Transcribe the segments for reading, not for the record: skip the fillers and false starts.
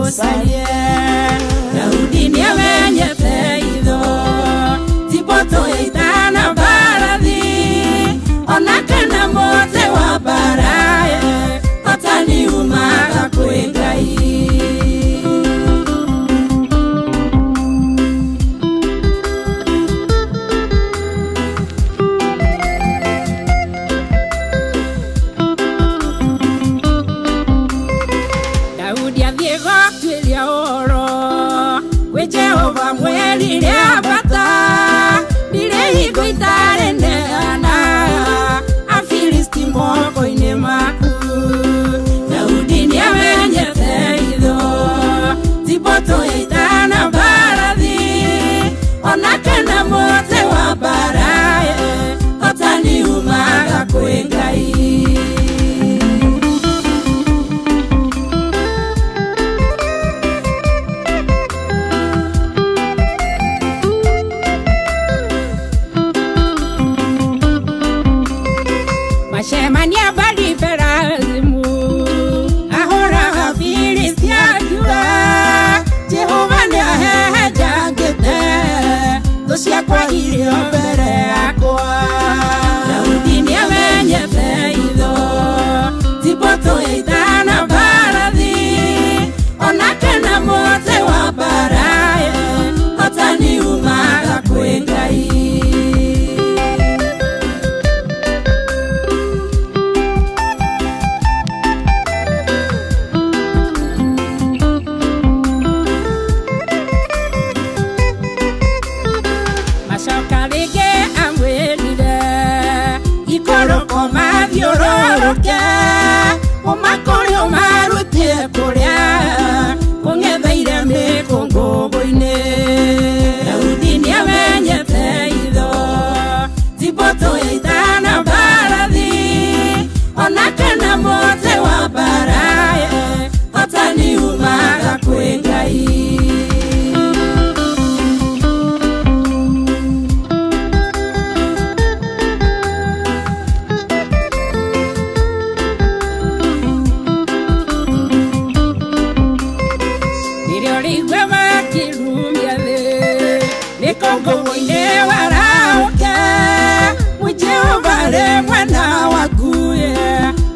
makamũcarie. Daudi nĩamenyete itho ti mbũtũ ya ita na mbarathi ona kana mũtĩ wa mbara, hotani umaga kwĩ Ngai. Daudi athiĩ gũtuĩria ũhoro kwĩ Jehova mwerire ambata, ndirĩ hingo itarĩ neana Afilisti moko-inĩ maku. Daudi nĩamenyete itho ti mbũtũ ya ita na mbarathi ona kana mũtĩ wa mbara, hotani umaga kwĩ Ngai. Macemania bali Perazimu ahũraga Filisti akiuga, Jehova nĩahehenjangĩte thũ ciakwa irĩ o mbere yakwa. Daudi nĩamenyete itho ti mbũtũ ya ita na mbarathi ona kana mũtĩ wa mbara, hotani umaga kwĩ Ngai. Macoka rĩngĩ amwĩrire ikũrũko mathiũrũrũke ũmakũrĩ ũmarutie kũrĩa kũng'etheire mĩkũngũgũ-inĩ. Daudi nĩamenyete itho ti mbũtũ ya ita na mbarathi ona kana mũtĩ wa mbara, hotani umaga kwĩ Ngai. Rĩrĩa ũrĩigua makĩrumia thĩ mĩkũngũgũ-inĩ warahũke, mwĩ Jehova arĩ mwena waku,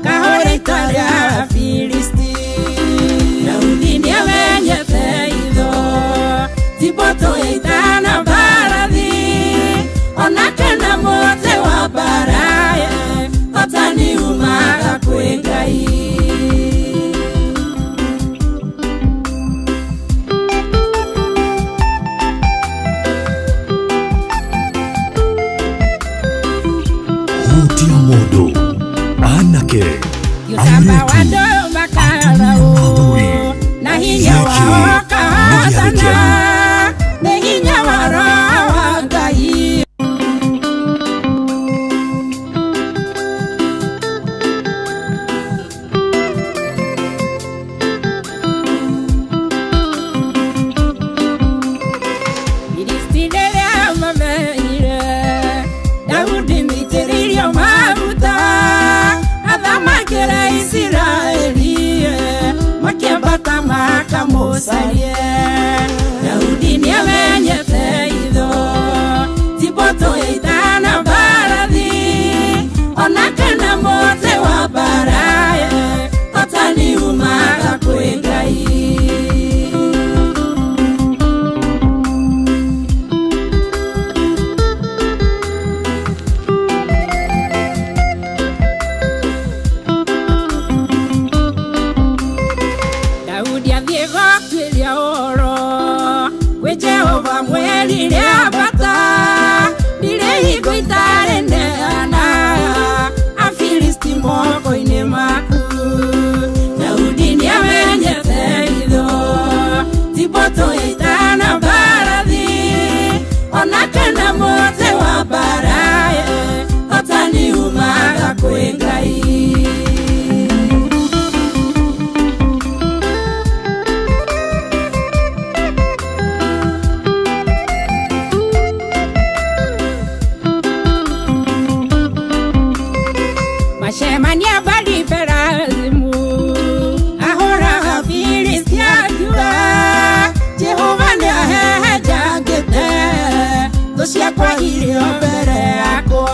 kahũra ita rĩa Afilisti. Daudi nĩamenyete itho ti mbũtũ ya ita na mbarathi ona kana mũtĩ wa mbara, hotani umaga kwĩ Ngai. Hutia mũndũ, anake, Gĩcamba airĩtu, wa andũ atumia makarau na athuri. na hinya Gĩkĩ wao nĩ gĩathĩ kahotana kĩanyu. nĩ hinya wa Roho wa Ngai. Filisti rĩrĩa mamenyire Daudi nĩaitĩrĩirio maguta athamakĩre Isiraeli, makĩambata makamũcarie. Daudi nĩamenyete itho ti mbũtũ ya ita na mbarathi ona kana mũtĩ wa mbara, hotani umaga kwĩ Ngai. Daudi athiĩ gũtuĩria ũhoro kwĩ Jehova mwerire ambata, ndirĩ hingo itarĩ neana Afilisti moko-inĩ maku. Daudi nĩamenyete itho ti mbũtũ ya ita na mbarathi ona kana mũtĩ wa mbara, hotani umaga kwĩ Ngai. irio mbere yakwa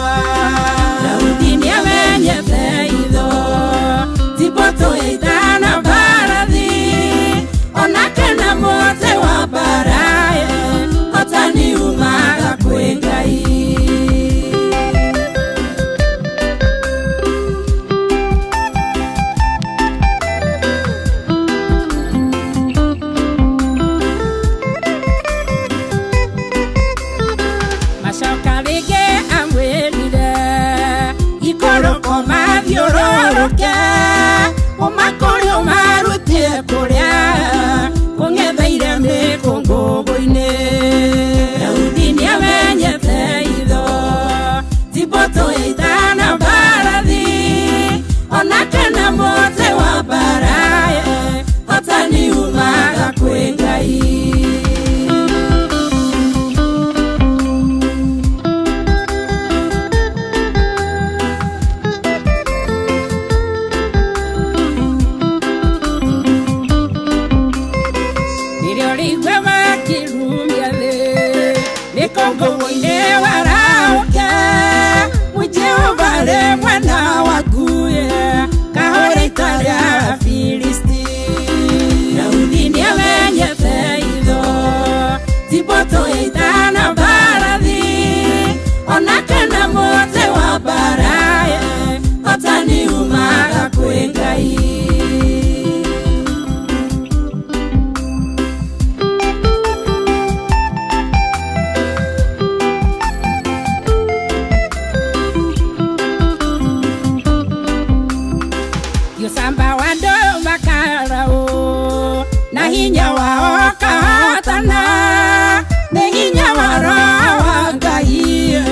Daudi nĩamenyete itho ti mbũtũ ya ita na mbarathi ona kana mũtĩ wa mbara hotani umaga kwĩ Ngai. Macoka rĩngĩ amwĩrire ikũrũko mathiũrũrũke ũmakũrĩ ũmarutie kũrĩa kũng'etheire mĩkũngũgũ-inĩ. Daudi nĩamenyete itho ti mbũtũ ya ita na mbarathi ona kana mũtĩ wa mbara hotani umaga kwĩ Ngai. Mĩkũngũgũ-inĩ warahũke Jehova rĩ mwena waku kahũra ita rĩa Afilisti. Daudi nĩamenyete itho ti mbũtũ ya ita na mbarathi ona kana mũtĩ wa mbara hotani umaga kwĩ Ngai. Yosamba wando makarao na hinya wao kahotana nĩ hinya wa Roho wa Ngai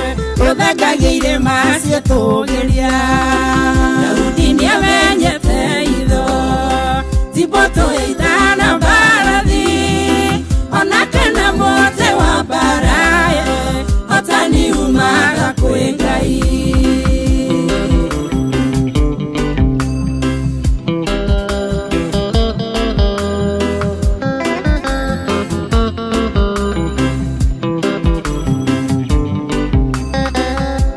ũthengagĩire maciĩtũgĩria. Daudi nĩamenyete itho ti mbũtũ ya ita na mbarathi ona kana mũtĩ wa mbara hotani umaga kwĩ Ngai.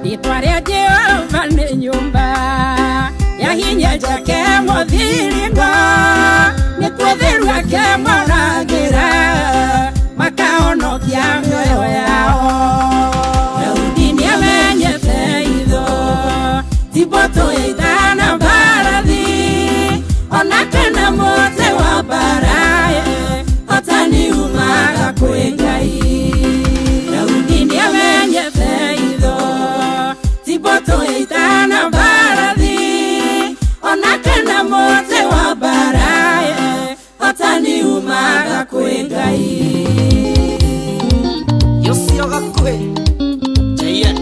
Rĩtwa rĩa Jehova nĩ nyũmba ya hinya njake mũthiringo nĩkuo theru ake moragĩra makahonokia mĩoyo yao. Daudi nĩamenyete itho ti mbũtũ ya ita na mbarathi ona kana mũtĩ wa mbara hotani umaga kwĩ Ngai. Daudi nĩamenyete itho ti mbũtũ ya ita na mbarathi ona kana mũtĩ wa mbara hotani umaga kwĩ Ngai. Yosio gakuhĩ JN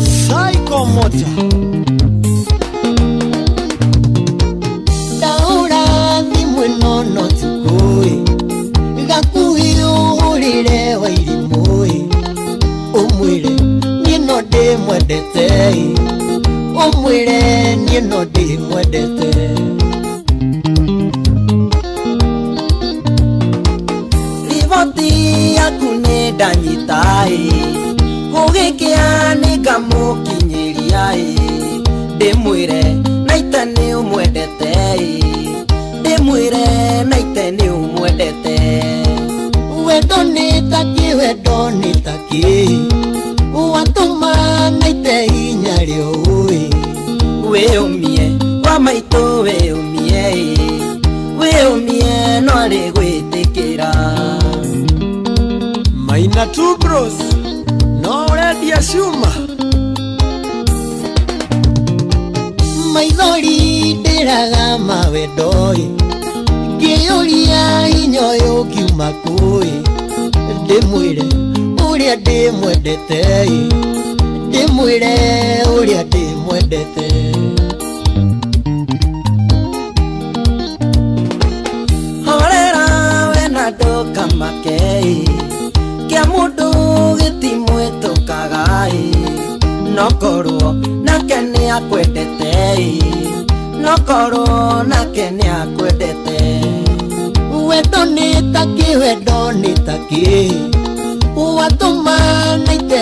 Psycho Moja Ndaũra thimũ ĩno no tukũĩ gakuhĩ ũhũrĩre Wairimũ ũmwĩre niĩ no ndĩmwendete ũmwĩre niĩ no ndĩmwendete. Riboti yaku nĩ ndanyita gũgĩkĩa nĩngamũkinyĩria ndĩmwĩre naite nĩ ũmwendete ndĩmwĩre naite nĩ ũmwendete. Wendo nĩ takĩ wendo nĩ takĩ watũma naite hinya rĩũĩ wĩũmie wa maitũ wĩũmie wĩũmie no arĩ gwĩtĩkĩra. Maina Two Bros no ũrendia cuma maithori ndĩraga mawendo ngĩyũria hinya ũyũ ũkiuma kũĩ ndĩmwĩre ũrĩa ndĩmwendete ndĩmwĩre ũrĩa ndĩmwendete. Horera wena ndũkamake kĩa mũndũ gĩtimwĩtũkaga no korwo nake nĩakwendete no korwo nake nĩakwendete. Wendo nĩ takĩ wendo nĩ takĩ watũma naite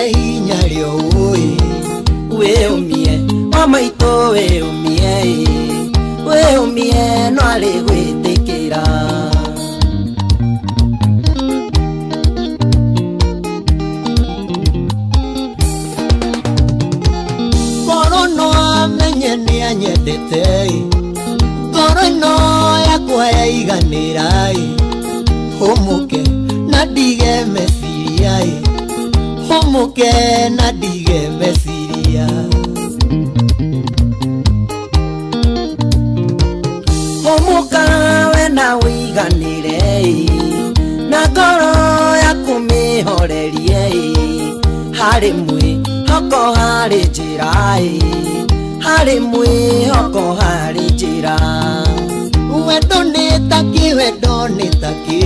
Wĩũmie wa maitũ wĩũmie wĩũmie no arĩ gwĩtĩkĩra. Ngoro no amenye nĩ anyendete, ngoro ĩno yakwa yaiganĩra, hũmũke na ndige meciria, hũmũke na ndige meciria. Hũmũka we na wĩiganĩre, na ngoro yaku mĩhorerie, harĩ mwĩhoko harĩ njĩra, harĩ mwĩhoko harĩ njĩra. Wendo nĩ takĩ, wendo nĩ takĩ,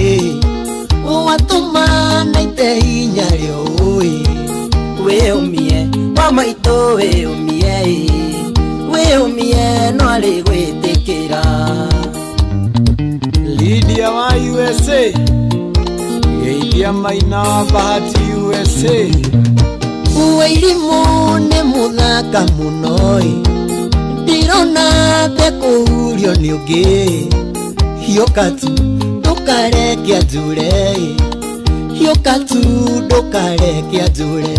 watũma naite hinya rĩũĩ. Wĩũmie wa maitũ wĩũmie wĩũmie no arĩ gwĩtĩkĩra. Lydia wa USA, Geithia Maina wa Bahati USA. Wairimũ nĩ mũthaka mũno, ndirona tekũhurio nĩ ũngĩ, hiũka tu ndũkareke anjure, hiũka tu ndũkareke anjure.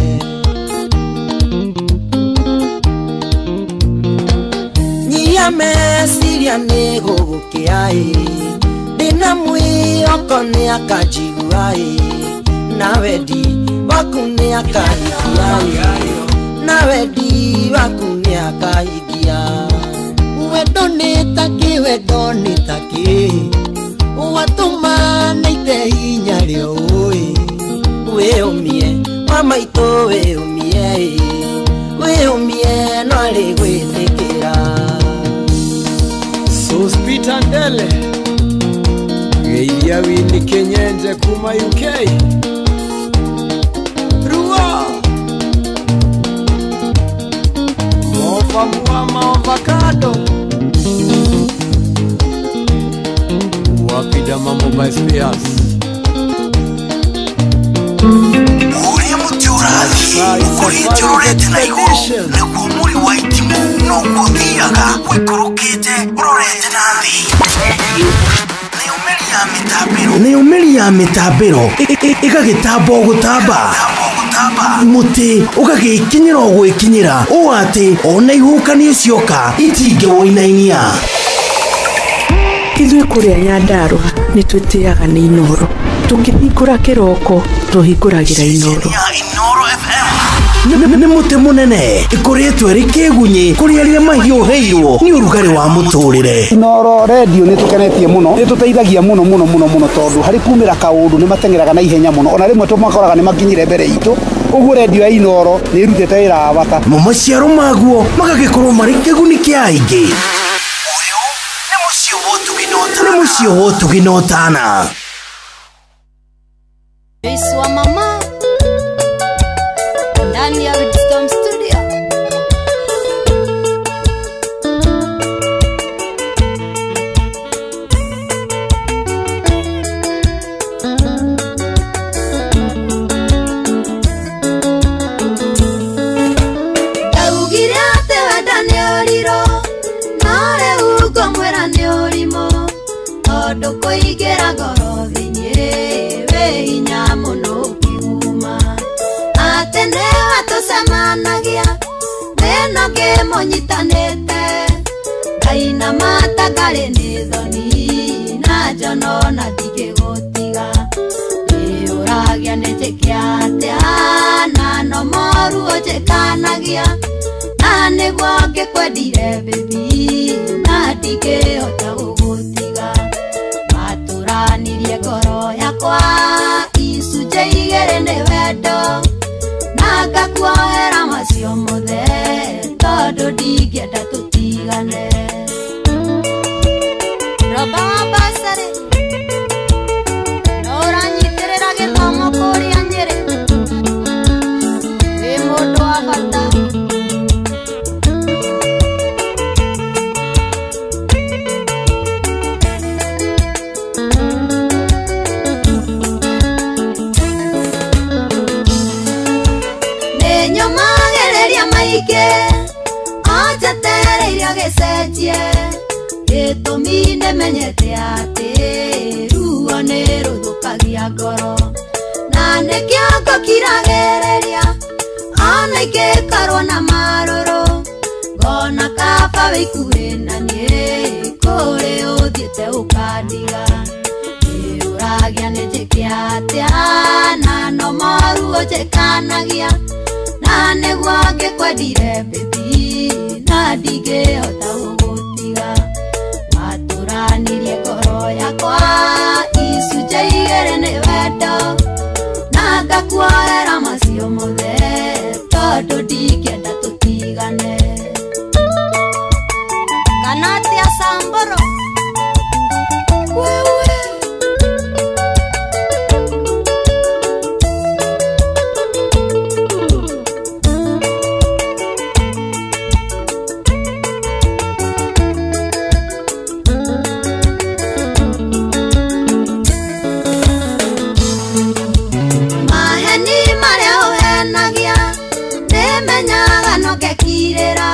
Nyihia meciria nĩ gũgũkĩa, ndĩna mwĩhoko nĩ akanjigua, na wendi waku nĩ akahingia, na wendi waku nĩ akahingia. Wendo nĩ takĩ, wendo nĩ takĩ, watũma naite hinya rĩũĩ. Wĩũmie wa maitũ wĩũmie wĩũmie no arĩ gwĩtĩkĩra. Sospita Ndele, Geithia Winnie Kenyenje kuma UK. Ruo Mofa muama avocado, Wapidama mobile spares. Ũrĩa mũtĩ ũrathiĩ ũkũrĩte ũrorete na igũrũ nĩguo mũri wa itimũ noguo ũthiaga ũikũrũkĩte ũrorete na thĩ. Nayo mĩri ya mĩtambĩro ĩgagĩtamba o gũtamba, mũtĩ ũgagĩkinyĩra o gwĩkinyĩra ũũ atĩ ona ihuhũkanio cioka itingĩwũinainia. Ithuĩ kũrĩa Nyandarũa nĩ twĩtĩaga nĩ Inooro. Tũkĩhingũra kĩroko tũhingũragĩra Inooro. Nĩ mũtĩ mũnene ĩkoretwo ĩrĩ kĩgunyĩ kũrĩ arĩa mahiũhĩirwo nĩ ũrugarĩ wa mũtũrĩre. Inooro redio nĩ tũkenetie mũno, nĩ tũteithagia mũno mũno mũno mũno, tondũ harĩ kumĩra kaũndũ nĩ mateng'eraga na ihenya mũno, ona rĩmwe tũmakoraga nĩ makinyire mbere itũ. Ũguo redio ya Inooro nĩ ĩrutĩte wĩra wa bata. Mo maciaro maguo magagĩkorwo marĩ kĩguni kĩa aingĩ. Nĩ mũciĩ wa ũtugi na ũtana. Joyce wa mama ndani ya Wisdom Studio. Ndaugire atĩ wenda nĩ ũrirũ, no rĩu ngũmwĩra nĩ ũrimũ, tondũ kũingĩra ngoro thĩinĩ wĩ hinya mũno ũkiuma. Atĩ nĩwe tũcemanagia thĩna ngĩmũnyitanĩte, ngainama ta ngarĩ nĩ thoni na njono na ndingĩgũtiga. Ndĩũragia nĩ njĩke atĩa na no moru ũnjĩkanagia, na nĩguo ngĩkwendire baby na ndingĩhota gũgũtiga. Matũranirie ngoro yakwa icunjĩ igĩrĩ nĩ wendo, na ngakuohera macio mothe tondũ ndingĩenda tũtigane. Roba wa basarĩ no ũranyitĩrĩra gĩthomo kũrĩa Nyĩrĩ, wĩ mũndũ wa bata. Ngirĩtie gĩtũmi nĩmenyete atĩ ruo nĩ rũthũkagia ngoro na nĩkĩo ngũkiragĩrĩria ona ingĩkorwo na marũrũ ngona kaba wĩikuhĩ na niĩ kũrĩ ũthiĩte ũkandiga nĩũragia nĩ njĩke atĩa na no moruo njĩkanagia na nĩguo ngĩkwendire baby na ndingĩhota gũgũtiga watũranirie ngoro yakwa icunjĩ igĩrĩ nĩ wendo na ngakuoera macio mothe tondũ ndingĩenda tũtigane. Kana atĩa Samburu? Wewe maheni marĩa ũhenagia nĩmenyaga no ngekirĩra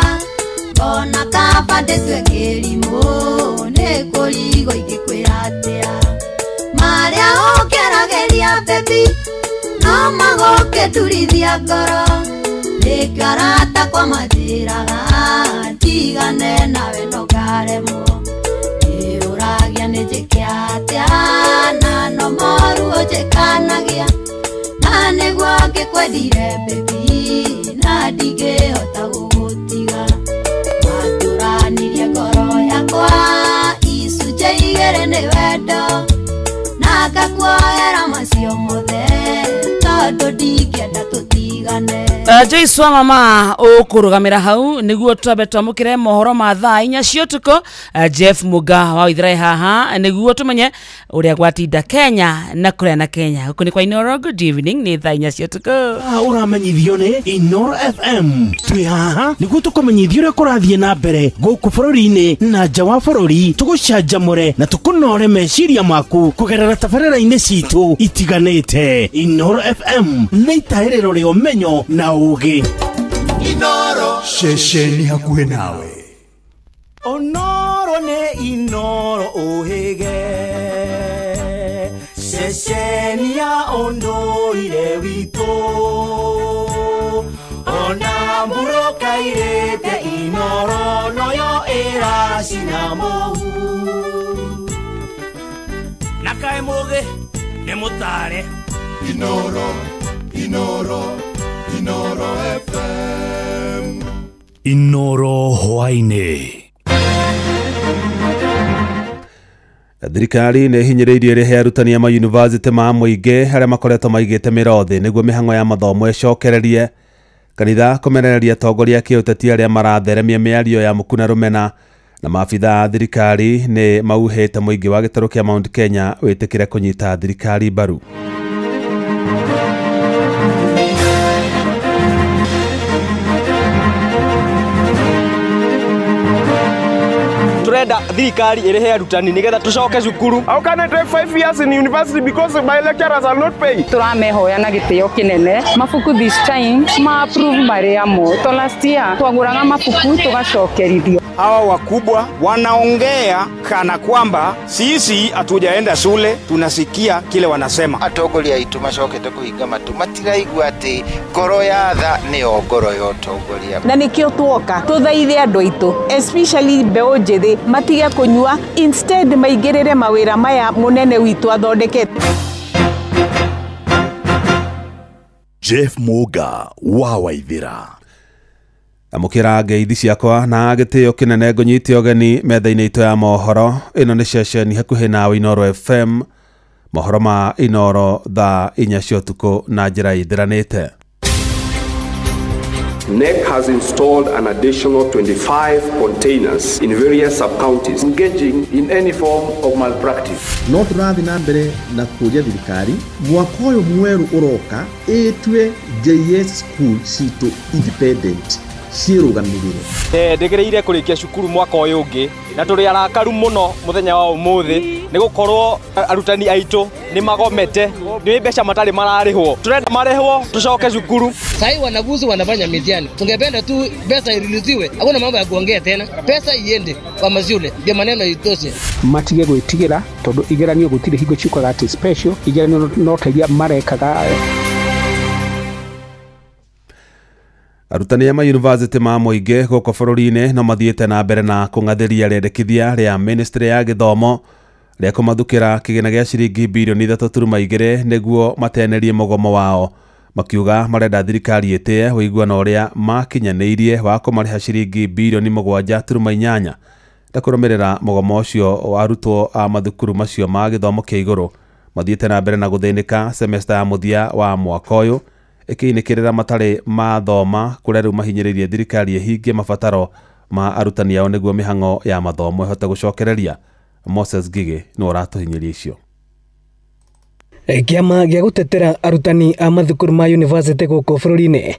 ngona kaba ndĩtue kĩrimũ nĩ kũrigwo ingĩkwĩra atĩa marĩa ũngĩaragĩria baby no magũkĩturithia ngoro nĩkĩo arata kwa manjĩraga ndigane nawe no ngaremwo nĩũragia nĩ njĩke atĩa na no moruo njĩkanagia na nĩguo ngĩkwendire baby na ndingĩhota gũgũtiga watũranirie ngoro yakwa icunjĩ igĩrĩ nĩ wendo na ngakuoera macio mothe tondũ ndingĩenda tũtigane. Joyce wa mama ũkũrũgamĩra hau nĩguo twambe twamũkĩre mohoro ma thaa inya cia ũtukũ. Jeff Muga wa Ithiraĩ haha nĩguo tũmenye ũrĩa gwatinda Kenya na kũrĩa na Kenya. Gũkũ nĩ kwa Inooro. Good evening, nĩ thaa inya cia ũtukũ. Ũramenyithio nĩ Inooro FM. Twĩ haha nĩguo tũkũmenyithie ũrĩa kũrathiĩ na mbere gũkũ bũrũri-inĩ na nja wa bũrũri, tũgũcanjamũre na tũkũnore meciria maku kũgerera tabarĩra-inĩ citũ itiganĩte. Inooro FM nĩ itahĩrĩro rĩa ũmenyo na ũgĩ. Inooro ceceni hakuhĩ nawe. Onoro nĩ Inooro ũhĩge ceceni ya ũndũire witũ ona mbura ĩkairĩte Inooro noyo ĩracina mũhu na kaĩ mũgĩ nĩ mũtare. Inooro, Inooro, Inooro FM. Inooro hwaĩ-inĩ. Thirikari nĩ ĩhinyĩrĩirie ĩrĩhe arutani a mayunivasĩtĩ ma mũingĩ arĩa makoretwo maigĩte mĩro thĩ nĩguo mĩhang'o ya mathomo ĩcokererie. Kanitha kũmenereria atongoria a kĩũteti arĩa maratheremia mĩario ya muku na rũmena na maabitha a thirikari nĩ mauhĩte mũingĩ wa gĩtarũ kĩa Mount Kenya wĩtĩkĩre kũnyita thirikari mbaru. Turenda thirikari ĩrĩhe arutani nĩgetha tũcoke cukuru. How can I take 5 years in university because my lecturers are not paid? Tũramehoya na gĩtĩo kĩnene mabuku this time ma approve marĩa mo to last year twagũraga mabuku tũgacokerithio. Hawa wakubwa wanaongea kana kwamba sisi hatujaenda shule, tunasikia kile wanasema. Atongoria aitu macokete kuhinga matu matiraigua ati ngoro ya tha niyo ngoro ya utongoria. Na nikio tuoka tuthaithe andu aitu especially mbeũ njĩthĩ matige kunyua, instead maigĩrĩre mawĩra maya munene witũ athondekete. Jeff Muga wa Waithira. Amũkĩra ngeithi ciakwa na gĩtĩo kĩnene ngũnyite ũgeni metha-inĩ itũ ya mohoro. Ĩno nĩ ceceni hakuhĩ nawe Inooro FM. Mohoro ma Inooro thaa inya cia ũtukũ na njĩra ĩthiranĩte. NEC has installed an additional 25 containers in various sub-counties engaging in any form of malpractice. No tũrathiĩ na mbere na kũria thirikari mwaka ũyũ mwerũ ũroka ĩtue JS school citũ independent Ciĩrũgamĩrĩre. Ndĩgĩrĩire kũrĩkia cukuru mwaka ũyũ ũngĩ na tũrĩ arakaru mũno mũthenya wa ũmũthĩ nĩ gũkorwo arutani aitũ nĩ magomete, nĩ mbeca matarĩ mararĩhwo, tũrenda marĩhwo tũcoke cukuru. Sahii wanafunzi wanafanya mitihani, tungependa tu pesa irudishiwe, hakuna mambo ya kuongea tena, pesa iende kwa mashule ndio maneno itoshe. Matige gwĩtigĩra tondũ igeranio gũtirĩ hingo ciukaga atĩ special igeranio no ta iria marekaga. Arutani a mayunivasĩtĩ ma mũingĩ gũkũ bũrũri-inĩ no mathiĩte na mbere na kũng'athĩria rĩendekithia rĩa ministry ya gĩthomo rĩa kũmathukĩra kĩgĩna gĩa ciringi birioni 3.2 nĩguo matenerie mũgomo wao, makiuga marenda thirikari ĩtĩe ũiguano ũrĩa makinyanĩirie wa kũmarĩha ciringi birioni 7.8 na kũrũmĩrĩra mũgomo ũcio wa arutwo a mathukuru macio ma gĩthomo kĩa igũrũ mathiĩte na mbere na gũthĩnĩka semester ya mũthia wa mwaka ũyũ ĩkĩinĩkĩrĩra matarĩ mathoma kũrĩa rĩu mahinyĩrĩirie thirikari ĩhingie mabataro ma arutani ao nĩguo mĩhang'o ya mathomo ĩhote gũcokereria. Moses Ngigĩ nĩwe ũratũhinyĩria icio. Kĩama gĩa gũtetera arutani a mathukuru ma yunivasĩtĩ gũkũ bũrũri-inĩ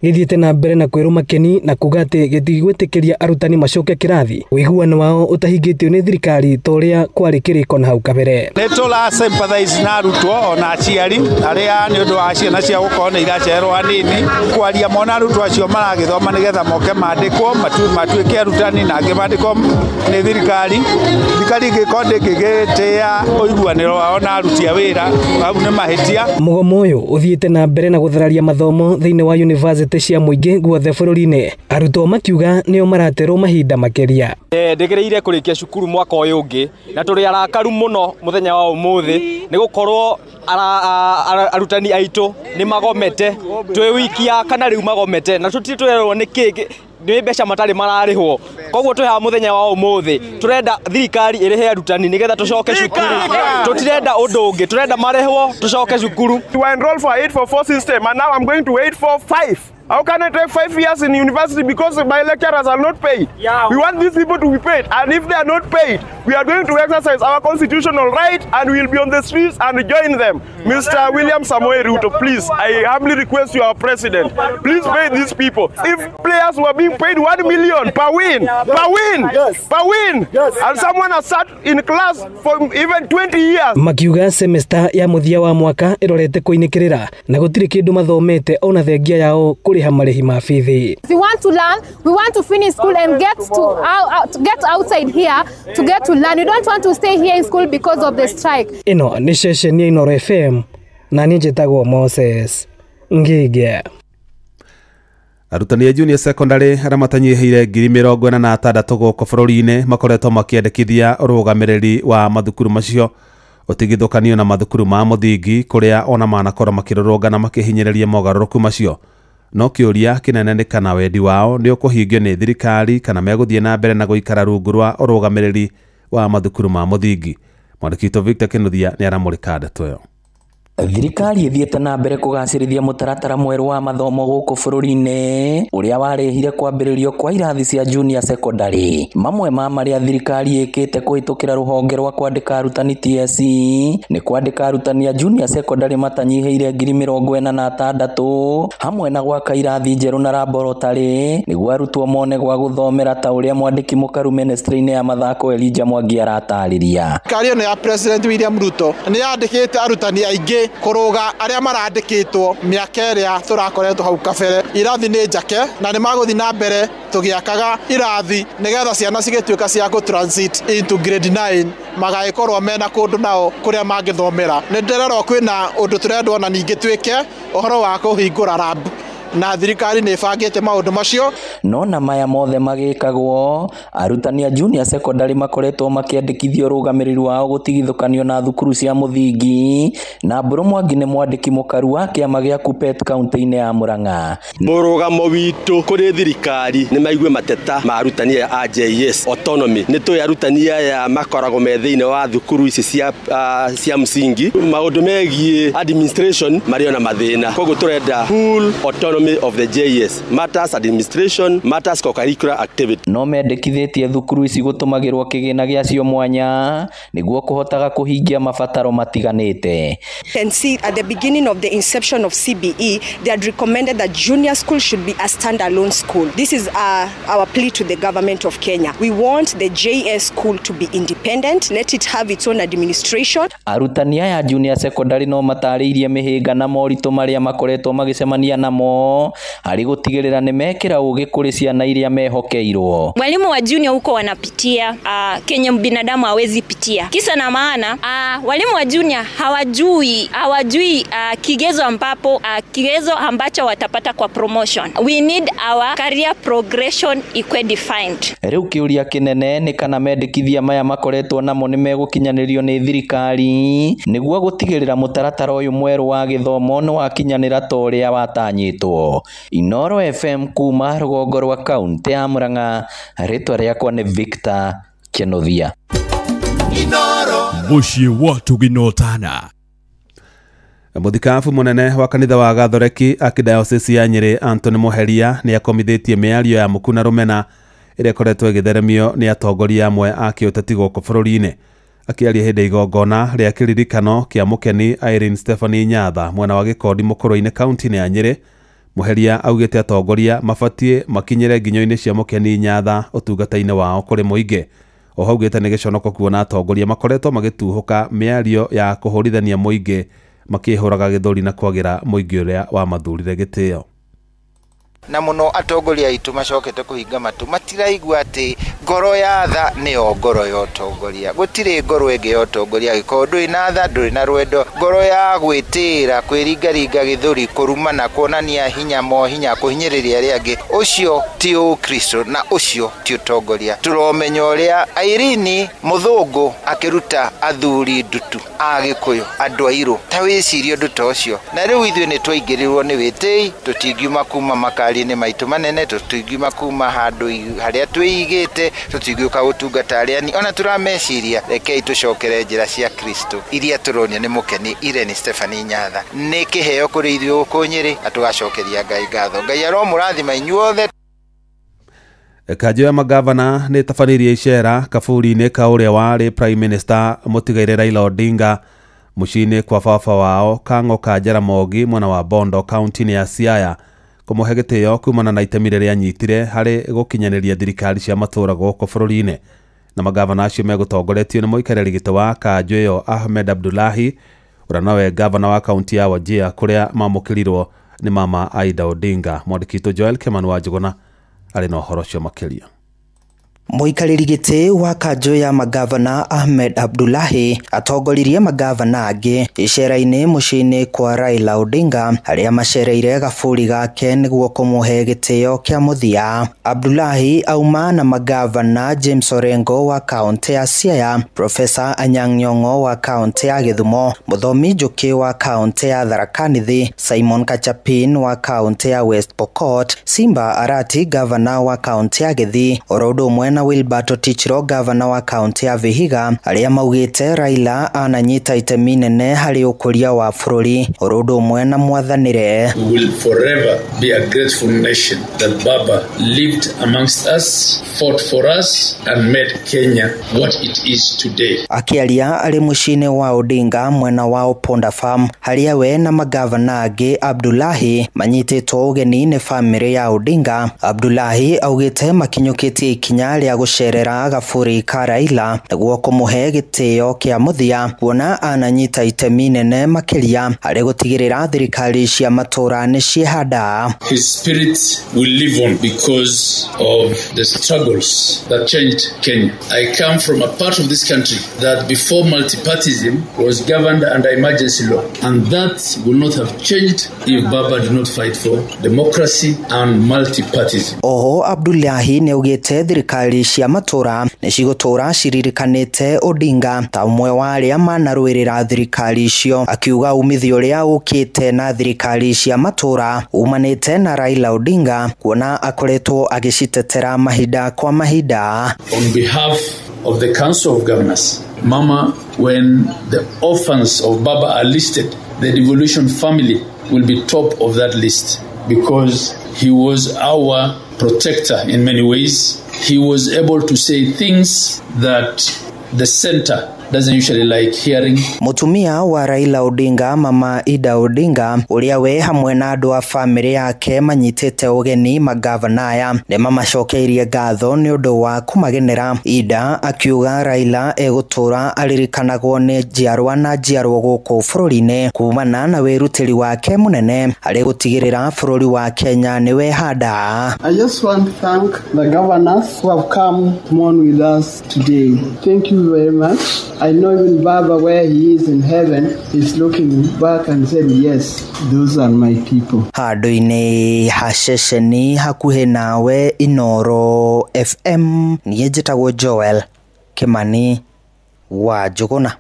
gĩthiĩte na mbere na kwĩrũma kĩni na kuga atĩ gĩtigwĩtĩkĩria arutani macoke kĩrathi ũiguano wao ũtahingĩtio nĩ thirikari ta ũrĩa kwarĩ kĩrĩko na hau kabere. Nĩ tũra sympathize na arutwo ona aciari arĩa nĩ ũndũ wa ciana ciao gũkorwo nĩ iracererwo hanini kwaria mona arutwo acio maragĩthoma nĩgetha moke mandĩkwo matuĩke arutani na angĩ mandĩkwo nĩ thirikari. Thirikari ĩngĩkorwo ndĩngĩgĩtĩa ũiguanĩro wao na aruti a wĩra hau nĩ mahĩtia. Mũgomo ũyũ ũthiĩte na mbere na gũthararia mathomo thĩinĩ wa yunivasĩtĩ cia mũingĩ guothe bũrũri-inĩ, arutwo makiuga nĩo maraterwo mahinda makĩria. Ndĩgĩrĩire kũrĩkia cukuru mwaka ũyũ ũngĩ na tũrĩ arakaru mũno mũthenya wa ũmũthĩ nĩ gũkorwo arutani aitũ nĩ magomete, twĩ wiki ya kana rĩu magomete na tũtirĩ tũrerwo nĩ kĩ nĩ mbeca matarĩ mararĩhwo, koguo twĩ haha mũthenya wa ũmũthĩ tũrenda thirikari ĩrĩhe arutani nĩgetha tũcoke cukuru, tũtirenda ũndũ ũngĩ, tũrenda marĩhwo tũcoke cukuru. We were enrolled for 844 system and now I'm going to 845. How can I take 5 years in university because my lecturers are not paid? Yeah. We want these people to be paid, and if they are not paid, we are going to exercise our constitutional right and we will be on the streets and join them. Mr. William Samoei Ruto, please, I humbly request you, our president, please pay these people. If players were being paid 1 million per win, per win, yes, per win, yes, and someone has sat in class for even 20 years. Makiuga semester ya mũthia wa mwaka ĩrorete kũinĩkĩrĩra na gũtirĩ kĩndũ mathomete ona thengia yao kũrĩha marĩhi ma bithi. We want to learn, we want to finish school and get to get outside here to get to learn. We don't want to stay here in school because of the strike. Ĩno nĩ ceceni ya Inooro FM na niĩ njĩtagwo Moses Ngige. Arutani a junior secondary arĩa matanyihĩire 46,000 gũkũ bũrũri-inĩ makoretwo makĩendekithia ũrũgamĩrĩri wa mathukuru macio ũtigithũkanio na mathukuru ma mũthingi kũrĩa ona manakorwo makĩrũrũngana makĩhinyĩrĩria mogarũrũku macio. No kĩũria kĩnene nĩ kana wendi wao nĩ ũkũhingio nĩ thirikari kana megũthiĩ na mbere na gũikara rungu rwa ũrũgamĩrĩri wa mathukuru ma mũthingi. Mwandĩki witũ Victor Kĩnuthia nĩ aramũrĩka ndeto ĩyo. Thirikari ĩthiĩte na mbere kũgacĩrithia mũtaratara mwerũ wa mathomo gũkũ bũrũri-inĩ ũrĩa warehire kwambĩrĩrio kwa irathi cia junior secondary. Mamwe ma marĩa thirikari ĩkĩte kũhĩtũkĩra rũhonge rwa kwandĩka arutani TSC nĩ kwandĩka arutani a junior secondary matanyihĩire 46,000 hamwe na gwaka irathi njerũ na laboratory nĩguo arutwo mone gwa gũthomera ta ũrĩa mwandĩki mũkaru ministry-inĩ ya mathako Elijah Mwangi aratarĩria. Thirikari ĩno ya President William Ruto nĩ yandĩkĩte arutani aingĩ kũrũga arĩa marandĩkĩtwo mĩaka ĩrĩa tũrakoretwo hau kabere. Irathi nĩ njake na nĩ magũthiĩ na mbere tũgĩakaga irathi nĩgetha ciana cigĩtuĩka cia kũ transit into grade 9 magagĩkorwo mena kũndũ nao kũrĩa mangĩthomera. Nĩ ndĩrerwo kwĩna ũndũ tũrendwo na ningĩ twĩke ũhoro wa kũhingũra lab na thirikari nĩ ĩbangĩte maũndũ macio. No na maya mothe magĩkagwo, arutani a junior secondary makoretwo makĩandĩkithio ũrũgamĩrĩri wao gũtigithũkanio na thukuru cia mũthingi. Na Mbũrũ Mwangi nĩ mwandĩki mũkaru wa kĩama gĩa KUPPET kaunti-inĩ ya Murang'a. Mũrũgamo witũ kũrĩ thirikari nĩ maigue mateta ma arutani aya a JS autonomy. Nĩ tũĩ arutani aya makoragwo me thĩinĩ wa thukuru ici cia msingi, maũndũ megiĩ administration marĩ ona mathĩna, koguo tũrenda full autonomy autonomy of the JS, matters administration, matters co-curricular activity. No mendekithĩtie thukuru ici gũtũmagĩrwo kĩgĩna gĩacio mwanya nĩguo kũhotaga kũhingia mabataro matiganĩte. And see, at the beginning of the inception of CBE, they had recommended that junior school should be a standalone school. This is our plea to the government of Kenya. We want the JS school to be independent. Let it have its own administration. Arutani aya junior secondary no matarĩirie mĩhĩnga na moritũ marĩa makoretwo magĩcemania namo harĩ gũtigĩrĩra nĩ mekĩra ũgĩ kũrĩ ciana iria mehokeirwo. Walimu wa junior huko wanapitia kenye binadamu hawezi pitia. Kisa na maana walimu wa junior hawajui kigezo ambapo kigezo ambacho watapata kwa promotion. We need our career progression equally defined. Rĩu kĩũria kĩnene nĩ kana mendekithia maya makoretwo namo nĩ megũkinyanĩrio nĩ thirikari nĩguo gũtigĩrĩra mũtaratara ũyũ mwerũ wa gĩthomo nĩ wakinyanĩra ta ũrĩa watanyĩtwo. Inooro FM kuma rũgongo rwa kaunti ya Murang'a, rĩtwa rĩakwa nĩ Victor Kenothia. Mũciĩ wa tũginotana. Mũthikabu mũnene wa kanitha wa Gathoreki Archdiocese ya Nyĩrĩ Anthony Muheria nĩ akomithĩtie mĩario ya mũku na rũmena ĩrĩa ĩkoretwo ĩgĩtheremio nĩ atongoria amwe a kĩũteti gũkũ bũrũri-inĩ. Akĩaria hĩndĩ igongona rĩa kĩririkano kĩa mũkeni Irene Stephanie Nyatha mwena wa Gĩkondi Mũkũrũ-inĩ kaunti-inĩ ya Nyĩrĩ, Muheria augĩte atongoria mabatiĩ makinyĩre nginyo-inĩ cia mũkeni Nyatha ũtungata-inĩ wao kũrĩ mũingĩ. Oho augĩte nĩ gĩconoko kuona atongoria makoretwo magĩtuhũka mĩario ya kũhũrithania mũingĩ makĩhũraga gĩthũri na kwagĩra mũingĩ ũrĩa wamathurire gĩtĩo. Na muno atongoria aitu macokete kuhinga matu matiraigua ati ngoro ya tha niyo ngoro ya utongoria. Gutiri ngoro ĩngĩ ya utongoria gĩkorwo ndũrĩ na tha, ndũrĩ na rwendo. Ngoro ya gwĩtĩĩra, kwĩringaringa gĩthũri, kũrumana, kuonania hinya mohinya, kũhinyĩrĩria arĩa angĩ, ũcio ti ũkristo na ũcio ti ũtongoria. Tũromenya ũrĩa Irene mũthũngũ akĩruta athuri ndutu a Gĩkũyũ, andũ airũ. Ta wĩcirie ũndũ ta ũcio. Na rĩu ithuĩ nĩ twaingĩrĩrwo nĩ wĩtĩi, tũtingiuma kuma makari nĩ maitũ manene, tũtingiuma kuma handũ harĩa twĩigĩte, tũtingĩũka gũtungata arĩa ni ona tũrameciria. Rekei tũcokere njĩra cia Kristo iria tũronio nĩ mũkeni Irene Stephanie Nyatha. Nĩ kĩheo kũrĩ ithuĩ gũkũ Nyĩrĩ na tũgacokeria Ngai ngatho. Ngai aromũrathima inyuothe. Kanjũ ya magavana nĩ ĩtabanirie icera kaburi-inĩ ka ũrĩa warĩ Prime Minister mũtigaire Raila Odinga mũciĩ-inĩ kwa baba wao Kang'o ka Jaramogi mwena wa Bondo kaunti-inĩ ya Siaya kũmũhe gĩtĩo kumana na itemi rĩrĩa anyitire harĩ gũkinyanĩria thirikari cia matũũra gũkũ bũrũri-inĩ. Na magavana acio megũtongoretio nĩ mũikarĩri gĩtĩ wa kanjũ ĩyo Ahmed Abdullahi ũrĩa nowe gavana wa kaunti ya Wajir kũrĩa mamũkĩrirwo nĩ mama Aida Odinga. Mwandĩki witũ Joel Kimani wa Njũgũna arĩ na ũhoro ũcio makĩria. Mũikarĩri gĩtĩ wa kanjũ ya magavana Ahmed Abdullahi atongoririe magavana angĩ icera-inĩ mũciĩ-inĩ kwa Raila Odinga arĩa macereire gaburi gake nĩguo kũmũhe gĩtĩo kĩa mũthia. Abdullahi auma na magavana James Orengo wa kaunti ya Siaya, Professor Anyang' Nyong'o wa kaunti ya Gĩthumo, Mũthomi Njũkĩ wa kaunti ya Tharaka Nithi, Simon Kachapin wa kaunti ya West Pokot, Simba Arati gavana wa kaunti ya Gĩthii, oro ũndũ ũmwe na Wilbert Otichiro gavana wa kaunti ya Vihiga arĩa maugĩte Raila ananyita itemi nene harĩ ũkũria wa bũrũri oro ũndũ ũmwe na mwathanĩre. We will forever be a grateful nation that Baba lived amongst us, fought for us and made Kenya what it is today. Akĩaria arĩ mũciĩ-inĩ wa Odinga mwena wa Oponda Farm harĩa we na magavana angĩ Abdullahi manyitĩtwo ũgeni nĩ bamĩrĩ ya Odinga. Abdullahi augĩte makinyũkĩtie ikinya rĩa gũcerera gaburi ka Raila nĩguo kũmũhe gĩtĩo kĩa mũthia kuona ananyita itemi nene makĩria harĩ gũtigĩrĩra thirikari cia matũũra nĩ ciehanda. His spirit will live on because of the struggles that changed Kenya. I come from a part of this country that before multipartyism was governed under emergency law, and that would not have changed if Baba did not fight for democracy and multipartyism. Oho Abdullahi nĩ augĩte thirikari cia matũũra nĩ cigũtũũra ciririkanĩte Odinga ta ũmwe wa arĩa manarũĩrĩra thirikari icio, akiuga umithio ũrĩa ũkĩte na thirikari cia matũũra umanĩte na Raila Odinga kuona akoretwo agĩcitetera mahinda kwa mahinda. On behalf of the Council of Governors, Mama, when the orphans of Baba are listed, the devolution family will be top of that list. because he was our protector in many ways. He was able to say things that the center doesn't usually like hearing. Mutumia wa Raila Odinga, Mama Ida Odinga, uria we hamwe na andu a family yake manyitite ugeni magavana aya ni mamacokeirie ngatho ni undu wa kumagenera. Ida akiuga Raila egutura aririkanagwo ni njiarwa na njiarwa guku bururi-ini kumana na wirutiri wake munene ari gutigirira bururi wa Kenya ni wehanda. I just want to thank the governors who have come to mourn with us today. Thank you very much. I know even Baba, where he is in heaven, is looking back and said, yes, those are my people. Handu-inĩ ha ceceni hakuhĩ nawe Inoro FM, niĩ njĩtagwo Joel Kimani wa Njũgũna.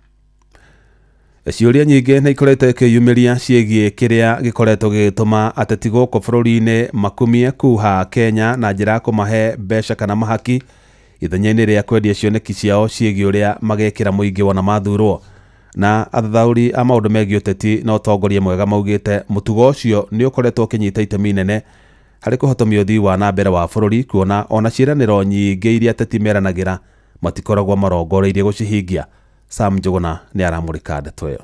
Ciũria nyingĩ nĩ ikoretwo ikĩyumĩria ciĩgiĩ kĩrĩa gĩkoretwo gĩgĩtũma ateti gũkũ bũrũri-inĩ makumie kuha Kenya na njĩra ya kũmahe mbeca kana mahaki ithenya-inĩ rĩa kwendia cioneki ciao ciĩgiĩ ũrĩa magekĩra mũingĩ wona mathurwo. Na athathaũri a maũndũ megiĩ ũteti na ũtongoria mwega maugĩte mũtugo ũcio nĩ ũkoretwo ũkĩnyita itemi inene harĩ kũhotomia ũthii wa na mbere wa bũrũri, kuona ona ciĩranĩro nyingĩ iria ateti meranagĩra matikoragwo marongoreirie gũcihingia. Sam Njũgũna nĩ aramũrĩka ndeto ĩyo.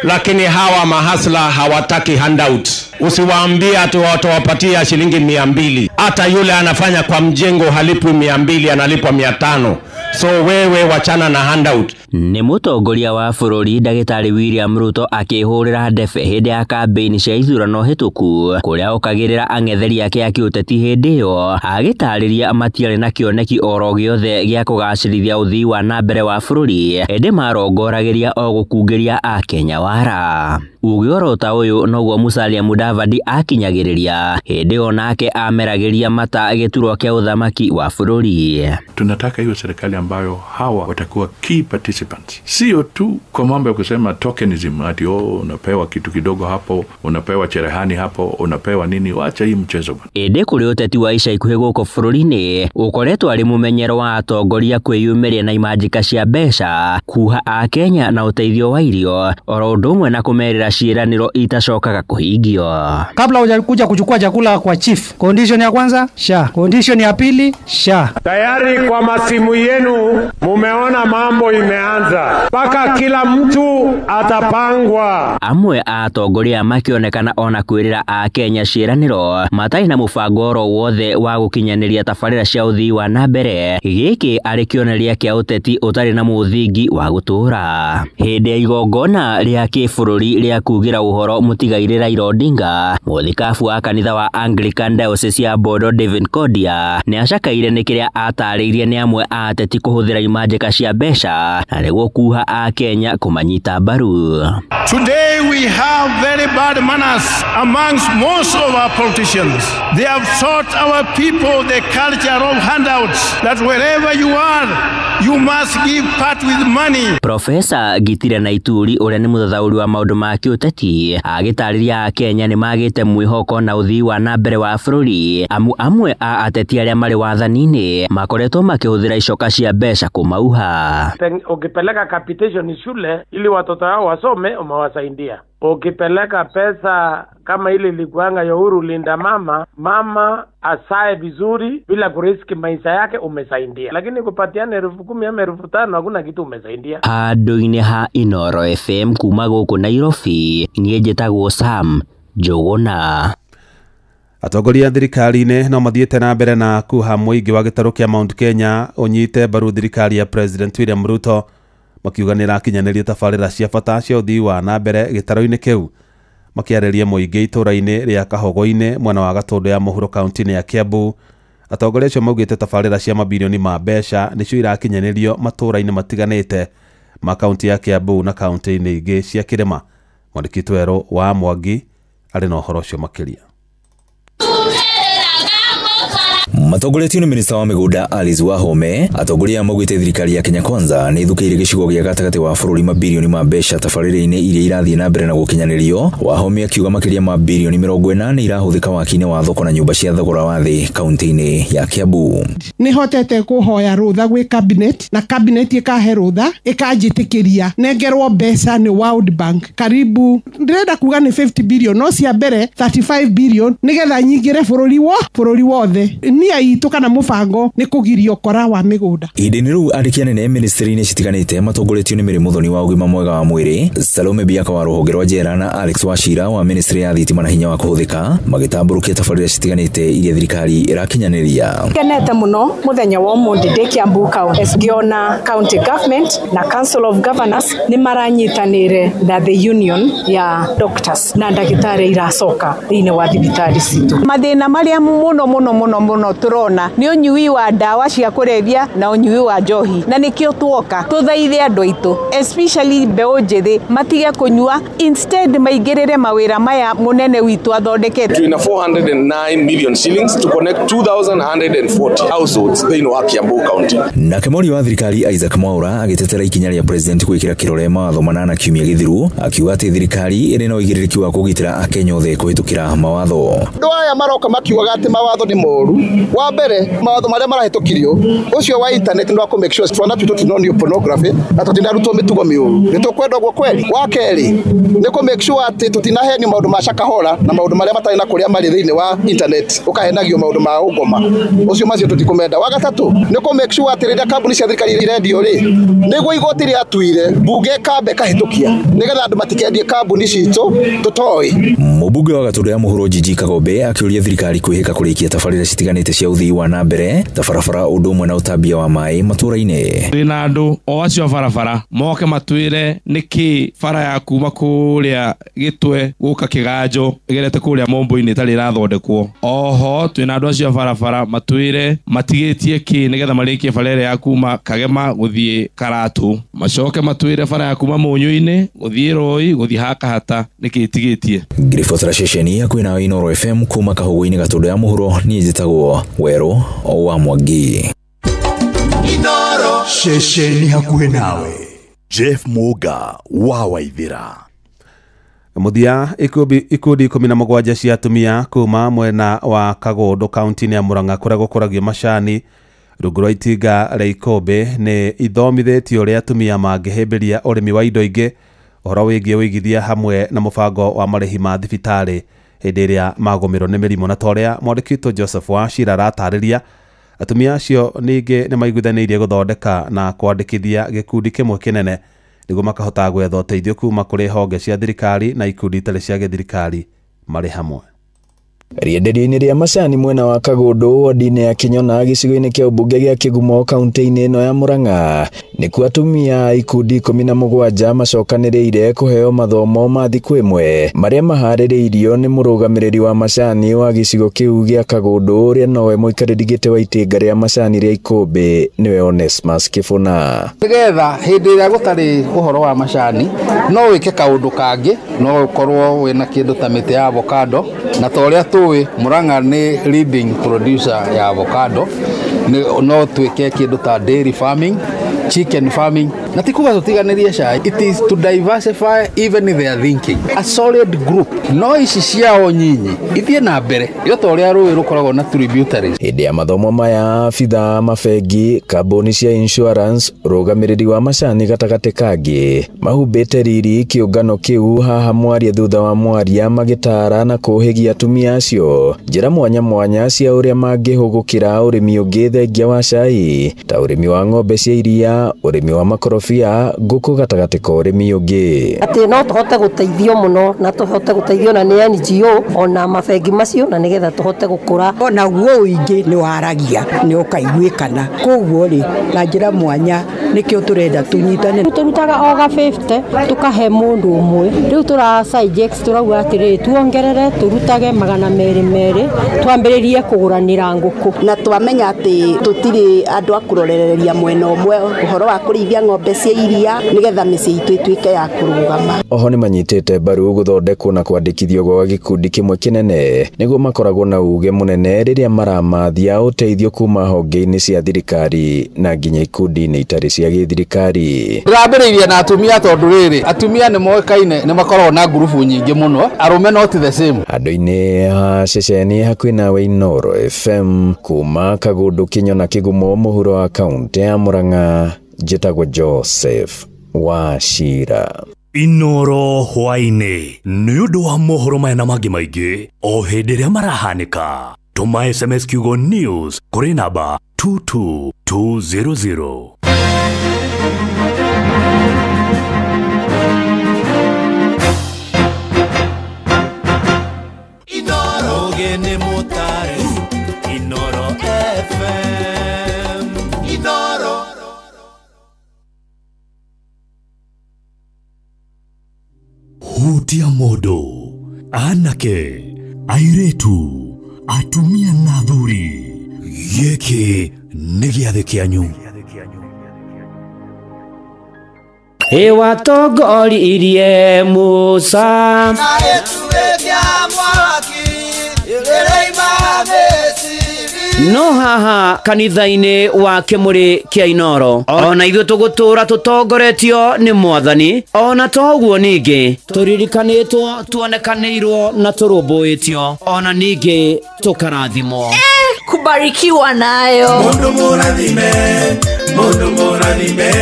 Lakini hawa mahasla hawataki handout. Usiwaambie ati watawapatia shilingi 200. Hata yule anafanya kwa mjengo halipwi 200, analipwa 500. So wewe wachana na handout. Nĩ mũtongoria wa bũrũri Ndagĩtarĩ William Ruto akĩhũrĩra ndebe hĩndĩ ya kambĩini cia ithurano hĩtũku kũrĩa okagĩrĩra ang'etheri ake a kĩũteti hĩndĩ ĩyo agĩtarĩria matiarĩ na kĩoneki oro gĩothe gĩa kũgacĩrithia ũthii wa na mbere wa bũrũri ĩndĩ marongoragĩria o gũkungĩria akenya wara. Uge oro ta ũyũ noguo Musalia Mudavadi akinyagĩrĩria hĩndĩ ĩyo nake ameragĩria mata gĩturwa kĩa ũthamaki wa bũrũri. Tunataka hiyo serikali ambayo hawa watakuwa key participants, sio tu kwa mambo ya kusema tokenism, ati oh, unapewa kitu kidogo hapo, unapewa cherehani hapo, unapewa nini. Wacha hii mchezo bwana. Ĩndĩ kũrĩ ũteti wa ica ikuhĩ gũkũ bũrũri-inĩ ũkoretwo arĩ mũmenyero wa atongoria kwĩyumĩria na imanjĩka cia mbeca kuha akenya na ũteithio wa irio oro ũndũ ũmwe na kũmerĩra ciĩranĩro itacokaga kũhingio. Kabla hujakuja kuchukua chakula kwa chief, condition ya kwanza sha, condition ya pili sha. Tayari kwa masimu yenu mumeona mambo imeanza, mpaka kila mtu atapangwa. Amwe a atongoria makĩonekana ona kwĩrĩra akenya ciĩranĩro matarĩ na mũbango oro wothe wa gũkinyanĩria tabarĩra cia ũthii wa na mbere, gĩkĩ arĩ kĩonereria kĩa ũteti ũtarĩ na mũthingi wa gũtũũra. Hĩndĩ ya igongona rĩa kĩbũrũri rĩa kugĩra ũhoro mũtigairĩ Raila Odinga, mũthikabu wa kanitha wa Anglican Diocese ya Bondo David Kodia nĩ acakaire nĩ kĩrĩa atarĩirie nĩ amwe a ateti kũhũthĩra imanjĩka cia mbeca na nĩguo kuha akenya kũmanyita mbaru. Today we have very bad manners amongst most of our politicians. They have taught our people the culture of handouts, that wherever you are, you must give part with money. Profesa Gitira Naituri ũrĩa nĩ mũthathaũri wa maũndũ ma kĩũteti agĩtarĩria akenya nĩ magĩte mwĩhoko na ũthii wa na mbere wa bũrũri amu amwe a ateti arĩa marĩ wathani-inĩ makoretwo makĩhũthĩra icoka cia mbeca kũmauha. Ukipeleka capitation shule ili watoto wao wasome, umewasaidia. Ukipeleka pesa kama ile ilikuanga ya Uhuru Linda Mama, mama asae vizuri bila kuriski maisha yake, umesaidia. Lakini kupatiana 10,000 ama 5,000 hakuna kitu umesaidia. Handũ-inĩ ha Inoro FM kuma gũkũ Nairobi, niĩ njĩtagwo Sam Njũgũna. Atongoria thirikari-inĩ no mathiĩte na mbere na kuha mũingĩ wa gĩtarũ kĩa Mount Kenya ũnyite mbaru thirikari ya President William Ruto, makiuga nĩ ĩrakinyanĩria tabarĩra cia bata cia ũthii wa na mbere gĩtarũ-inĩ kĩu. Makĩarĩria mũingĩ itũũra-inĩ rĩa Kahogo-inĩ mwena wa Gatũndũ ya mũhuro kaunti-inĩ ya Kiambu, atongoria acio maugĩte tabarĩra cia mabirioni ma mbeca nĩcio irakinyanĩrio matũũra-inĩ matiganĩte ma kaunti ya Kiambu na kaunti-inĩ ingĩ cia kĩrĩma. Mwandĩki Werũ wa Mwangi arĩ na ũhoro ũcio makĩria. Matongoretio nĩ minista wa mĩgũnda Alice Wahome, atongoria maugĩte thirikari ya Kenya Kwanza nĩ ĩthukĩire gĩcigo gĩa gatagatĩ wa bũrũri mabirioni ma mbeca tabarĩra-inĩ iria irathiĩ na mbere na gũkinyanĩrio. Wahome akiuga makĩria ma birioni 80 irahũthĩka waki-inĩ wa thoko na nyũmba cia thogora wa thĩ kaunti-inĩ ya Kiambu. Nĩ hotete kũhoya rũtha gwĩ cabinet na cabinet ĩkahe rũtha ĩkanjĩtĩkĩria nengerwo mbeca nĩ World Bank karibu ndĩrenda kuga nĩ 50 billion no cia mbere 35 billion nĩgetha nyingĩre bũrũri wothe. Nia itũ kana mũbango nĩ kũgiria ũkora wa mĩgũnda. Ihinda-inĩ rĩu andĩki anene ministry-inĩ citiganĩte matongoretio nĩ Mary Muthoni wa ũgima mwega wa mwĩrĩ, Salome Biaka wa rũhonge rwa njera na Alex Wachira wa ministry ya thitima na hinya wa kũhũthĩka magĩtambũrũkia tabarĩra citiganĩte iria thirikari ĩrakinyanĩria. Kenete mũno mũthenya wa ũmũthĩ ndĩ Kiambu County ngĩona county government na council of governors nĩ maranyitanĩire na the union ya doctors na ndagĩtarĩ iracoka thĩinĩ wa thibitarĩ citũ. Mathĩna marĩa mũno mũno mũno mũno tũrona nĩ ũnyui wa ndawa cia kũrebia na ũnyui wa njohi, na nĩkĩo tuoka tũthaithe andũ aitũ especially mbeũ njĩthĩ matige kũnyua, instead maingĩrĩre mawĩra maya mũnene witũ athondekete. Twina 409 million shillings to connect 2140 households thĩinĩ wa Kiambu County. Nake mwaria wa thirikari Isaac Mwaura agĩtetera ikinya rĩa president gwĩkĩra kĩrore mawatho manana kiumia gĩthiru, akiuga atĩ thirikari ĩrĩ na ũigĩrĩrĩki wa kũgitĩra Akenya othe kũhĩtũkĩra mawatho. Andũ aya maroka makiugaga atĩ mawatho nĩ moru. Wa mbere mawatho marĩa marahĩtũkirio ũcio wa internet nĩ wa kũ make sure twana twitũ tũtinonio pornography na tũtinarutwo mĩtugo mĩũru. Nĩ tũkwenda ũguo kweli? Wa kerĩ nĩ kũ make sure atĩ tũtinahenio maũndũ ma cakahora na maũndũ marĩa matarĩ na kũrĩa marĩ thĩinĩ wa internet, ũkahenagio maũndũ ma ũngoma ũcio macio tũtikũmenda. Wa gatatũ nĩ kũ make sure atĩ rĩrĩa kambuni cia thirikari irendio rĩ, nĩguo igoti rĩatuire mbunge ĩkambe ĩkahĩtũkia nĩgetha andũ matikendie kambuni citũ tũtoĩ. Mũmbunge wa Gatũndũ ya Mũhuro Jiji Kagombe akĩũria thirikari kwĩhĩka kũrĩkia tabarĩra citiganĩte cia ũthii wa na mbere ta barabara ũndũ ũmwe na ũtambia wa maĩ matũũra-inĩ. Twĩna andũ o acio a barabara moke matwĩre nĩkĩ bara ya kuma kũrĩa Gĩtwe gũka Kĩganjo ĩgerete kũrĩa Mombo-inĩ ĩtarĩ ĩrathondekwo. Oho twĩna andũ acio a barabara matwĩre matigĩtie kĩ nĩgetha marĩkie bara ĩrĩa ya kuma Kagema gũthiĩ Karatũ, macoke matwĩre bara ya kuma Mũnyũ-inĩ gũthiĩ Roi gũthiĩ Hakahata nĩkĩ ĩtigĩtie. Ngiribotera ceceni hakuhĩ nawe Inooro FM kuma Kahũgũ-inĩ Gatũndũ ya Mũhuro, niĩ njĩtagwo Werũ wa Mwangi. Inooro ceceni hakuhĩ nawe. Jeff Muga wa Waithira. Muthia ikundi 17 cia atumia kuma mwena wa Kagondo kaunti-inĩ ya Murang'a kũrĩa gũkũragio macani rungu rwa itinga rĩa Ikũmbĩ nĩ ithomithĩtio ũrĩa atumia mangĩhĩmbĩria ũrĩmi wa indo ingĩ, ũhoro wĩgiĩ ũigithia hamwe na mũbango wa marĩhi ma thibitarĩ hĩndĩ ĩrĩa magũmĩrwo nĩ mĩrimũ. Na ta ũrĩa mwandĩki witũ Joseph Wachira aratarĩria, atumia acio ningĩ nĩ maiguithanĩirie gũthondeka na kwandĩkithia gĩkundi kĩmwe kĩnene nĩguo makahota gwetha ũteithio kuma kũrĩ honge cia thirikari na ikundi itarĩ cia gĩthirikari marĩ hamwe. Rĩenderio-inĩ rĩa macani mwena wa Kagondo wodi-inĩ ya Kĩnyona gĩcigo-inĩ kĩa ũmbunge gĩa Kĩgumo kaunti-inĩ ĩno ya Murang'a nĩkuo atumia ikundi 17 macokanĩrĩire kũheo mathomo ma thikũ ĩmwe marĩa maharĩrĩirio nĩ mũrũgamĩrĩri wa macani wa gĩcigo kĩu gĩa Kagondo ũrĩa nowe mũikarĩri gĩtĩ wa itinga rĩa macani rĩa Ikũmbĩ nĩwe Onesmus Kĩbũna. Nĩgetha hĩndĩ ĩrĩa gũtarĩ ũhoro wa macani no wĩke kaũndũ kangĩ, no ũkorwo wĩna kĩndũ ta mĩtĩ ya avocado, na ta ũrĩa tũĩ Murang'a nĩ leading producer ya avocado, no twĩke kĩndũ ta dairy farming, chicken farming, na ti kuga tũtiganĩrie cai. It is to diversify even their thinking. A solid group no ici ciao nyinyi ithiĩ na mbere yo ta ũrĩa rũĩ rũkoragwo na tributaries. Hĩndĩ ya mathomo maya abithaa mabengi, kambuni cia insurance, ũrũgamĩrĩri wa macani gatagatĩ kangĩ mahumbĩte riri kĩũngano kĩu haha mwaria thutha wa mwaria magĩtara na kũhĩgia atumia acio njĩra mwanya mwanya cia ũrĩa mangĩhũgũkĩra ũrĩmi ũngĩ thengia wa cai ta ũrĩmi wa ng'ombe cia iria, ũrĩmi wa makorobia, ngũkũ gatagatĩ ka ũrĩmi ũngĩ. Atĩ no tũhote gũteithio mũno na tũhote gũteithio na nĩ NGO ona mabengi macio na nĩgetha tũhote gũkũra. Onaguo ũingĩ nĩ waragia nĩ ũkaiguĩkana, koguo rĩ na njĩra mwanya nĩkĩo tũrenda tũnyitane. Tũrutaga o ga 50 tũkahe mũndũ ũmwe, rĩu tũra suggest tũrauga atĩrĩrĩ tuongerere tũrutage 200 twambĩrĩrie kũgũranĩra ngũkũ. Na twamenya atĩ tũtirĩ andũ a kũrorereria mwena ũmwe Ũhoro wa kũrĩithia ng'ombe cia iria nĩgetha mĩciĩ itũ ĩtuĩke ya kũrũgama. Oho nĩmanyitĩte mbaru gũthondekwo na kwandĩkithio gwa gĩkundi kĩmwe kĩnene nĩguo makoragwo na uge mũnene rĩrĩa maramathia ũteithio kuma honge-inĩ cia thirikari na nginya ikundi-inĩ itarĩ cia gĩthirikari. Ndĩrambĩrĩirie na atumia tondũ rĩrĩ atumia nĩ moĩkaine nĩ makoragwo na ngurubu nyingĩ mũno, arũme not the same. Andũ-inĩ ha ceceni hakuhĩ nawe Inooro FM kuma Kagundu Kinyona Kigumo mũhuro wa kaunti ya Murang'a, njĩtagwo Joseph Wachira. Inooro hwaĩ-inĩ nĩ ũndũ wa mohoro maya na mangĩ maingĩ o hĩndĩ ĩrĩa marahanĩka. Tũma SMS kiugo news kũrĩ namba 22200. Ogene mutare Inooro FM Inooro. Hutia mũndũ, anake, airĩtu, atumia na athuri, gĩkĩ nĩ gĩathĩ kĩanyu. Ĩwatongoririe Musa no haha kanitha-inĩ wa Kĩmũrĩ kĩa Inooro ona ithuĩ tũgũtũra tũtongoretio nĩ Mwathani, ona toguo ningĩ tũririkanĩtwo, tuonekanĩirwo na tũrũmbũĩtio, ona ningĩ tũkarathimwo. Kubarikiwa nayo. Mundu mũrathime, mundu mũrathime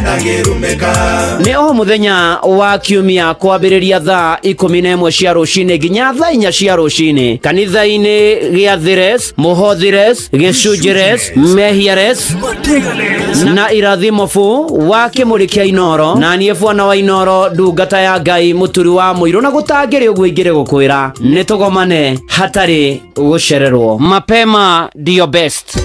ndangĩrumĩka. Nĩ o mũthenya wa kiumia kwambĩrĩria thaa 11 cia rũcinĩ nginya thaa 4 cia rũcinĩ kanitha-inĩ gĩa Thires, Mũhothires, Gĩcunjĩres, Mehiares na Irathimobu wa Kĩmũrĩ kĩa Inooro. Na niĩ bwana wa Inooro, ndungata ya Ngai, mũturi wa mũirũ, na gũtangĩrĩ ũguo ingĩrĩ gũkwĩra nĩ tũgomane hatarĩ gũcererwo. Mapema ndio best.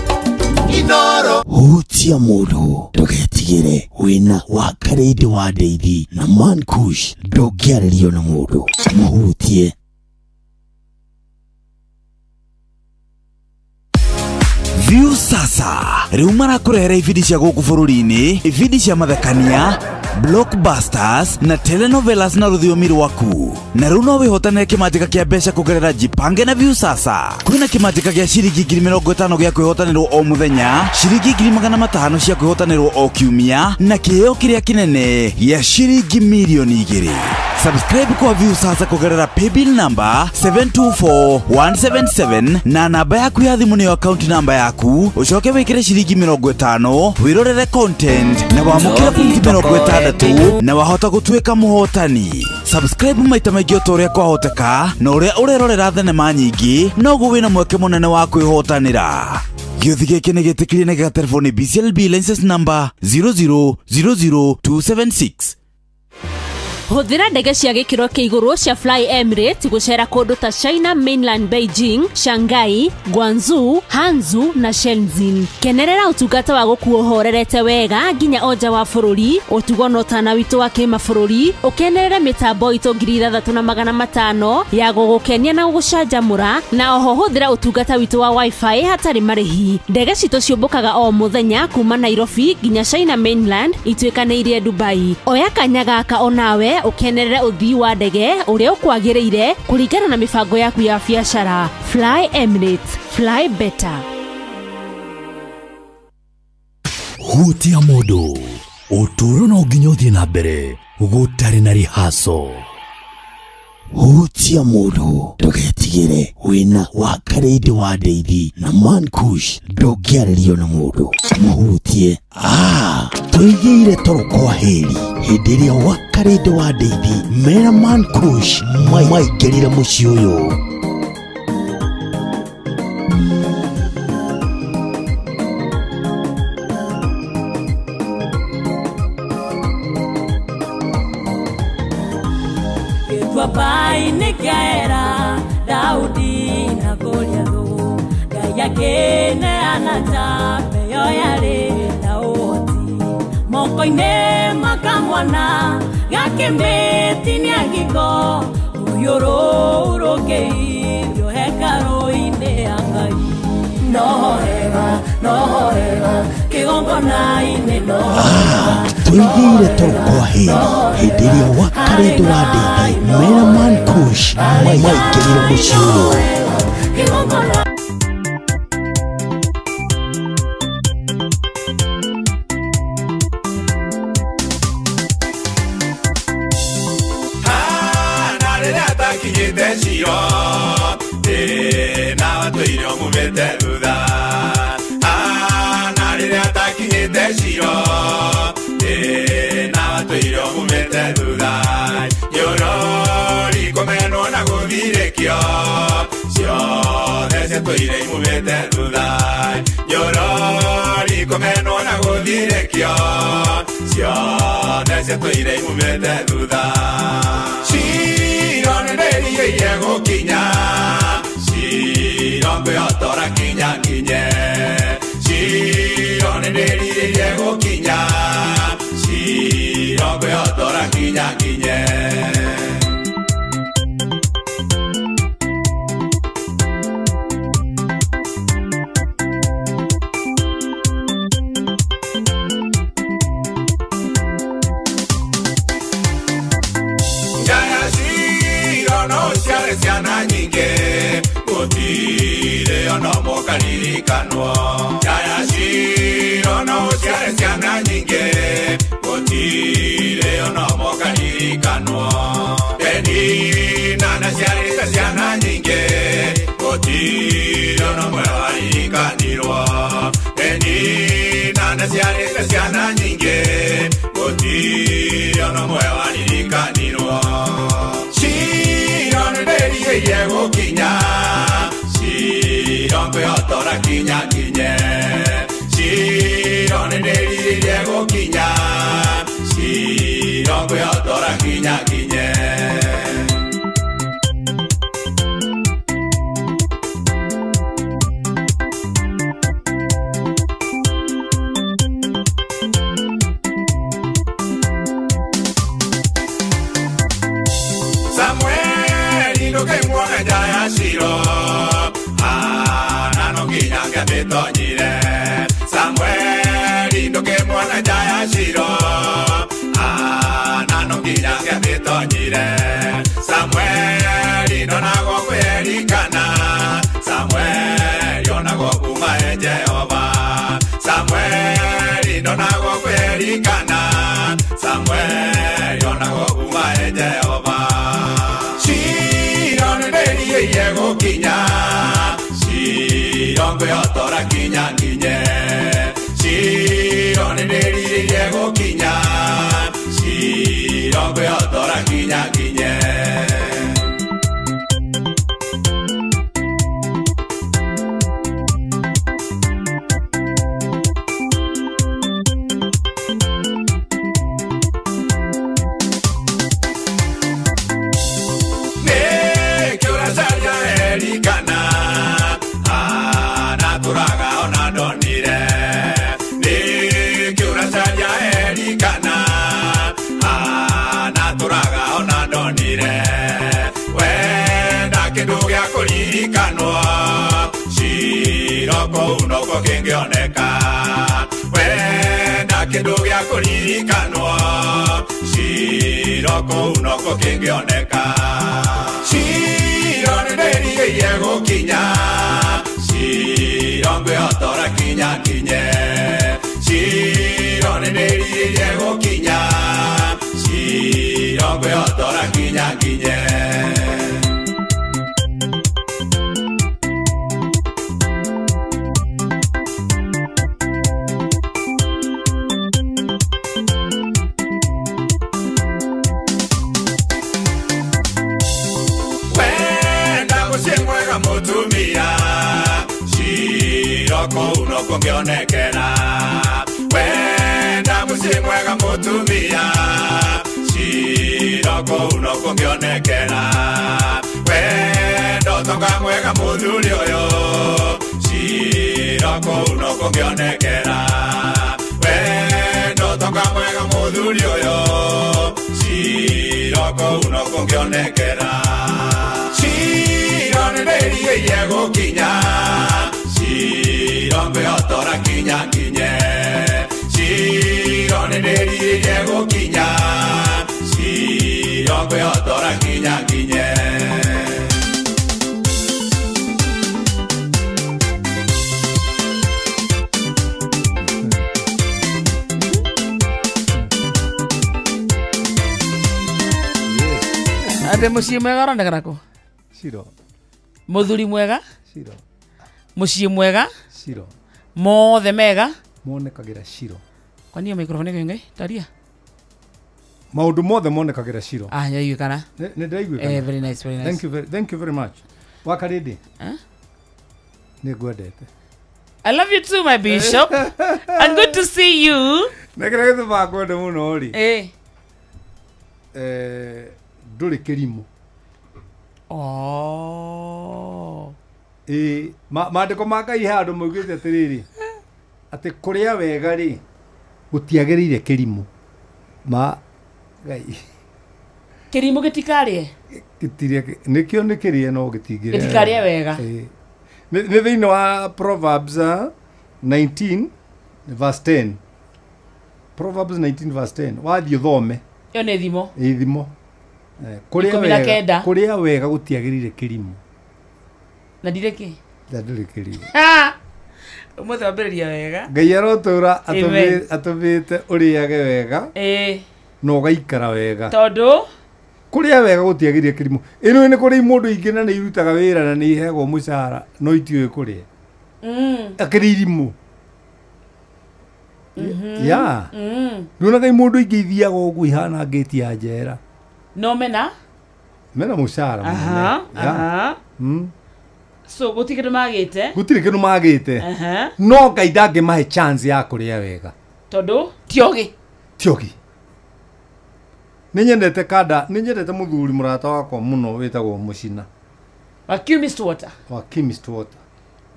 Hutia mũndũ ndũgetigĩre, wĩna wa Karĩndĩ wa Ndeithi na Man Kush, ndũngĩarĩrio na mũndũ, mũhutie. View sasa rĩu marakũrehera ibindi cia gũkũ bũrũri-inĩ, ibindi cia mathekania, blockbusters na telenovelas na rũthiomi rwaku. Na rĩu no wĩhotanĩre kĩmanjĩka kĩa mbeca kũgerera Jipange na View sasa. Kwĩna kĩmanjĩka gĩa ciringi 50,000 gĩa kwĩhotanĩrwo o mũthenya, ciringi 500,000 cia kwĩhotanĩrwo o kiumia, na kĩheo kĩrĩa kĩnene gĩa ciringi 2,000,000. Subscribe kwa View sasa kũgerera paybill number 724177 na namba yaku ya thimũ nĩyo account number yaku, ũcoke wĩkĩre ciringi 50 wĩrorere content na wamũkĩre pointi 60 na wahota gũtuĩka mũhotani. Subscribe maita maingĩ o ta ũrĩa kwahoteka, na ũrĩa ũrerorera thenema nyingĩ noguo wĩna mweke mũnene wa kwĩhotanĩra. Gĩũthi gĩkĩ nĩ gĩtĩkĩrie na gĩgaterefoni BCLB license number 0000276. Hũthĩra ndege cia gĩkĩro kĩa igũrũ cia Fly Emirates gũcera kũndũ ta China Mainland, Beijing, Shanghai, Guangzhou, Hangzhou na Shenzhen. Kenerera ũtungata wa gũkuo ũhorerete wega nginya o nja wa bũrũri, ũtugo na ũtana witũ wa kĩmabũrũri, ũkenerere mĩtambo itũ 6500 ya gũgũkenia na gũgũcanjamũra, na oho hũthĩra ũtungata witũ wa wifi hatarĩ marĩhi. Ndege citũ ciũmbũkaga o mũthenya kuma Nairobi nginya China Mainland ituĩkanĩirie Dubai. Oya kanya gaka onawe ũkenerere ũthii wa ndege ũrĩa ũkwagĩrĩire kũringana na mĩbango yaku ya biacara. Fly Emirates, fly better. Hutia mũndũ, ũtũũro no nginya ũthiĩ na mbere gũtarĩ na rihaco. Hutia mũndũ ndũgetigĩre, wĩna wa Karĩndĩ wa Ndeithi na Man Kush, ndũngĩarĩrio na mũndũ, mũhutie. Tũigĩire toro kwa heri hĩndĩ ĩrĩa wa Karĩndĩ wa Ndeithi mera Man Kush maingĩrire mũciĩ ũyũ. Gĩtuamba-inĩ kĩa Ela, Daudi na Goliathũ, Ngai akĩneana njamba ĩyo yarĩ na ũhoti. Moko-inĩ ma kamwana gakĩmĩtinia ngingo, rũhiũ rũu rũkĩirio hekarũ-inĩ ya Ngai. Noho hega, noho hega, kĩgongona-inĩ noho Tũigĩire toro kwa heri hĩndĩ ĩrĩa wakarĩndũ wa ndeithi mena Man Kush maingĩrire mũciĩ ũyũ. Kĩgongona. Na rĩrĩa ndakinyĩte Ciro na watũire ũmumĩte thutha. Na rĩrĩa ndakinyĩte Ciro na watũire ũmumĩte thutha. Nyorori kũmenwo na gũthirĩkio ciothe ciatũire imumĩte thutha. Nyorori kũmenwo na gũthirĩkio ciothe ciatũire imumĩte thutha. Ciro nĩndĩrirĩirie gũkinya, Ciro ngwĩhotora kinya nginye. Ciro nĩndĩrirĩirie gũkinya, Ciro ngwĩhotora kinya nginye. Njaya Ciro no ũciare ciana nyingĩ, gũtirĩ ona ũmwe ũkaririkanwo. Njaya Ciro no ũciare ciana nyingĩ, gũtirĩ ona ũmwe ũkaririkanwo. Penina ndaciarĩte ciana nyingĩ, gũtirĩ ona ũmwe waririkanirwo. Penina ndaciarĩte ciana nyingĩ, gũtirĩ ona ũmwe waririkanirwo. Ciro nĩndĩrirĩirie gũkinya, Ciro ngwĩhotora kinya nginye. Ciro nĩndĩrirĩirie gũkinya, Ciro ngwĩhotora kinya nginye. Samueli ndũkĩmuone nja ya Ciro, Hana no nginya angĩamĩtonyire. Samueli ndũkĩmuone nja ya Ciro, Hana no nginya angĩamĩtonyire. Samueli ndonagwo kwĩririkana, Samueli onagwo kuma e Jehova. Samueli ndonagwo kwĩririkana, Samueli onagwo kuma e Jehova. Ciro nĩndĩrirĩirie gũkinya, Ciro ngwĩhotora kinya nginye. Ciro nĩndĩrirĩirie gũkinya, Ciro ngwĩhotora kinya nginye. Nĩkĩ ũracaria Elikana, Hana tũraga ona ndonire. Nĩkĩ ũracaria Elikana, Hana tũraga ona ndonire. Wenda kĩndũ gĩa kũririkanwo, Ciro kũu nokuo kĩngĩoneka. Wenda kĩndũ gĩa kũririkanwo, Ciro kũu nokuo kĩngĩoneka. Ciro nĩndĩrirĩirie gũkinya, Ciro ngwĩhotora kinya nginye. Ciro nĩndĩrirĩirie gũkinya, Ciro ngwĩhotora kinya nginye. Wenda mũciĩ mwega mũtumia, Ciro kũu nokuo ngĩonekera. Wenda mũciĩ mwega mũtumia, Ciro kũu nokuo ngĩonekera. Wenda ũtonga mwega mũthuri ũyũ, Ciro kũu nokuo ngĩonekera. Wenda ũtonga mwega mũthuri ũyũ, Ciro kũu nokuo ngĩonekera. Ciro nĩndĩrirĩirie gũkinya, Ciro Ciro ngwĩhotora nginya nginye. Ciro nĩndĩrirĩirie gũkinya. Ciro ngwĩhotora nginya nginye. Ate muciĩ mwega ũronekana kũ? Ciro. Mũthuri mwega? Ciro. Mũciĩ mwega? Ciro. Mothe mega? Monekagĩra Ciro. Kwani hiyo microphone ĩko ĩngĩ? Taria. Maũndũ mothe monekagĩra Ciro. Ah, yaiguĩkana. Nĩ ndĩraiguĩkana. Eh, very nice, very nice. Thank you very much. Wakarĩndĩ. Eh? Nĩ ngwendete. I love you too, my bishop. And good to see you. Na kĩrĩa gĩtũmaga ngwende mũno rĩ. Eh. Eh, ndũrĩ kĩrimũ. Oh. Ĩĩ, maandĩko ma Ngai he handũ maugĩte atĩrĩrĩ, atĩ kũrĩa wega rĩ, gũtiagĩrĩire kĩrimũ. Ma Ngai. Kĩrimũ gĩtikarĩe? Gĩtirĩe, nĩkĩo nĩ kĩrĩe no gĩtingĩrĩa. Gĩtikarĩe wega. Ĩĩ. Nĩ thĩinĩ wa Proverbs 19 verse 10. Proverbs 19 verse 10. Wathiĩ ũthome. Ĩyo nĩ thimo. Ĩ thimo. Kũrĩa wega gũtiagĩrĩire kĩrimũ. Na ndirĩ kĩ? Na ndũrĩ kĩrimũ. Ũmũthĩ wambĩrĩria wega. Ngai arotũra atũmĩte ũrĩage wega. Ĩĩ. Na ũgaikara wega. Tondũ? Kũrĩa wega gũtiagĩrĩire kĩrimũ. Ĩno nĩ kũrĩ mũndũ ingĩ na nĩ irutaga wĩra na nĩ iheagwo mũcara no itiũĩ kũrĩa. Akĩrĩ irimũ. Ya. Nĩwonaga mũndũ ingĩ ithiaga ũguo ihana ngĩti ya njera. No mena? Mena mũcara mũnene. Aha. So gũtirĩ kĩndũ magĩte? Gũtirĩ kĩndũ magĩte. No Ngai ndangĩmahe chance ya kũrĩa wega. Tondũ ti ogĩ. Ti ogĩ. Nĩ nyendete kanda, nĩ nyendete mũthuri mũrata wakwa mũno wĩtagwo Mũcina. Wa Chemist Water. Wa Chemist Water.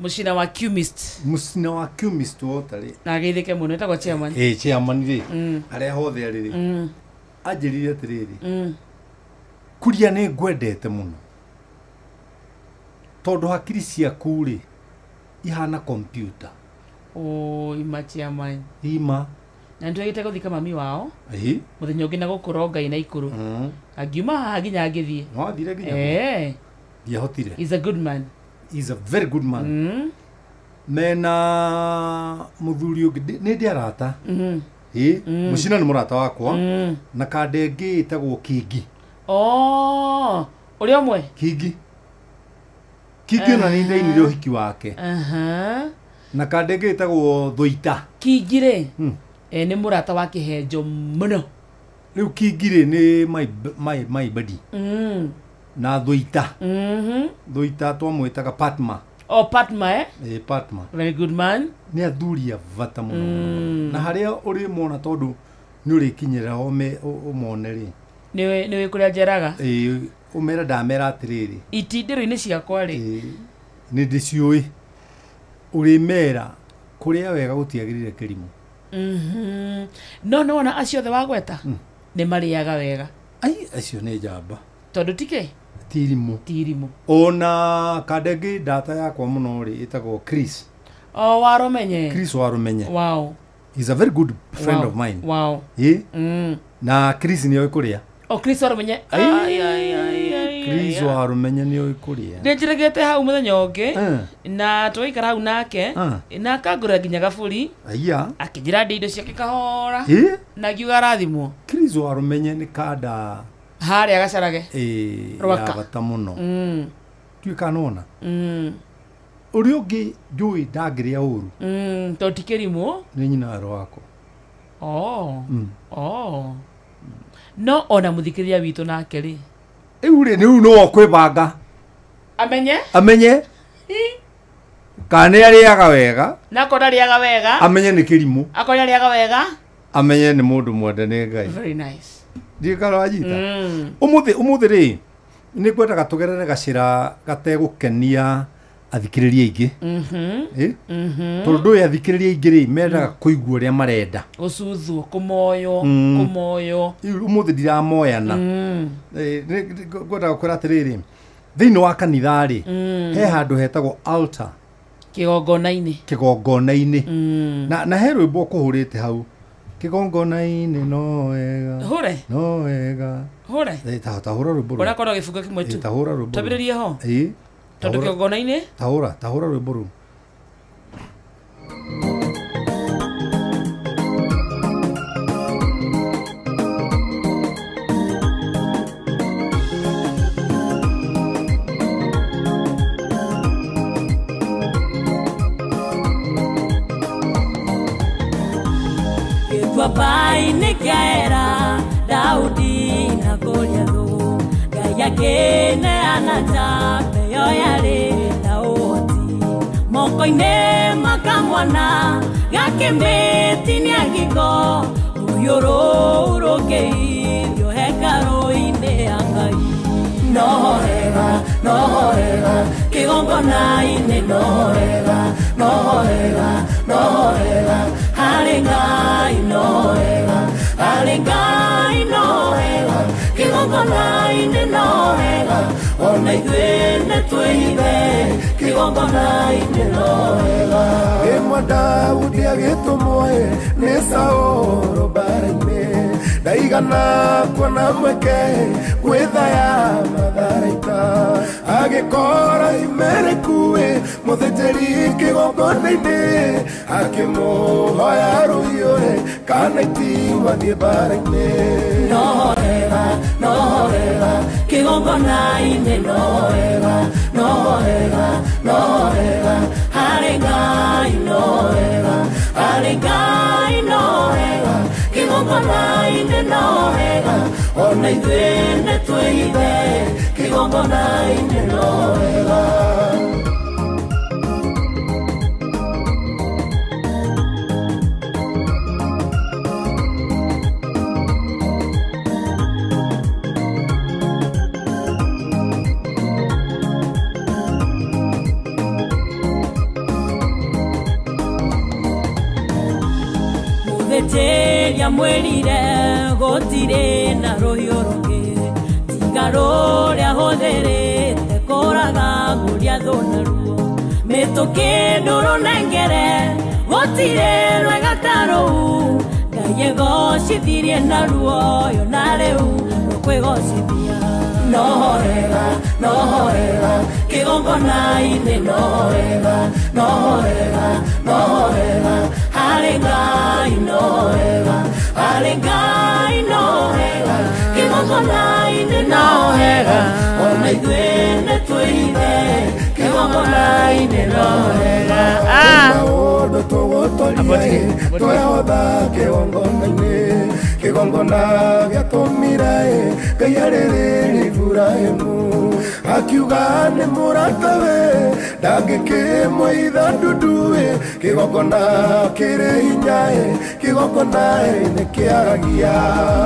Mũcina wa Chemist. Mũcina wa Chemist Water rĩ. Na ageithĩke mũno etagwo chairman. Ĩĩ chairman rĩ. Harĩa hothe arĩ rĩ. Anjĩrire atĩrĩrĩ. Kuria nĩ ngwendete mũno. Tondũ hakiri ciaku rĩ ihana computer. Oh, ima chairman. Ima. Na nĩtwagĩte gũthika mami wao. Ĩĩ. Mũthenya ũngĩ na gũkũrwo Ngai na ikũrũ. Angiuma haha nginya ngĩthiĩ. No athire nginya. Eh. Ndiahotire. He's a good man. He's a very good man. Mena mũthuri ũngĩ nĩ ndĩ arata. Ĩĩ, Mũcina nĩ mũrata wakwa. Na kanda ĩngĩ ĩtagwo Kingi. Oh, ũrĩa ũmwe? Kingi. Kingi ona nĩ ndainire ũhiki wake. Na kanda ĩngĩ ĩtagwo Thũita. Kingi rĩ, nĩ mũrata wa kĩhenjo mũno. Rĩu Kingi rĩ nĩ my buddy. Na Thũita. Thũita twamwĩtaga Patma. Oh, Patma eh? Eh, Patma. Very good man. Nĩ athuri a bata mũno. Na harĩa ũrĩmona tondũ nĩ ũrĩkinyĩra ũmone rĩ. Nĩ kũrĩa njeraga? Ĩĩ, ũmere ndamera atĩrĩrĩ. Itindĩro-inĩ ciakwa rĩ. Nĩ ndĩciũĩ. Ũrĩmera kũrĩa wega gũtiagĩrĩire kĩrimũ. No nĩ wona acio othe wagweta nĩ marĩaga wega. Ai, acio nĩ njamba. Tondũ ti kĩ? Ti irimũ. Ti irimũ. Ona kanda ĩngĩ ndata yakwa mũno rĩ ĩtagwo Chris. Oh, Warumenye. Chris Warumenye. Wow. He's a very good friend of mine. Wow. Ĩ? Na Chris nĩ oĩ kũrĩa. Oh, Chris Warumenye. Ai ai ai. Chris Warumenye nĩ oĩ kũrĩa. Nĩ njĩrĩgĩte hau mũthenya ũngĩ na twaikara hau nake na akangũrĩra nginya gaburi. Aya. Akĩnjĩra ndĩ indo ciake kahora. Na ngiuga arathimwo. Chris Warumenye nĩ kanda harĩa gacarage. Ĩĩ, ya bata mũno. Tuĩka nona. Ũrĩa ũngĩ njũĩ ndangĩrĩa ũru. Tondũ ti kĩrimũ. Nĩ nyina wa wakwa. Oh. Oh. No ona mũthikĩrĩria witũ nake rĩ. Rĩu rĩ rĩu no kwĩbanga. Amenye? Amenye. Kana nĩ arĩaga wega. Na akorwo ndarĩaga wega. Amenye nĩ kĩrimũ. Akorwo nĩ arĩaga wega. Amenye nĩ mũndũ mwende nĩ Ngai. Very nice. Ndiũĩ kana wanyita. Ũmũthĩ rĩ nĩ ngwendaga tũgerere gacĩra gategũkenia athikĩrĩria aingĩ. Tondũ ndũĩ athikĩrĩria aingĩ rĩ mendaga kũigua ũrĩa marenda. Gũcuthwo, kũmoywo, kũmoywo. Ũmũthĩ ndiramoyana. Ngwendaga kwĩra atĩrĩrĩ, thĩinĩ wa kanitha rĩ, he handũ hetagwo altar. Kĩgongona-inĩ. Kĩgongona-inĩ. Na he rwĩmbo ũkũhũrĩte hau. Kĩgongona-inĩ no wega. Hũre? No wega. Hũre? Ta hũra rwĩmbo rũu. Ũrakorwo gĩbungo kĩmwe tu. Ta hũra rwĩmbo rũu. Twambĩrĩrie ho? Ĩĩ. Tondũ kĩgongona-inĩ? Ta hũra rwĩmbo rũu. Gĩtuamba-inĩ kĩa Ela, Daudi na Goliathũ, Ngai akĩneana njamba ĩyo yarĩ na ũhoti. Moko-inĩ ma kamwana gakĩmĩtinia ngingo, rũhiũ rũu rũkĩithio hekarũ-inĩ ya Ngai. No wega, no wega, kĩgongona-inĩ no wega, no wega, no wega, harĩ Ngai no wega, harĩ Ngai no wega, kĩgongona-inĩ no wega, ona ithuĩ nĩtwĩithe, kĩgongona-inĩ no wega. Ĩmwe Daudi agĩtũmwo nĩ Saũlũ mbaara-inĩ, ndaigana kuona mweke gwĩthaya matharaita, agĩkora Imelekuĩ mũthĩnjĩri kĩgongona-inĩ, akĩmũhoya rũhiũ kana itimũ athiĩ mbaara-inĩ. No wega, no wega, kĩgongona-inĩ no wega, no wega, no wega, harĩ Ngai no wega, harĩ Ngai no wega, kĩgongona-inĩ no wega, ona ithuĩ nĩtwĩithe, kĩgongona-inĩ no wega. Mũthĩnjĩri amwĩrire gũtirĩ na rũhiũ rũngĩ tiga rũrĩa hũthĩrĩte kũraga Goliathũ naruo. Mĩtũkĩ ndũrũnengere gũtirĩ rwega ta rũu, Ngai egocithirie naruo yo na rĩu rũkwĩgocithia. No wega, no wega, kĩgongona-inĩ no wega, no wega, no wega, harĩ Ngai no wega, harĩ Ngai no wega, kĩgongona-inĩ no wega, ona ithuĩ nĩtwĩithe, kĩgongona-inĩ no wega. Maũndũ tũgũtoria twehotha kĩgongona-inĩ, kĩgongona gĩatũmire Ngai arĩrĩrie Iburahĩmu, akiuga nĩ mũratawe ndangĩkĩmũitha ndundu, kĩgongona kĩrĩ hinya, kĩgongona nĩkĩaragia.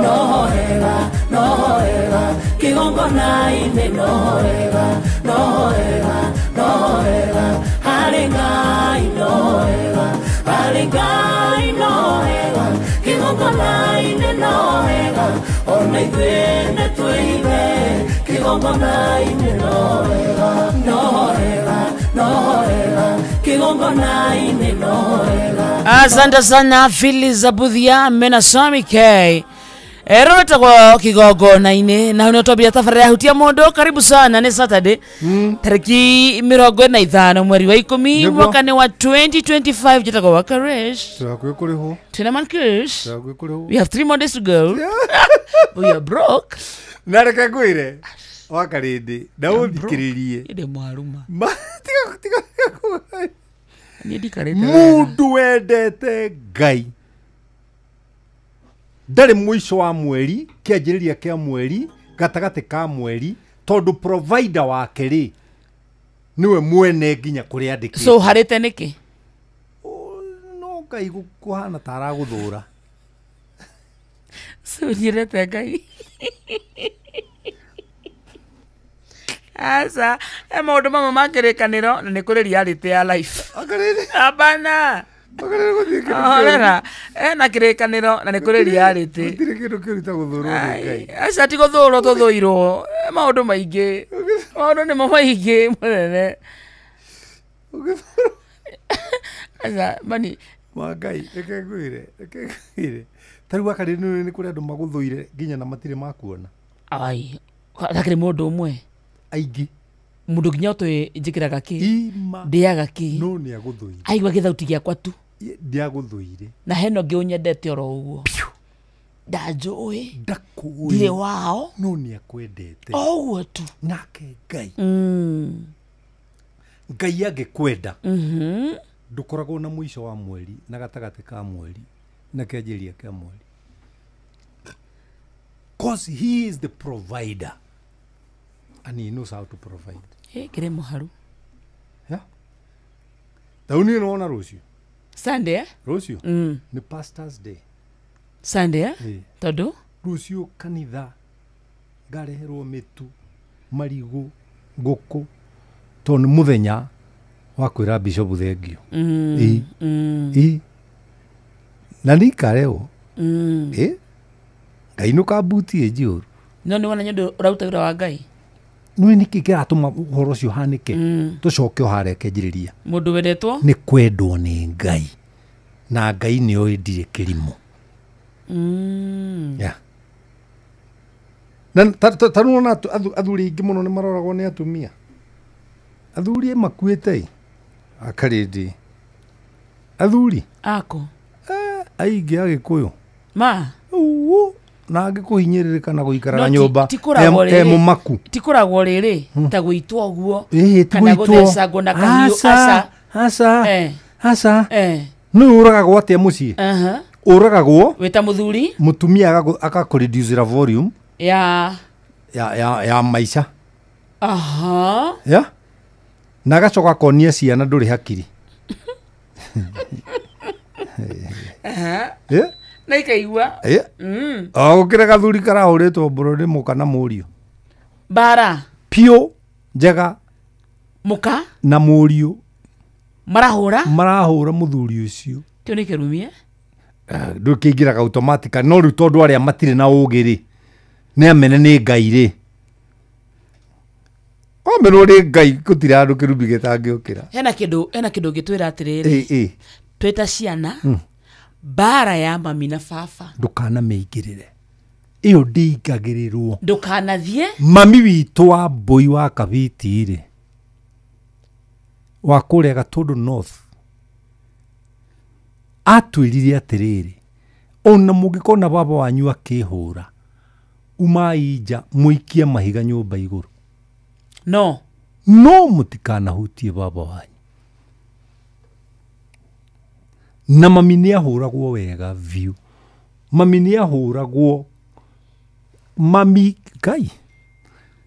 No wega, no wega, kĩgongona-inĩ no wega, no wega, no wega, harĩ Ngai no wega, harĩ Ngai no wega, kĩgongona-inĩ no wega, ona ithuĩ nĩtwĩithe, kĩgongona-inĩ no wega, no wega, no wega, kĩgongona-inĩ no wega. Asante sana Phyllis Abuthia mena Sami K. Erorete kwa kĩgongona-inĩ na nĩ twambia tabarĩra ya Hutia Mũndũ. Karibu sana, nĩ Saturday tarĩki 45 mweri wa 10 mwaka nĩ wa 2025. Njĩtagwo Wakaresh. Twĩ hakuhĩ kũrĩhwo. Twĩna Mankush. Twĩ hakuhĩ kũrĩhwo. We have 3 more days to go. We are broke. Na reke ngwĩre Wakarĩndĩ na ũthikĩrĩrie. Ndĩ mwaruma. Tiga Niĩ ndikarĩte wega. Mũndũ wendete Ngai ndarĩ mũico wa mweri, kĩanjĩrĩria kĩa mweri, gatagatĩ ka mweri, tondũ provider wake rĩ nĩwe mwene nginya kũrĩa andĩkĩte. So harĩte nĩkĩ? No Ngai kũhana ta aragũthũra. So nyendete Ngai. Aca, he maũndũ mamwe ma kĩrĩkanĩro na nĩ kũrĩ reality ya life. Hapana. Horera, ena kĩrĩkanĩro na nĩ kũrĩ reality. Gũtirĩ kĩndũ kĩũru ta gũthũrwo nĩ Ngai. Aca ti gũthũrwo tũthũirwo, maũndũ maingĩ. Maũndũ nĩmo maingĩ mũnene. Aca mani Wa Ngai, reke ngwĩre, reke ngwĩre. Ta rĩu gaka nĩ kũrĩ andũ magũthũire nginya na matirĩ makuona. Ai, hakĩrĩ mũndũ ũmwe. Aingĩ. Mũndũ nginya ũtũĩ njĩkĩraga kĩ. Ima. Ndĩaga kĩ. No nĩ agũthũire. Aigua gĩthauti gĩakwa tu. Ndiagũthũire. Na hena ũngĩ ũnyendete oro ũguo. Ndanjũĩ. Ndakũĩ. Ndirĩ wao. No nĩ akwendete. O ũguo tu. Nake Ngai. Ngai angĩkwenda. Ndũkoragwo na mũico wa mweri na gatagatĩ ka mweri na kĩanjĩrĩria kĩa mweri. Cause he is the provider and he knows how to provide. Kĩrĩ mũharu. Yeah. Ta niĩ nĩwona rũciũ. Sunday eh? Rũciũ nĩ Pastors Day. Sunday eh? Tondũ? Rũciũ kanitha ngareherwo mĩtu, marigũ, ngũkũ, tondũ nĩ mũthenya wa kwĩra bishop thengio. Ĩ. Na nĩikarehwo. Ĩ. Ngai nũkambutie njihũru. No nĩ wona nĩ ũndũ ũraruta wĩra wa Ngai. Nĩ nĩkĩ kĩratũma ũhoro ũcio ũhanĩke? Tũcoke o harĩa kĩanjĩrĩria. Mũndũ wendetwo? Nĩ kwendwo nĩ Ngai. Na Ngai nĩ oĩ ndirĩ kĩrimũ. Yeah. Na ta nĩwona athuri aingĩ mũno nĩ maroragwo nĩ atumia. Athuri makuĩte akarĩndĩ. Athuri ako aingĩ a Gĩkũyũ. Ma ũũ na angĩkũhinyĩrĩrĩka na gũikaraga nyũmba e mũmaku. Ti kũragwo rĩrĩ ta gũitwo ũguo kana gũthecangwo na kahiũ. Aca. Aca. Aca. Nĩ ũragagwo atĩa mũciĩ? Ũragagwo wĩ ta mũthuri, mũtumia agakũreducĩra volume ya maica. Aha. Yeah. Na agacoka akonia ciana ndũrĩ hakiri. Na ikaigua. O gũkĩra gathuri karahũrĩtwo mbũrũ nĩ mũka na mũriũ. Mbara. Piũ njega. Mũka na mũriũ marahũra. Marahũra mũthuri ũcio. Kĩu nĩ kĩrumie? Ndũkĩingĩraga automatically no rĩu tondũ arĩa matirĩ na ũgĩ rĩ nĩ amene nĩ Ngai rĩ. Wamenwo nĩ Ngai gũtirĩ handũ kĩrumi gĩtangĩũkĩra. Hena kĩndũ ũngĩtwĩra atĩrĩrĩ. Twĩ ta ciana mbara ya mami na baba. Ndũkanamĩingĩrĩre. Ĩyo ndĩingagĩrĩrwo. Ndũkanathiĩ. Mami witũ wa Mbũi wa Kabiti rĩ wa kũrĩa Gatũndũ North atwĩrire atĩrĩrĩ, ona mũngĩkona baba wanyu akĩhũra umai nja mũikie mahiga nyũmba igũrũ. No. No mũtikanahutie baba wanyu. Na mami nĩ ahũragwo wega biũ. Mami nĩ ahũragwo. Mami Ngai.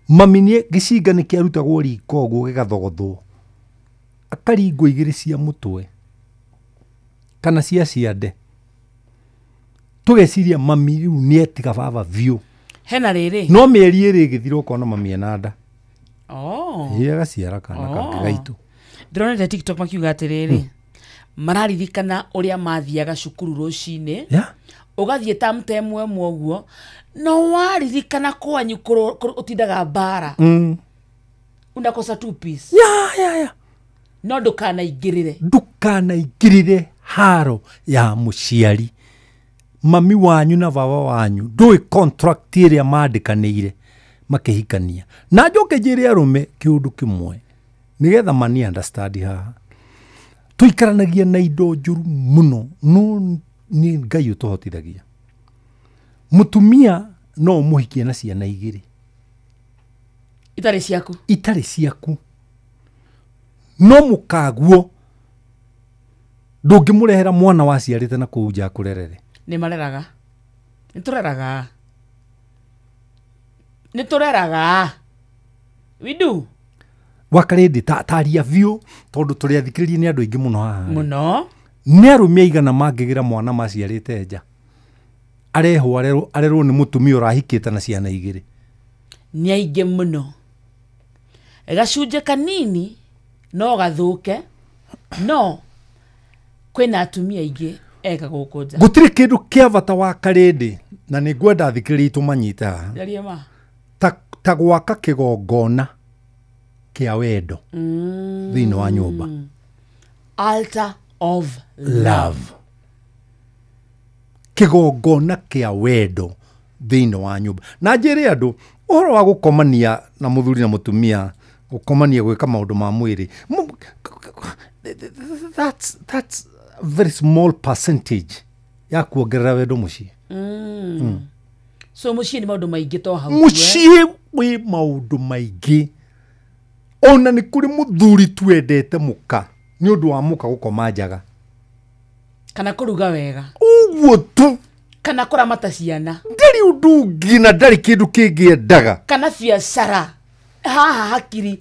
Mami nĩ gĩcinga nĩ kĩarutagwo riko ũguo gĩgathogothwo. Akaringwo igĩrĩ cia mũtwe kana cia ciande. Tũgeciria mami rĩu nĩ etiga baba biũ. Hena rĩrĩ. No mĩeri ĩrĩ ĩgĩthira ũkona mami ena nda. Oh. Ĩ agaciara kana kangĩ gaitũ. Ndĩronete TikTok makiuga atĩrĩrĩ. Mararirikana ũrĩa mathiaga cukuru rũcinĩ. Ũgathiĩ ta mtemu ĩmwe ũguo no waririkana kwanyu ũtindaga mbara. Unakosa two piece. Yeah. No ndũkanaingĩrĩre. Ndũkanaingĩrĩre haro ya mũciari. Mami wanyu na baba wanyu ndũĩ contract ĩrĩa mandĩkanĩire makĩhikania. Na njoke njĩre arũme kĩũndũ kĩmwe nĩgetha mani understand haha. Tũikaranagia na indo njũru mũno no nĩ Ngai ũtũhotithagia. Mũtumia no ũmũhikie na ciana igĩrĩ. Itarĩ ciaku. Itarĩ ciaku. No mũkaguo ndũngĩmũrehera mwana waciarĩte na kũu nja akũrerere. Nĩ mareraga. Nĩ tũreraga. Nĩ tũreraga. We do. Wakarĩndĩ taria biũ tondũ tũrĩ athikĩrĩria nĩ andũ aingĩ mũno haha. Mũno. Nĩ arũme aigana mangĩgĩra mwana maciarĩte nja. Arehwo arerwo nĩ mũtumia ũrahikĩte na ciana igĩrĩ. Nĩ aingĩ mũno. Gacunjĩ kanini no gathũke no kwĩna atumia aingĩ ega gũkũ nja. Gũtirĩ kĩndũ kĩa bata wa karĩndĩ na nĩ ngwenda athikĩrĩria tũmanyite haha. Njarie ma. Ta gwaka kĩgongona kĩa wendo thĩinĩ wa nyũmba. Altar of love. Kĩgongona kĩa wendo thĩinĩ wa nyũmba. Na njĩre andũ ũhoro wa gũkomania na mũthuri na mũtumia, gũkomania gwĩka maũndũ ma mwĩrĩ, that's a very small percentage ya kuongerera wendo mũciĩ. So mũciĩ nĩ maũndũ maingĩ to hau. Mũciĩ wĩ maũndũ maingĩ. Ona nĩ kũrĩ mũthuri twendete mũka nĩ ũndũ wa mũka gũkoma njaga, kana kũruga wega, ũguo tu, kana kũramata ciana, ndarĩ ũndũ ũngĩ na ndarĩ kĩndũ kĩngĩ endaga, kana biacara haha hakiri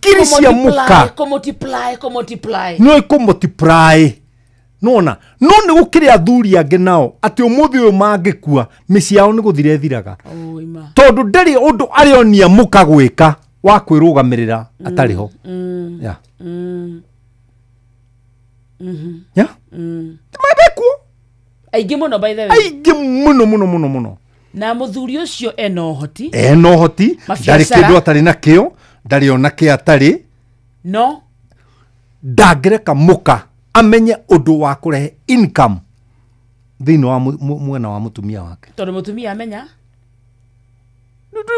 cia mũka kũ multiply no ĩkũ-multiply. Nona no nĩ gũkĩrĩ athuri angĩ nao atĩ ũmũthĩ ũyũ mangĩkua mĩciĩ yao nĩ gũthira ĩthiraga, tondũ ndarĩ ũndũ arĩonia mũka gwĩka wa kwĩrũgamĩrĩra atarĩ ho. Yeah. Yeah. Mabekuo aingĩ mũno, by the way, aingĩ mũno mũno mũno mũno. Na mũthuri ũcio ena ũhoti, ena ũhoti, ndarĩ kĩndũ atarĩ nakĩo, ndarĩ ona kĩ atarĩ, no ndangĩreka mũka amenye ũndũ wa kũrehe income thĩinĩ wa mwena wa mũtumia wake, tondũ mũtumia amenya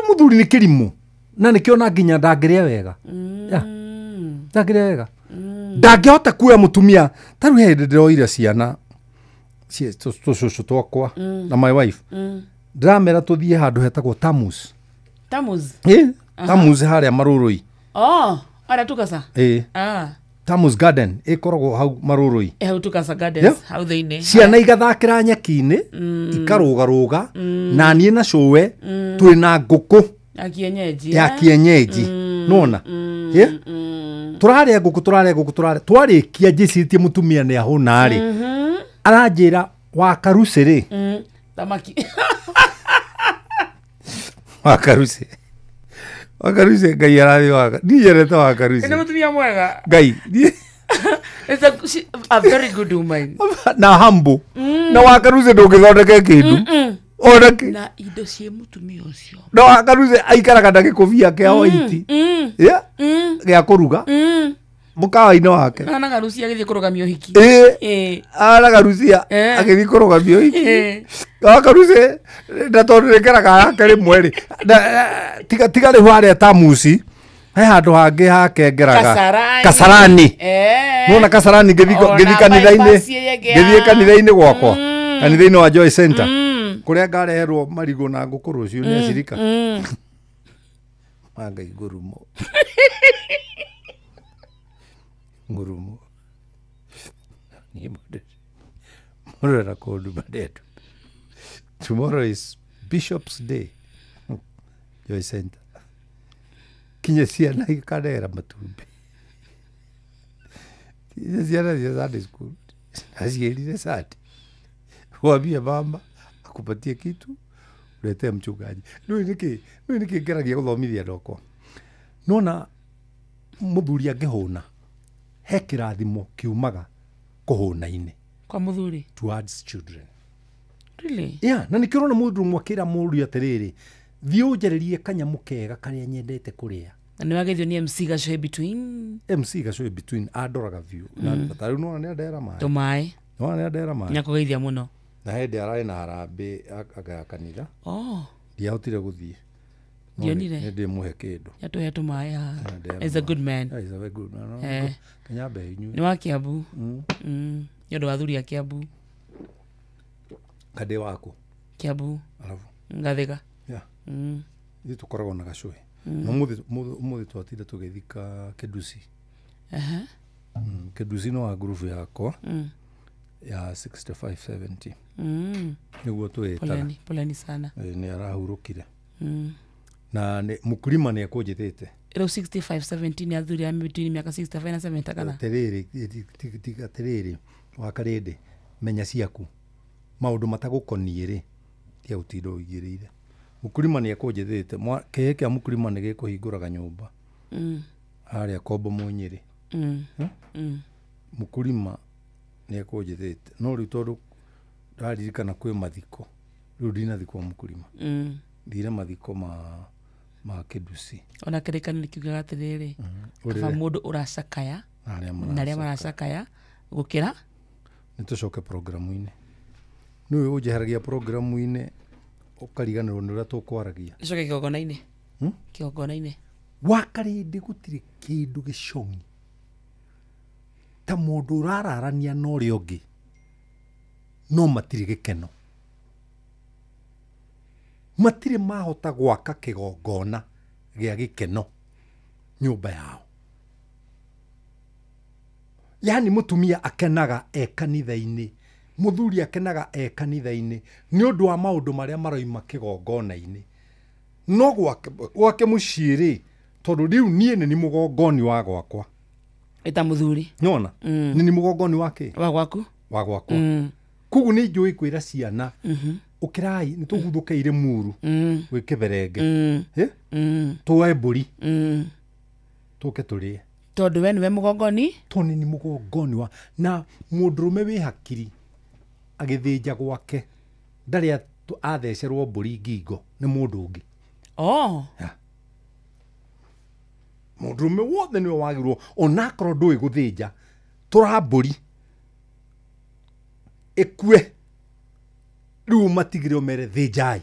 mũthuri nĩ kĩrimũ, na nĩkĩo na nginya ndangĩrĩa wega. Ndangĩrĩa wega, ndangĩhota kuoya mũtumia. Ta rĩu he hĩndĩ ndĩroire ciana tũcũcũ twakwa na my wife, ndĩramera tũthiĩ handũ hetagwo Tamus. Tamus? Tamus harĩa Marũrũi. Oh, harĩa Tukasa? Ĩĩ. Tamus Garden ĩkoragwo hau Marũrũi. Hau Tukasa Gardens, hau thĩinĩ. Ciana igathakĩra nyeki-inĩ, ikarũgarũga, na niĩ na cũwe twĩna ngũkũ ya kienyeji, ya kienyeji. Nona tũrarĩa ngũkũ, tũrarĩa ngũkũ, tũrarĩa, twarĩkia njĩcirĩtie mũtumia nĩ ahũna rĩ, aranjĩra wakarucĩ rĩ, thamaki wakarucĩ, wakarucĩ, Ngai arathiĩ waka, niĩ nyendete wakarucĩ. Nĩ mũtumia mwega Ngai. It's a very good woman. Na humble. Na wakarucĩ ndũngĩthondeka kĩndũ ona kĩ. Na indo cie mũtumia ũcio. Na wakarucĩ aikaraga na gĩkũbia kĩa white gĩa kũruga mũkawa-inĩ wake. Anagarucia agĩthiĩ kũrũgamia ũhiki. Ĩĩ, anagarucia agĩthiĩ kũrũgamia ũhiki. Wakarucĩ na tondũ nĩkeraga yake rĩmwe rĩ, tiga rĩu harĩa Tamusi, he handũ hangĩ hakengeraga Kasarani. Nona Kasarani ngĩthiĩ kanitha-inĩ, ngĩthiĩ kanitha-inĩ gwakwa, kanitha-inĩ wa Joy Center, kũrĩa ngareherwo marigũ na ngũkũ rũciũ nĩ acirika. Ngai ngurumo. Ngurumo. Mũndũ kũnduma ndetu. Tomorrow is Bishop's Day. Joy Center. Kinya ciana ikarera matumbĩ. Kinya ciana cia Sunday school. Aciĩrire Sunday. Wambie mama akupatie kitu uletee mchungaji. Nĩũĩ nĩkĩ, nĩũĩ nĩkĩ ngeragia gũthomithia andũ akwa. Nona mũthuri angĩhũna, he kĩrathimo kiumaga kũhũna-inĩ kwa mũthuri towards children. Really? Yeah, na nĩkĩo ũrona mũndũ ũmwe akĩra mũriũ atĩrĩrĩ, thiĩ ũnjarĩrie kanyamũ kega karĩa nyendete kũrĩa. Na nĩ wageithio nĩ MC Gacũhĩ between. MC Gacũhĩ between andoraga biũ. Na ta rĩu nĩwona nĩ andehera maĩ. Tũmaĩ. Nĩwona nĩ andehera maĩ. Nĩakũgeithia mũno. Na hĩndĩ ararĩ na harambĩ ya kanitha. Oh. Ndiahotire gũthiĩ. Ndionire. Nĩ ndĩmũhe kĩndũ. Nĩatũhe tũmaĩ haha. He's a good man. Yeah, he's a very good man. Kenya mbe inyuĩ. Nĩ wa Kiambu. Nĩ ũndũ wa athuri a Kiambu. Kandĩ waku? Kiambu. Alafu. Ngathĩka. Yeah. Ithuĩ tũkoragwo na gacũhĩ. Na ũmũthĩ twatinda tũgĩthika Kĩnduci. Kĩnduci nĩ wa ngurubu yakwa ya 6570. Nĩguo twĩtaga. Poleni, poleni sana. Nĩ arahurũkire. Na mũkulima nĩ ekũnjĩtĩte. Rĩu 6570 nĩ athuri a between mĩaka 65 na 70 kana? Atĩrĩrĩ, tiga atĩrĩrĩ, wakarĩndĩ, menya ciaku. Maũndũ matagũkoniĩ rĩ, tiga gũtinda ũigĩrĩire. Mũkulima nĩ ekũnjĩtĩte, kĩhĩ kĩa mũkulima nĩ gĩkũhingũraga nyũmba. Harĩa Kombo Mũnyĩrĩ. Mũkulima nĩ ekũnjĩtĩte. No rĩu tondũ ndaririkana kwĩ mathiko, rĩu ndinathikwo mũkulima. Thire mathiko ma Kĩnduci. Ona kĩrĩkanĩro kiugaga atĩrĩrĩ, kaba mũndũ ũracakaya na na arĩa maracakaya Gũkĩra Nĩ tũcoke programu-inĩ. Nĩũĩ ũnjeheragia programu-inĩ ũkariganĩrwo nĩ ũrĩa tũkwaragia. Nĩcoke kĩgongona-inĩ. Kĩgongona-inĩ. Wakarĩndĩ gũtirĩ kĩndũ gĩcong'i ta mũndũ ũrararania na ũrĩa ũngĩ no matirĩ gĩkeno. Matirĩ mahota gwaka kĩgongona gĩa gĩkeno nyũmba yao. Yani mũtumia akenaga e kanitha-inĩ, mũthuri akenaga e kanitha-inĩ nĩ ũndũ wa maũndũ marĩa maroima kĩgongona-inĩ. No gwake mũciĩ rĩ, tondũ rĩu niĩ nĩ ni mũgongoni wa gwakwa. Ĩta mũthuri. Nĩwona? Nĩ ni mũgongoni wa kĩ? Wa gwaku. Wa gwakwa. Koguo nĩ njũĩ kwĩra ciana ũkĩrai nĩ tũguthũkeire muru gwĩ kĩberenge. Tuoe mbũri tũke tũrĩe. Tondũ we nĩwe mũgongoni? Tondũ nĩ mũgongoni wa na mũndũrũme wĩ hakiri agĩthĩnja gwake ndarĩ athecerwo mbũri ngingo nĩ mũndũ ũngĩ. Oh. Mũndũrũme wothe nĩwe wagĩrĩirwo onakorwo ndũĩ gũthĩnja tũra mbũri ĩkue rĩu matigire ũmere thĩnjai.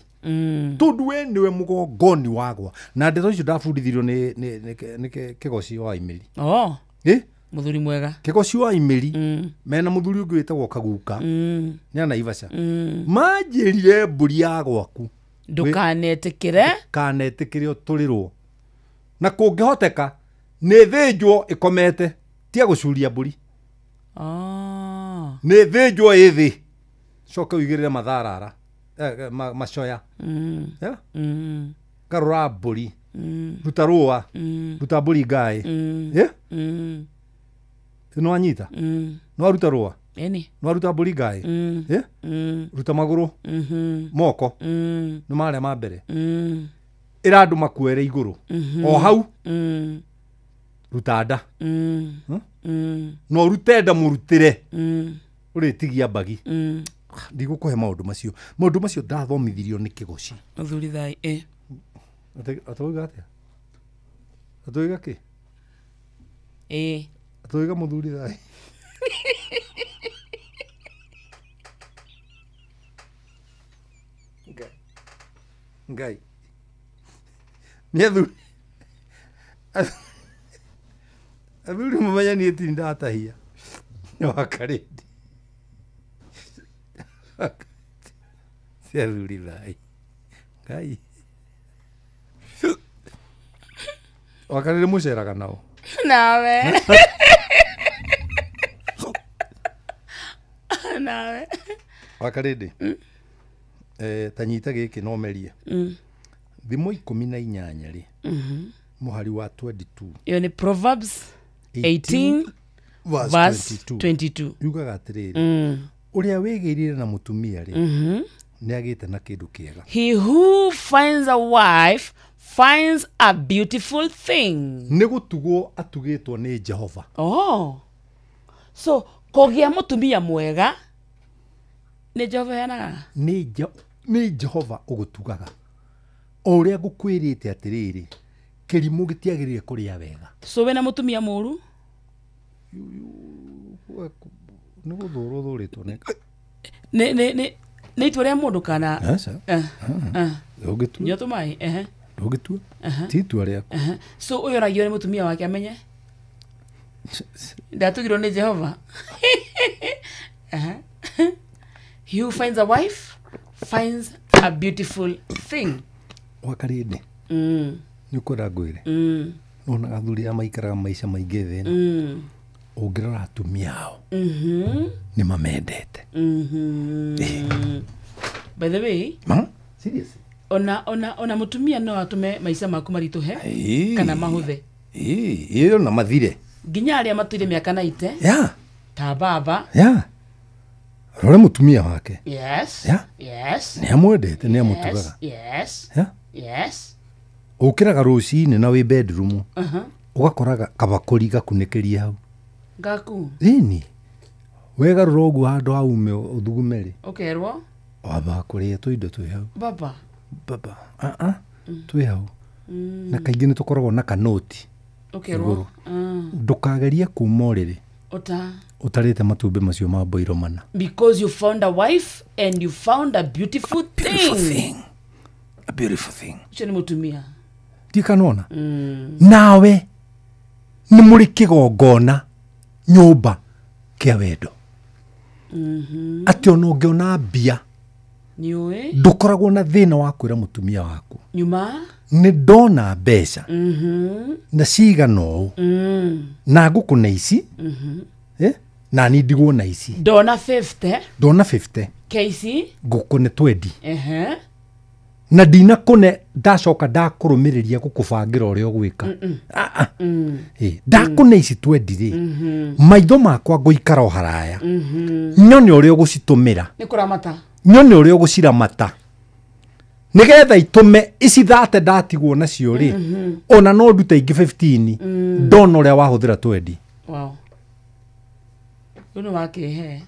Tondũ we nĩwe mũgongoni wagwa. Na ndeto icio ndabundithirio nĩ Kĩgoci wa Imeri. Oh. Mũthuri mwega. Kĩgoci wa Imeri mena mũthuri ũngĩ wĩtagwo Kaguka nĩ a Naivasha. Manjĩrire mbũri ya gwaku ndũkanetĩkĩre kanetĩkĩre ũtũrĩrwo na kũngĩhoteka nĩ thĩnjwo ĩkomete tia gũcuria mbũri. Nĩ thĩnjwo ĩ thĩ coke ũigĩrĩre matharara macoya. Karũra mbũri ruta rũa ruta mbũri ngaĩ. Nĩ wanyita? Nĩ waruta rũa? Ĩni. Nĩ waruta mbũri ngaĩ? Ruta magũrũ moko nĩ marĩa ma mbere. Ĩra andũ makuere igũrũ o hau ruta nda. No ũrute nda mũrutĩre ũrĩtigia mbagi. Ndigũkũhe maũndũ macio. Maũndũ macio ndathomithirio nĩ Kĩgoci. Mũthuri thai. Atũiga atĩa? Atũiga kĩ? Atũiga mũthuri thai. Ngai. Ngai. Nĩ athuri. Athuri mũmenye niĩ ti ndatahia. Nĩ wakarĩndi. Si athuri thai. Ngai. Wakarĩrĩ mũceraga nao. Nawe. Nawe. Wakarĩndĩ. Ta nyita gĩkĩ no merie. Thimo 18 rĩ. Mũhari wa 22. Iyo nĩ Proverbs 18 verse 22. Yugaga atĩrĩrĩ. Ũrĩa wĩgĩrire na mũtumia rĩ nĩ agĩte na kĩndũ kĩega. He who finds a wife finds a beautiful thing. Nĩ gũtugwo atugĩtwo nĩ Jehova. Oh. So kũgĩa mũtumia mwega nĩ Jehova heanaga? Nĩ Jehova ũgũtugaga. O ũrĩa ngũkwĩrĩte atĩrĩrĩ, kĩrimũ gĩtiagĩrĩire kũrĩa wega. So wĩna mũtumia mũru? Nĩ gũthũrwo thũrĩtwo nĩ nĩ itua rĩa mũndũ kana? Aca. Ndũngĩtua. Nyua tũmaĩ. Ndũngĩtua. Ti itua rĩaku. So ũyũ oragio nĩ mũtumia wake amenye? Ndatugirwo nĩ Jehova. He who finds a wife finds a beautiful thing. Wakarĩndĩ. Nĩ ũkwenda ngwĩre? Nĩwonaga athuri aya maikaraga maica maingĩ thĩ ĩno. Ũngĩrora atumia ao nĩ mamendete. By the way, seriously? Ona mũtumia no atũme maica maku maritũhe kana mahũthe. Ĩyo na mathire. Nginya arĩa matũire mĩaka 90. Ta baba. Rora mũtumia wake. Yes. Yes. Nĩ amwendete, nĩ amũtugaga. Yes. Yes. Ũkĩraga rũcinĩ na wĩ bedroom. Ũgakoraga kabakũri gakunĩkĩrie hau. Gaku. Ĩni. Wegarũra ũguo handũ ha ume ũthugume rĩ. Ũkerwo? Wambaga kũrĩa tũindo twĩ hau. Baba. Baba. Twĩ hau. Na kaingĩ nĩ tũkoragwo na kanoti. Ũkerwo. Ndũkagerie kuma ũrĩrĩ Ota Ũtarĩte matumbĩ macio ma mboiro mana. Because you found a wife and you found a beautiful thing. A beautiful thing. Ũcio nĩ mũtumia. Ndikanona. Nawe nĩ mũrĩ kĩgongona nyũmba kĩa wendo. Atĩ ona ũngĩona mbia Nĩũĩ ndũkoragwo na thĩna wa kwĩra mũtumia waku nyuma nĩ ndona mbeca na cigana ũũ na ngũkũ na ici na ni ndigwo na ici. Ndona 50. Ndona 50. KC ngũkũ nĩ 20. Na ndinakũne ndacoka ndakũrũmĩrĩria gũkũbangĩra ũrĩa ũgwĩka. Ndakũne ici 20 rĩ, maitho makwa ngũikara o haraya nyone ũrĩa ũgũcitũmĩra. Nĩ kũramata. Nyone ũrĩa ũgũciramata nĩgetha itũme ici thate ndatigwo nacio rĩ, ona no ndute ingĩ 15 ndona ũrĩa wahũthĩra 20. Wow. Ũyũ nĩ wakĩhe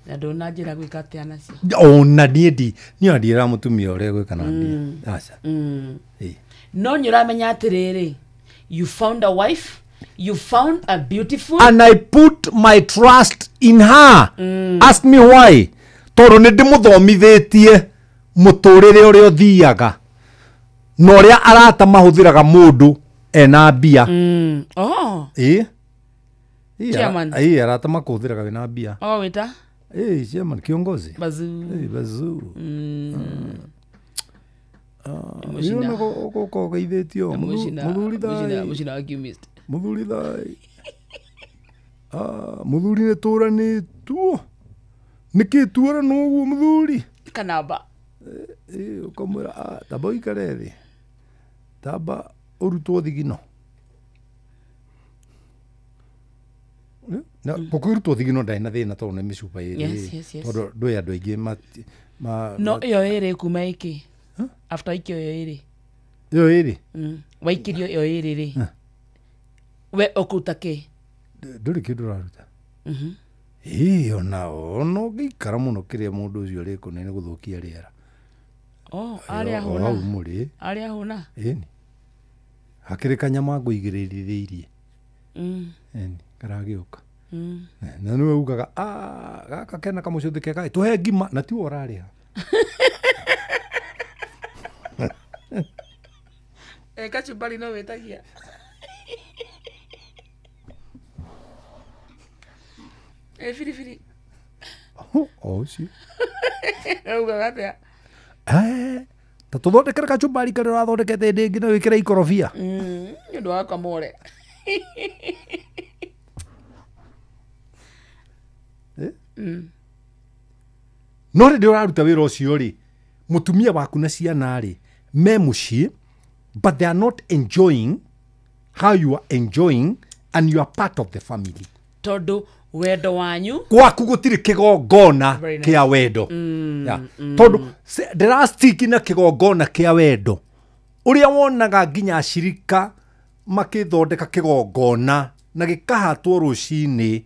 na ndũnanjĩra gwĩka atĩa nacio. Ona niĩ ndi niĩ ndiĩra mũtumia ũrĩa gwĩka na mbia. Aca. No nĩ ũramenya atĩrĩrĩ, you found a wife, you found a beautiful, and I put my trust in her. Ask me why. Tondũ nĩ ndĩmũthomithĩtie mũtũrĩre ũrĩa ũthiaga na ũrĩa arata mahũthĩraga mũndũ ena mbia. Oh. Ĩĩ. Chairman. Ĩĩ, arata makũhũthĩraga wĩna mbia. Oh, wĩta? Ĩĩ, chairman kiongozi. Bazoo. Ĩĩ, bazoo. Mũcina ũgũka ũgeithĩtio mũthuri thai. Mũcina wa chemist. Mũthuri thai. Mũthuri nĩ tũranĩtwo. Nĩkĩ tuoranwo ũguo mũthuri? Kanamba. Ĩĩ, ũkamwĩra tamba ũikare thĩ. Tamba ũrutwo thigino. Na gũkĩrutwo thigino ndarĩ na thĩna tondũ nĩ mĩcuba ĩrĩ. Yes. Tondũ ndũĩ andũ aingĩ No ĩyo ĩrĩ kuma ĩkĩ? After ikio ĩyo ĩrĩ. Ĩyo ĩrĩ? Waikirio ĩyo ĩrĩ rĩ. We ũkũruta kĩ? Ndũrĩ kĩndũ ũraruta. Ĩĩ, ona ũngĩikara mũno kĩrĩa mũndũ ũcio arĩkũne nĩ gũthũkia rĩera. Oh, arĩa hũna. Hau mũrĩ. Arĩa hũna. Ĩni. Hakĩrĩ kanyama ngũigĩrĩrĩirie. Ĩni, karagĩũka. Na nĩwe ugaga, gaka kena kamũcũthĩ kega, tũhe ngima, na tiwe ũrarĩha. Kachumbari no wĩtagia. Biribiri. O ũcio. Ugaga atĩa? Ta tũthondekere kachumbari karĩa ũrathondekete hĩndĩ ĩngĩ na wĩkĩre ikorobia. Nĩ ũndũ wa kamore. No rĩrĩa ũraruta wĩra ũcio rĩ, mũtumia waku na ciana rĩ me mũciĩ, but they are not enjoying how you are enjoying and you are part of the family. Tondũ wendo wanyu gwaku gũtirĩ kĩgongona kĩa wendo. Tondũ ndĩrastiki na kĩgongona kĩa wendo ũrĩa wonaga nginya acirika makĩthondeka kĩgongona na gĩkahatwo rũcinĩ,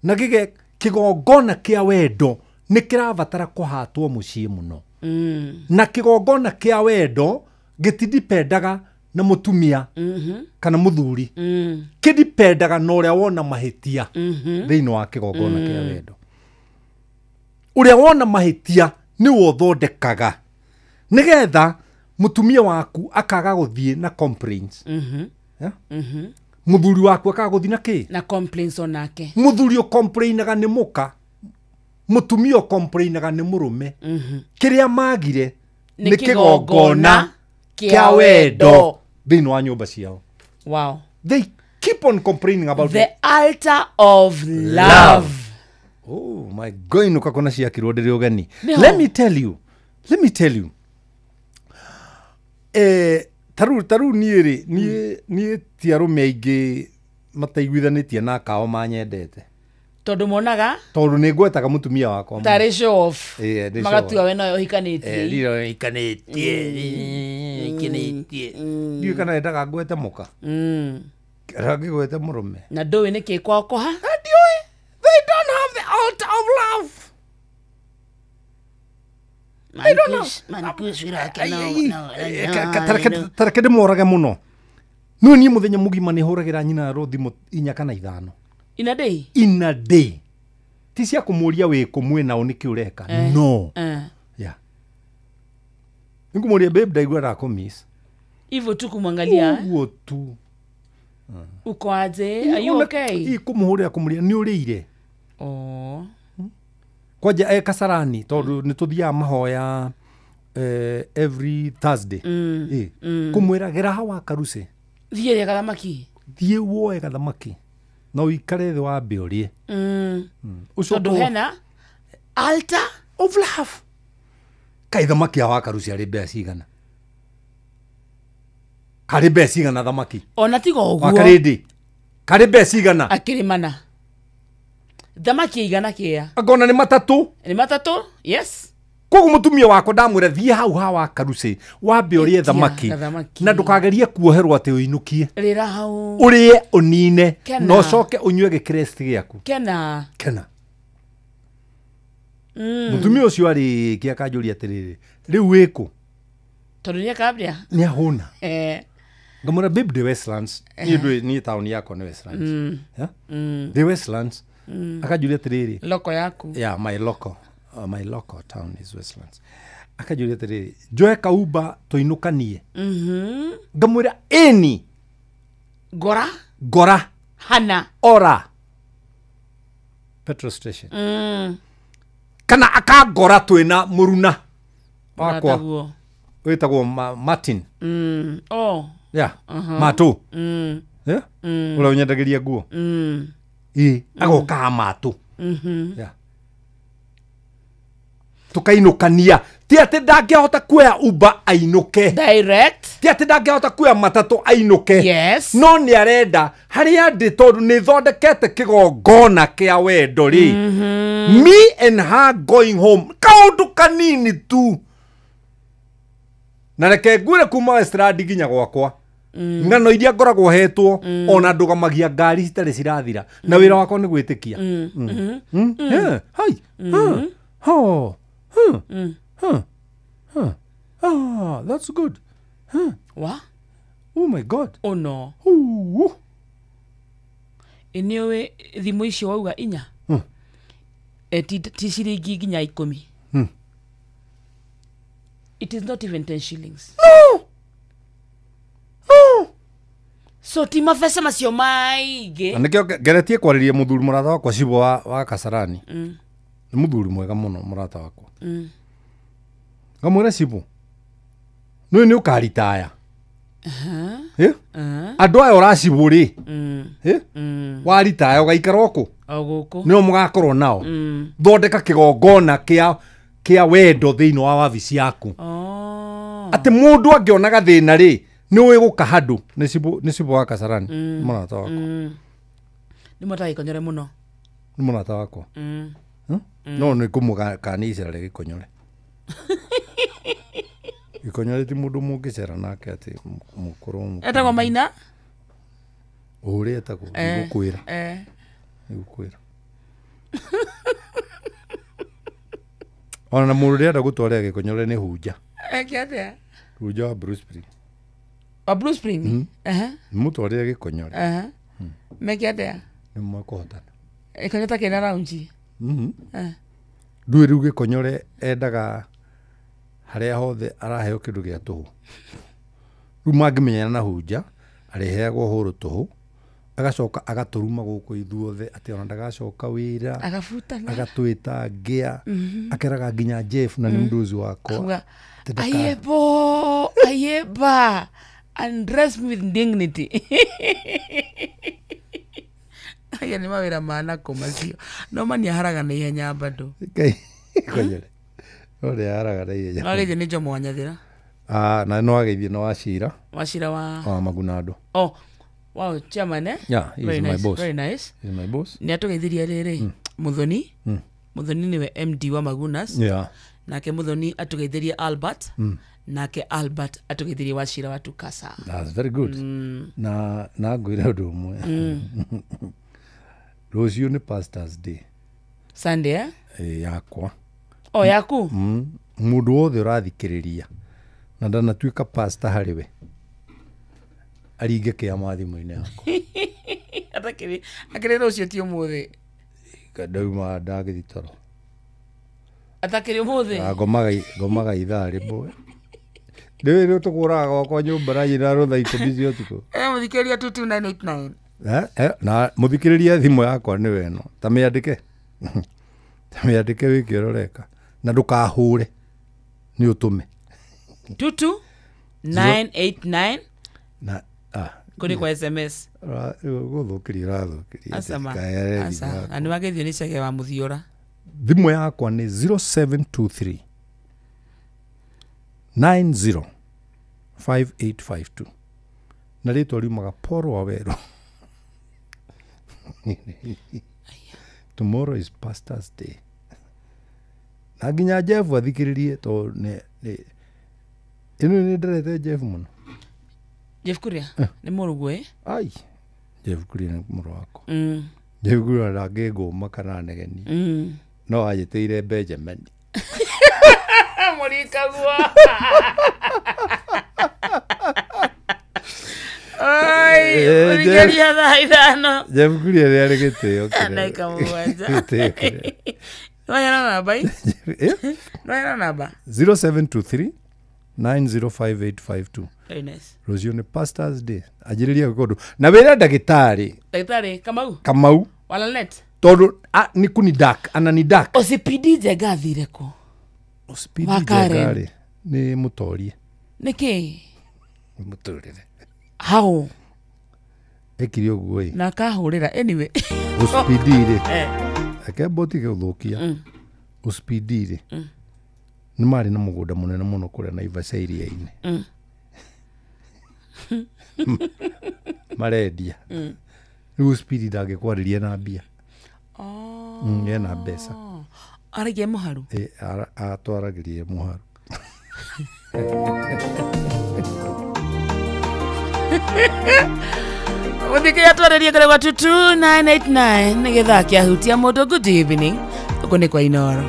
na gĩge kĩgongona kĩa wendo nĩ kĩrabatara kũhatwo mũciĩ mũno. Na kĩgongona kĩa wendo gĩtidipendaga na mũtumia kana mũthuri, kĩdipendaga na ũrĩa wona mahĩtia thĩinĩ wa kĩgongona kĩa wendo. Ũrĩa wona mahĩtia nĩwe ũthondekaga nĩgetha mũtumia waku akaga gũthiĩ na complaints. Mũthuri waku akaga gũthiĩ na kĩ? Na complaints onake. Mũthuri ũcomplainaga nĩ mũka, mũtumia ũcomplainaga nĩ mũrũme. Kĩrĩa magire nĩ kĩgongona kĩa wendo thĩinĩ wa nyũmba ciao. Wow. They keep on complaining about the altar of love. Oh my God, inuka kona ciakirwo ndĩrĩ ũgeni. Let me tell you. Let me tell you. Taru niĩ rĩ, niĩ ti arũme aingĩ mataiguithanĩtie na akao manyendete. Tondũ monaga? Tondũ nĩ ngwetaga mũtumia wakwa. Tarĩ show off. Magatua we noyo ũhikanĩtie. Rĩrĩa ũhikanĩtie. Ndiũĩ kana endaga ngwete mũka. Ngĩgwete mũrũme. Na ndũĩ nĩkĩ kwao kũha? Ndiũĩ. They don't have the altar of love. They don't know. Tareke ndĩmorage mũno. No niĩ mũthenya mũgima nĩ hũragĩra nyina ro thimũ 4 kana 5. In a day? In a day. Ti cia kũmũria wĩkũ mwĩna ũ nĩkĩ ũreka. No. Yeah. Nĩngũmũria babe ndaigua ndakũmiss. Hivyo tu kumwangalia. Ũguo tu. Uko aje? Are you okay? Kũmũhũrĩra kũmũria nĩ ũrĩire. Oh. Kwanja Kasarani tondũ nĩ tũthiaga mahoya every Thursday. Kũmwĩra gera hawa Karuse. Thiĩ rĩa gathamaki. Thiĩ woe gathamaki. Na ũikare thĩ wambe ũrĩe. Tondũ hena altar of love. Kaĩ thamaki ya wa Karuse arĩ mbeca cigana? Karĩ mbeca cigana thamaki? Ona tiga ũguo. Wakarĩndĩ. Karĩ mbeca cigana? Akĩrĩ mana. Thamaki igana kĩa. Angona nĩ matatũ. Nĩ matatũ? Yes. Koguo mũtumia wakwa ndamwĩra thiĩ hau hawa Karuse wambe ũrĩe thamaki na ndũkagerie kuoherwo atĩ ũinũkie. Rĩra hau. Ũrĩe ũnine na ũcoke ũnyue gĩkrest gĩaku. Kena. Kena. Mũtumia ũcio arĩkia akanjũria atĩrĩrĩ, rĩu wĩkũ? Tondũ nĩakambia? Nĩahũna. Ngamwĩra babe ndĩ Westlands. Niĩ niĩ taũni yakwa nĩ Westlands. Ndĩ Westlands. Akanjũria atĩrĩrĩ. Loko yaku. Yeah, my local. My local town is Westlands. Akanjũria atĩrĩrĩ, njoe kauba tũinũkanie. Ngamwĩra ĩni. Ngora. Ngora. Hana. Ora. Petrol station. Kana akangora twĩna mũruna wakwa wĩtagwo Martin. Oh. Yeah. Matũ. Yeah. Ũrĩa ũnyendagĩria nguo. Ĩ, agokaga Matũ. Yeah. Tukainũkania. Ti atĩ ndangĩhota kuoya Uber ainũke. Direct. Ti atĩ ndangĩhota kuoya matatũ ainũke. Yes. No nĩ arenda harĩa ndĩ tondũ nĩ thondekete kĩgongona kĩa wendo rĩ. Me and her going home. Kaũndũ kanini tu. Na reke ngwĩre kuma Westland nginya gwakwa. Ng'ano iria ngoragwo hetwo ona ndũgamagia ngari citarĩ cirathira. Na wĩra wakwa nĩ gwĩtĩkia. Yeah. Hai. Oh. Huh. Huh. Huh. Ah, that's good. Huh. What? Oh my God. Oh no. Ooh. Anyway, thimũ icio wauga 4. Ti ciringi nginya 10. It is not even 10 shillings. No. No. So ti mabesa macio maingĩ. Na nĩkĩo ngeretie kwarĩria mũthuri mũrata wakwa Cibo wa Kasarani. Nĩ mũthuri mwega mũno mũrata wakwa. Ngamwĩra Cibo, nĩ nĩ ũkaritaya. Andũ aya ũracibũ rĩ, waritaya ũgaikara ũkũ? O gũkũ. Nĩo mũgakorwo nao. Thondeka kĩgongona kĩa wendo thĩinĩ wa wabici yaku. Atĩ mũndũ angĩona gathĩna rĩ, nĩ ũĩ gũka handũ. Nĩ Cibo wa Kasarani, mũrata wakwa. Nĩ mũrata Gĩkonyore mũno. Nĩ mũrata wakwa. No nĩ kũmũkania icera rĩa Gĩkonyore. Gĩkonyore ti mũndũ mũngĩcera nake atĩ mũkorwo. Etagwo Maina? Ũrĩa etagwo, nĩngũkwĩra. Nĩngũkwĩra. Ona mũndũ ũrĩa enda gũtwarĩra Gĩkonyore nĩ Hunja. Eke atĩa? Hunja wa Blue Spring. Wa Blue Spring? Mũtwarĩre Gĩkonyore. Meke atĩa? Nĩ mekũhotana. Gĩkonyore ta kĩna raunji. Ndũĩ rĩu Gĩkonyore endaga harĩa hothe araheo kĩndũ gĩa tũhũ. Rĩu mangĩmenyana na Hunja, arĩheagwo hũrũ tũhũ, agacoka agatũruma gũkũ ithuothe atĩ ona ndagacoka wĩra, agabutana, agatwĩta ngĩa, akeraga nginya Jeff na nĩ mũndũ ũcio wakwa. Ayebo, ayeba, undress me with dignity. Aya nĩ mawĩra ma nako macio. No mani aharaga na ihenya bado. Gĩkonyore. No nĩ aharaga na ihenya. No ageithio nĩ Jomo wa Nyathira. Na no ageithio nĩ Wachira. Wachira wa Magunado. Oh, wow, chairman eh? Yeah, he very is my nice, boss. Very nice. He is my boss. Nĩ atũgeithirie rĩrĩ Muthoni. Muthoni nĩwe MD wa Magunas. Yeah. Nake Muthoni atũgeithirie Albert. Nake Albert atũgeithirie Wachira wa Tukasa. That's very good. Na ngwĩre ũndũ ũmwe. Rũciũ nĩ Pastor's Day. Sunday eh? Yakwa. O yaku? Mũndũ wothe ũrathikĩrĩria na ndanatuĩka pastor harĩ we. Aringe kĩama thimũ-inĩ yakwa. Atakĩrĩ akĩrĩ rũciũ ti ũmũthĩ. Ndauma ndagĩthiĩ toro. Atakĩrĩ ũmũthĩ. Na ngomaga ithaa rĩmwe. Rĩu rĩu tũkũraga gwakwa nyũmba na nyina rũ thaa 10 cia ũtukũ. Mũthikĩrĩria 22989. Na mũthikĩrĩria thimũ yakwa nĩwe ĩno. Ta mĩandĩke. Ta mĩandĩke wĩke ũrĩa ũreka. Na ndũkahũre. Nĩ ũtũme. 22989. Na kũrĩ kwa SMS. Gũthũkĩria ũrathũkĩria. Acama. Aca. Na nĩ wagethio nĩ Chege wa Mũthiora. Thimũ yakwa nĩ 0723 90 5852. Na rĩtwa riumaga Paul Waweru. Tomorrow is Pastor's Day. Na nginya Jeff athikĩrĩrie tondũ nĩ ĩno nĩ nderete Jeff mũno. Jeff Kuria nĩ mũrũguo ĩ? Ai, Jeff Kuria nĩ mũrũ wakwa. Jeff Kuria ndangĩngũma kana negeni. No anjĩtĩire Benjamin. Mũrikagua. Ai, ũrigĩria thaa 5. Jeff Kuria nĩ arĩ gĩtĩo kĩnene. Ndagĩka 7. Gĩtĩo kĩnene. Nĩwaheana namba ĩ? Nĩwaheana namba? 0723 905852. Very nice. Rũciũ nĩ Pastor's Day. Anjĩrĩria gwĩka ũndũ. Na wĩra ndagĩtarĩ. Ndagĩtarĩ Kamau. Kamau. Walanet. Tondũ nĩ kuni dark, ana ni dark. OCPD Njenga athire kũ? OCPD Njenga rĩ nĩ mũtorie. Nĩkĩ? Nĩ mũtũrĩre. How? Ekire ũguo ĩ. Na akahũrĩra anyway. OCPD rĩ. Reke mbotige gũthũkia. OCPD rĩ. Nĩ marĩ na mũgũnda mũnene mũno kũrĩa Naivasha iria-inĩ. Marendia. Rĩu OCPD ndangĩkwarĩria na mbia. Ena mbeca. Aragia mũharu? Atwaragĩria mũharu. Mũthikĩria twarĩrie kũrĩ gwa 22989 nĩgetha kĩahutia mũndũ. Good evening. Gũkũ nĩ kwa Inooro.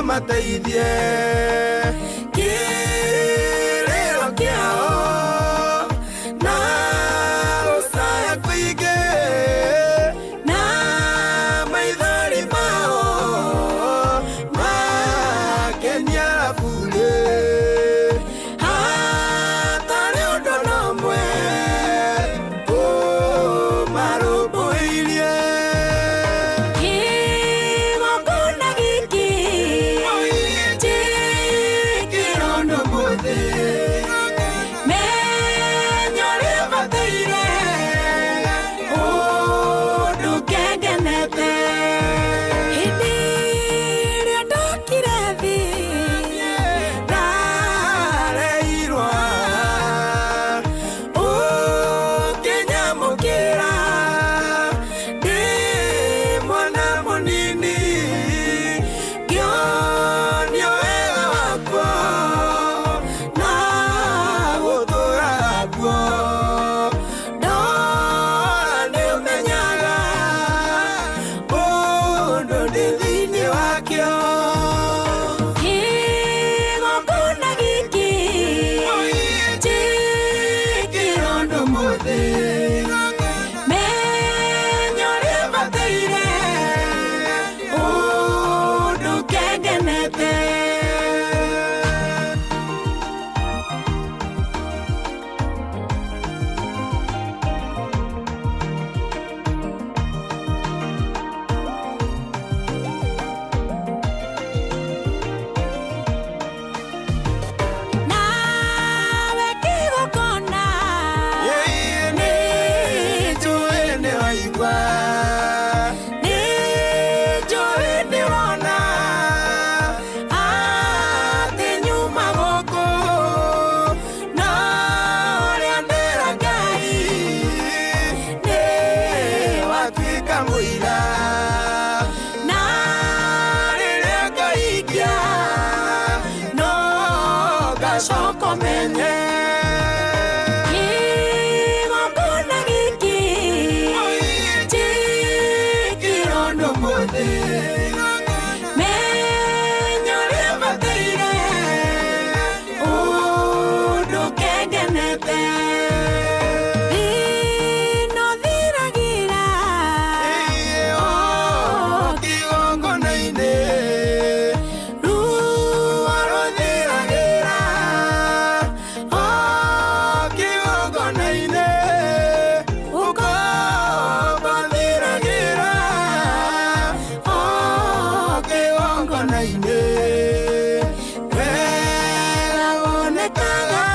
Mateithie kĩrĩro kĩao na gũcaya kũingĩ na maithori mao makenia burĩ hatarĩ ũndũ na ũmwe ũmarũmbũirie. Kĩgongona gĩkĩ kĩgongona-inĩ wega wonekaga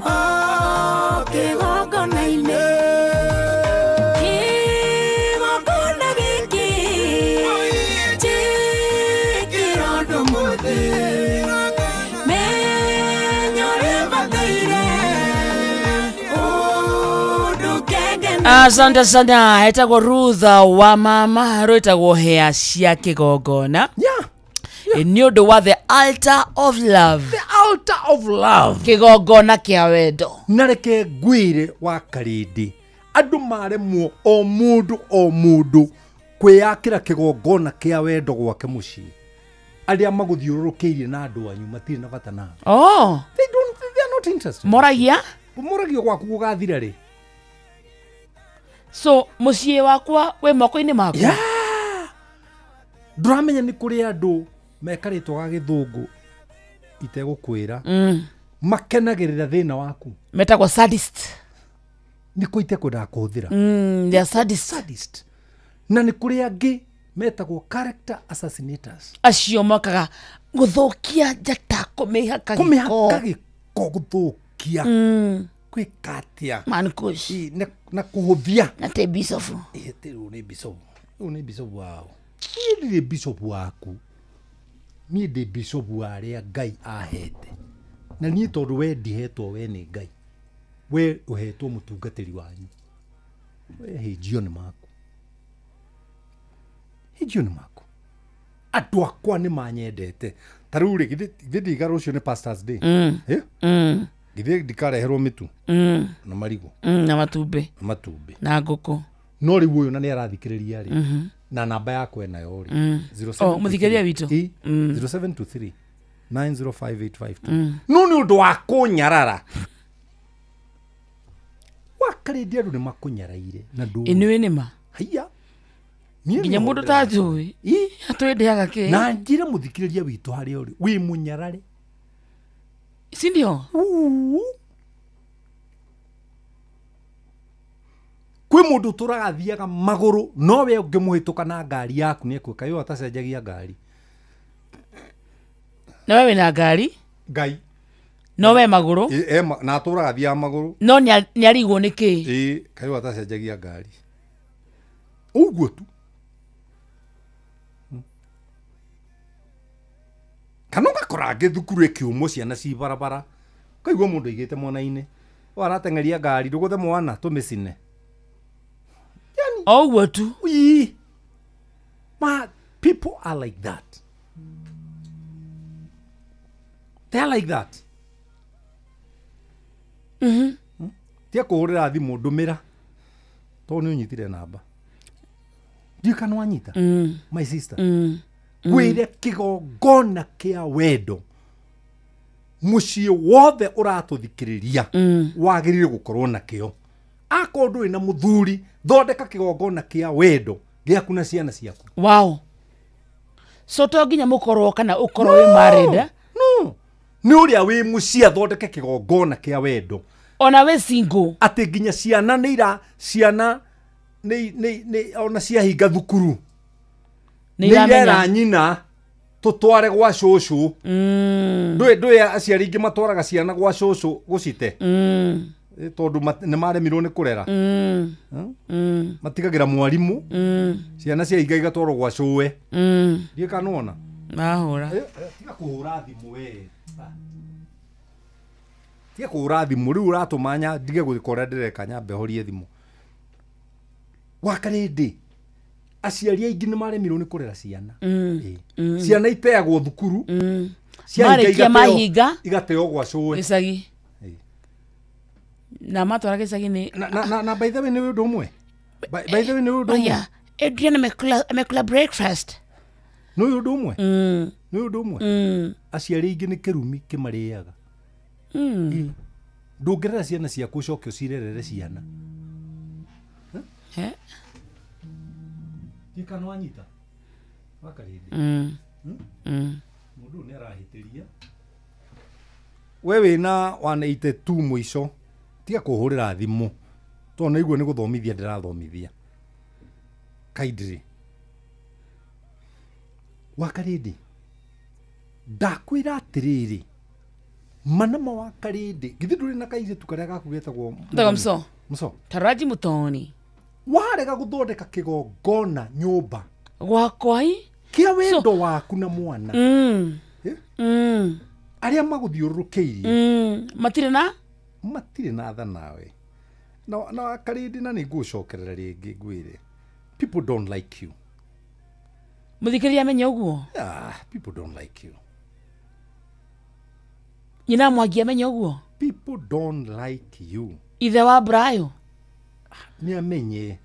o kĩgongona-inĩ kĩgongona gĩkĩ njĩkĩra ũndũ mũthĩ menya ũrĩa bataire ũndũ kengene. Asante sana. Etagwo Rutha wa mama rwĩtagwo hĩa cia kĩgongona. Nĩ ũndũ wa the altar of love. The altar of love. Kĩgongona kĩa wendo. Na reke ngwĩre wa karĩndĩ andũ maremwo o mũndũ o mũndũ kwĩyakĩra kĩgongona kĩa wendo gwake mũciĩ arĩa magũthiũrũrũkĩirie na andũ anyu matirĩ na bata nao. Oh. They don't, they are not interested. Moragia? Moragio gwaku gũgathira rĩ. So mũciĩ wakwa wĩ moko-inĩ makwa. Yeah. Ndũramenya nĩ kũrĩ andũ mekarĩtwo ga gĩthũngũ itegũkwĩra makenagĩrĩra thĩna waku. Metagwo sadist. Nĩ kũ itekwendaga kũhũthĩra. They are sadist. Sadist. Na nĩ kũrĩ angĩ metagwo character assassinators. Acio mokaga gũthũkia njata kũmĩhaka gĩko. Kũmĩhaka gĩko gũthũkia. Gwĩka atĩa? Man kush. Na kũhũthia. Na te bisofu. Rĩu nĩ bisofu. Rĩu nĩ bisofu wao. Niĩ ndirĩ bisofu waku. Niĩ ndĩ bisofu wa arĩa Ngai ahete. Na niĩ tondũ we ndihetwo we nĩ Ngai. We ũhetwo mũtungatĩri wanyu. We hĩnjio nĩ maku. Hĩnjio nĩ maku. Andũ akwa nĩ manyendete. Ta rĩu rĩ, githĩ ndiga rũciũ nĩ Pastors Day. Githĩ ndikareherwo mĩtu na marigũ na matumbĩ na matumbĩ na ngũkũ. No rĩu ũyũ na nĩ arathikĩrĩria rĩ na namba yakwa ĩnayo rĩ Oh, mũthikĩrĩria witũ. 0723 905852. No nĩ ũndũ wa kũnyarara wakarĩndia andũ nĩ makũnyaraire na ndũ Ĩnĩwĩ nĩ ma. Haiya. Nginya mũndũ tanjũĩ atwĩndĩaga kĩ. Na njĩre mũthikĩrĩria witũ harĩa ũrĩ wĩ mũnyarare. Si ndio? Kwĩ mũndũ ũtũraga athiaga magũrũ no we ũngĩmũhĩtũka na ngari yaku nĩ ekwĩka yo atacenjagia ngari. Na we wĩna ngari? Ngai. No we magũrũ? Na atũraga athiaga magũrũ. No nĩ arigwo nĩ kĩ? Ĩ kayo atacenjagia ngari. Ũguo tu. Kana ũgakora angĩ thukuru ĩkĩũmwo ciana ci barabara ũkaigua mũndũ aigĩte mwena-inĩ o arateng'eria ngari ndũgũthe mwana tũmĩcine. O ũguo tu. Ii. Ma people are like that. They are like that. Tia kũhũrĩra thimũ ndũmĩra tondũ nĩ ũnyitire namba. Ndiũĩ kana wanyita. My sister. Ngwĩre kĩgongona kĩa wendo mũciĩ wothe ũratũthikĩrĩria wagĩrĩire gũkorwo nakĩo. Akorwo ndũrĩ na mũthuri thondeka kĩgongona kĩa wendo gĩaku na ciana ciaku. Wow. So to nginya mũkorwo kana ũkorwo wĩ married? No. Nĩ ũrĩa wĩ mũciĩ athondeke kĩgongona kĩa wendo. Ona wĩ single. Atĩ nginya ciana nĩ ira ciana nĩ ona ciahinga thukuru. Nĩ iramenya. Nĩ irera nyina tũtware gwa cũcũ. Ndũĩ aciari aingĩ matwaraga ciana gwa cũcũ gũcite. Tondũ nĩ maremirwo nĩ kũrera. Matigagĩra mwarimũ. Ciana ciahinga igatwarwo gwa cũwe. Ndiũĩ kana nĩwona. Mahũra. Tiga kũhũra thimũ we. Tiga kũhũra thimũ rĩu ũratũma ndige gwĩka ũrĩa ndĩreka nyambe horie thimũ. Wakarĩndĩ aciari aingĩ nĩ maremirwo nĩ kũrera ciana. Ciana iteagwo thukuru. Marĩkia mahinga igateo gwa cũwe. Gĩcagi. Na matwara gĩcagi nĩ na by the way nĩ ũndũ ũmwe. By the way nĩ ũndũ ũmwe. Adrian amekula breakfast. Nĩ ũndũ ũmwe. Nĩ ũndũ ũmwe. Aciari aingĩ nĩ kĩrumi kĩmarĩaga. Ndũngĩrera ciana ciaku ũcoke ũcirerere ciana. Ndiũĩ kana wanyita. Wakarĩndĩ. Mũndũ ũyũ nĩ arahĩtĩria. We wĩna 182 mũico tiga kũhũrĩra thimũ tondũ nĩigua nĩ gũthomithia ndĩrathomithia. Kindly. Wakarĩndĩ ndakwĩra atĩrĩrĩ manama wakarĩndĩ githĩ ndũrĩ na kairĩtu karĩa gaku getagwo Ndagwo Mso. Mso Taraji Mutoni warega gũthondeka kĩgongona nyũmba gwakwa i kĩa wendo waku na mwana. Arĩa magũthiũrũrũkĩirie matirĩ na matirĩ na tha nawe na Wakarĩndĩ na nĩ ngũcokerera rĩngĩ ngwĩre people don't like you. Mũthikĩrĩria amenye ũguo. People don't like you. Nyina Mwangi amenye ũguo. People don't like you. Ithe wa Brayo nĩ amenye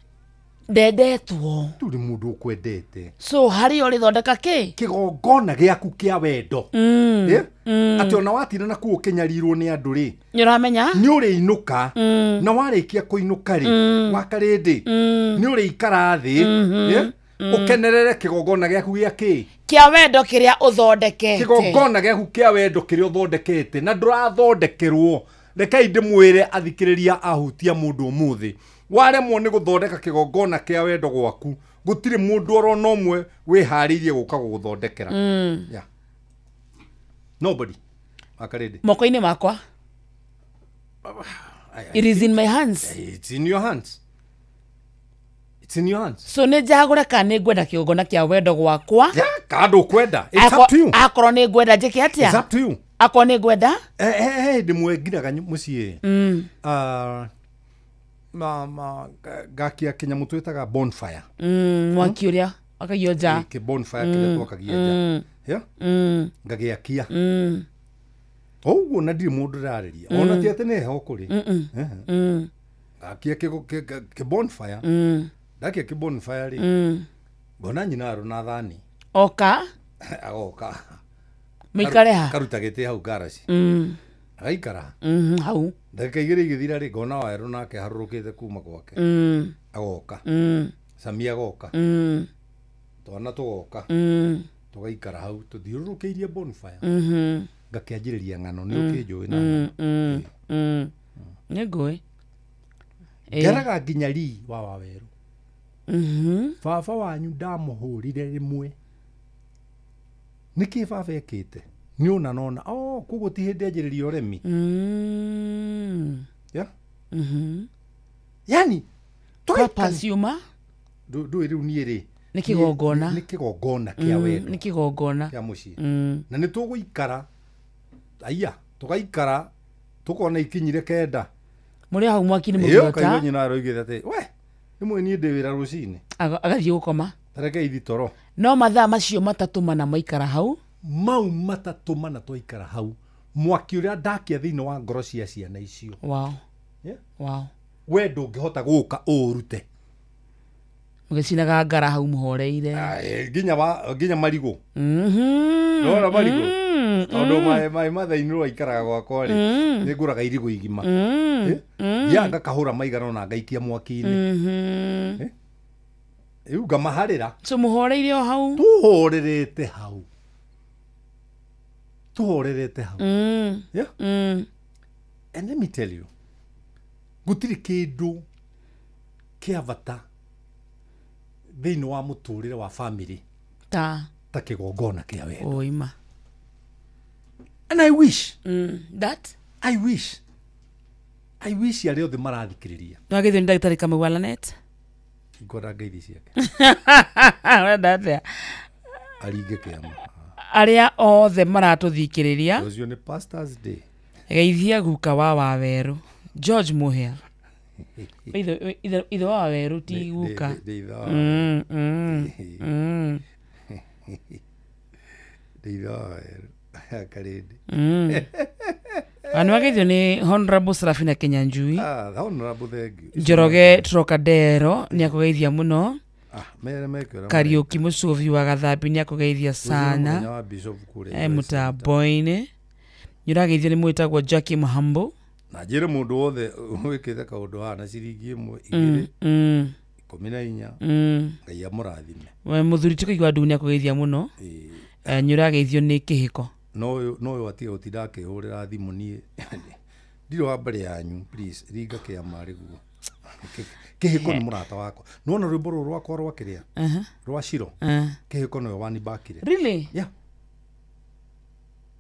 ndendetwo turi mundu ukwendete. So harĩ ũrĩthondeka kĩ kĩgongona gĩaku kĩa wendo. Atĩ ona watinda na kũu ũkĩnyarirwo nĩ andũ rĩ nĩ ũramenya nĩ ũrĩinũka na warĩkia kũinũka rĩ Wakarĩndĩ nĩ ũrĩikara thĩ ũkenerere kĩgongona gĩaku gĩa kĩ kĩa wendo kĩrĩa ũthondekete. Kĩgongona gĩaku kĩa wendo kĩrĩa ũthondekete na ndũrathondekerwo. Rekei ndĩmwĩre athikĩrĩria ahutia mũndũ ũmũthĩ waremwo nĩ gũthondeka kĩgongona kĩa wendo gwaku gũtirĩ mũndũ orona ũmwe wĩharĩirie gũka gũgũthondekera. Yeah. Nobody. Wakarĩndĩ moko-inĩ makwa. It is in my hands. It's in your hands. It's in your hands. So nĩ njagũre kana nĩ ngwenda kĩgongona kĩa wendo gwakwa. Yeah, kana ndũkwenda. It's up to you. Akorwo nĩ ngwenda njĩke atĩa? It's up to you. Akorwo nĩ ngwenda? Ndĩmwe ngiraga mũciĩ. Ngakia kĩnyamũ twĩtaga bonfire. Mwaki ũrĩa wakagio nja. Kĩ bonfire kĩrĩa twakagia nja. Yeah? Ngagĩakia. Ũguo na ndirĩ mũndũ ndĩrarĩria. Ona ti atĩ nĩ heho kũrĩ. Ngakia kĩ bonfire. Ndakia kĩ bonfire rĩ. Ngona nyina arũ na thani. Oka? Agoka. Mũikare ha? Karuta gĩtĩ hau ngaraci. Agaikara. Hau. Ndagĩka igĩrĩ igĩthira rĩ ngona Wawerũ nake harũrũkĩte kuma gwake. Agoka. Sami agoka. Twana tũgoka. Tũgaikara hau tũthiũrũrũkĩirie bonfire. Ngakĩanjĩrĩria ng'ano nĩ ũkĩnjũĩ na ng'ano. Nĩ ngũĩ. Ngeraga nginya rii wa Wawerũ. Baba wanyu ndamũhũrire rĩmwe. Nĩkĩ baba ekĩte? Nĩ ũna nona oh koguo ti hĩndĩ anjĩrĩria ũremi. Yeah? Yani purpose yuma ndũĩ rĩu niĩ rĩ nĩ kĩgongona. Nĩ kĩgongona kĩa wendo. Nĩ kĩgongona kĩa mũciĩ. Na nĩ tũgũikara aya tũgaikara tũkona ikinyire 9 mũrĩ hau mwaki nĩ mũgĩota. Kaigua nyina aroigĩte atĩ we rĩmwe niĩ ndĩ wĩra rũcinĩ. Agathiĩ gũkoma. Tareke ithi toro. No mathaa macio 3 mana maikara hau. Mau 3 mana twaikara hau mwaki ũrĩa ndakia thĩinĩ wa ngoro cia ciana icio. Wow. Yeah? Wow. We ndũngĩhota gũka ũũrute. Mũgĩcinaga ngara hau mũhoreire. Nginya marigũ. Nĩwona marigũ? Tondũ maĩ mathaa-inĩ rwaikaraga gwakwa rĩ nĩ ngũraga irigũ igima. Ya ngakahũra maigana ona ngaikia mwaki-inĩ. Rĩu ngamaharĩra. So mũhoreire o hau? Tũhorerete hau. Tũhorerete hau. Yeah? And let me tell you, gũtirĩ kĩndũ kĩa bata thĩinĩ wa mũtũrĩre wa family ta kĩgongona kĩa wendo. Oima. And I wish that I wish arĩa othe marathikĩrĩria. Nĩwagĩthio nĩ ndagĩtarĩ Kamau wa Lanet? Ngwenda ngeithi ciake. Ũrenda atĩa? Aringe kĩama. Arĩa othe maratũthikĩrĩria. Ũcio nĩ Pastors Day. Geithia guka wa Wawerũ George Muhia. Ithe wa Wawerũ ti guka. Ndĩ ithe wa Wawerũ. Karĩndĩ. Nĩ wageithio nĩ Honorable Serafina Kinyanjui. Honorable, thank you. Njoroge Trocadero nĩ akũgeithia mũno. Kariuki Mũcũvi wa Gathambi nĩ akũgeithia sana. Mũtambo-inĩ. Nĩ ũrageithio nĩ mwĩtagwo Jackie Mahambo. Na njĩre mũndũ wothe wĩkĩte kaũndũ haha na ciringi 1 2 14 Ngai amũrathime. We mũthuri ti kũigua ndu nĩ akũgeithia mũno. Nĩ ũrageithio nĩ kĩhiko. No ũyũ atige gũtinda akĩhũrĩra thimũ niĩ ndirĩ wa mbere yanyu, please ringa kĩama rĩguo. Kĩhiko nĩ mũrata wakwa. Nĩwona rwĩmbo rũrũ rwakwa rwa kĩrĩa? Rwa Shiro. Kĩhiko nĩwe wanibakire. Really? Yeah.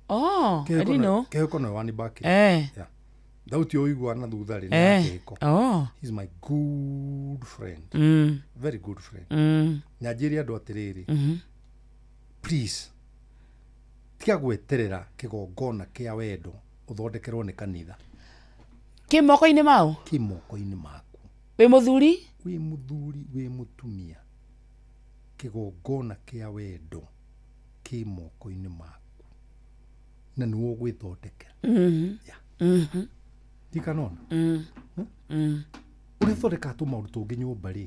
Oh, I didn't know. Kĩhiko nĩwe wanibakire. Yeah. Thauti ũigua na thutha rĩ nĩ ya Kĩhiko. Oh. He's my good friend. Very good friend. Na njĩre andũ atĩrĩrĩ. Please. Tiga gweterera kĩgongona kĩa wendo ũthondekerwo nĩ kanitha. Kĩ moko-inĩ mao? Kĩ moko-inĩ maku. Wĩ mũthuri? Wĩ mũthuri, wĩ mũtumia. Kĩgongona kĩa wendo kĩ moko-inĩ maku. Na nĩwe ũgwĩthondekera. Yeah. Ndikanona? Ũrĩa ũthondekaga tũmaũndũ tũngĩ nyũmba rĩ.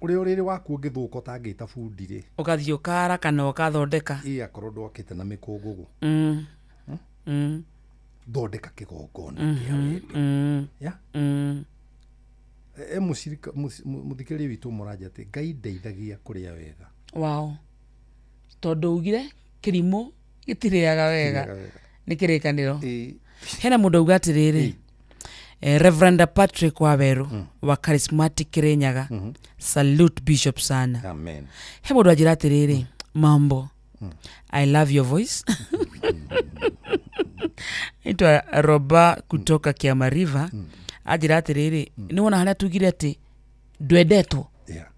Ũrĩa ũrĩrĩ waku ũngĩthũka ũtangĩta bundi rĩ. Ũgathiĩ ũkara kana ũkathondeka. Ĩ akorwo ndwakĩte na mĩkũngũgũ. Thondeka kĩgongona kĩa wendo. Yeah. Mũcirika mũthikĩrĩria witũ mũranja atĩ Ngai ndeithagia kũrĩa wega. Wow. Tondũ ugire kĩrimũ gĩtirĩaga wega. Nĩ kĩrĩkanĩro. Hena mũndũ auga atĩrĩrĩ. Reverend Patrick Waweru wa Charismatic Kirinyaga. Salute Bishop sana. Amen. He mũndũ anjĩra atĩrĩrĩ, mambo. I love your voice. Itwa Roba kutoka Kiama River. Anjĩra atĩrĩrĩ, nĩ wona harĩa tugire atĩ ndwendetwo. Yeah.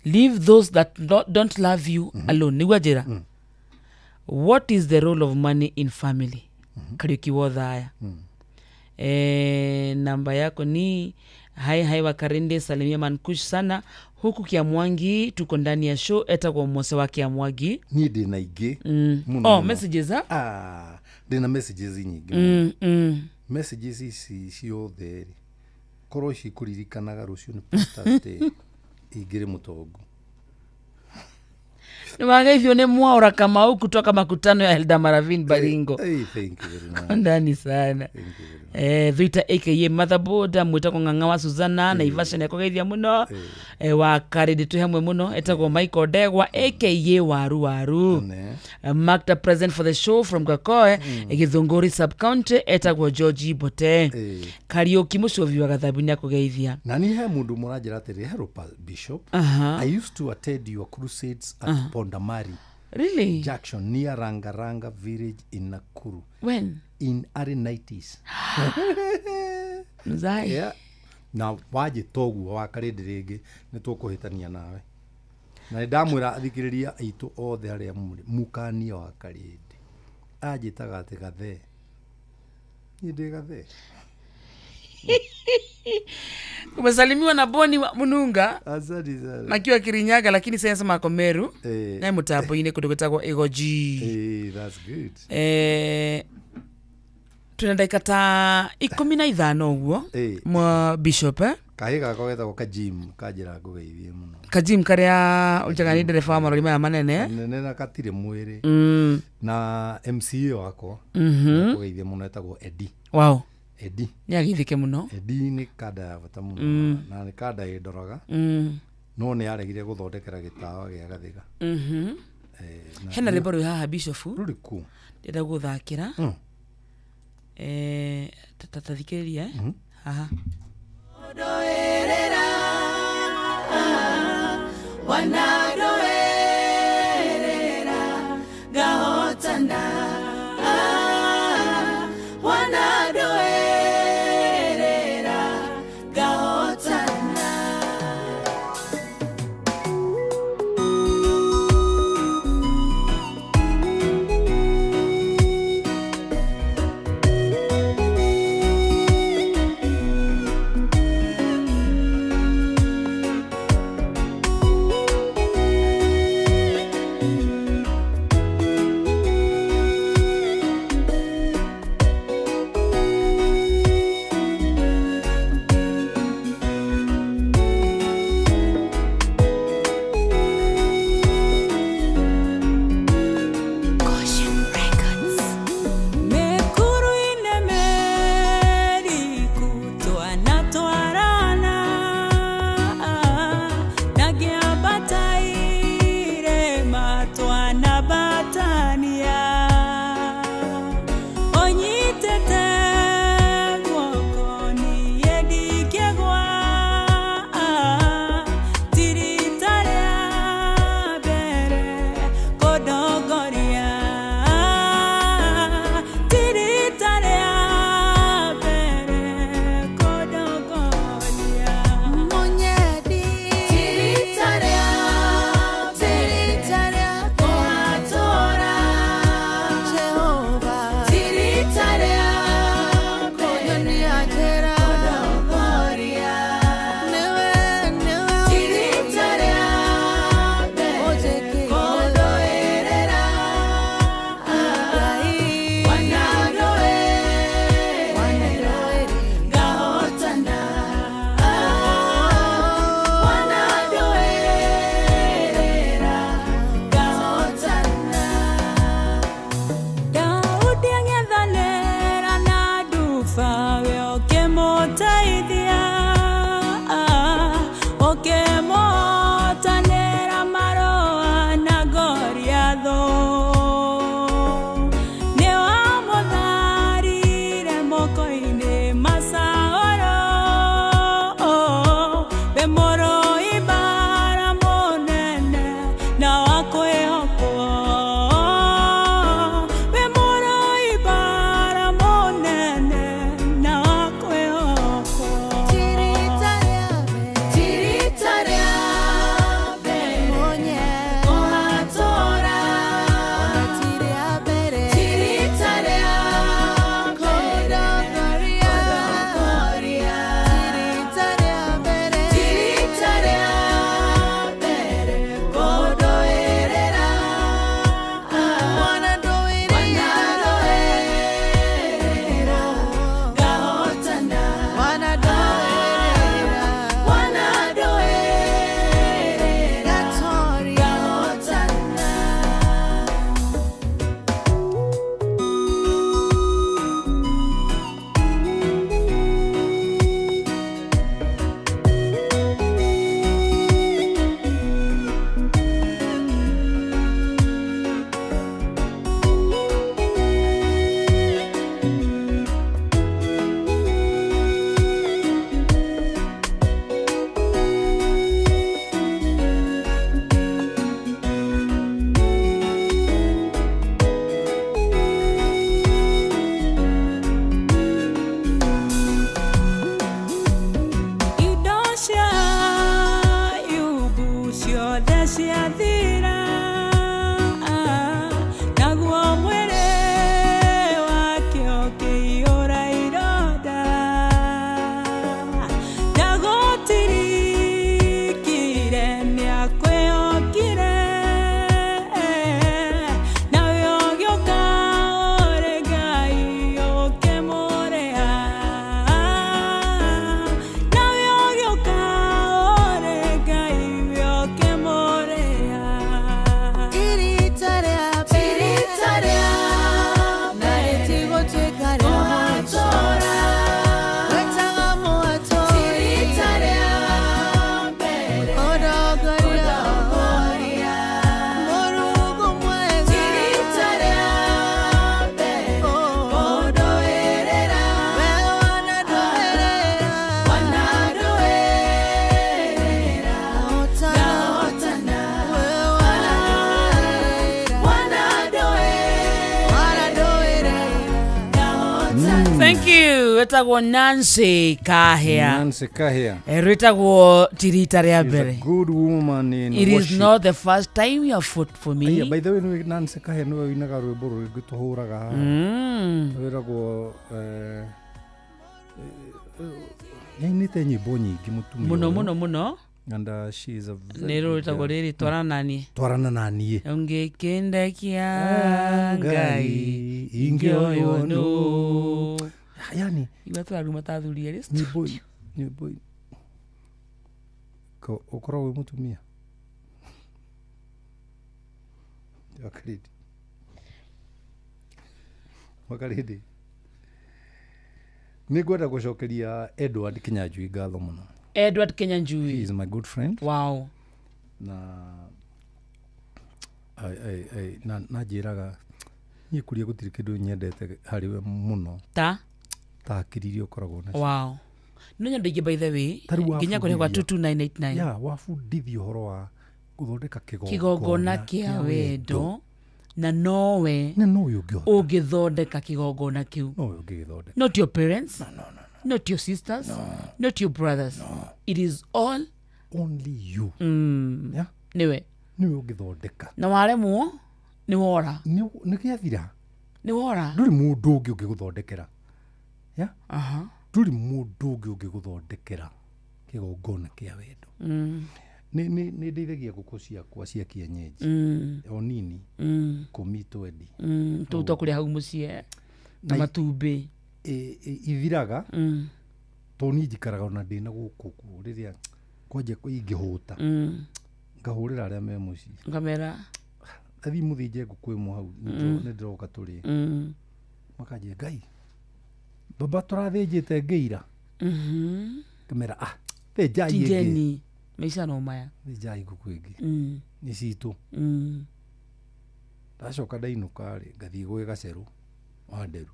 Leave those that don't love you alone. Nĩguo anjĩra. What is the role of money in family? Kariuki Wothaya. Namba yako ni hai hai wa Karinde, salimia Mankush sana huku Kiamwangi, tuko ndani ya show etagwo Mose wa Kiamwangi. Ni ndĩ na ingĩ. Oh, messages ha? Ndĩ na messages nyingĩ. Messages ici ciothe rĩ korwo cikũririkanaga rũciũ nĩ Pastor's Day ingĩrĩ mũtongu. Niwageithio nĩ Mwaura Kamau kutoka makutano ya Elda Maravin Baringo. Hey, thank you very much. Ndani sana. Thuita aka Motherboard mwitagwo Ng'ang'a wa Suzana na Ivasha nĩ akũgeithia mũno. Wa Karĩndĩ twĩ hamwe mũno etagwo Michael Ndegwa aka Waru Waru. Marked present for the show from Gakoe Githunguri sub county etagwo George Bote. Kariuki Mũcovi wa Gathabu nĩ akũgeithia. Na nĩ he mũndũ mũranjĩra atĩrĩ, hello Bishop. I used to attend your crusades at Pondamari. Really? Junction near Rangaranga village in Nakuru. When? In early 90s. Mzai. Yeah. Na waje toguo wa Karĩndĩ rĩngĩ nĩ tũkũhĩtania nawe. Na ndamwĩra athikĩrĩria aitũ othe arĩa mũrĩ mukania wa Karĩndĩ. Anjĩtaga atĩ gathee. Niĩ ndĩ gathee. Umesalimiwa na Boni wa Mununga. Asante sana. Akiwa Kirinyaga lakini sasa mako Meru. Na mutapo-inĩ kũndũ gwĩtagwo Igoji. That's good. Tuna ndagĩka ta 15 ũguo. Mwa Bishop Kahĩ gakwa getagwo Kajim kanjĩra ngũgeithie mũno. Kajim karĩa ũnjaga nĩ ndereba wa marori maya manene. Nene na gatirĩ mwĩrĩ. Na MCA wakwa. Ngũgeithie mũno etagwo Eddie. Wow. Eddie. Nĩ agĩthike mũno. Eddie nĩ kanda ya bata mũno. Na nĩ kanda ĩndoraga. No nĩ aregire gũthondekera gĩtawa gĩa Gathiga. Hena rwĩmbo rwĩ haha Bishop. Rũrĩkũ? Ndĩrenda gũthakĩra. Tathikĩrĩria haha. Ndoerera wanadoerera gahotana wanadoerera gahotana. na wa kwĩhokwo wĩ mũrũi mbara mũnene na wa kwĩhokwo. Ti rita rĩa mbere kũhatũra, ti rita rĩa kũndongoria, ti rita rĩa mbere kũndũĩrĩra, wanandũĩrĩra ngahotana, wanandũĩrĩra ngahotana. Indo cia Ayubu ciothe ciathira, naguo mwĩrĩ wake ũkĩiyũra ironda. Ndagũtirikire nĩakwĩhokire, nawe ũgĩũka ũrĩ Ngai ũkĩmũrĩha, nawe ũgĩũka ũrĩ Ngai ũkĩmũrĩha. Ti rita rĩa mbere kũhatũra, ti rita rĩa mbere kũndongoria, ti rita rĩa mbere kũndũĩrĩra, wanandũĩrĩra ngahotana, wanandũĩrĩra ngahotana. Thank you. Wetagwo Nancy Kahia. Nancy Kahia. Rwĩtagwo ti rita rĩa She's a mbere. good woman in It is worship. not the first time you have fought for me. Aya, by the way, nĩwe Nancy Kahia nĩwe ũinaga rwĩmbo rũngĩ tũhũraga haha. Rwĩragwo nĩainĩte nyĩmbo nyingĩ mũtumia Mũno ũyũ. mũno mũno. And she is a very Nĩ good rwĩtagwo girl. rĩrĩ twarana naniĩ. Twarana naniĩ. Ũngĩkĩndekia Ngai ingĩoywo ingĩoywo nũ. Yani Igua tũraruma ta athuri erĩ. nyĩmbo nyĩmbo ko ũkoragwo wĩ mũtumia Wakarĩndĩ Wakarĩndĩ nĩ ngwenda gũcokeria Edward Kinyanjui ngatho mũno. Edward Kinyanjui. He is my good friend. Wow. Na na njĩraga niĩ kũrĩa gũtirĩ kĩndũ nyendete harĩ we mũno Ta? ta hakiri iria ũkoragwo nacio. Wow. No nyendå ingĩ by the way Ta rĩu nginya kũrĩa gwa wabundithia- 22989. Yeah, wabundithia ũhoro wa gũthondeka Kĩgongona kĩa wendo na nowe na nowe ũngĩhota ũngĩthondeka kĩgongona kĩu. Nowe ũngĩgĩthondeka. Not your parents. Not your sisters. Not your brothers. It is all only you. Yeah. Nĩwe. Nĩwe ũngĩthondeka. Na waremwo nĩ wora. Nĩ gĩathira. Nĩ wora. Ndũrĩ mũndũ ũngĩ ũngĩgũthondekera. Yeah? Ndũrĩ mũndũ ũngĩ ũngĩgũthondekera kĩgongona kĩa wendo. Nĩ ndeithagia ngũkũ ciakwa cia kienyeji. O nini. 10 twendi. Tũu twa kũrĩa hau mũciĩ na matumbĩ. Ithiraga tondũ niĩ njikaraga ona ndĩna gũkũ ũguo rĩrĩa kwanja ingĩhũta ngahũrĩra arĩa me mũciĩ ngamera athiĩ mũthĩnje ngũkũ ĩmwe hau nĩ ndĩroka tũrĩe. Makanjia Ngai baba tũrathĩnjĩte ngĩira. Ngamera ah thĩnjai ĩngĩ. Tinjeni maica no maya. Thĩnjai ngũkũ ĩngĩ. Nĩ citũ. Ndacoka ndainũka rĩ ngathiĩ gwĩ gacerũ wa Nderu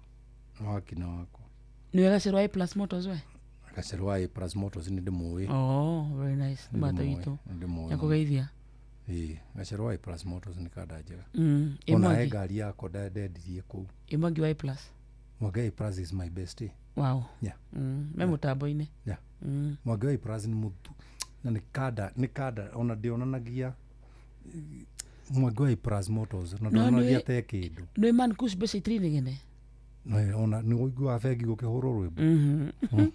na wakina wakwa. Nĩwe gacerũ wa A Plus Motors we? Gacerũ wa A Plus Motors nĩ ndĩmũĩ. Oh, very nice. Nĩ Mbata ndĩmũĩ, witũ. nĩ ndĩmũĩ. Nĩakũgeithia. Ĩĩ, Gacero wa A Plus Motors nĩ kanda njega. Ĩ Ona Mwangi? he ngari yakwa ndendirie kũu. Ĩ Mwangi wa A Plus? Mwangi wa A Plus is my best, eh. Wow. Yeah. Me mũtambo-inĩ. Yeah. Mwangi wa A Plus nĩ mũtu na nĩ kanda, nĩ kanda ona ndĩonanagia Mwangi wa A Plus Motors na No, ndĩonanagia nĩ- te kĩndũ. Nĩ man kush mbeca itirinegene. No, ona nĩ ũiguaga bengi gũkĩhũrwo rwĩmbo.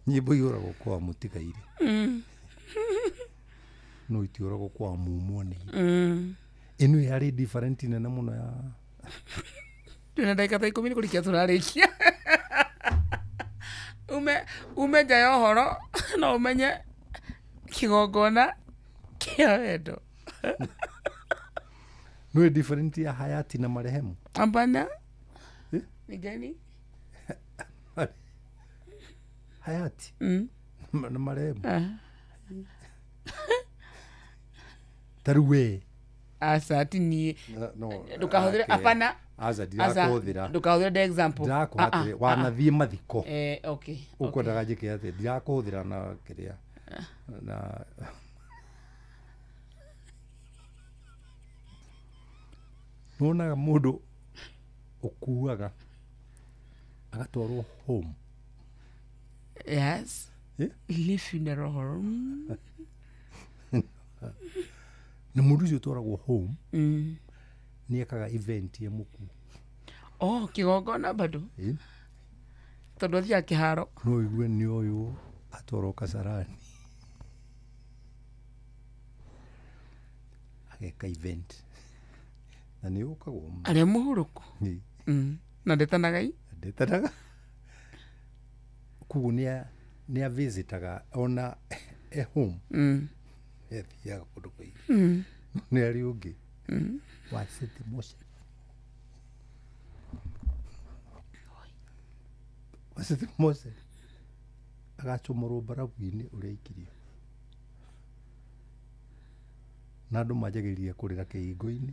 Nyĩmbo ihũragwo kwa mũtigaire. No itiũragwo kwa mumwo nĩ. Ĩno yarĩ different nene mũno ya Twĩna ndagĩka ta 10 nĩ kũrĩkia tũrarĩkia. Ume nja ya ũhoro no ũmenye kĩgongona kĩa wendo. Nĩ different ya hayati na marehemu. Hapana. Eh? Ni gani? Hayati. Na marehemu. Ta rĩu we. Aca ti niĩ. No, Ndũkahũthĩre, hapana. Aca ndirakũhũthĩra. Ndũkahũthĩre the example. Ndirakũha atĩrĩ, wanathiĩ mathiko. Okay. Ũkwendaga njĩke atĩa? Ndirakũhũthĩra na kĩrĩa. Na nĩwonaga mũndũ ũkuaga agatwarwo home. Yes. Eh? Ile funeral home. Na mũndũ ũcio ũtwaragwo home nĩ ekaga event ya mũkuo. Oh, kĩgongona bado. Eh? Tondũ athiaga kĩharo. No ũigue nĩ ũyũ atwarwo Kasarani. Ageka event. Na nĩ ũkagwo mũno. Arĩa mũhurũku. Ĩ. Na ndetanaga i? Ndetanaga. Koguo nĩ avisitaga ona e home. Ethiaga kũndũ kũingĩ. Nĩ arĩ ũngĩ. Wa City Motion. Wa City Motion. Agacomorwo mbarabu-inĩ ũrĩa aikirio. Na andũ manjagĩrĩria kũrĩra kĩhingo-inĩ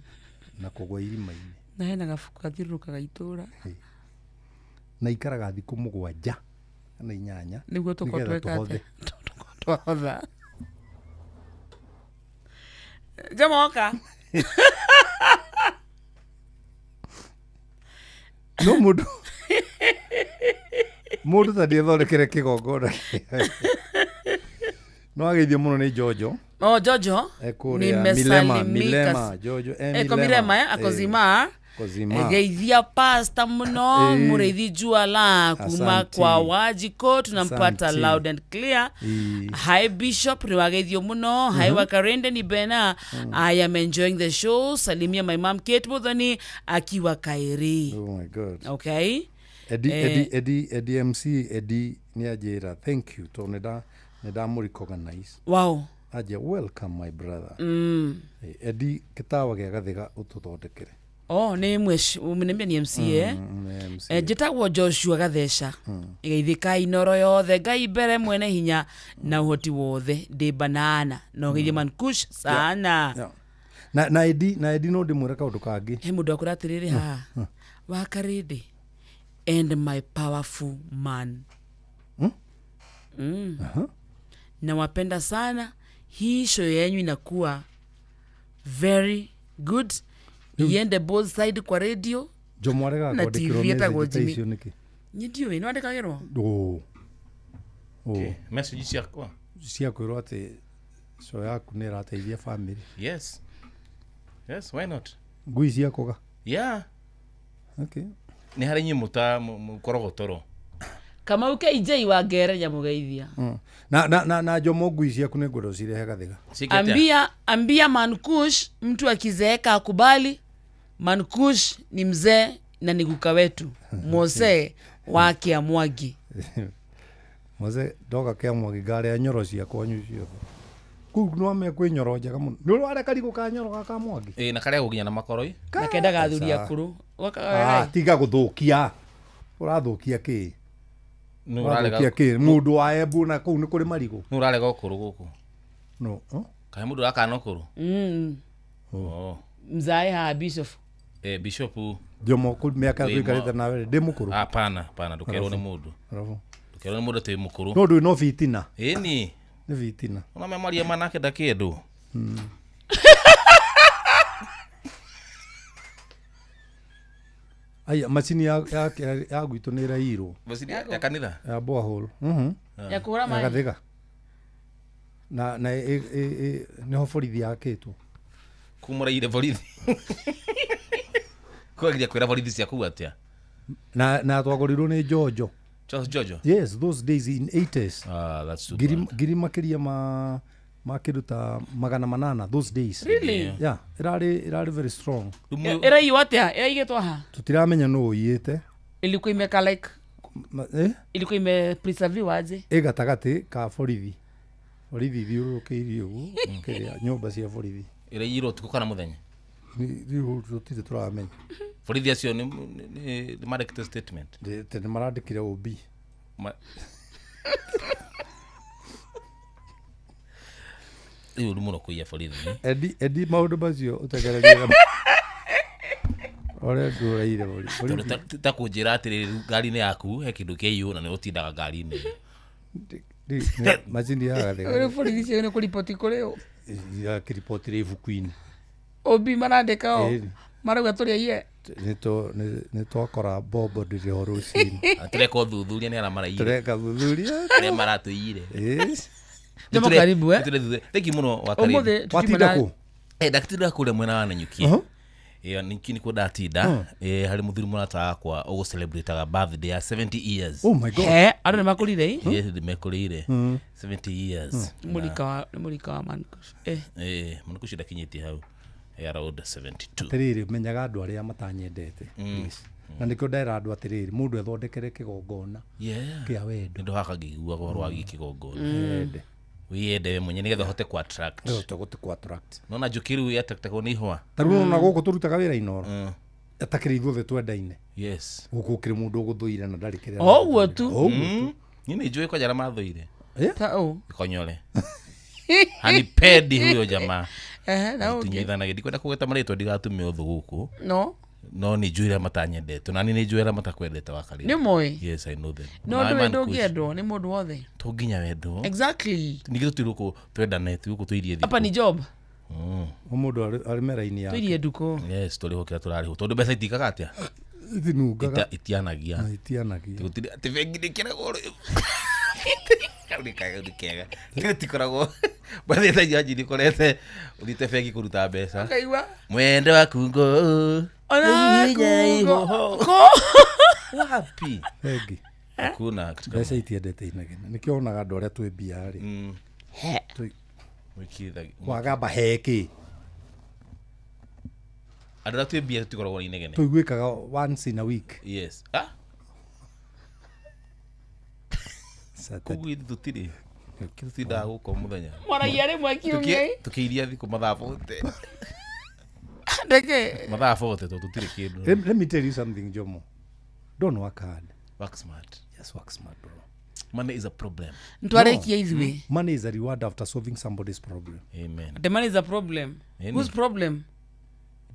na kũgwa irima-inĩ. Na hena gabuku gathiũrũrũkaga itũra. Na ikaraga thikũ 7 kana 8 nĩguo tũkorwo nĩgetha tweka atĩa? tũhothe. Twahotha. Jamoka. No mũndũ mũndũ ta ndiethondekere kĩgongona. No ageithio mũno nĩ Jojo. Oh, Jojo. Ekũrĩa Milema, Milema, Jojo, Eko Milema, akozima. Kozima. Geithia pasta muno, mũrĩithi Juala kuma Asante. kwa Wajiko tunampata Asante. loud and clear. Hi Bishop niwageithio muno. Hi Wakarende ni Bena. I am enjoying the show. Salimia my mom Kate Muthoni akiwa Kairi. Oh my God. Okay. Eddie, Eddie, Eddie, Eddie MC, Eddie nĩ anjĩra thank you tondũ nĩ ndamũ-recognize. Wow. Anjĩra welcome my brother. Eddie gĩtawa gĩa Gathĩga ũtũthondekere. Oh, nĩ mwenembia ni MCA. Nĩ MCA. Njĩtagwo Joshua Gatheca. Geithĩka inoro yothe Ngai mbere mwene hinya na ũhoti wothe ndĩ banana na ũgeithie Mankush sana. Yeah. Na Eddie, na Eddie no ndĩmwĩre kaũndũ kangĩ. He mũndũ akwĩra atĩrĩrĩ haha Wakarĩndĩ and my powerful man. Nawapenda sana, hii show yenyu inakuwa very good. Iende both side kwa radio Jomo arega na kwandĩkĩrwo TV etagwo message ta Jimmy. icio nĩkĩ? Niĩ ndiũĩ, nĩ wandĩkagĩrwo? Oh. Oh. Okay. Message ciakwa. Cia kwĩrwo atĩ show yaku nĩ ĩrateithia family. Yes. Yes, why not? Ngui ciakũga. Yeah. Okay. Nĩ harĩ inyuĩ mũta mũkoragwo toro. Kamau KJ wa Ngereja mũgeithia. Na Jomo ngui ciaku nĩ ngwenda ũcirehe Gathĩga. Ambia Mankush mtu akizeeka akubali. Mankush ni mzee na ni guka wetu. Mose wa Kĩamwangi. Mose ndoka Kĩamwangi ngarĩa nyoro ciakwa nyu ciothe. Kũu no ame kwĩ nyoro njega mũno. Nĩ ũrĩ warĩa karigũ ka nyoro ga Kamwangi? Ĩ, na karĩa gũkinya na makoroi. Na kendaga athuri akũrũ. Gwakaga Tiga gũthũkia. Ũrathũkia kĩ? Nũ ũrarega Ũrathũkia kĩ? Mũndũ wa Embu na kũu nĩ kũrĩ marigũ. Nũ ũrarega ũkũrũ gũkũ? No. Kaĩ mũndũ ũrakana ũkũrũ? Oh. Mzae haha Bishop. Bishop. Jomo mĩaka tũikarĩte nawe ndĩ mũkũrũ. Hapana, hapana, ndũkerwo nĩ mũndũ. Ndũkerwo nĩ mũndũ atĩ wĩ mũkũrũ. No ndũĩ no fitina. Ĩni. Nĩ fitina. Ona memaria manake ndakĩendwo. Aya macini ya gwitũ nĩ ĩraiyirwo. Macini ya kanitha? Ya borehole. Ya kũhũra maĩ. Ya Gathĩga. Na nĩho borithi yakĩtwo. Kumũraire borithi. Kwagiria kwĩra borithi ciaku atĩa? Na twagũrirwo nĩ Jojo. Charles Jojo? Yes, those days in 80s. Ah, that's too bad. Ngiri makĩria ma kĩndũ ta 800 those days. Really? Yeah, irari very strong. Ĩraiywo atĩa? Ĩraigĩtwo ha? Tũtiramenya nũ ũiyĩte. Ilikuwa imeka like ilikuwa imepreserviwa aje? Ĩ gatagatĩ ka borithi. Borithi ithiũrũrũkĩirie ũguo kĩrĩa nyũmba cia borithi. Ĩraiyirwo ũtukũ kana mũthenya? Rĩu tũtirĩ tũramenya. Borithi acio nĩ mandĩkĩte statement? Nĩ marandĩkire OB. Rĩu ũru mũno kũiya borithi. Endi maũndũ macio ũtegererie. Ũrĩa ndũraire borithi. Tondũ ta kũnjĩra atĩrĩrĩ ngari-inĩ yaku he kĩndũ kĩaiywo na nĩ ũtindaga ngari-inĩ. Macini ya Gathĩga. Ũrĩa borithi cio nĩ kũriboti kũrĩ ũ? Yakĩribotire ibuku-inĩ. OB marandĩka o marauga tũrĩ aiye. Nĩ twakora bombo ndĩrĩ ho rũcinĩ. Tũreka ũthuthuria nĩ arĩa maraiyire. Tũreka ũthuthuria. Arĩa maratũiyire. Jomo karibu eh. Thank you mũno wa karibu. Ũmũthĩ watinda kũ? Ndatinda kũrĩa mwena wa Nanyuki. Nanyuki nĩkuo ndatinda. Harĩ mũthuri mũrata wakwa ũgũcelebrataga birthday ya 70 years. Oh my God. Andũ nĩ makũrire ĩ? Yes, nĩ mekũrĩire. 70 years. Nĩ mũrika wa Mankush. Mankush ndakinyĩtie hau. Around 72. Atĩrĩrĩ menyaga andũ arĩa matanyendete. Na nĩkĩo ndera andũ atĩrĩrĩ mũndũ ethondekere kĩgongona kĩa wendo. Nĩ ndohaka ngĩiguaga ũhoro wa kĩgongona. Wiyende we mwenyewe nĩgetha ũhote ku attract. Ũhote ku attract. Nona njũkĩ rĩu attractagwo nĩ ihũa. Ta rĩu nona gũkũ tũrutaga wĩra Inooro. Atakĩrĩ ithuothe twendaine. Yes. Gũkũ gũkĩrĩ mũndũ ũgũthũire na ndarĩ kĩrĩa. O ũguo tu. Niĩ nĩ njũĩ kwanja arĩa mathũire. Ta ũ? Konyore. Hanipendi huyo jamaa. Na ũngĩ. Tunyithanagia ndikwenda kũgweta marĩtwa ndigatũme ũthũ gũkũ. No. No nĩ njũĩ arĩa matanyendete na niĩ nĩ njũĩ arĩa matakwendete wa karĩrĩ. Nĩ moĩ? Yes, I know them. No ndũĩ ndũngĩendwo nĩ mũndũ wothe. To nginya wendwo. Exactly. Ningĩ tũtirĩ gũkũ twendane ti gũkũ tũirie thikũ. Hapa ni job. O mũndũ arĩ mera-inĩ yake. Tũirie ndukũ. Yes, tũrĩhwo kĩrĩa tũrarĩhwo tondũ mbeca itikaga atĩa? Itinungaga. Itianagia. Itianagia. Gũtirĩ atĩ bengi ndĩkĩragwo rĩ. Kau nĩ kega. Kĩrĩa tikoragwo mbathĩte njanji nĩkorete ũthiĩte bengi kũruta mbeca. Ũkaigua. Mwendo waku ngo. Wapi? Bengi. Hakuna kitu kama mbeca itiendete inegene. Nĩkĩo wonaga andũ arĩa twĩ mbia rĩ. Wagamba he kĩ? Andũ arĩa twĩ mbia tũtikoragwo na inegene. Tũiguĩkaga once in a week. Yes. Ah? Koguo ithuĩ tũtirĩ tũtindaga gũkũ mũthenya. Mwaragia rĩmwe kiumia. Tũkĩiria thikũ mathaa 40. Ndeke. Mathaa 40 tondũ tũtirĩ kĩndũ. Let me tell you something, Jomo. Don't work hard. Work smart. Yes, work smart, bro. Money is a problem. Ntwarĩkie ithuĩ. Money is a reward after solving somebody's problem. Amen. The money is a problem. Amen. Whose problem?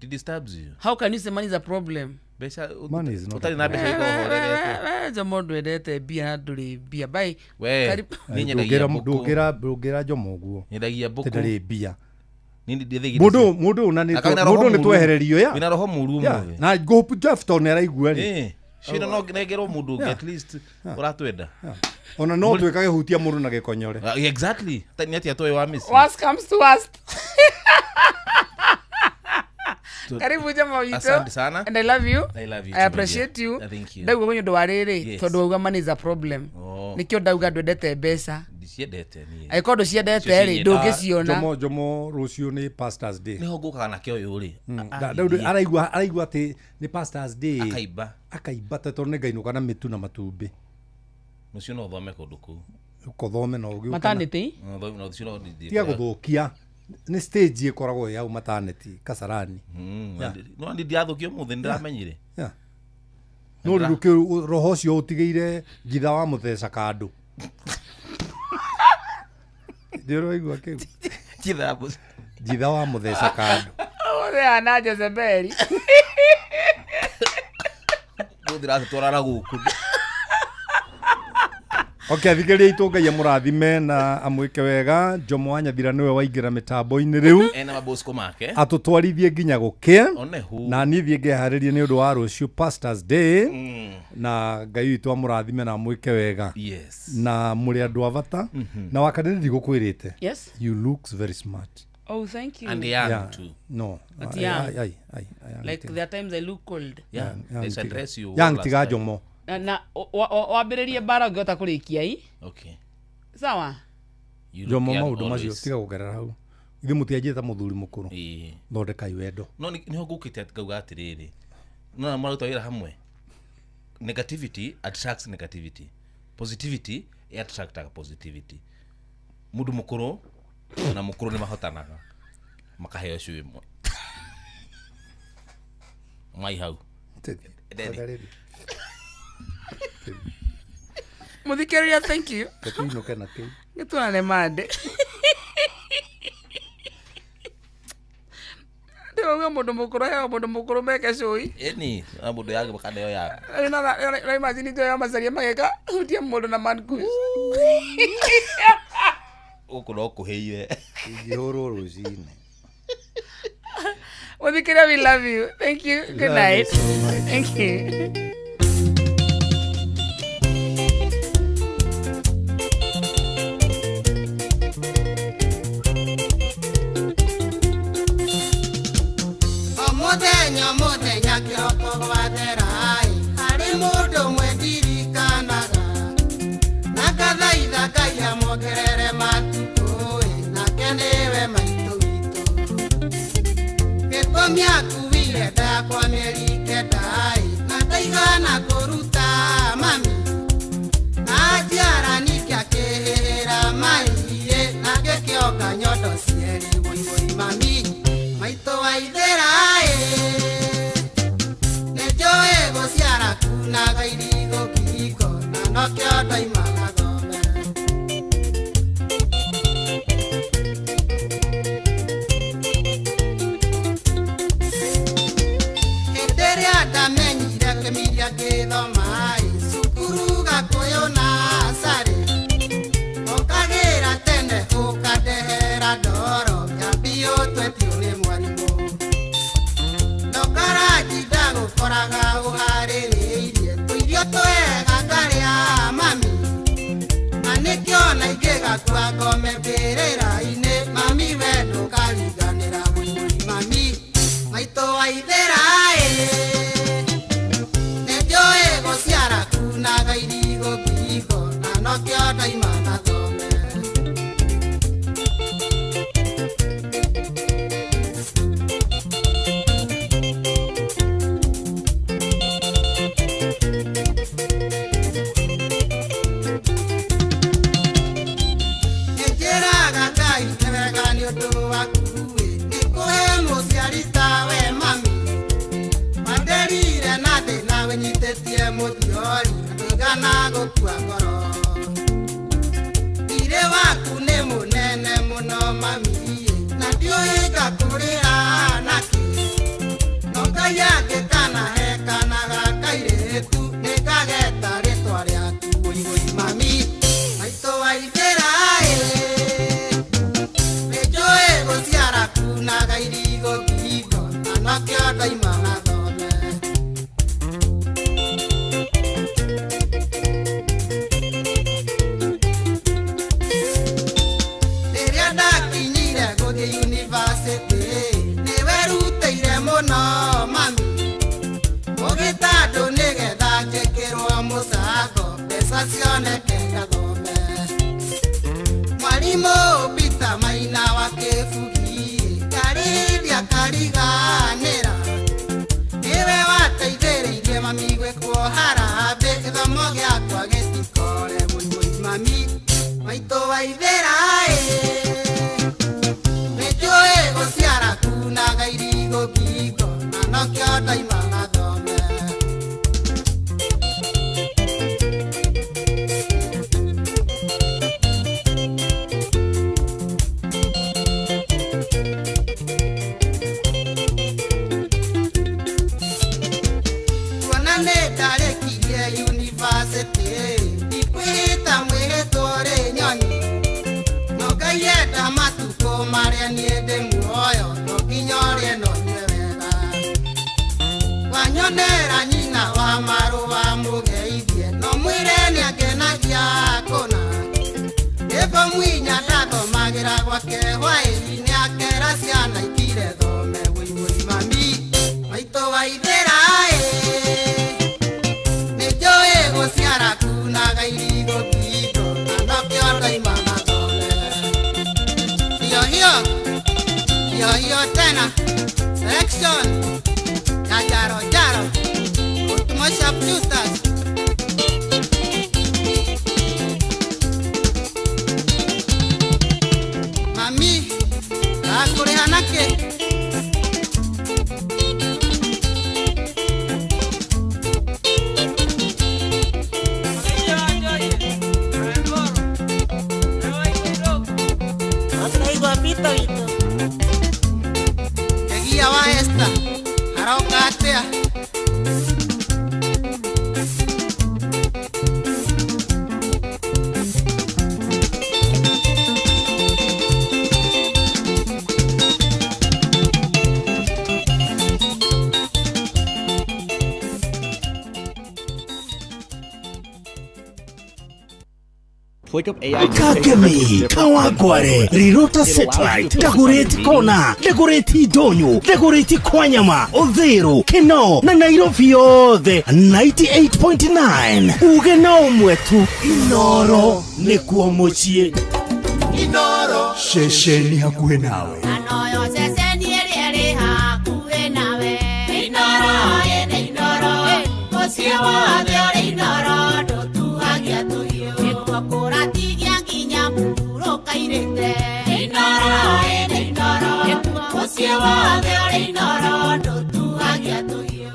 It disturbs you. How can you say money is a problem? Mbeca Money is not. Ũtarĩ na mbeca ikohorerete. Jomo ndwendete mbia na ndũrĩ mbia. Bye. We, niĩ nyendagia mbũkũ. Ndũngĩra Jomo ũguo. Nyendagia mbũkũ. Ndarĩ mbia. Mũndũ mũndũ nĩ twehererio ya. Wĩna roho mũru ũmũthĩ. Na ngũpu Jeff tondũ nĩ araigua rĩ. Cira no nengerwo mũndũ ũngĩ at least ũratwenda. Ona no twĩkage hutia mũndũ na gĩkonyore. Exactly. Nĩ atĩa tũĩ wa mĩciĩ. Worst comes to worst. Karibu jamaa witũ. Asante sana. And I love you. I love you. I appreciate you. Thank you. Ndauga nĩ ũndũ wa rĩrĩ tondũ wauga money is a problem. Nĩkĩo ndauga ndwendete mbeca. Ndiciendete niĩ. Angĩkorwo ndũciendete rĩ ndũngĩciona. Jomo rũciũ nĩ Pastors Day. Nĩho ngũkaga nakĩo ũyũ rĩ. Araigua atĩ nĩ Pastors Day. Akaimba. Akaimba tondũ nĩ ngainũka na mĩtu na matumbĩ. Rũciũ no ũthome kũndũ kũu. Ũkothome na ũgĩũke. Maternity? Tiga gũthũkia. Nĩ stage ĩkoragwo ya maternity Kasarani. No ndi ndiathũkio ũmũthĩ nĩndĩramenyire. No rĩu kĩu roho ũcio ũtigĩire njitha wa mũtheca kandũ. Ndĩroigua kĩu. Njitha wa mũtheca kandũ. Ũrĩa na Jezebeli. Tũgũthira twarara gũkũ. Okay, thikĩrĩria itũ Ngai amũrathime na amwĩke wega. Jomo wa Nyathira nĩwe waingĩra mĩtambo-inĩ rĩu. Ena mabosco make. Atũtwarithie nginya gũkĩa. Onehu. Na niĩ thiĩ ngeharĩrie nĩ ũndũ wa rũciũ Pastors Day. Na Ngai witũ amũrathime na amwĩke wega. Yes. Na mũrĩ andũ a bata. Na wakanĩrĩ ndigũkwĩrĩte. Yes. You looks very smart. Oh, thank you. And young too. No. But young. Ai. Like there are times I look cold. Yeah. They address you. Young tiga Jomo. Na wambĩrĩrie mbara ũngĩhota kũrĩkia i. Okay. Sawa. Jomo maũndũ macio tiga gũgerera hau. Ithuĩ mũtianjĩta mũthuri mũkũrũ. Thondekai wendo. No nĩho ngũkĩte ngauga atĩrĩrĩ. No na maruta wĩra hamwe. Negativity attracts negativity. Positivity attracts positivity. Mũndũ mũkũrũ na mũkũrũ nĩ mahotanaga. Makaheo cui ĩmwe. Mai hau. Muthikĩrĩria, thank you. Tũinũke na kĩu. Gĩtuonane Monday. Ndĩrauga mũndũ mũkũrũ heo mũndũ mũkũrũ meke cũi. Ĩni, na mũndũ yake makaneo yake. Na imagine ndio ya macaria mageka hutia mũndũ na man goose. Gũkũ no kũhĩire. Ingĩhũrwo rũcinĩ. Muthikĩrĩria, we love you. Thank you. Good night. Thank you. Muthenya kĩroko gwatherai harĩ mũndũ ũmwe ndirikanaga na ngathaitha Ngai amuongerere matukũ-ĩ nake nĩwe maitũ witũ gĩtũmi akuire nda yakwa mĩeri kenda-ĩ na ndaigana kũruta mami na njiara ningĩ akĩhĩhĩra mai-ĩ na ngĩkĩonga nyondo cierĩ wũi mami maitũ wa ithĩra-ĩ nĩnjũĩ gũciara kunaga irigũ kĩhiko na nokĩo ndoimaga thome. Hĩndĩ ĩrĩa ndamenyire kĩmiria ngĩthoma-ĩ cukuru Gakũyũ na Carĩ ũkagĩra tene ũkandehera ndoro kĩambio twetio nĩ mwarimũ ndũkaranji ndagũkoraga ũharĩrĩirie tũirio twega ngarĩa mami na nĩkĩo na ingĩgakua ngome mbĩrĩra-inĩ mami we ndũkariganĩra wũi mami maitũ wa ithĩra-ĩ nĩnjũĩ gũciara kunaga irigũ kĩhiko na nokĩo ndoima na thome. Nĩnjĩraga Ngai nĩ wega nĩ ũndũ waku-ĩ nĩkũhe mũciari tawe mami wanderire na thĩna wĩnyitĩtie mũthiori ndũigana gũkua ngoro thirĩ waku nĩ mũnene mũno mami-ĩ na ndiũĩ ngakũrĩha nakĩ no Ngai angĩkanahe kana ga kairĩtu nĩngageta rĩtwa rĩaku wũi wũi mami maitũ wa ithĩra-ĩ nĩnjũĩ gũciara kunaga irigũ kĩhiko na nokĩo ndoima na thome. Rĩrĩa ndakinyire gũthiĩ yunivasĩtĩ nĩwerutĩire mũno mami ũgĩta andũ nĩgetha njĩkĩrwo mũcango mbeca cioneke ngathome mwarimũ Peter Maina wa Kĩbugi ndarĩria kariganĩra nĩwe wateithĩrĩirie mami gwĩkwo harambĩ gĩthomo gĩakwa gĩtikore wũi wũi mami maitũ wa ithĩra-ĩ nĩnjũĩ gũciara kunaga irigũ kĩhiko na nokĩo ndoima na thome. Kuona nĩ ndarĩ marĩa niĩ ndĩ muoyo no nginya ũrĩe no nyue wega. Wanyonera nyina wa marũa mũgeithie no mwĩre nĩangenagia kũna. Ĩbo mwinya ndathomagĩra gwake hwaĩ-inĩ akera ciana ikire thome wũiwũi mami maitũ wa ithĩra ĩ nĩnjũĩ gũciara kunaga irigo ngingo na nokĩo ndoima mathome. Hiyo hiyo hiyo hiyo tena selection ya jaro jaro Otumo sharpshooters. Mami akũrĩha nakĩ? Kegia wa Esther aroka atĩa? Kakemi, Kawagware, Rirota Satellite, Dagoretti Kona, Dagoretti Donyo, Dagoretti Kwanyama, Odhero, Keno, na Nairobi yothe 98.9. Uge na ũmwe tu Inoro nĩkuo mũciĩ. Inoro ceceni hakuhĩ nawe. Anoyo ceceni ĩrĩa ĩrĩ hakuhĩ nawe. Inoro ĩnĩ Inoro, mũciĩ wothe ũrĩ Inoro ndũtuhagia tũhiũ. Nĩkuo kũratigia nginya mũhurũka-irĩte. Inoro ĩnĩ Inoro, mũciĩ wothe ũrĩ Inoro ndũtuhagia tũhiũ.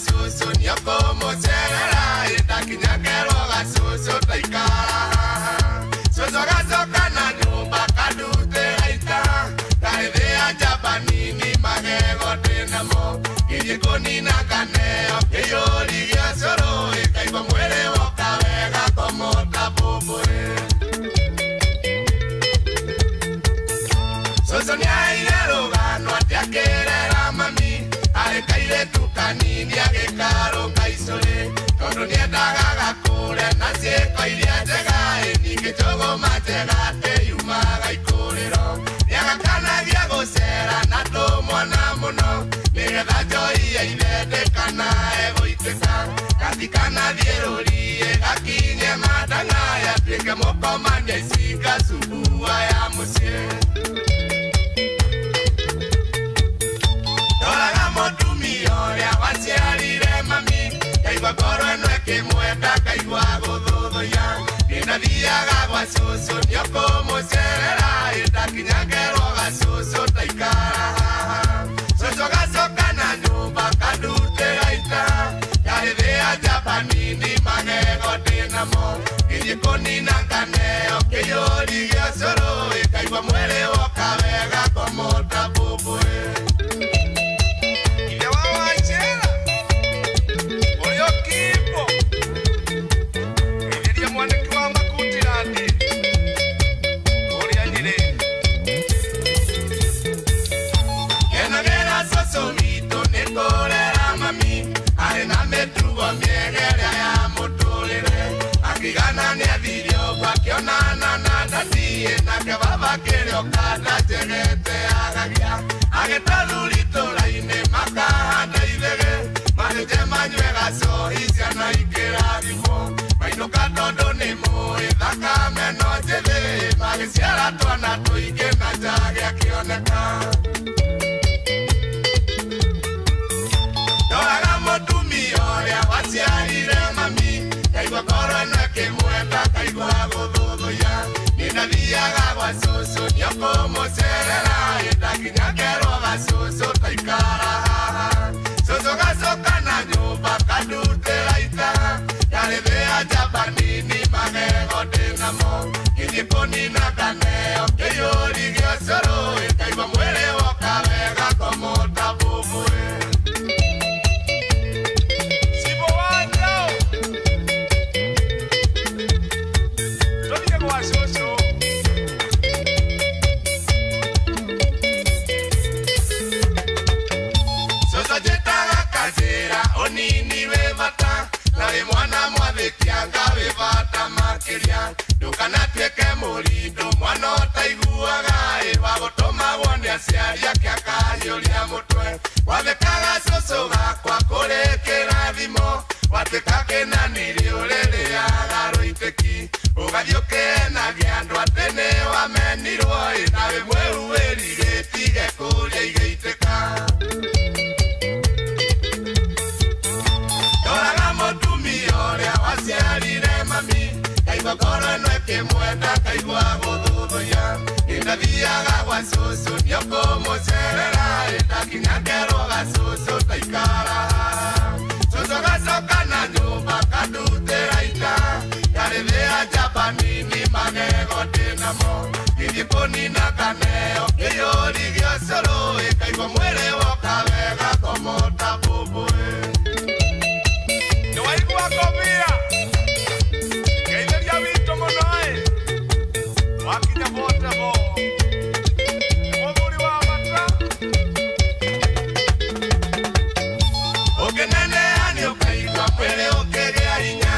Susu nyoko mocerera ĩtakinyakerwo gacũcũ taikara cũcũ gacoka na nyũmba kandutĩra ita ngarĩthĩa njamba nini magego ndĩnamo ngĩthiĩ kũnina kaneo kĩiyũri gĩa cũrũ ĩkaigua mwĩrĩ woka wega komota mbũmbũĩ. Cũcũ nĩaheire rũgano atĩ akĩrera mami arĩ kairĩtu kanini agĩkarũka icũrĩ tondũ nĩendaga gakũre na ciĩko iria njega ĩ ningĩ njũgũma njega atĩ yumaga ikũrĩro nĩagakanagia gũcera na tũmwana mũno nĩgetha njohi ya ithe ndĩkanae gũitĩka gatikanathiĩ rũriĩ gakinye matang'a yatuĩke mũkomania icinga cubua ya mũciĩ. Ndoraga mũtumia ũrĩa waciarire mami ngaigua ngoro ĩno ĩkĩmwenda ngaigua gũthũthũya nĩndathiaga gwa cũcũ nĩũkũmũcerera ĩndakinyangerwo gacũcũ taikara haha cũcũ gacoka na nyũmba kandutĩra ita ngarĩthĩa njamba nini magego ndĩnamo ngĩthiĩ kũnina nganeo kĩiyũri gĩa cũrũ ĩkaigua mwĩrĩ woka wega komota mbũmbũĩ. Agĩtathuri itũra-inĩ makahanda ithege marĩte manyue gacohi ciana ikĩrathimwo mainũka tondũ nĩ mũĩ thakame no njĩthĩ magĩciara twana tũingĩ na njage akĩoneka. Ndoraga mũtumia ũrĩa waciarire mami ngaigua ngoro ĩno ĩkĩmwenda ngaigua gũthũthũya nĩndathiaga gwa cũcũ nĩũkũmũcerera ĩndakinyakerwo gacũcũ. kũnina kaneo kĩiyũri gĩa ũcũrũ ĩkaigua mwĩrĩ woka wega komota bũbũĩ. Cibo wa njaũ tũthiĩ gwa cũcũ. Cũcũ njĩtaga kanjĩra ũnini wĩ bata na wĩ mwana mwathĩki anga wĩ bata makĩria ndũkanatuĩke mũrindũ mwana ũtaiguaga ĩ wa gũtũmagwo nĩ aciari ake akanyũria mũtwe wathĩkaga cũcũ gakwa kũrĩ kĩrathimo watuĩka kĩnanĩrĩ ũrĩrĩaga rũitĩki ũgathiĩ ũkĩenagia andũ atĩ nĩ wamenirwo ĩ na wĩ mwĩru wĩrigĩtige kũrĩa igĩitĩka. Ndoraga mũtumia ũrĩa waciarire mami kaigua ngoro ĩno ĩkĩmwenda kaigua gũthũthũya nĩndathiaga gwa cũcũ nĩũkũmũcerera ĩndakinya ngerwo gacũcũ taikara cũcũ gacoka na nyũmba kandutĩra ita ngarĩthĩa njamba nini magego ndĩnamo ngĩthiĩ kũnina kaneo kĩiyũri gĩa ũcũrũ ĩkaigua mwĩrĩ woka wega komota bũbũĩ. Nĩwaigua kobia ngeithĩria witũ mũno ĩ wakinya botebo mũthuri wa bata ũngĩneneha nĩ ũkaigua mwĩrĩ ũkĩgĩa hinya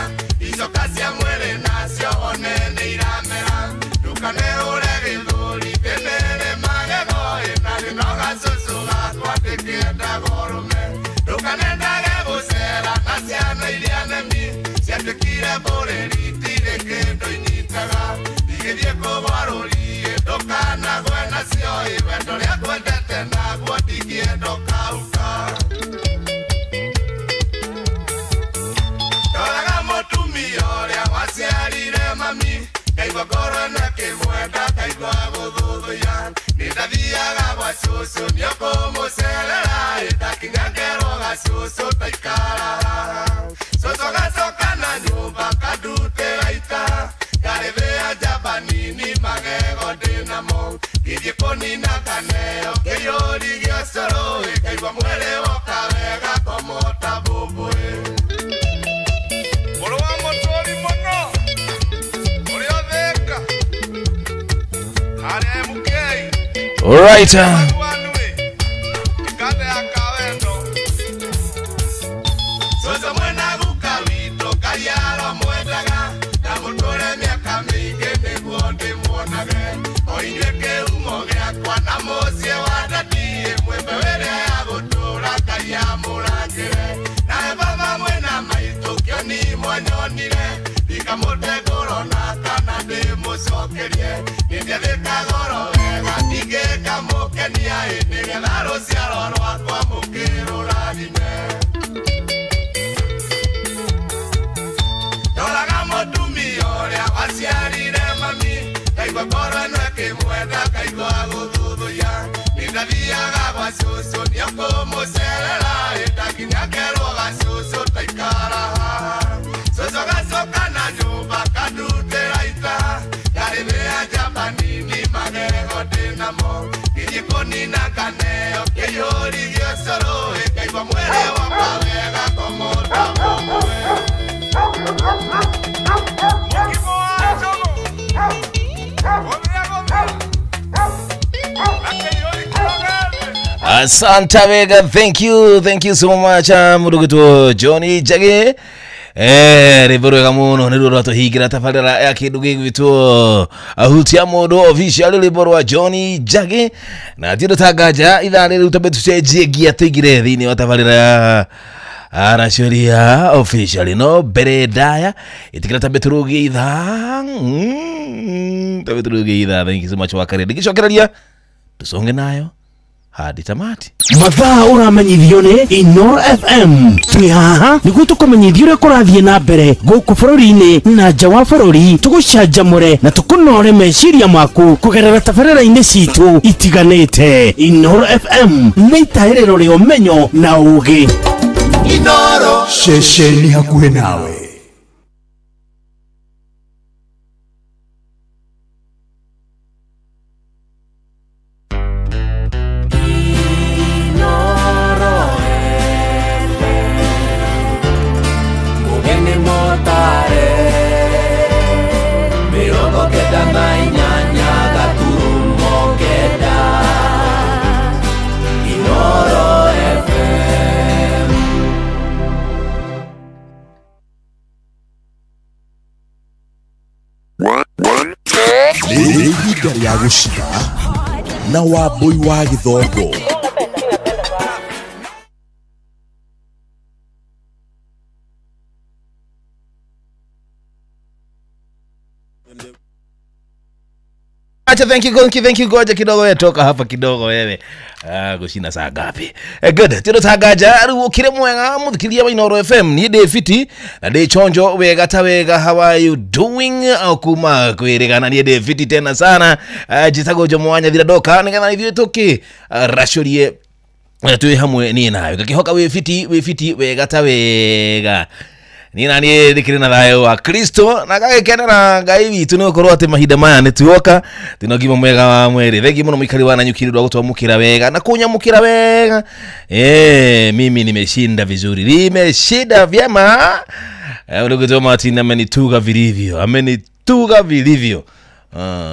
icoka cia mwĩrĩ nacio one nĩ iramera ndũkanehũre gĩthũri ndĩnĩrĩ magego ĩ na ndĩnoga cũcũ gakwa ndĩkĩendaga ũrũme ndũkanendage gũcera na ciana iria nemi ciatuĩkire mbũrĩri itirĩ kĩndũ inyitaga igĩthiĩ kũgwa rũriĩ ndũkanagwe nacio ĩ wendo ũrĩa ngwendete naguo ndingĩenda ũkauka. Ndoraga mũtumia ũrĩa waciarire mami ngaigua ngoro ĩno ĩkĩmwenda ngaigua gũthũthũya nĩndathiaga gwa cũcũ nĩũkũmũcerera ĩndakinya ngerwo gacũcũ taikara cũcũ gacoka na nyũmba kandutĩra ita ngarĩthĩa njamba nini magego ndĩnamo ngĩthiĩ kũnina kaneo kĩiyũri gĩa ũcũrũ ĩkaigua mwĩrĩ woka wega komota bũbũĩ. Mũrũ wa mũtũri mũno ũrĩa ũthĩka harĩa MK. Alright. Ikande ya kawendo cũcũ mwena guka witũ kaiaro mwendaga na mũtũre mĩaka mĩingĩ nĩguo ndĩmuonage o inyuĩ kĩhumo gĩakwa na mũciĩ wa ndatiĩ mwĩmbe ĩrĩa ya gũtũra Ngai amũrangĩre nawe baba mwena maitũ kĩoni mwanyonire ndikamũte ngoro na kana ndĩmũcokerie nĩndiathĩka goro wega ndingĩkamũkenia ĩ nĩgetha rũciaro rwakwa mũkĩrũrathime. Ndoraga mũtumia ũrĩa waciarire mami ngaigua ngoro ĩno ĩkĩmwenda ngaigua gũthũthũya nĩndathiaga gwa cũcũ nĩũkũmũcerera ĩndakinya ngerwo gacũcũ taikara cũcũ gacoka na nyũmba kandutĩra ita ngarĩthĩa njamba nini magego ndĩnamo ngĩthiĩ kũnina kaneo kĩiyũri gĩa ũcũrũ ĩkaigua mwĩrĩ wakwa wega komota bũbũĩ. Mũkimo wa njũgũ gũthĩa gũthĩa na kĩiyũri kĩrogete. Asante Vega, thank you so much mũndũ gwĩtwo Johnny Njagi. Rwĩmbo rwega mũno nĩruo rwatũhingĩra tabarĩra ya kĩndũ gĩgwĩtwo ahutia mũndũ official rwĩmbo rwa Johnny Njagi na ti ũndũ ta nganja ithaa rĩrĩ tũmbe tũcenjie ngia tũingĩre thĩinĩ wa tabarĩra ya Aracũria official no mbere ndaya ĩtĩkĩra tambe tũrũgie ithaa tambe tũrũgie ithaa. Thank you so much wakarĩ ndĩgĩcokereria tũconge nayo hadi tamati. Mathaa ũramenyithio nĩ Inoro FM. Twĩ haha nĩguo tũkũmenyithie ũrĩa kũrathiĩ na mbere gũkũ bũrũri-inĩ na nja wa bũrũri, tũgũcanjamũre na tũkũnore meciria maku kũgerera tabarĩra-inĩ citũ itiganĩte. Inoro FM nĩ itaĩrĩro rĩa ũmenyo na ũũgĩ. Inoro ceceni hakuhĩ nawe. Ihinda rĩa gũcina na Wambui wa Gĩthongo. Acha, thank you, thank you, thank you. Goja kidogo wewe, toka hapa kidogo wewe. Ah, gucina saa ngapi? Good. Tiro tagaja riu ukire mwega muthikiria wa Inooro FM ni ndi fiti na ndi chonjo wega ta wega. How are you doing? Kuma kwirigana ni ndi fiti tena sana. Njitagwo Jomo wa Nyathira ndoka nigetha ithuĩ tuki racurie twi hamwe ni nawe ngakihoka wi fiti wega ta wega. Ni na niĩ ndĩkĩrĩ na thayũ wa Kristo na ngagikenera Ngai witũ nĩ gũkorwo atĩ mahinda maya nĩ tuoka twĩna ũgima mwega wa mwĩrĩ. Thengi mũno mũikari wa Nanyuki nĩ ũndũ wa gũtwamũkĩra wega na kũnyamũkĩra wega. Mimi nimeshinda vizuri, nimeshinda vyema. Ndugu Martin amenituga vilivyo, amenituga vilivyo.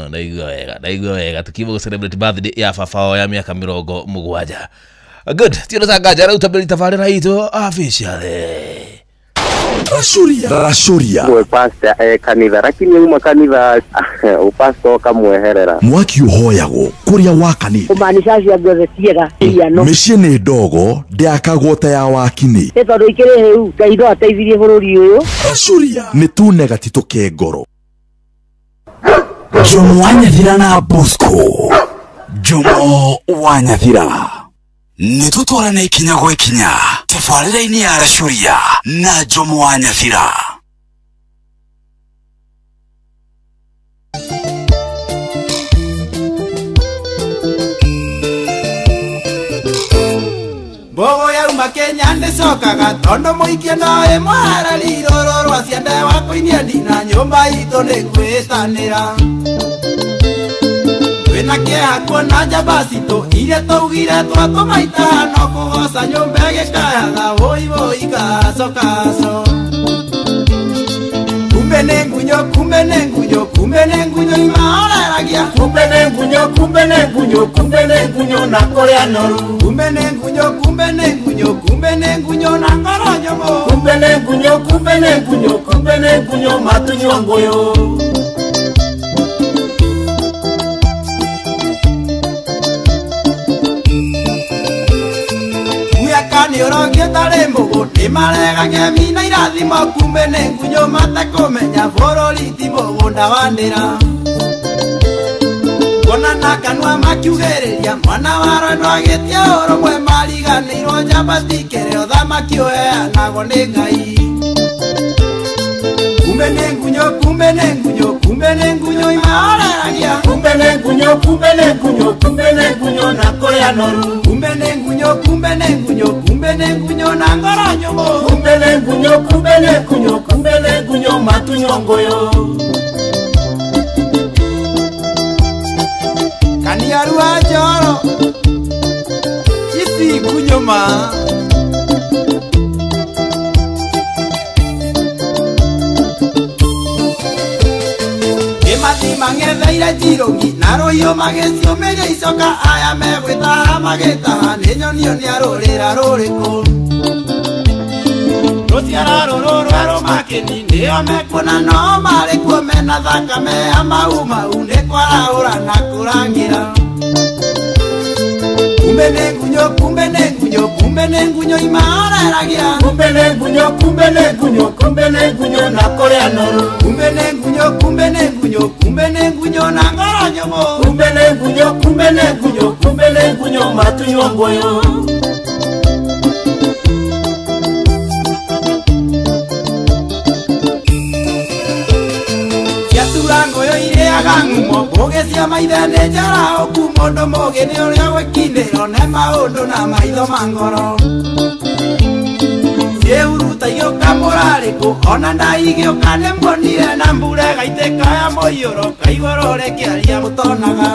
Ndaigua wega, ndaigua wega tukiwa celebrate birthday ya baba ya miaka 70. Good. Tio tangaja rĩu tambĩrĩria tabarĩra itũ officially. Rashuria. Rashuria. Mwe pastor kanitha lakini uma kanitha upastor ukamweherera. Mwaki uhoyagwo kuria wakanite. Kumaanisha cia guothe ciega iano. Mĩciĩ nĩ ndogo ndĩakagwo ta ya wakini. Nĩ tondũ ikĩrĩ hĩu Ngai no ateithirie bũrũri ũyũ. Rashuria. Nĩ tunega titũke ngoro. Jomo wa Nyathira na Bosco. Jomo wa Nyathira. Nĩ tũtwarane ikinya gwa ikinya tabarĩra-inĩ ya Rashuria na Jomo wa Nyathira. Mbogo yauma Kenya ndĩcokaga tondũ mũikia no ĩmwarari rũrũ rwa ciande wa kũinia ndina nyũmba itũ nĩ kwĩtanĩra. Twĩna kĩeha kuona njamba citũ iria twaugire twatũma itano kũgoca nyũmba ĩgĩkayaga wũi wũi kaco kaco. Kumbe nĩ ngunyo, kumbe nĩ ngunyo, kumbe nĩ ngunyo imahoreragia. Kumbe nĩ ngunyo, kumbe nĩ ngunyo, kumbe nĩ ngunyo na kũrĩa noru. Kumbe nĩ ngunyo, kumbe nĩ ngunyo, kumbe nĩ ngunyo na ngoro nyũmũ. Kumbe nĩ ngunyo, kumbe nĩ ngunyo, kumbe nĩ ngunyo matunyua ngũyũ. Nĩ ũrogie tarĩ mũgũ nĩ marega ngemi na irathimo kumbe nĩ ngunyo matekũmenya bũrũri ti mũgũnda wa ndĩra. Kuona na kanua makiugĩrĩria mwana wa rwendo agĩtia ũrũmwe mariganĩirwo njamba tikĩrĩ ũthamaki ũheanagwo nĩ Ngai. Kumbe nĩ ngunyo, kumbe nĩ ngunyo, kumbe nĩ ngunyo imahoreragia. Kumbe nĩ ngunyo, kumbe nĩ ngunyo, kumbe nĩ ngunyo na kũrĩa noru. Kumbe nĩ ngunyo, kumbe nĩ ngunyo, kumbe nĩ ngunyo na ngoro nyũmũ. Kumbe nĩ ngunyo, kumbe nĩ ngunyo, kumbe nĩ ngunyo matunyua ngũyũ. Kaniarua njoro ici ngunyo ma. Mathi mang'etheire njirũngi na rũhiũ magĩciũmĩria icoka aya megwĩtaha magĩtaha nĩ nyonio nĩ arũrĩra rũrĩkũ. Rũciara rũrũ rwerũ makĩni nĩo mekuona no marĩ kuo mena thakame ya mau mau nĩ kwarahũra na kũrangĩra. Kumbe nĩ ngunyo, kumbe nĩ ngunyo, kumbe nĩ ngunyo imahoreragia. Kumbe nĩ ngunyo, kumbe nĩ ngunyo, kumbe nĩ ngunyo na kũrĩa noru. Kumbe nĩ ngunyo, kumbe nĩ ngunyo, kumbe nĩ ngunyo na ngoro nyũmũ. Kumbe nĩ ngunyo, kumbe nĩ ngunyo, kumbe nĩ ngunyo matunyua ngũyũ. Ciatura ngũyũ irĩaga ngumo mbũgĩ cia maithe nĩ njarahoku mũndũ mũgĩ nĩ ũrĩa gwĩkindĩrwo nĩ maũndũ na maitho ma ngoro. Ciĩhuruta igĩũka mũrarĩkũ ona ndaigĩũka nĩmuonire na mbura ĩgaitĩka ya mũiyũro kaigũrũ rĩkĩaria mũtonaga.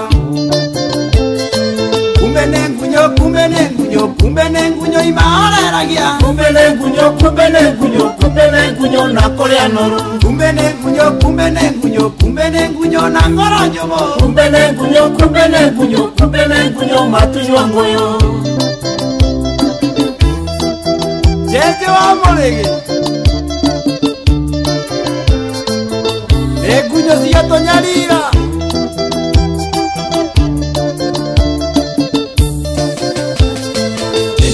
Kumbe nĩ ngunyo, kumbe nĩ ngunyo, kumbe nĩ ngunyo imahoreragia. Kumbe nĩ ngunyo, kumbe nĩ ngunyo, kumbe nĩ ngunyo na kũrĩa noru. Kumbe nĩ ngunyo, kumbe nĩ ngunyo, kumbe nĩ ngunyo na ngoro nyũmũ. Kumbe nĩ ngunyo, kumbe nĩ ngunyo, kumbe nĩ ngunyo matunyua ngũyũ. Jeje wa mũrĩgĩ nĩ ngunyo ciatũnyarira.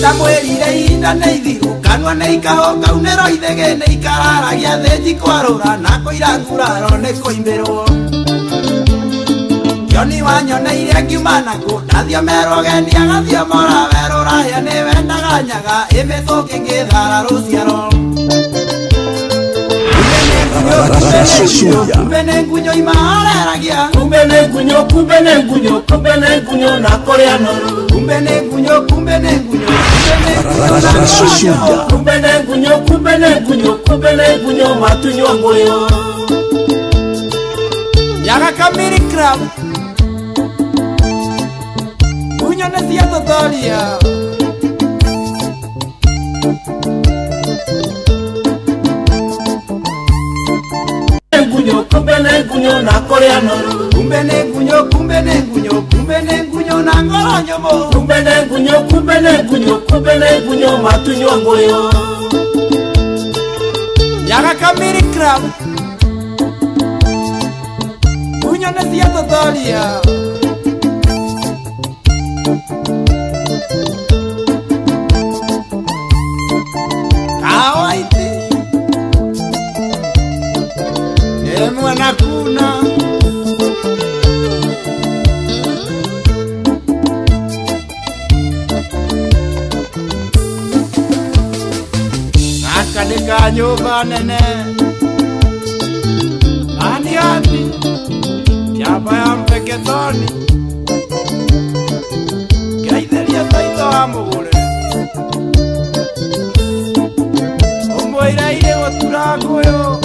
Ndamwĩrire ihinda nĩ ithiru kanua nĩ ikahoka unĩro ithege nĩ ikararagia thĩnji kwarũra na kũira nguraro nĩ kũimbĩrwo. Kĩoni wanyoneire ngiuma naku ndathio merũgeni agathio mora werũrahĩa nĩ wendaga nyaga ĩmĩthũki ngĩthara rũciaro. Kumbe nĩ ngunyo imareragia kumbe nĩ ngunyo kumbe nĩ ngunyo kumbe nĩ ngunyo na kũrĩa noru kumbe nĩ ngunyo kumbe nĩ ngunyo kumbe nĩ ngunyo kumbe nĩ ngunyo kumbe nĩ ngunyo matunywa ngũyũ. Nyaga kamiri club ngunyo nĩ cia tũtoria. Kumbe nĩ ngunyo na kũrĩa noru kumbe nĩ ngunyo kumbe nĩ ngunyo kumbe nĩ ngunyo na ngoro nyũmũ kumbe nĩ ngunyo kumbe nĩ ngunyo kumbe nĩ ngunyo matunywa ngũyũ. Nyaga kamiri club ngunyo nĩ cia tũtoria. Kawaiti mwana kuna akadeka nyumba nene ani ani kiaba ya mpeketoni kaitheria taito wa mugure umwiraire gutura nguyu.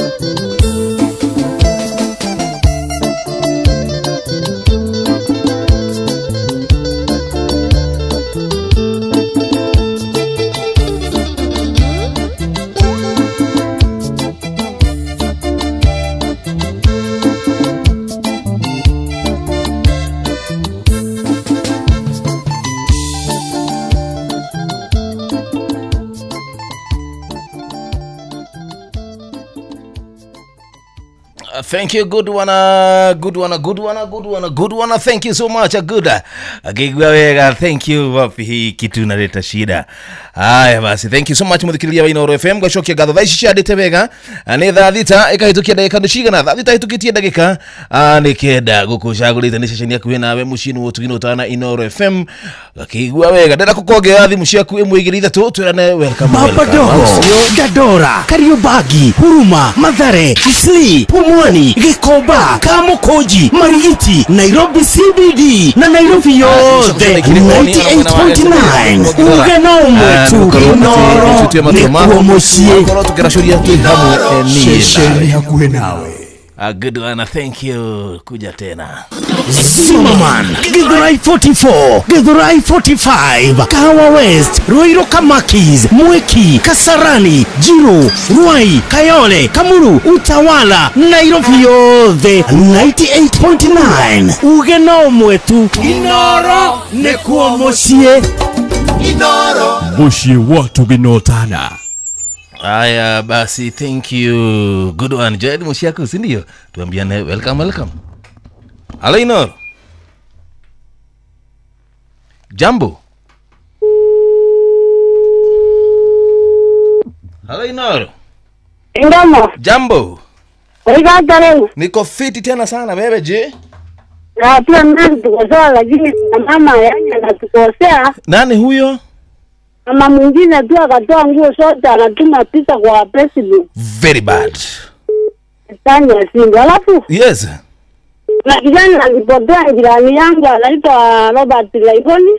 Thank you, good one, good one, good one, good one, good one. Thank you so much, good. Akigwa wega, thank you. Wapi hii kitu inaleta shida. Haya basi, thank you so much muthikiriria wa Inooro FM. Gacokia ngatho thaa ici ciandĩte wega. Nĩ thaa thita ĩkahĩtũkia ndagĩka cigana? Thaa thita ĩhĩtũkĩtie ndagĩka nĩ kenda gũkũcagũrĩte nĩ ceceni yaku nawe mũciĩ-inĩ wa ũtugi ũtana Inooro FM. Gakĩigua wega, ndĩrenda gũkuongerera thimũ ciaku 1 2 3 twĩrane welcome. Baba Dogo, Dandora, Kariobangi, Huruma, Mathare, Kisii, Pumwani, Gikomba, Kamukunji, Marigiti, Nairobi CBD na Nairobi yothe 98.9 uge no ũmwe tu Inooro nĩkuo mũciĩ. Korwo tũkĩracuria twĩ hamwe niĩ Ceceni hakuhĩ nawe. A good one, thank you. Kuja tena. Zimmerman, Githurai 44, Githurai 45, Kahawa West, Ruiru Kamakis, Mwiki, Kasarani, Jiru, Ruai, Kayole, Kamuru, Utawala, Nairobi yothe 98.9 uge no ũmwe tu Inooro nĩkuo mũciĩ. Inooro mũciĩ wa tũginotana. Aya basi, thank you. Good one. Joel Mushiaku, si ndio? Tuambiane welcome, welcome. Hello Inooro. Jambo. Hello Inooro. Ndamo. Jambo. Oiga. Niko fiti tena sana wewe je? Na pia mimi tuko sawa lakini mama yani anatukosea. Nani huyo? Mama mwingine tu akatoa nguo zote anatuma pesa kwa Facebook. Very bad. Tanya singo. Alafu yes. Na kijana alipotea jirani yangu anaitwa Robert Laiboni.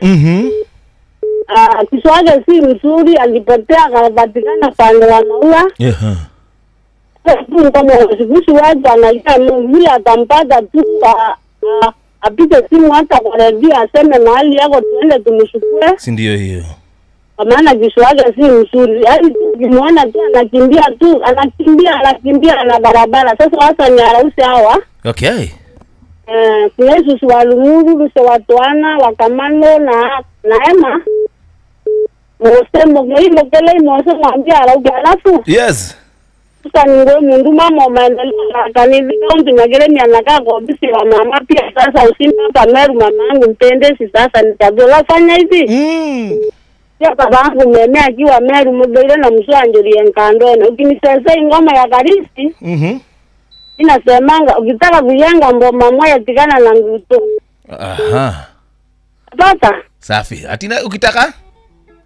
Kiswahili si mzuri, alipotea akapatikana pande wa Maua. Yeah. Kama sikusi watu anaita yule atampata tu apige simu hata kwa redio aseme mahali yako tuende tumshukue. Si ndio hiyo? Kwa maana Kiswahili si mzuri. Yaani ukimuona tu anakimbia tu, anakimbia na barabara. Sasa hasa ni arausi hawa. Okay. Kuna Yesu wa Lumuru, Luse watuana, wakamano na Emma. Mose mokele mose mwambia arauki alafu. Yes. Sasa ni mundu mama maendeleo na kanisa kaunti Magereni anakaa kwa ofisi wa mama pia sasa usimpa hapa Meru mama yangu mpende si sasa nitadola fanya hivi. Pia babangu meme akiwa Meru Muthire na Mswanjuri Nkandone. Ukinisesei ngoma ya Karisi. Inasemanga ukitaka kujenga mboma moja tigana na nguto. Aha. Pata. Safi. Atina ukitaka?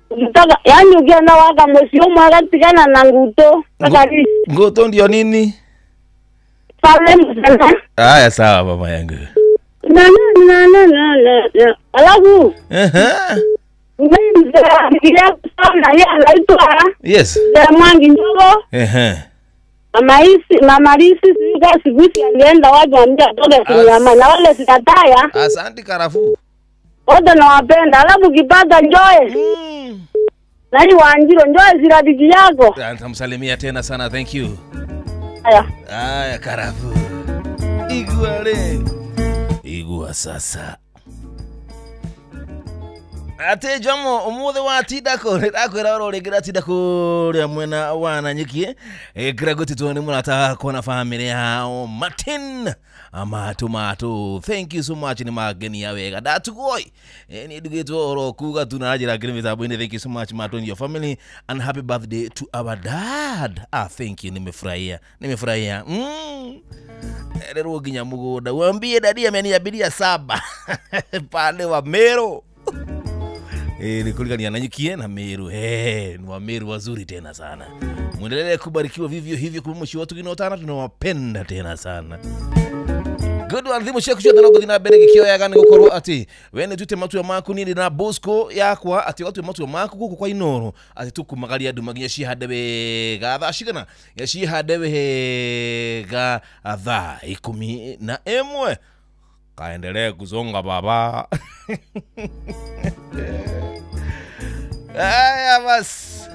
Ukitaka yani ukienda waka mwezi mmoja tigana na nguto. Karisi. Nguto ndio nini? Pale mzana. Haya sawa mama yangu. Na na na na na. Alafu. Yes. Mwangi ndogo. Mama Risi siku alienda waje ambia atoke kunyama na wale sikataya. Asante Karafu. Wote nawapenda. Alafu kipata njoe. Nani Wanjiro njoe zirafiki yako. Nitamsalimia tena sana, thank you. Haya. Haya Karafu. Igua le. Igua sasa. Ate jomo umuthe wa tinda ko ndakwira oro ringi ndatinda kuria mwena wa Nanyuki kira gutitwo ni murata wakwa na family yao Martin Amatu Matu, thank you so much ni magenia wega ndatugoi ni ndugitwo oro kuga tu na njira ngiri mitambo-inĩ. Thank you so much Matu and your family and happy birthday to our dad. Ah, thank you, nimefurahia nimefurahia. Rero nginya mugunda wambie dadi ameniabiria 7 pale wa Meru. Nikulikania Nanyuki na Meru. Ni wa Meru wazuri tena sana. Muendelee kubarikiwa vivyo hivyo kwa mwisho watu kinotana tunawapenda tena sana. Good one thimu ciaku ciothe no nguthi na mbere gikioyaga ni gukorwo ati we ni tuite matua maku ni na Bosco yakwa ati watue matua maku guku kwa Inoro ati tukumagaria andu maginya cihande wega thaa cigana ya cihande wega thaa 11 kaendelee kuzonga baba. Aya bas.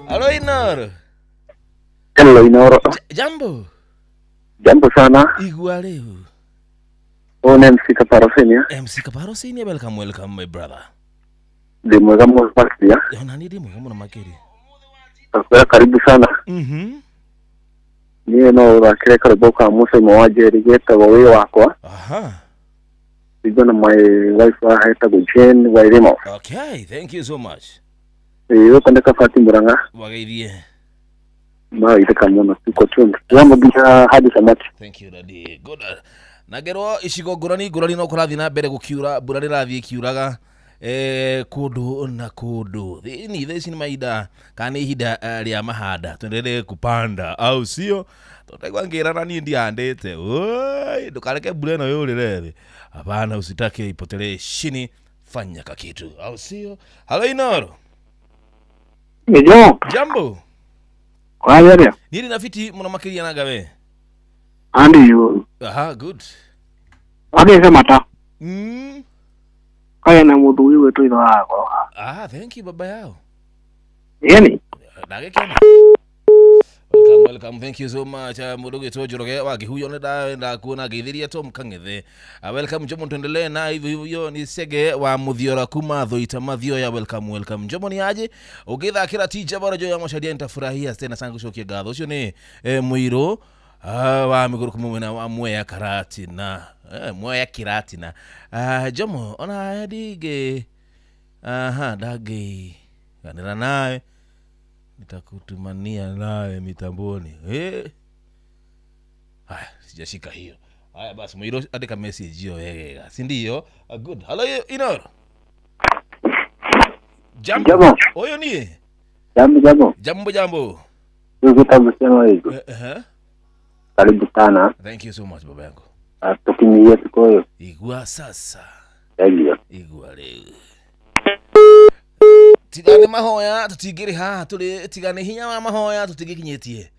Halo Inoro. Hello Inoro. Jambo. Jambo sana. Igua leo. Oh, MC Kaparosenia. MC Kaparosenia, welcome, welcome my brother. Ndi mwega muno makiria. Ona ni ndi mwega muno makiria. Takwera karibu sana. Niĩ no ũthakĩre karwĩmbo ka Mũcaimo wa Njeri getagwo Wĩ Wakwa. Aha. Ndigwo na my wife etagwo Jane Wairimo. Okay, thank you so much. Gũkũ nĩ Kabati Murang'a. Wageithie. Mageithĩka mũno tuko tuned. Tũramũnginya hadi samaki. Thank you daddy. Good. Na ngerwo icigo ngũrani ngũrani no kũrathiĩ na mbere gũkiura, mbura rĩrathiĩ ikiuraga kundu na kundu. Ni thaa ici ni mahinda kana nĩ ihinda rĩa mahanda, tuendelee kupanda au sio? Tutaigua ngĩrana niĩ ndihandĩte. Oi, ndukareke mbura ĩno yũrĩre thĩ. Hapana, usitake ipotelee chini, fanya kakitu au sio? Halo Inoro. Nijo. Jambo. Kwaja. Nili na fiti muno makiria na gawe. Andi yo. Aha, good. Age mata. Kaya na mundu wiwe tu itho wakwa. Ah, thank you baba yao. Yeni. Ndagikena. Welcome, welcome. Thank you so much. Mundu gwitwo Njoroge wa Kihuyo ni ndakuona ngeithiria Tom Kang'ethe. Welcome Jomo, tuendelee na hivyo hivyo ni Sege wa Muthiora kuma Thuita Mathioya. Welcome, welcome. Jomo ni aje? Ugithakira tija bora jo ya Macharia nitafurahia tena sana gucokia ngatho. Ucio ni Muiro wa miguru kuma mwena wa Mwea Karatina. Mwea Kiratina. Jomo ona ndige. Aha, ndangĩ ganĩra nawe nitakutumania nawe mitamboni. Haya, sijashika hiyo. Haya basi Muiro andika message hiyo wega, si ndio? Good. Hello Inoro. Jambo. Jambo. Oyo ni? Jambo jambo. Jambo jambo. Wewe hizo. Karibu sana. Thank you so much baba yangu. Tukinyia tukoyo. Igua sasa. Ndio. Igua leo. Tigane mahoya tutigiri haha turi tigane hinya wa mahoya tutigikinyitie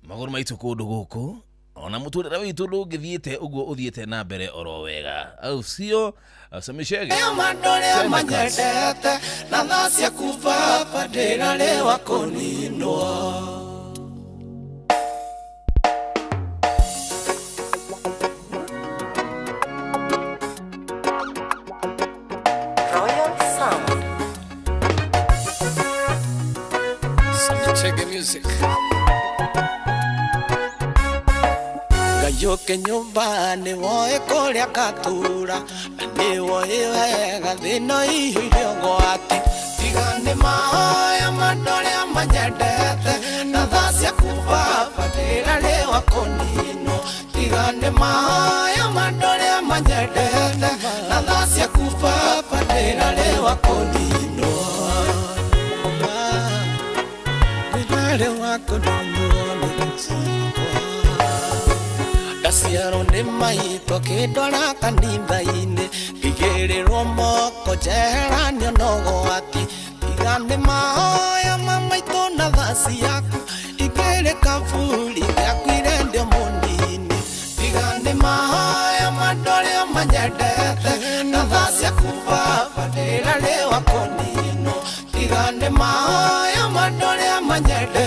maguru maitu kundu guku ona muturire witu ndungithiite uguo uthiite na mbere oro wega au sio? Samishege manyendete na thaa ciaku baba ndĩrarĩwa kũninwo. Music. Ngayũke nyũmba nĩ woe kũrĩa ngatura na Nĩwoĩ wega thĩna iyũire ũgwati. Tiga nĩ mahoya ma andũ arĩa manyendete, na tha ciaku Baba ndĩrarĩwa kũninwo. Tiga nĩ mahoya ma andũ arĩa manyendete, na tha ciaku Baba ndĩrarĩwa kũninwo. Ndĩrarĩwa kũninwo nĩ ciakwa. Ndaciarwo nĩ maitũ akĩndwara kanitha-inĩ, ngĩigĩrĩrwo moko njeheranio na ũgwati. Tiga nĩ mahoya ma maitũ na tha ciaku, ingĩrĩ kaburi ngĩakuire ndĩ mũnini. Tiga nĩ mahoya ma andũ arĩa manyendete, na tha ciaku Baba ndĩrarĩwa kũninwo. Tiga nĩ mahoya ma andũ arĩa manyendete,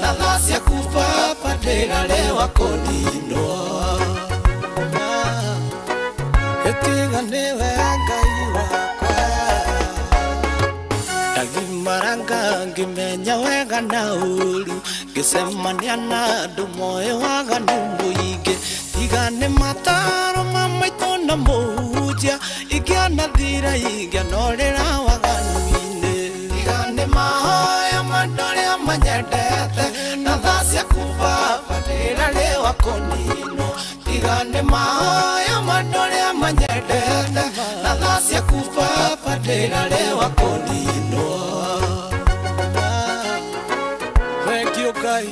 na tha ciaku Baba ndĩrarĩwa kũninwo. Tiga nĩwe Ngai wakwa, ndagimaranga ngĩmenya wega na ũũru, ngĩcemania na andũ moĩ waganu mũingĩ. Tiga nĩ mataro ma maitũ na mũhunjia, ingĩanathira ingĩanorĩra waganu-inĩ. Tiga nĩ mahoya ma andũ arĩa manyendete, na tha ciaku Baba ndĩrarĩwa kũninwo. Tiga nĩ mahoya ma andũ arĩa manyendete, na tha ciaku Baba ndĩrarĩwa kũninwo. Thank you Ngai,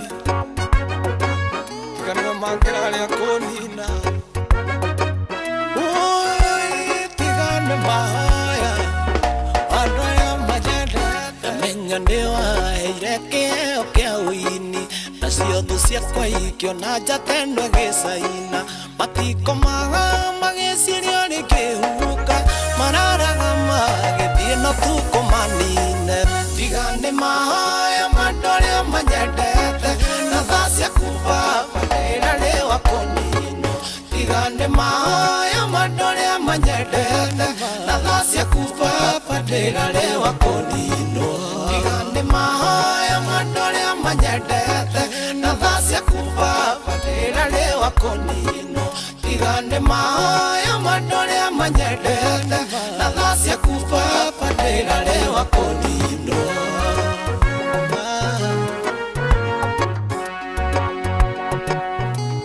tiga nĩwe mangĩrarĩa kũnina. Oi, tiga nĩ mahoya andũ arĩa manyendete, menya nĩwaheire kĩheo kĩa ũini, nacio thũ ciakwa ikĩona njata ĩno ĩgĩcaina. Matikomaga magĩciria rĩkĩhuka, mararaga magĩthiĩ no tukũ manine. Tiga nĩ mahoya ma andũ arĩa manyendete, na tha ciaku Baba ndĩrarĩwa kũninwo. Tiga nĩ mahoya ma andũ arĩa manyendete, na tha ciaku Baba ndĩrarĩwa kũninwo. Tiga nĩ mahoya ma andũ arĩa manyendete, na tha ciaku Baba ndĩrarĩwa kũninwo. Tiga nĩ mahoya ma andũ arĩa manyendete, na tha ciaku Baba ndĩrarĩwa kũninwo.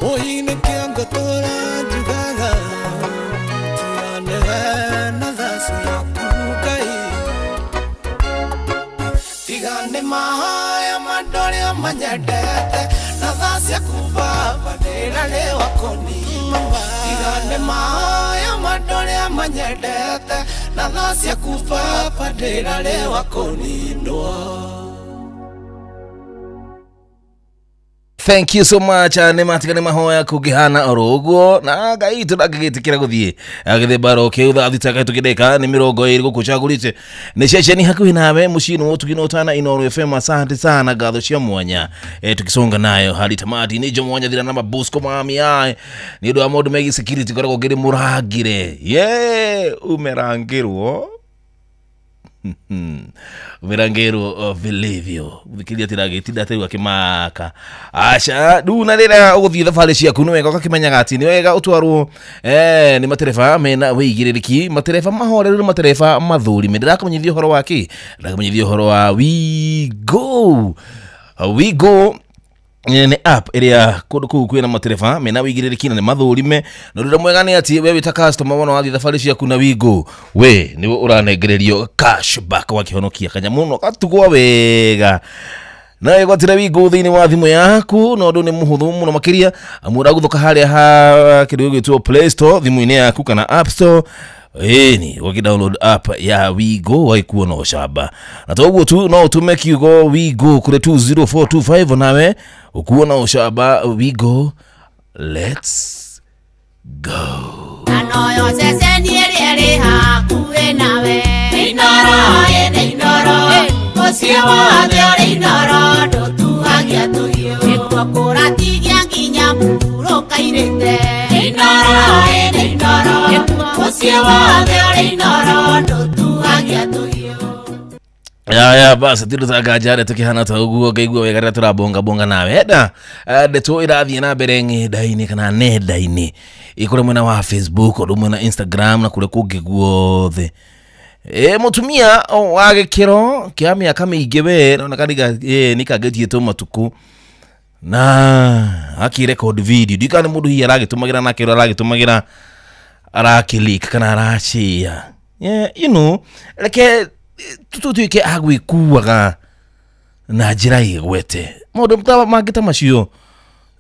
Oi nĩkĩo ngũtũũra njugaga, tiga nĩwe na tha ciaku Ngai. Tiga nĩ mahoya ma andũ arĩa manyendete, na tha ciaku Baba ndĩrarĩwa kũninwo. Tiga nĩ mahoya ma andũ arĩa manyendete, na tha ciaku Baba ndĩrarĩwa kũninwo. Thank you so much. Nĩ matigane mahoya kũngĩhana oro ũguo na Ngai itũ ndangĩgĩtĩkĩra gũthiĩ agĩthĩ mbaro kĩu thaa thita kahĩtũkĩte nĩ 20 gũkũ cagũrĩte nĩ ceceni hakuhĩ nawe mũciĩ nĩ ũtugi na ũtana Inooro FM. Asante sana, ngatho cia mwanya tukisonga nayo hadi tamati. Nĩ Jomo Nyathira na Mabosco mami ae nĩ ũndũ wa maũndũ megiĩ security ngoragwo ngĩrĩ mũrangĩre ye umerangĩrwo umerangĩrwo vilivyo thikiria tiragĩtinda atĩ rĩu akĩmaka aca rĩu na rĩrĩa ũgũthiĩ thabarĩ ciaku nĩ wega ũgakĩmenyaga atĩ nĩ wega ũtwarwo nĩ matereba mena wĩigĩrĩrĩki, matereba mahoreru na matereba mathũrime. Ndĩrakũmenyithia ũhoro wa kĩ? Ndĩrakũmenyithia ũhoro wa WeGo. WeGo nĩ app ĩrĩa kũndũ kũu kwĩna matereba mena wĩigĩrĩrĩki na nĩ mathũrime, na ũndũ ũrĩa mwega nĩ atĩ we wĩ ta customer wona wathiĩ thabarĩ ciaku na WeGo, we nĩwe ũranengererio cashback wakĩhonokia kanyamũ no gatugwo wega na wĩgwatĩre WeGo thĩinĩ wa thimũ yaku, na ũndũ nĩ mũhũthũ mũno makĩria amu ũragũthũka harĩa ha kĩndũ gĩgwĩtwo Play Store thimũ-inĩ yaku kana App Store. Ĩni ũgĩ download app ya WeGo waikuo na ũcamba, na toguo tu no ũtũme kiugo WeGo kũrĩ 20425 nawe ũkuo na ũcamba. WeGo, let's go. Anoyo ceceni ĩrĩa ĩrĩ hakuhĩ nawe, Inooro ĩnĩ Inooro, mũciĩ wothe ũrĩ Inooro, ndũtuhagia tũhiũ, nĩkuo kũratigia nginya mũhurũka-irĩte. Inooro ĩnĩ Inooro, mũciĩ wothe ũrĩ Inooro, ndũtuhagia tũhiũ. Ya basi tindå tukihana ta uguo ngaigua wega rĩrĩa tũrabonga bonga nawe henda ndeto ĩrathiĩ na mbere ng'enda-inĩ kana nenda-inĩ ĩkũrĩ mwena wa Facebook ũndũ mwena Instagram na kũrĩa kũngĩ guothe. Mũtumia wa gĩkĩro kĩa mĩaka mĩingĩ we noneka nĩkangĩtiĩtwo matukũ na akĩrecord video ndikana nĩ mũndũ hihi aragĩtũmagĩra nake ũrĩa aragĩtũmagĩra arakĩleak kana arashare. Yeah, you know, reke tutuike agwikuaga na njĩra ĩgwete maũndũ mangĩ ta macio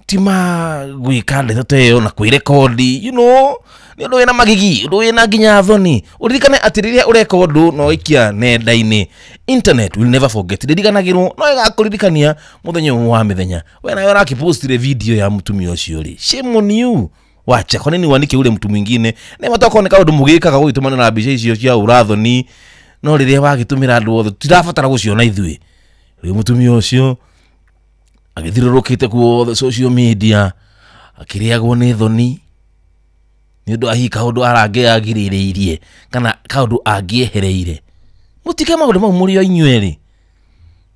ti ma gwĩka ndeto ta ĩyo na kwĩrekondi, you know, nĩ ũndũ wĩna magigi, ũndũ wĩna nginya thoni. Ũririkane atĩ rĩrĩa ũreka ũndũ na ũgaikia nenda-inĩ, internet will never forget, ndĩriganagĩrwo no ĩgakũririkania mũthenya ũmwe wa mĩthenya. We nawe ũrakĩpostire video ya mũtumia ũcio rĩ, shame on you. Wacha kwa nini uandike ule mtu mwingine na matoka nĩ kaũndũ mũgĩkaga gũgĩtũmanĩra mbica icio cia ũrathoni no rĩrĩa wagĩtũmĩra andũ othe tirabatara gũciona ithuĩ. Rĩu mũtumia ũcio agĩthirũrũkĩte kuothe social media akĩrĩagwo nĩ thoni nĩ ũndũ ahihi kaũndũ arangĩagirĩrĩirie kana kaũndũ angĩehereire. Mũtike maũndũ mau mũrĩ o inyuerĩ,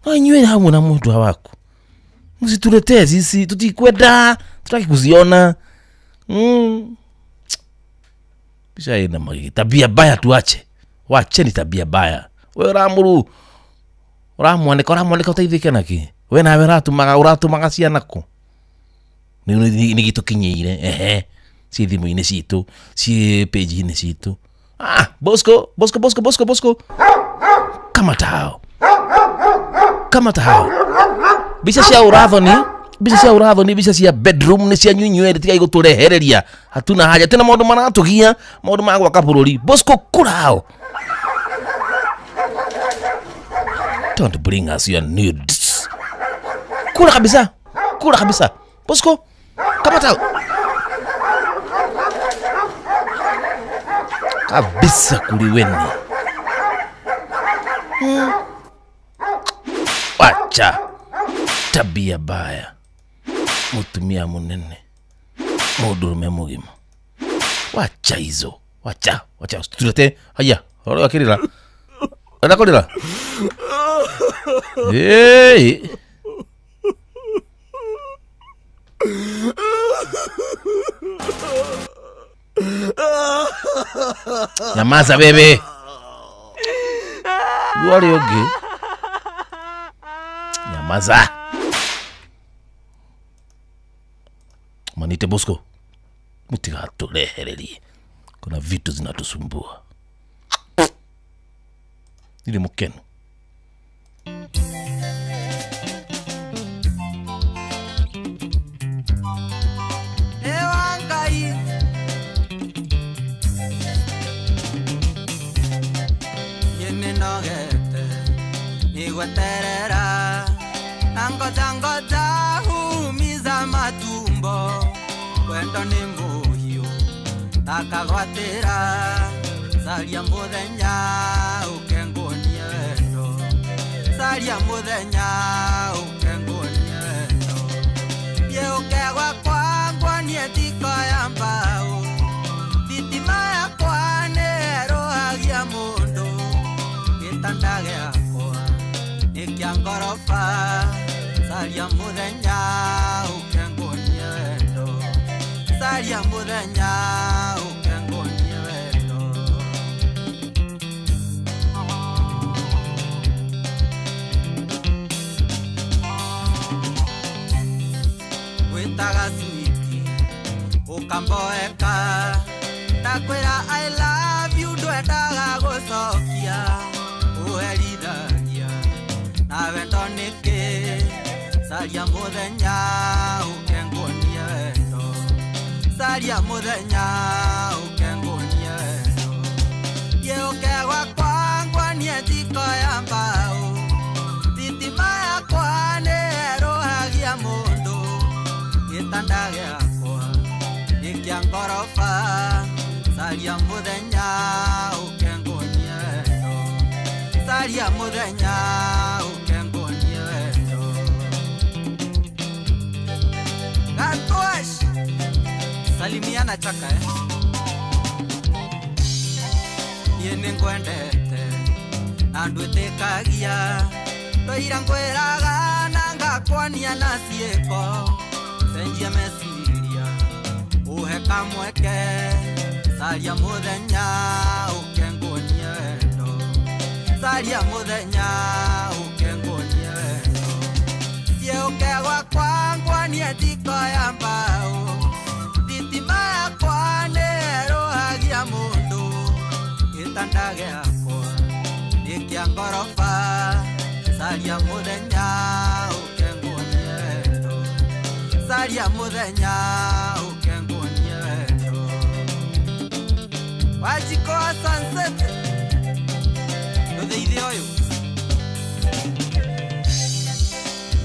no inyuerĩ hamwe na mwendwa waku, mũcituletee sisi, tutikwenda, tutaki kuziona. Mbica ĩna magigi, tabia mbaya tuache, wacheni tabia mbaya. We ũramũru ũramwanĩka ũramwanĩka ũteithĩke nakĩ? We nawe ũratũmaga ciana kũ? Nĩ gĩtũkinyĩire ehe ciĩ thimũ-inĩ citũ, ciĩ page-inĩ citũ. Bosco Bosco Bosco Bosco Bosco, kamata hao, kamata hao. Mbica cia ũrathoni, mbica cia ũrathoni, mbica cia bedroom nĩ cia inyuĩ tigai gũtũrehereria, hatuna haja tena maũndũ maratũgia, maũndũ ma gwaka bũrũri. Bosco kura hao. Don't bring us your nudes. Kura kabisa, kura kabisa. Bosco, kamata hao. Kabisa kuliweni. Wacha tabia baya. Mutumia munene, mũndũrũme mũgima. Wacha hizo, wacha, wacha. Tulete haya, horo akirira. Anakorira. Hey. Nyamaza bebe. Wale oge. Nyamaza. Manite Bosco, mutigatũrehererie, kuna vitu zinatusumbua. Nili mukenu. Ewa Ngai, nĩnogete nĩgweterera na ngoja ngoja humiza matumbo wendo nĩ mũhiũ takagwatĩra caria mũthenya ũke nguonie wendo caria mũthenya ũke nguonie wendo thiĩ ũke gwakwa nguonie thiko ya mbaũ thitima yakwa nĩerũhagia mũndũ gĩtanda gĩakwa nĩ kĩa ngoroba caria mũthenya ũke nguonie wendo caria mũthenya ũke nguonie wendo. Wĩtaga switi ũkamboeka ndakwĩra I love you ndwendaga gũcokia ũherithagia na wendo nĩkĩ caria mũthenya ũke nguonie wendo caria mũthenya ũke nguonie wendo thiĩ ũke gwakwa nguonie thiko ya mbaũ thitima yakwa nĩerũhagia mũndũ gĩtanda gĩakwa nĩ kĩa ngoroba caria mũthenya ũke nguonie wendo caria mũthenya ũke nguonie wendo. Gatosh salimiana chaka niĩ nĩngwendete na Na ndwĩtĩkagia Ndoira ngwĩraga na ngakwania na ciĩko Cenjia meciria Uhe kamweke Caria mũthenya ũke nguonie wendo Caria mũthenya ũke nguonie wendo Thiĩ ũke gwakwa nguonie njiko ya mbaũ Thitima yakwa nĩĩrũhagia mũndũ Gĩtanda gĩakwa nĩ kĩa ngoroba Caria mũthenya ũke nguonie wendo Caria mũthenya ũke nguonie wendo Wajiko wa sunset Ndũthĩithie ũyũ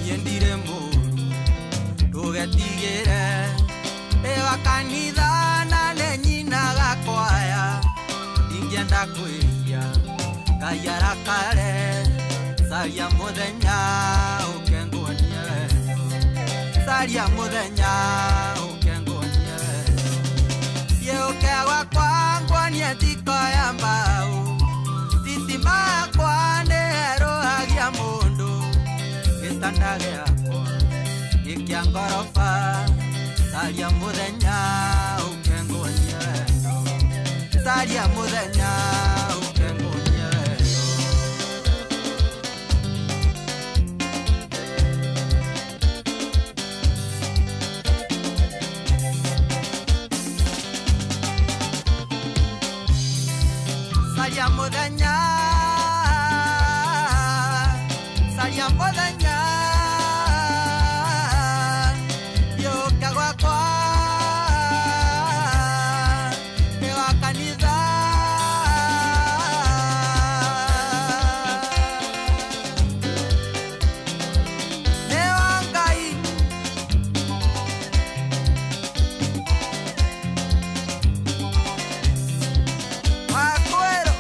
Niĩ ndirĩ mũru Ndũgetigĩre Ndĩ wa kanitha na nĩ nyinaga kwaya Ndingĩenda kwĩhia Ngai arakare Caria mũthenya ũke nguonie wendo Caria mũthenya ũke nguonie wendo Thiĩ ũke gwakwa nguonie njiko ya mbaũ Thitima yakwa nĩĩrũhagia mũndũ Gĩtanda gĩakwa nĩ kĩa ngoroba Caria mũthenya ũke nguonie wendo Caria mũthenya ũke nguonie wendo Caria mũthenya Caria mũthenya Thiĩ gwakwa Ndĩ wa kanitha Nĩ wa Ngai Wakwero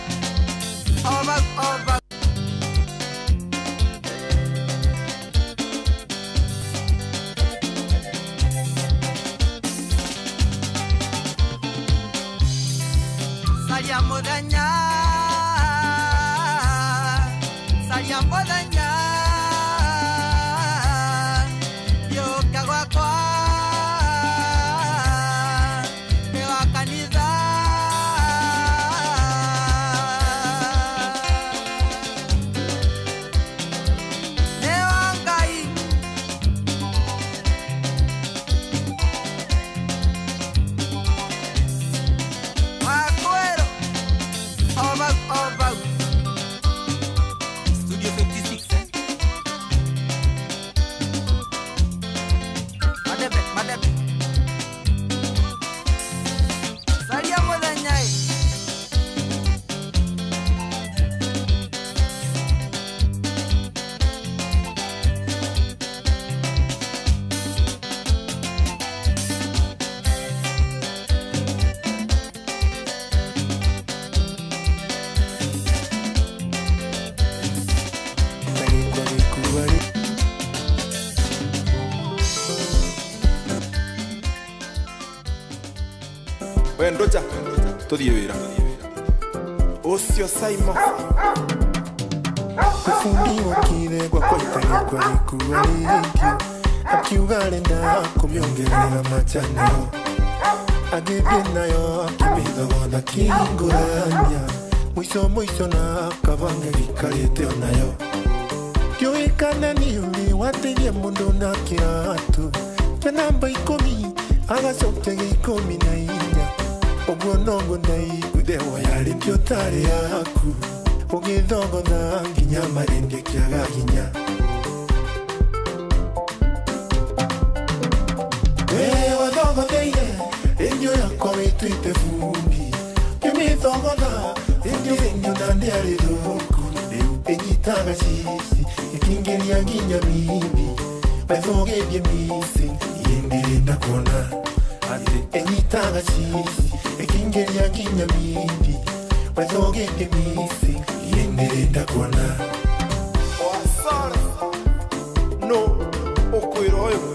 Over, over. Caria mũthenya Caria mũthenya Thiĩ ũke gwakwa Ndĩ wa kanitha Nĩ wa Ngai Wakwero Over, over. Studio 56, eh? Madebe, madebe. Caria mũthenya ĩ. We ndocha tuthiĩ wĩra ũcio Simon Bundi wakire gwakwa itagĩkwa gĩkua rĩngĩ akiuga arenda kũmĩongerera macano agĩthiĩ nayo akĩmĩthogotha kĩhingũrania mũico mũico na kabanga gĩikarĩte onayo ndiũĩ kana nĩ ũrĩ wateithia mũndũ na kĩratũ kĩa namba 10 agacokia gĩa 14 ũguo noguo ndaiguire woyarĩtie ũtarĩ yaku ũgĩthogotha nginya marĩndĩ kĩaga hinya we wathogotheire rĩndiũ yakwa wĩtuĩte bundi ngĩmĩthogotha rĩndiũ rĩndiũ na ndĩarĩ thũku rĩu ĩnyitaga cici ĩkĩingĩria nginya mimbi maithũgĩthiĩ misi niĩ ndĩrenda kuona atĩ ĩnyitaga cici ĩkĩingĩria nginya mimbi maithũgĩthiĩ misi niĩ ndĩrenda kuona Wasara no ũkwĩra ũyũ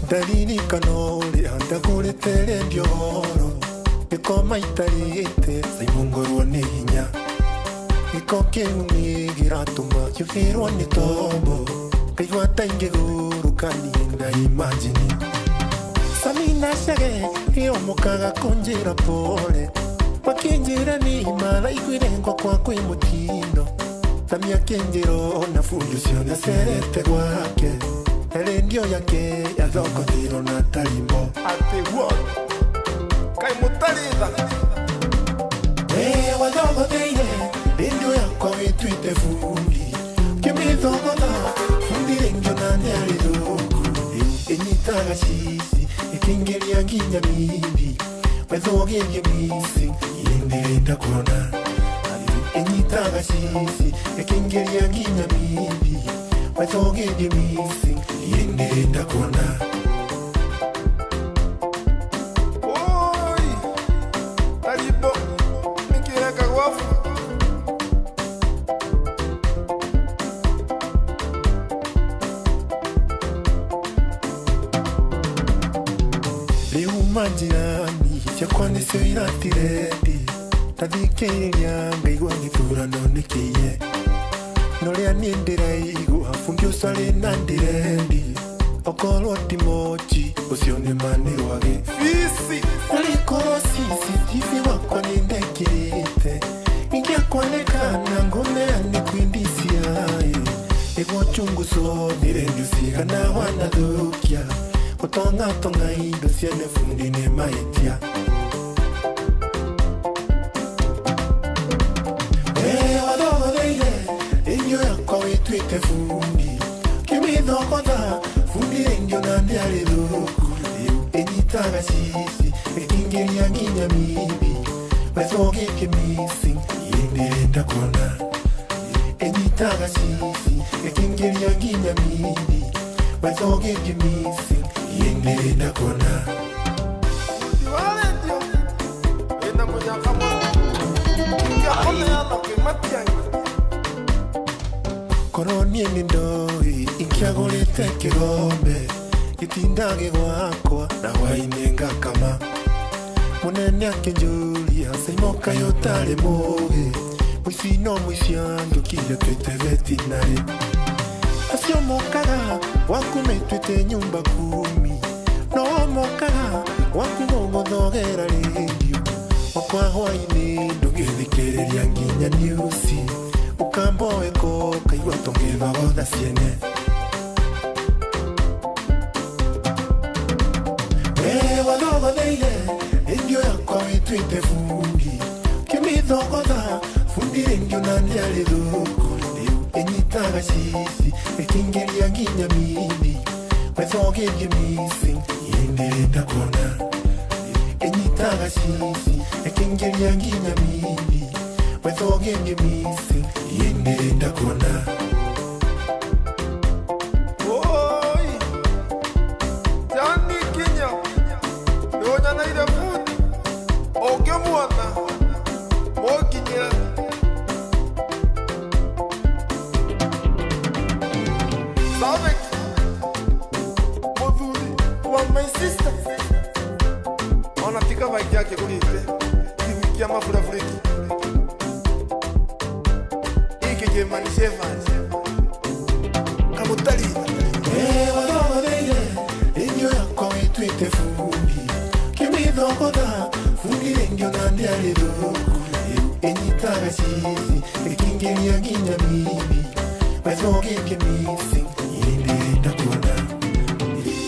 ndaririkana ũrĩa ndagũrĩte rendio oro Gĩkoma itarĩte caimũngorwo nĩ hinya. Gĩko kĩu nĩ gĩratũma kĩũhĩrwo nĩ tombo. Ngaigua ta ingĩgũrũka niĩ na imagine. Samina Chege ĩomokaga kũnjĩra pole. Makinjĩra nĩ maraiguire ngwakwa kwĩ mũtino. Samia akĩnjĩra ona fundi ũcio nĩacerete gwake. Na rendio yake yathokothirwo na tarimbo. Atĩ what? Kaĩ mũtarĩ tha? We wathogotheire rendio yakwa wĩtuĩte bundi. Ũkĩmĩthogotha bundi rĩngĩ ona nĩarĩ thũku. Rĩu ĩnyitaga cici ĩkĩingĩria nginya mindi. Wethwo ũgĩthiĩ missing niĩ ndĩrenda kuona. Ĩnyitaga cici ĩkĩingĩria nginya mindi. Wethwo ũgĩthiĩ missing niĩ ndĩrenda kuona. Oi, Taribo, nĩkĩreka gwabu? Rĩu majirani ciakwa nĩcio iratirendi. Ndathikĩrĩria ngaigua gĩthurano nĩkĩiye. Na ũrĩa niĩ ndĩraigua bundi ũcio arĩ na ndirendi. Okorwo ti mochi ũcio nĩ ma nĩ rwagĩ. Fici. Arĩkorwo CCTV wakwa nĩndekĩrĩte. Ingĩakuonekana ngũneane kwĩ DCI. Nĩguo chunguzo nĩ rendio cigana wanathũkia. Gũtongatonga indo ciene bundi nĩ mahĩtia. We wathogotheire rendio yakwa wĩtuĩte bundi. Ũkĩmĩthogotha bundi rĩngĩ ona nĩarĩ thũku. Rĩu ĩnyitaga cici ĩkĩingĩria nginya mindi. Wethwo ũgĩthiĩ missing niĩ ndĩrenda kuona. Ĩnyitaga cici ĩkĩingĩria nginya mindi. Wethwo ũgĩthiĩ missing niĩ ndĩrenda kuona. Bundi wa rendio wĩna mũnyaka mũno. Ingĩakũneana kwĩ Matiang'i. Korwo niĩ nĩ ndoĩ ingĩagũrĩte kĩgombe. Gĩtindage gwakwa na hwaĩ-inĩ ngakama. Mũnene akĩnjũria Saimo kaĩ ũtarĩ mũũgĩ. Mũici no mũici angĩũkire twĩte vetinarĩ. Acio mokaga gwaku metuĩte nyumba kumi. No mokaga gwaku gũgũthogera rendio. Wakwa hwaĩ-inĩ ndũngĩthikĩrĩria nginya newsi. Ũkamboeko ũkaigua tũngĩthogotha ciene. We wathogotheire rendio yakwa wĩtuĩte bundi. Ũkĩmĩthogotha bundi rĩngĩ ona nĩarĩ thũku. Rĩu ĩnyitaga cici ĩkĩingĩria nginya mindi. Wethwo ũgĩthiĩ missing niĩ ndĩrenda kuona. Ĩnyitaga cici ĩkĩingĩria nginya mindi. Wethwo ũgĩthiĩ missing niĩ ndĩrenda kuona. Oi, Jani Kinya, nĩwonanaire bundi. Ũngĩmuona mũnginyĩre. Samek, mũthuri wa my sister. Ona ti kaba ingĩ akĩgũrĩte kĩgui kĩa maburabũrĩki. Gĩkĩ German Shepherd. Kamũtari. We wathogotheire rendio yakwa wĩtuĩte bundi. Ũkĩmĩthogotha bundi rĩngĩ ona nĩarĩ thũku. Rĩu ĩnyitaga cici ĩkĩingĩria nginya mindi. Wethwo ũgĩthiĩ missing niĩ ndĩrenda kuona.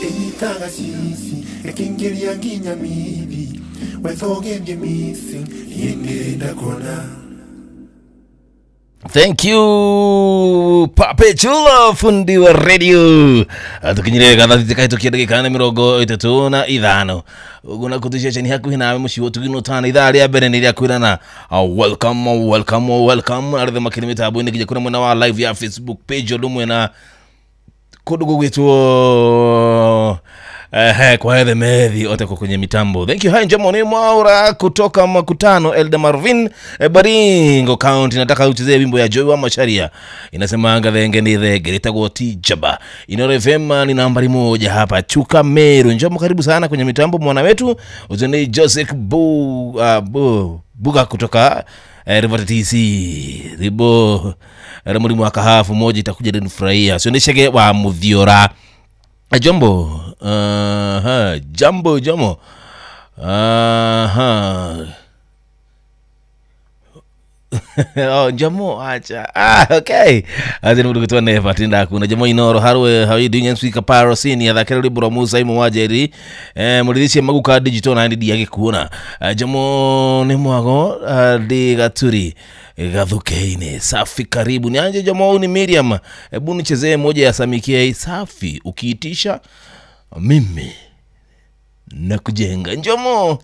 Ĩnyitaga cici ĩkĩingĩria nginya mindi. Wethwo ũgĩthiĩ missing niĩ ndĩrenda kuona. Thank you Pape Chula fundi wa radio. Tukinyire gathaa kahĩtũkia ndagĩka na 35 ũguo na kũtũceceni hakuhĩ nawe mũciĩ ũtugino tana ithaa rĩa mbere nĩ rĩa kwĩrana welcome welcome welcome arĩa makĩrĩ mĩtambo-inĩ nginya kũrĩ mwena wa live ya Facebook page ũndũ ũmwe na Kundu gugwitwo kwa hethe methi ote kwa kwenye mitambo. Thank you. Hai Njomo ni Mwaura kutoka Makutano Elda Marvin, Baringo County. Nataka uchezee wimbo ya Joy wa Macharia. Inasema anga thenge ni thenge litagwo Tijaba. Inoro FM ni nambari 1 hapa Chuka Meru. Njomo karibu sana kwenye mitambo mwana wetu. Uzeni Joseph Buga kutoka River TC. Ribo Ramuri mwaka hafu moja itakuja nifurahia. Sioneshege wa Muthiora. Jambo. Jambo jambo. Oh, Jamo acha. Okay. Azeni mdu kutoa neva tinda kuna Jamo Inoro harwe how you doing MC Kaparo senior thakero libro Musa imu wajeri. Murithicie maguka digital na ndi agikuona. Jamo ni mwago di gaturi Gathukeine. Safi karibu. Ni anje Jamo ni Miriam. Hebu nichezee moja ya Samikia safi ukiitisha mimi na kujenga. Njomo.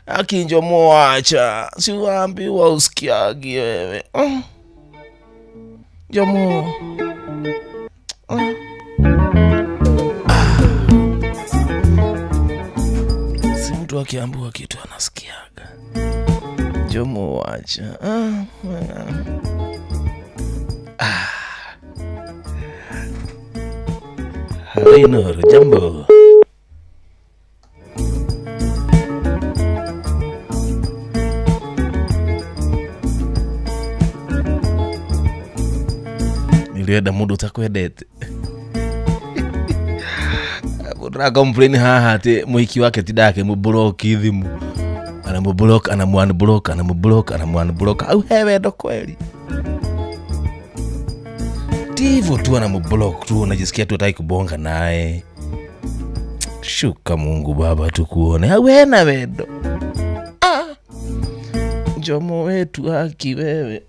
Aki Njomo acha. Siwaambiwa usikiagi wewe. Njomo. Si mtu akiambiwa kitu anasikiaga. Njomo acha. Harinor, jambo. Nilienda mundu utakwendete. Mundu complain haha ati muhiki wake tindake mublock thimu. Anamublock, anamu-unblock, anamublock, anamu-unblock. Au hewe ndo kweli. Hivyo tu anamublock tu, unajisikia tu hataki kubonga naye. Shuka Mungu Baba tukuone. Au hena wendo. Njomo wetu haki wewe.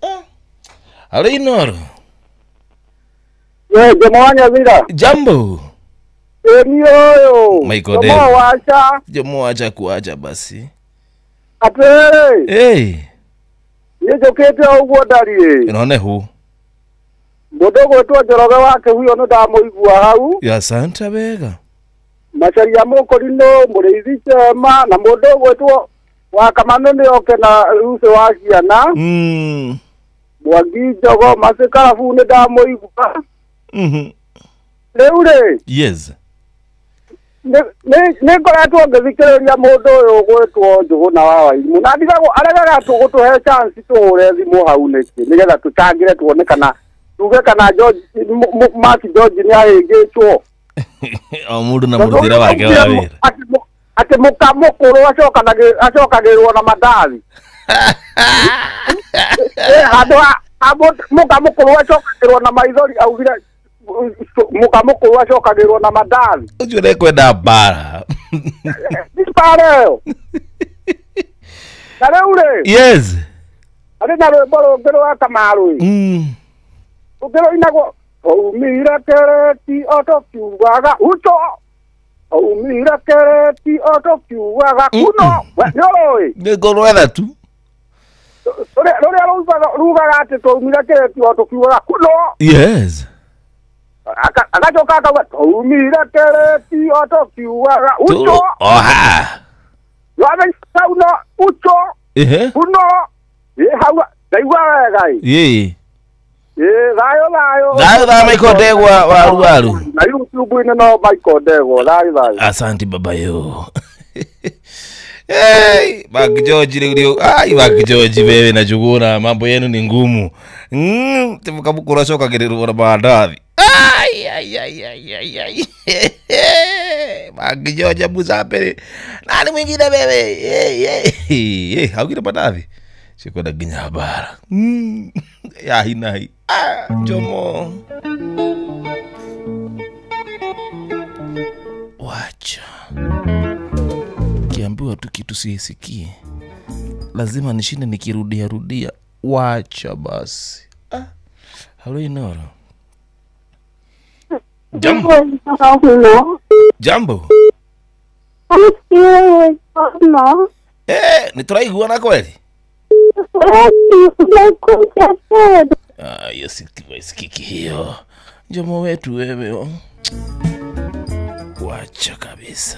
Alinoro. Jomo wanya. Jambo. Ni oyo. Michael Jomo wacha. Jomo wacha kuacha basi. Atwere. Hey. Nijokete uguo ndarie. None hu. Mudogo tu Njoroge wake huyo no ndamuigua hau. Ya santa wega. Macharia mukorino muriithi chema na mundu gwetwo wa Kamano ni oke na ruce wa ciana. Mwangi Njogo macikarabu ni ndamuigua. Riu ri. Yes. Ni ngoretwo ngithikiriria mundu uyu gwetwo Njuguna wa Wairimu na ndigagwo aregaga tugutuhe chance tuhure thimu hau niki nigetha tuchangire tuone kana tuge kana George Mark George ni ahingicwo. O mundu na murutire wake wa wira. Ati mukamukuru acokagirwo na mandathi. Handu ha mukamukuru acokagirwo na maithori augire mukamukuru acokagirwo na mandathi. Ucio ndekwenda mbara. Ni mbara ĩyo. Na rĩu rĩ. Yes. Arĩ na rwĩmbo rũngĩ rwa Kamaru. Rũngĩ rũinagwo Aumire kereti otokiugaga ucho. Aumire kereti otokiugaga kuno. Nĩũrũĩ? Nĩngũrwetha tu. Rũrĩa rugaga atĩ twaumire kereti otokiugaga kuno. Yes. Agacoka akauga twaumire kereti otokiugaga ucho. Oha. Wamenya ucho. Ehe. Kuno. Hau ndaigua wega ĩ. Ĩĩ. Thayo thayo. Thayo thayo Michael Ndegwa wa Ruaru. Na YouTube-inĩ no Michael Ndegwa thayo thayo. Asante baba yo. Hey, Mark George leo. Ai Mark George wewe na Njuguna mambo yenu ni ngumu. Timukamukura coka girirwo na mandathi. Ai ai ai ai ai ai. Mark George Musapere. Nani mwingine wewe? Hey hey. Haugire mandathi. Sikwenda nginya bara. Ya hinai. Jomo. Wacha. Kiambiwa tu kitu sisikie. Lazima nishinde nikirudia rudia. Wacha basi. Halo Inoro. Jambo. Jambo. Ni turaiguana kweli? Hiyo si sikiki hiyo. Jomo wetu wewe. Wacha kabisa.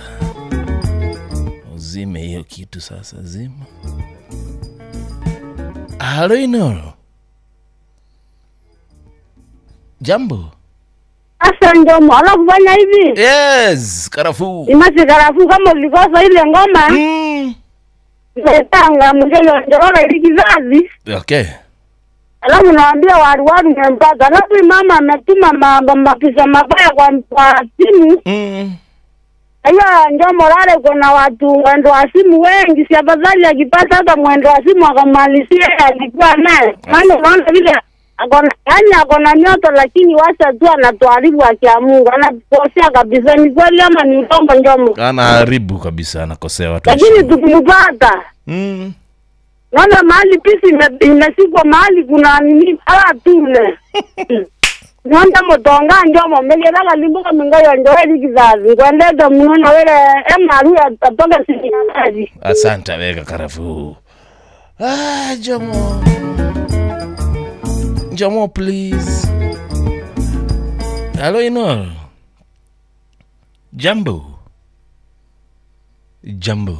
Uzime hiyo kitu sasa, zima. Halo Inoro. Jambo. Sasa ndio alafu fanya hivi. Yes, karafuu. Imasi karafuu kama ulikosa ile ngoma. Nimetanga mjelo njorora ile kizazi. Okay. Alafu naambia waru nimempata. Alafu mama ametuma mapisa mabaya kwa simu. Aya ndio morale kuna watu mwendo wa simu wengi, si afadhali akipata hata mwendo wa simu akamalizia alikuwa naye. Maana unaona vile akona yani akona nyoto lakini wacha tu anatuharibu akia Mungu. Anakosea kabisa, ni kweli ama ni uongo njomo? Anaharibu kabisa, anakosea watu. Lakini tukimpata. Naona mahali pisi imesikwa mahali kuna nini ala tule. Nanda motonga njomo megelala limbuka mingayo njoeli kizazi. Kwendeza mnono wele emaru atoka sisi. Asante weka karafuu. Ah, Jomo. Jomo please. Hello Inoro. Jambo. Jambo.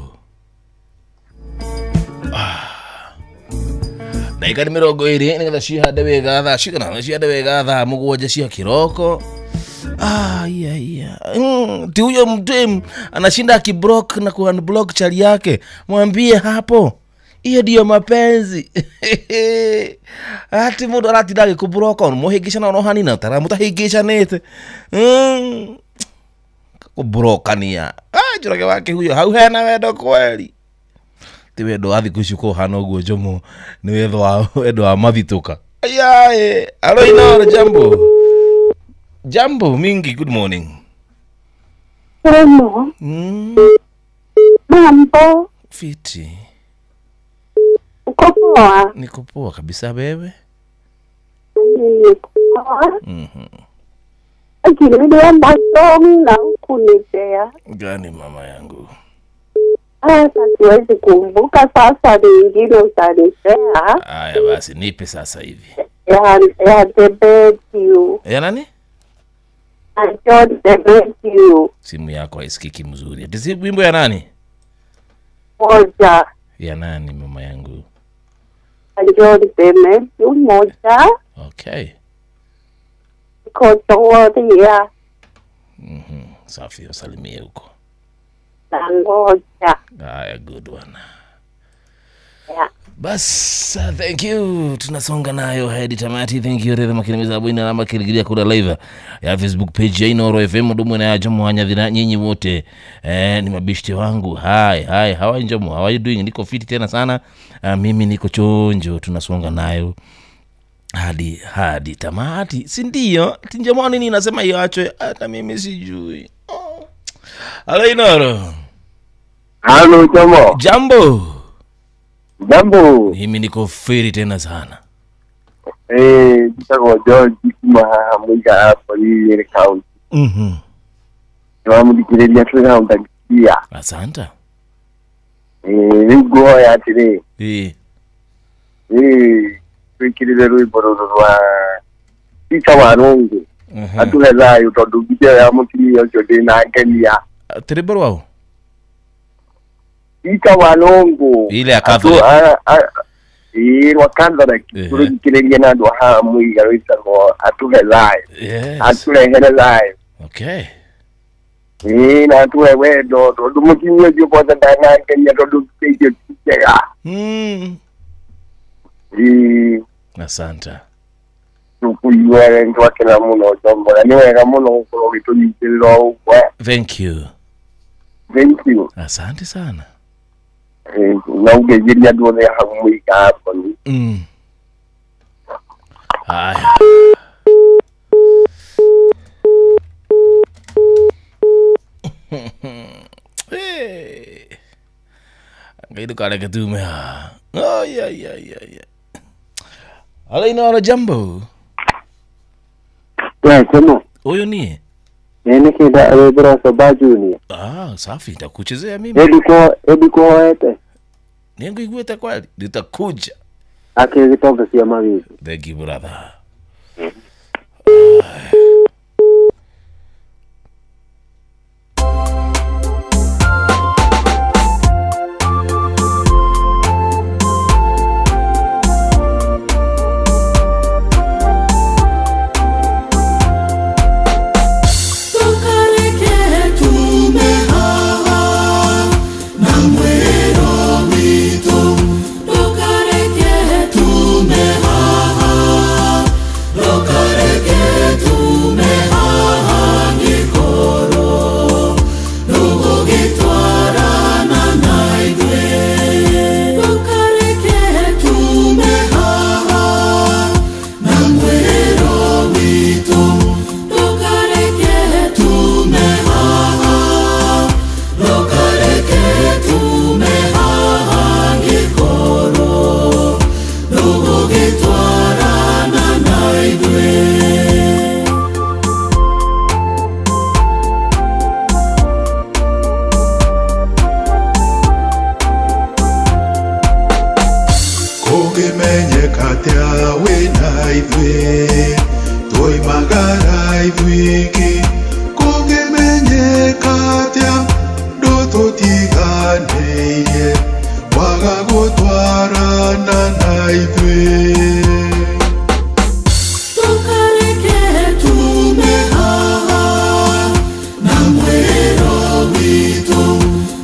Ndagĩka nĩ 20 nĩgetha cihande wega thaa cigana cihande wega thaa 7 cia kiroko. Ah, yeah, yeah. Ti huyo mtu anashinda akiblock na kuunblock chali yake. Mwambie hapo. Hiyo ndio mapenzi. Ati mundu aratinda agĩkũblock on muhĩngĩcana ono hanina taramũtahĩngĩcanĩte. Kũbrokania. Ah, Njoroge wa Kĩhuyo hau hena wendo kweli. Ti wendo wa thikũ ici ũhana ũguo Jomo, nĩ wendo wa mathitũka. Ayae, alo Inoro, jambo. Jambo mingi, good morning. Hello. Mambo. Fiti. Uko poa? Niko poa kabisa wewe. Niko poa. Akili na kunipea. Gani mama yangu? Sasa siwezi kumbuka sasa nyingine utanipea. Aya basi nipe sasa hivi. Ya Demetrio. Ya nani? John Demetrio. Simu yako haisikiki mzuri. Ati wimbo ya nani? Moja. Ya nani mama yangu? John Demetrio moja. Okay. Kotoria. Safi, usalimie huko. Ngoja. Aya, good one. Yeah. Bas, thank you. Tunasonga nayo hadi tamati. Thank you. Rere makinimiza abu ina namba kiligiria kura live ya Facebook page ya Inoro FM. Ndumu na ya Jomo Wanyathina, nyinyi wote ni mabishti wangu. Hi, hi. How are you Jomo? How are you doing? Niko fiti tena sana. Mimi niko chonjo. Tunasonga nayo hadi tamati. Si ndio? Tinjamo nini nasema iachwe? Hata mimi sijui. Oh. Hello Inoro. Halo Jomo. Jambo. Jambo. Mimi niko firi tena sana. Nitako George kuma muiga hapo ni county. Twamuthikiriria twĩ hau ndagia. Asante. Rĩu nguoya atĩrĩ. Twĩkĩrĩre rwĩmbo rũrũ rwa Peter Warũngũ. Atũhe thayũ tondũ video ya mũtumia ũcio ndĩnangenia. Rwĩmbo rwaũ? Peter Warũngũ. Ile ya Catholic. Rwa Catholic. Tũrũthikĩrĩrie na andũ a haha mũiga rwĩtagwo atũhe thayũ. Atũrehere thayũ. Okay. Na atũhe wendo tondũ mũtumia ũcio kwanza ndanangenia tondũ icio ti njega. Asante. Tukuigua nĩtwakena mũno Jombo, na nĩ wega mũno gũkorwo ũgĩtũnyitĩrĩra ũguo. Thank you. Thank you. Asante sana. Na ũngeithĩria andũ othe hau mũiga hapo. Haya. Ngai ndũkareke tume haha. Ai ai ai ai. Halo Inoro, jambo. Kono. Huyu ni? Nene kida rwĩmbo Soba Junior. Ah, safi, nitakuchezea mimi. Ediko ete. Ningekuita kweli, nitakuja. Akigitoka cia mawizi. Thank you brother. Tũngĩmenyeka atĩa wĩna ithuĩ twoimagara ithuiki kũngĩmenyeka atĩa ndũtũtiganĩirie waga gũtwarana na ithuĩ. Ndũkareke tume haha na mwĩro witũ,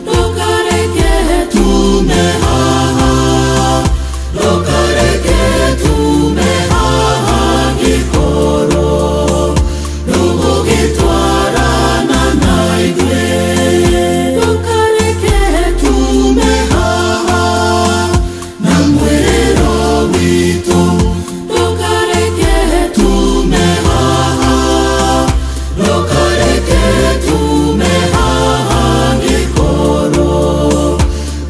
ndũkareke tume haha, ndũkareke tume haha ngĩkorwo ndũgũgĩtwarana na ithuĩ. Ndũkareke tume haha na mwĩro witũ, ndũkareke tume haha, ndũkareke tume haha ngĩkorwo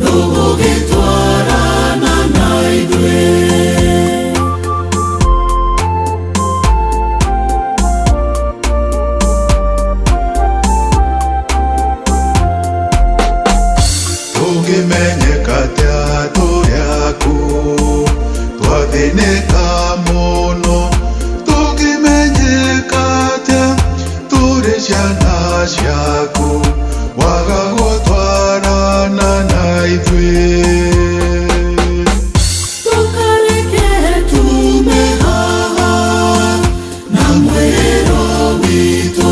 ndũgũgĩtwarana na ithuĩ. Tũngĩmenyeka atĩa tũrĩ aku twathĩnĩka mũno, tũngĩmenyeka atĩa tũrĩ ciana ciaku waga gũtwarana na ithuĩ. Ndũkareke tume haha na mwĩro witũ,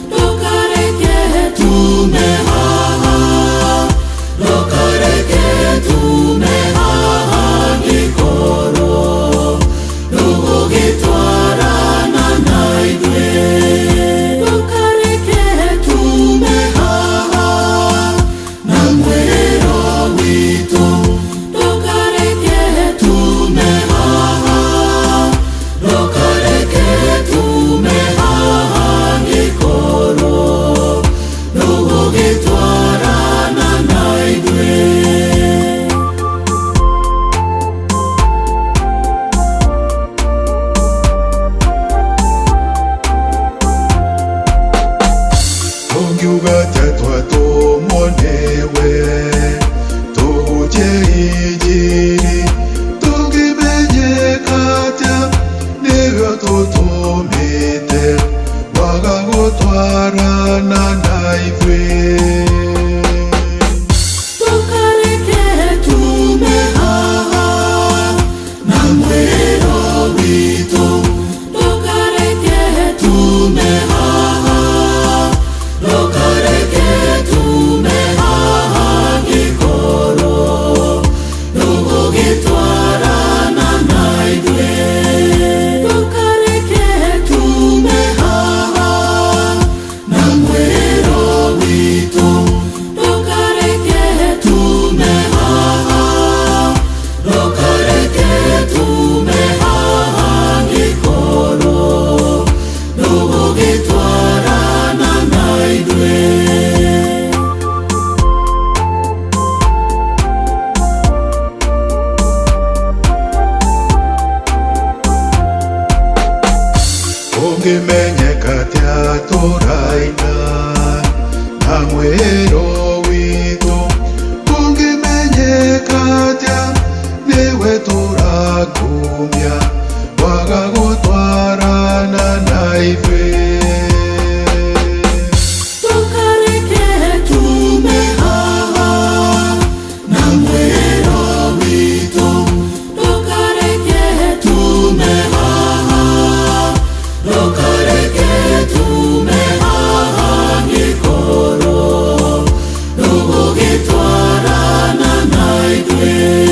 ndũkareke tume haha, ndũkareke tume haha ngĩkorwo ndũgũgĩtwarana na ithuĩ. Ndũkareke tume haha na mwĩro witũ, ndũkareke tume haha, ndũkareke tume haha ngĩkorwo ndũgũgĩtwarana na ithuĩ. Tũngiuga atĩa twatũmwo nĩwe tũhunjie injiri, tũngĩmenyeka atĩa nĩwe ũtũtũmĩte waga gũtwarana na ithuĩ. Ndũkareke tume haha na mwĩro witũ, ndũkareke tume haha, ndũkareke tume haha ngĩkorwo ndũgũgĩtwarana na ithuĩ. Ndũkareke tume haha na mwĩro witũ, ndũkareke tume haha, ndũkareke tume haha ngĩkorwo ndũgũgĩtwarana na ithuĩ. Tũngĩmenyeka atĩa tũraina na mwĩro witũ, tũngĩmenyeka atĩa nĩwe tũrakumia waga gũtwarana na ithuĩ. Ndũkareke tume haha na mwĩro witũ, ndũkareke tume haha, ndũkareke tume haha ngĩkorwo ndũgũgĩtwarana na ithuĩ.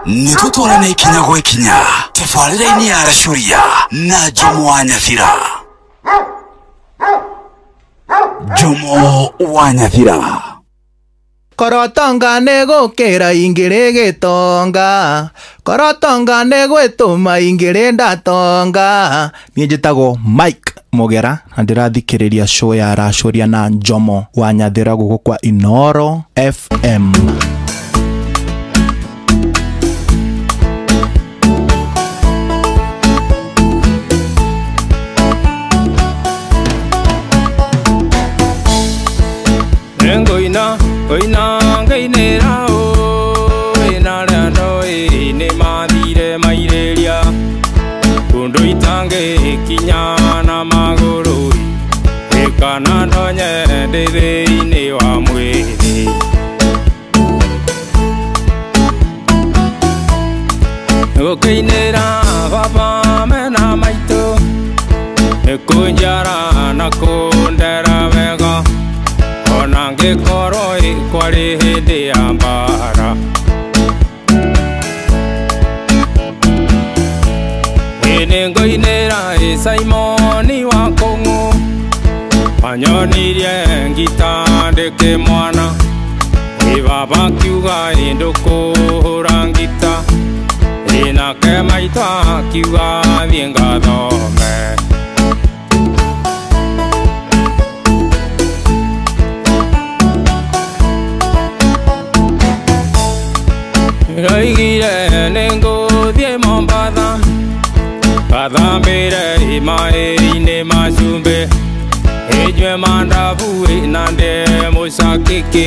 Nĩ tũtwarane ikinya gwa ikinya tabarĩra-inĩ ya Racuria na Jomo wa Nyathira. Jomo wa Nyathira. Korotonga nĩ gũkĩra ingĩrĩ gĩtonga, korotonga nĩ gwĩtũma ingĩrĩ ndatonga. Niĩ njĩtagwo Mike Mugera na ndĩrathikĩrĩria show ya Racuria na Jomo wa Nyathira gũkũ kwa Inoro FM. Ngoina ngoina ngainĩra ũĩ na arĩa ndoĩ nĩ mathire mairĩria kũndũ itangĩkinya na magũrũ ĩ kana ndonye ndĩ thĩinĩ wa mwĩrĩ. Gũkĩinĩra baba mena maitũ nĩ kũnjara na kũndera wega ona ngĩkorwo kwarĩ hĩndĩ ya mbara. Ĩ nĩngũinĩra ĩ Simoni wa Kũng'ũ wanyonirie ngita ndĩ mwana ĩ baba akiuga ĩ ndũkũhũra ngita ĩ nake maitũ akiuga thiĩ ngathome. Ndoigire nĩngũthiĩ Mombatha ngathambĩre maĩ-inĩ ma cumbĩ ĩnyue mandabu na ndĩe mũcakĩkĩ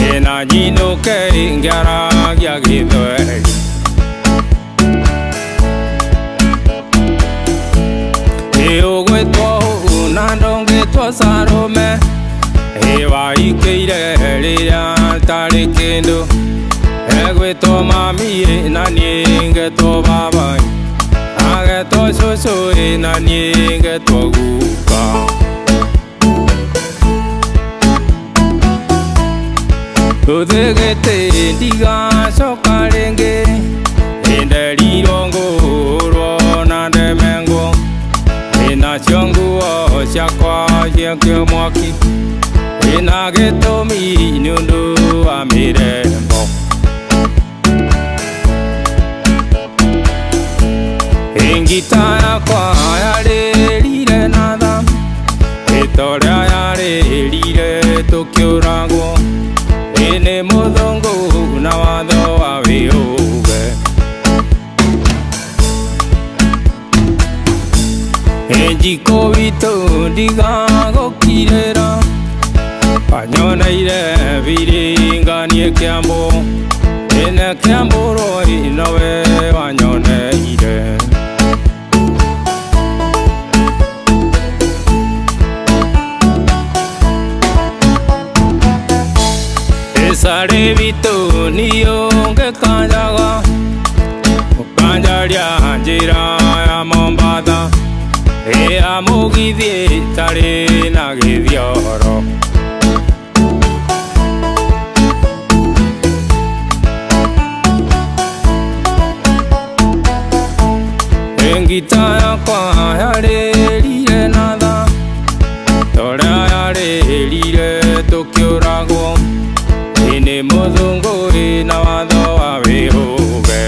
ĩ na nyinũke ngĩaragia gĩthweri. Ĩ ũgwĩtwo ũũ na ndũngĩtwo Sarũme ĩ waikĩire rĩrĩa ntarĩ kĩndũ egwĩtwo mami na niĩ ngetwo baba agetwo cũcũ na niĩ ngetwo guka. Rũthĩgĩtĩ ndigacoka rĩngĩ ĩ nderirwo ngũrwo na ndemengwo ĩ nacio nguo ciakwa ciakio mwaki ĩ na gĩtũmi nĩ ũndũ wa mĩrembo. Ngita yakwa yarĩrire na tha ĩ torĩa yarĩrire tũkĩũragwo ĩ nĩ mũthũngũ na watho wa wĩũge. Ĩ njikũ witũ ndigagũkirĩra wanyoneire biringanie Kĩambu ĩ Kĩambu rũĩ nowe wanyoneire. Sare witũ niũngĩkanjaga ũkanjaria njĩra ya Mombatha ĩ ya mũgithi ĩtarĩ na gĩthioro. Ngita yakwa yarĩrire na tha torĩa yarĩrire tũkĩũragwo ĩ nĩ mũthũngũ ĩ na watho wa wĩhũge.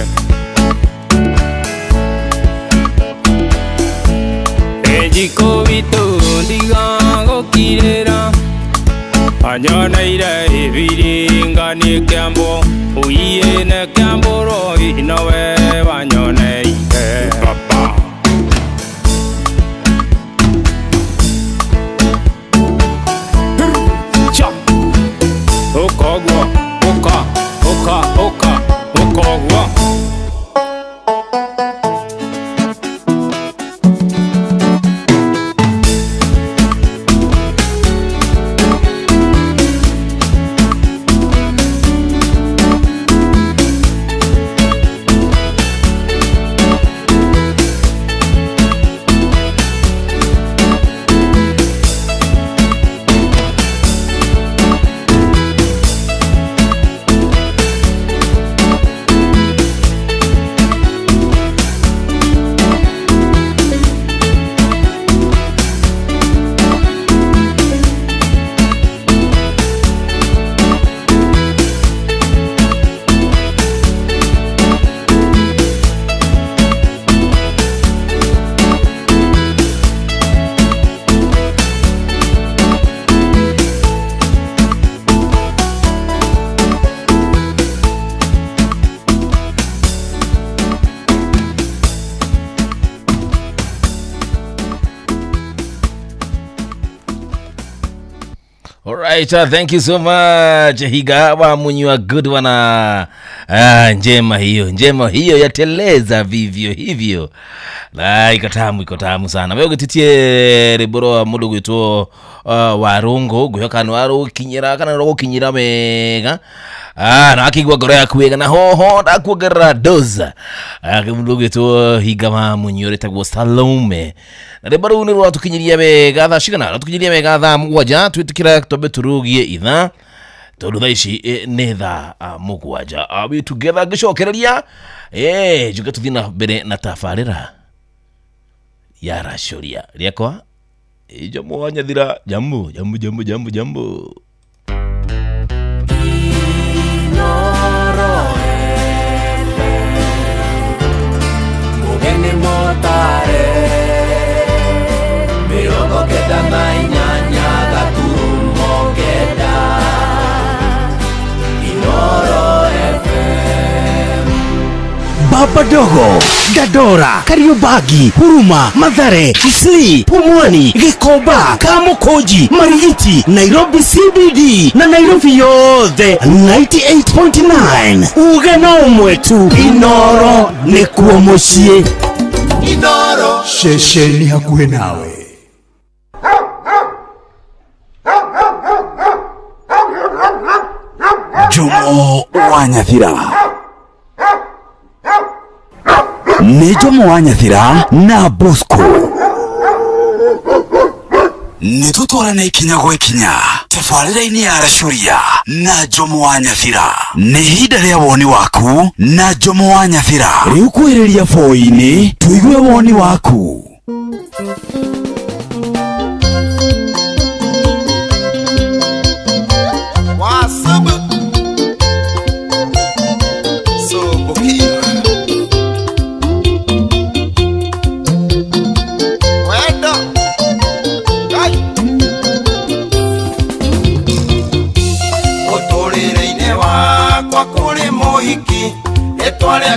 Ĩ njikũ witũ ndigagũkirĩra wanyoneire ibiringanie Kĩambu ũiĩ Kĩambu rũĩ nowe wanyoneire. Ũkogwo ũka ũka ũka ũkogwo. Alright, thank you so much Higa wa Munywa, good one. Njema hiyo yateleza vivyo hivyo. La iko tamu sana. Wewe gutitie riboro mundu gwitwo Warungu ngwihoka ni warukinyira kana rugukinyira wega. Na akigwa ngoro yaku wega na hoho ndakuongerera doza. Mundu gwitwo Higa wa Munywa ritagwo Salome. Na riboro ruu ni rwatukinyiria wega thaa cigana? Rwatukinyiria wega thaa 7 twitikira twambe turugie ithaa tondu thaa ici nĩ thaa 7. We together ngĩcokereria njuge tũthiĩ na mbere na tabarĩra ya Racũria rĩakwa Jomo wa Nyathira. Jambo jambo jambo jambo jambo. Mugeni motare 98.9 Inoro FM. Baba Dogo, Dadora, Kariobangi, Huruma, Mathare, Isli, Pumwani, Gikomba, Kamukunji, Marigiti, Nairobi CBD na Nairobi yothe 98.9. Uge no ũmwe tu, Inoro nĩkuo mũciĩ. Inoro ceceni hakuhĩ nawe. Jomo wa Nyathira. Nĩ Jomo wa Nyathira na Bosco. Nĩ tũtwarane ikinya gwa ikinya tabarĩra-inĩ ya Racũria na Jomo wa Nyathira. Nĩ ihinda rĩa woni waku na Jomo wa Nyathira. Rĩu kwĩrĩria boi-inĩ tũigue woni waku.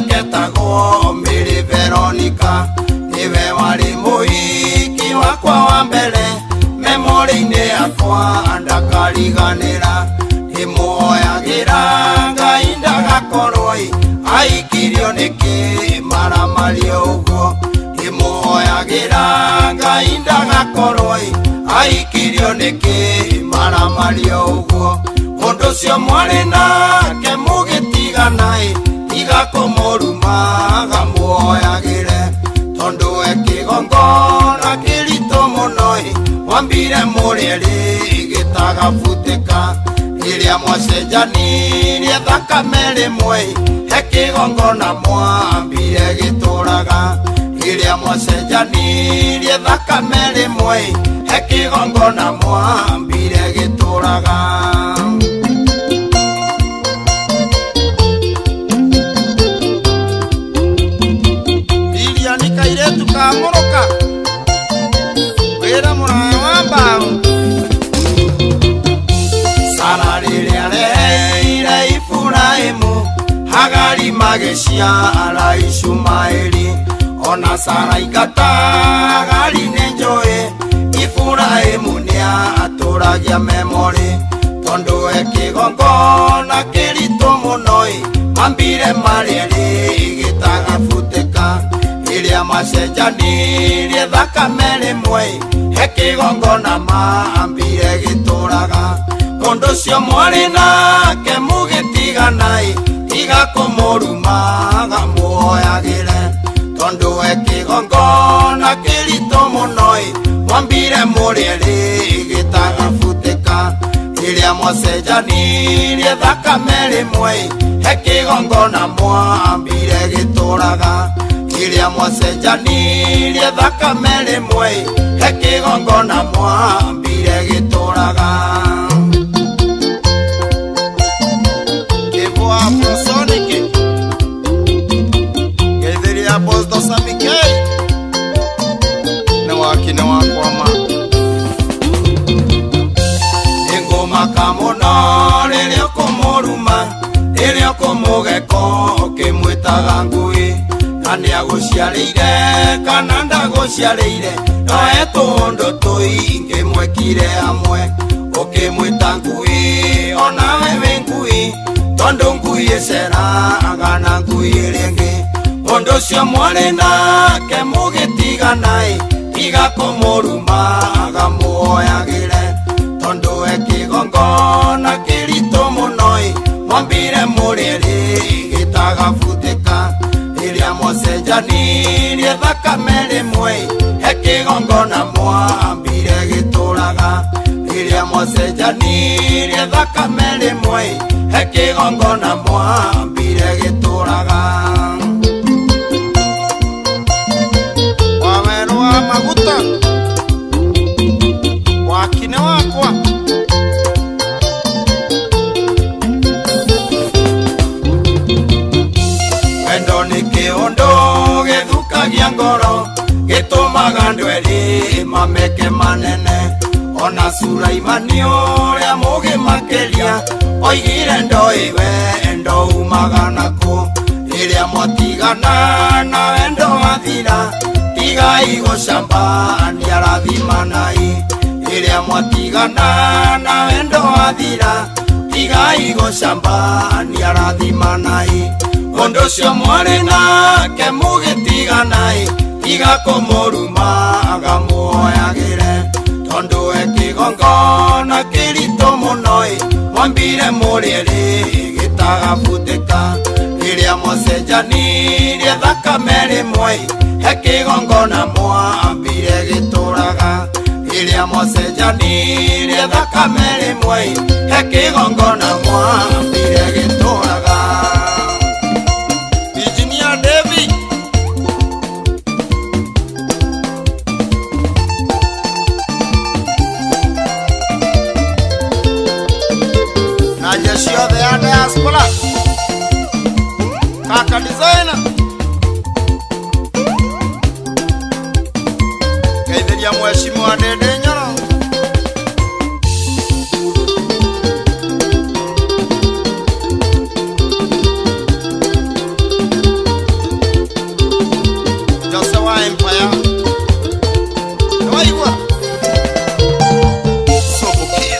Ketagwo Mary Veronica niwe wari muhiki wakwa wa mbere memori-inĩ yakwa ndakariganĩra ndĩmuoyagĩra Ngai ndagakorwo aikirio nĩkĩ maramario ũguo ndĩmuoyagĩra Ngai ndagakorwo aikirio nĩkĩ maramario ũguo mũndũ ũcio mwarĩ nake mũgĩtigana tiga kũmũruma gamuoyagĩre tondũ ekĩgongona kĩritũ mũno wambire mũrĩerĩ gĩtagabutĩka rĩrĩa mwacenjanirie thakame rĩmwe he kĩgongona mwambire gĩtũraga rĩrĩa mwacenjanirie thakame rĩmwe he kĩgongona mwambire gĩtũraga. Kamoroka wira muraya wa mbao Sara rĩrĩa reheire Iburahĩmu Hagari magĩciara Ishumaeli ona Sara ingata Hagari nĩ njũĩ Iburahĩmu nĩatũragia memorĩ tondũ ekĩgongona kĩritũ mũno mambire marĩerĩ gĩtagabutĩka rĩrĩa macenjanirie thakame rĩmwe he kĩgongona mambire gĩtũraga mũndũ ũcio mwarĩ nake mũgĩtigana tiga kũmũruma gamuoyagĩre tondũ ekĩgongona kĩritũ mũno mwambire mũrĩerĩ gĩtagabutĩka rĩrĩa mwacenjanirie thakame rĩmwe he kĩgongona mwambire gĩtũraga rĩrĩa mwacenjanirie thakame rĩmwe he kĩgongona mwambire gĩtũraga. Kĩbwa Afrosonic ngeithĩria Bosco Samike nĩ waki nĩ wakwama Nĩngũmaka mũno rĩrĩa ũkũmũruma rĩrĩa ũkũmũgeko ũkĩmwĩtaga ngui na nĩagũciarĩire kana ndagũciarĩire noe tũũndũ tũingĩ mwekire hamwe Ũkĩmwĩta ngui onawe wĩ ngui tondũ ngui ĩceraga na ngui ĩrĩa ĩngĩ mũndũ ũcio mwarĩ nake mũgĩtigana-ĩ tiga kũmũrumaga muoyagĩre tondũ e kĩgongona kĩritũ mũno-ĩ mwambire mũrĩrĩ gĩtagabutĩka rĩrĩa mwacenjanirie thakame rĩmwe he kĩgongona mwambire gĩtũraga rĩrĩa mwacenjanirie thakame rĩmwe he kĩgongona mwambire gĩtũraga wawerũ wa maguta wakine wakwa wendo nĩ kĩũndũ gĩthũkagia ngoro gĩtũmaga andũ erĩ mameke manene ona Sulaimani ũrĩa mũgĩ makĩria oigire ndoĩ wendo umaga nakũ rĩrĩa mwatigana na wendo wathira tigai gũcamba nĩarathimanai rĩrĩa mwatigana na wendo wathira tigai gũcamba nĩarathimanai mũndũ ũcio mwarĩ nake mũgĩtigana-ĩ tiga kũmũrumaga muoyagĩre tondũ e kĩgongona kĩritũ mũno-ĩ mwambire mũrĩrĩ gĩtagabutĩka rĩrĩa mwacenjanirie thakame rĩmwe he kĩgongona mwambire gĩtũraga rĩrĩa mwacenjanirie thakame rĩmwe he kĩgongona mwambire gĩtũraga. Engineer David na jeshi yothe ya diaspora kaka designer ngeithĩria mheshimiwa Ndindi Nyoro Jose wa Empire nĩwaigua Sobokia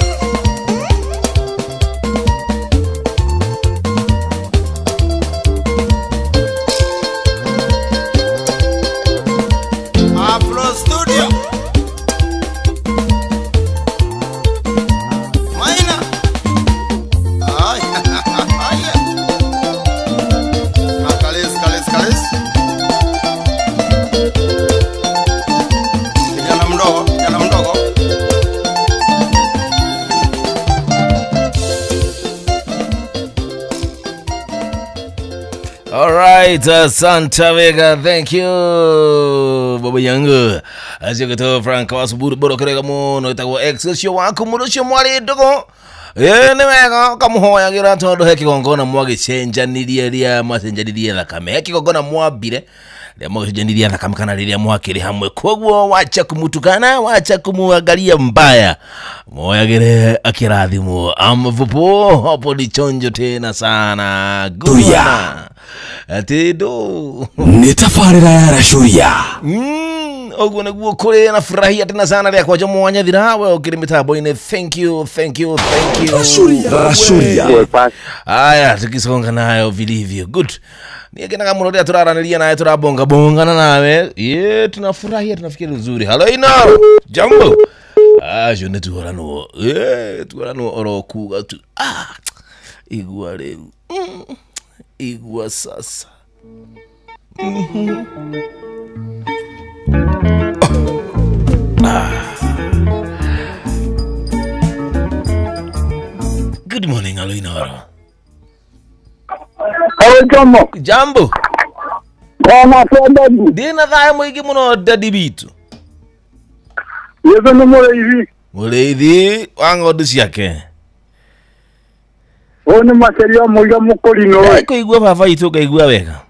Afro Studio Maina Ay, ay. Kalis, kalis, kalis. Kijana mdogo, kijana mdogo. All right, asante Vega, thank you baba yangu acio gĩtwo Frank wa Suburu boro kĩrega mũno ĩtagwo ex ũcio waku mũndũ ũcio mwarĩ ndũgũ ĩ nĩ wega ũkamũhoyagĩra tondũ he kĩgongona mwagĩcenjanirie rĩa mwacenjanirie thakame he kĩgongona mwambire rĩa mwagĩcenjanirie thakame kana rĩrĩa mwakĩrĩ hamwe koguo wacha kumutukana wacha kumuangalia mbaya moyagĩre akĩrathimwo amvupo hapo ni chonjo tena sana Turia. Ati do nĩ tabarĩra ya Racuria oguo nĩguo kũrĩ na furahia tena sana rĩa kwanja mwanya thira we ũkĩrĩ mĩtambo-inĩ thank you thank you thank you Racuria. Racuria. Aya tukisonga nayo vilivyo good niekenaga mũno rĩrĩa tũraranĩria nawe tũrabonga bongana nawe ye tunafurahia tunafikiri uzuri halo inaro jambo acio nĩ tuoranwo tuoranwo oro kuga tu ah igua rĩu igua sasa. Good morning, Aloinoro. Hello, Jambo. Jambo. Kama twendani. Ndina thayo mwingi muno dadi bitu. Yesu ni mũrĩithi. Mũrĩithi wa ng'ondu ciake. Ũyũ nĩ maceria mũiga mũkũrinũ. Kũigua baba itũ ngaigua wega.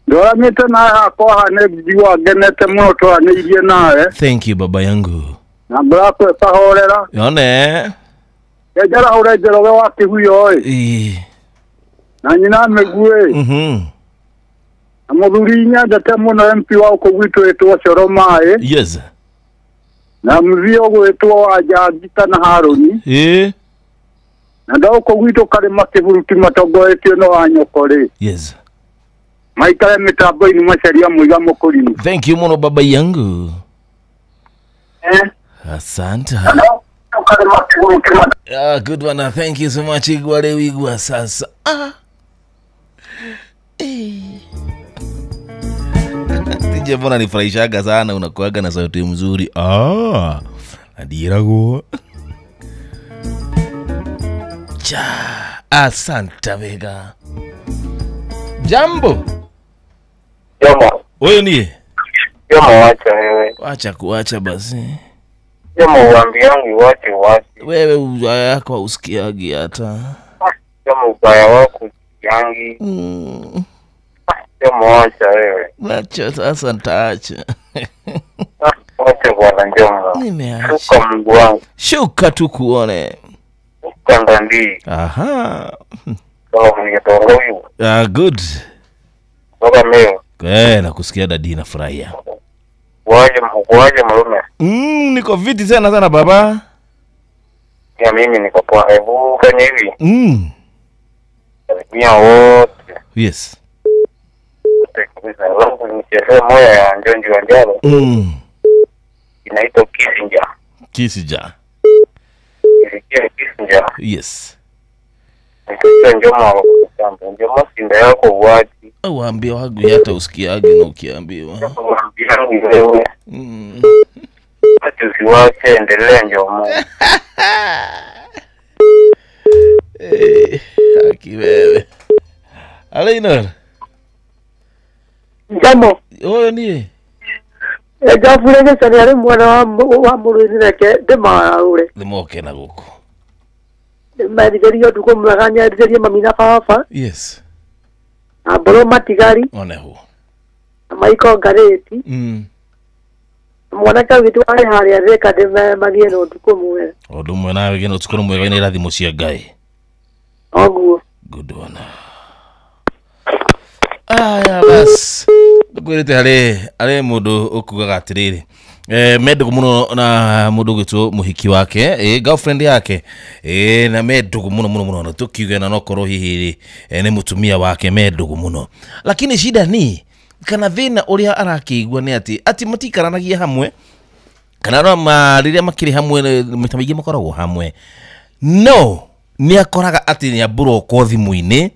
Ndoranĩte nawe hakwa haha nĩ njigua ngenete mũno twaranĩirie nawe. Thank you baba yangu. Na ngoro yakwa ĩkahorera. Yone. Njara hũre Njoroge wa Kĩhuyo ĩ. Ĩĩ. Na nyina Mĩguĩ. Na mũthuri nyendete mũno MP wa gũkũ gwitũ wĩtwo Coro Maĩ. Yes. Na mzio gwĩtwo wa Njangita na Harũni. Ĩĩ. Na ndagũkũ gwitũ karĩma kĩburuti matongoretio no wa nyoko rĩ. Yes. Maikare mĩtambo-inĩ macaria mũiga mũkũrinũ. Thank you muno baba yangu. Eh? Asante. Ah, good one. Thank you so much. Igwa leo igwa sasa. Ah. Eh. Tije mbona nifurahishaga sana, unakuaga na sauti mzuri. Ah. Adirago. Cha. Asante vega. Jambo. Jambo. Wewe ni? Jambo, wacha wewe. Wacha kuacha basi. Jambo, uambi yangu wache wache. Wewe ubaya yako usikiagi hata. Jambo, ubaya wako usikiangi. Jambo, wacha wewe. Wacha sasa nitaacha. Wacha bwana Jambo. Nimeacha. Shuka Mungu wangu. Shuka tu kuone. Shuka ndandi. Aha. Ah, good. Baba meo. Eh, nakusikia dadi, nafurahia. Waje malume. Niko viti sana sana baba. Ya mimi niko poa. Hebu fanya hivi. Mia wote. Yes. Kabisa. Alafu nichezee moja ya Njonji wa Njalo. Inaitwa Kisinja. Kisinja. Kisinja. Yes. Njoma Njoma sinda yako wapi? Waambie wangu hata usikiage na ukiambiwa. Waambie Ati usiwache, endelea Njoma. Eh, haki wewe. Alaina. Jambo. Oyo ni. Jafurege sana yale mwana wa muruini reke ndemaure. Ndimoke na guku. Merigerio tuko mwaganya rigerio mami na baba. Yes. Aboro matigari. Oneho. Maiko ngareti. Mwanake witu ari haria reka ndime magie no tuko mwega. Odu mwe nawe geno tuko mwega ina irathimo cia Ngai. Oguo. Good one. Aya bas. Ndkwirite hari mundu ukugaga atiriri. Mendugu muno na mundu gwitwo muhiki wake, girlfriend yake, na mendugu muno muno muno, tukiuge na nokorwo hihi ni mutumia wake mendugu muno. Lakini shida ni kana thina uria arakiigua ni ati matikaranagia hamwe kana no riria makiri hamwe maita maingi makoragwo hamwe, no ni akoraga ati ni aburokwo thimu-ini,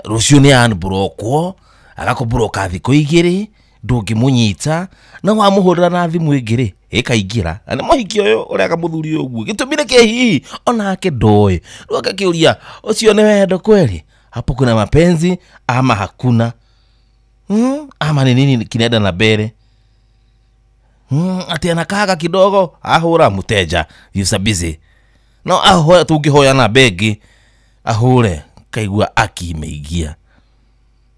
rucio ni anburokwo agakuburoka thikũ igĩrĩ ndũngĩmũnyita na wamuhũrĩra na thimũ ĩngĩ rĩ ĩkaingĩra na nĩ mũhiki ũyũ ũrĩa akamũthuri ũguo gĩtũmi nĩ kĩ hihi onake ndoĩ. Rĩu agakĩũria ũcio nĩ wendo kweli? Hapo kuna mapenzi ama hakuna? Ama ni nini kinaenda na mbere? Ati anakaga kidogo ahũra mũteja you busy no ahoya tũngĩhoya na bengi ahũre kaigua akimeingia.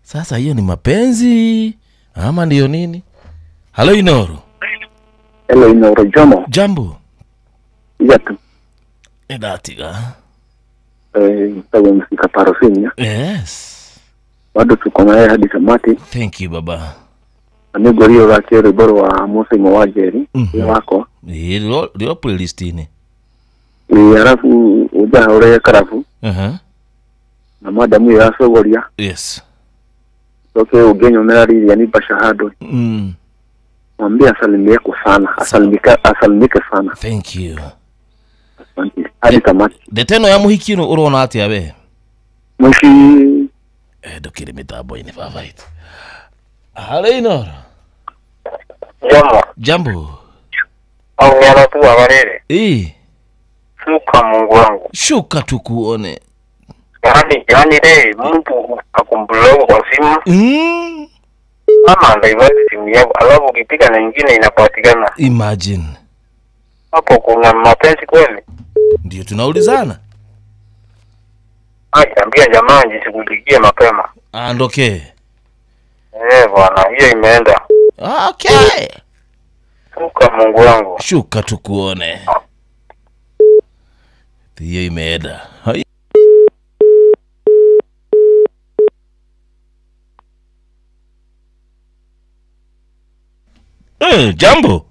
Sasa hiyo ni mapenzi ama ndio nini? Halo Inoro. Hello Inoro, jambo. Jambo. Yatu. Edatiga. Tawe mfika Parofini. Yes. Bado tuko naye hadi tamati. Thank you baba. Amigo rio gake rwimbo rwa Musimo wa Njeri wako. Rio playlist ini. Alafu ujahure karafu. Na madamu iracogoria. Yes. Okay, ungenyonera riri ni bashahado. Mwambie asalimike sana, asalimike sana. Thank you. Asante. Hadi tamati. Deteno ya muhiki no urona atia we? Muhiki ndukiri mitambo-ini baba itu. Halo Inoro. Jambo. Jambo. Au nyana tu agarere. Shuka Mungu wangu. Shuka tukuone. Yani re mtu akumblock kwa simu. Ama anaiweka simu yako alafu ukipiga na nyingine inapatikana. Imagine. Hapo kuna mapenzi kweli? Ndio tunaulizana. Acha ambia jamaa jishughulikie mapema. Andoke. Bwana, hiyo imeenda. Okay. Shuka Mungu wangu. Shuka tukuone. Hiyo imeenda. Jambo.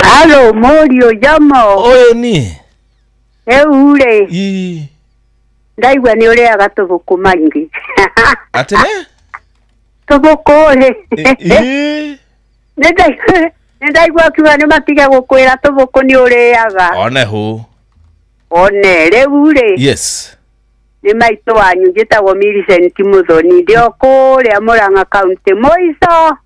Halo mũriũ Jomo. Ũyũ ni rĩu rĩ ii ndaigua nĩ ũrĩaga tũbũkũ maingĩ. Atĩ nĩ tũbũkũ rĩ ii nĩ ndaigua kiuga nĩ matige gũkwĩra tũbũkũ nĩ ũrĩaga. One hũ. One rĩu rĩ. Yes. Nĩ maitũ wanyu njĩtagwo Millicent Muthoni ndĩ o kũrĩa Murang'a County mũico.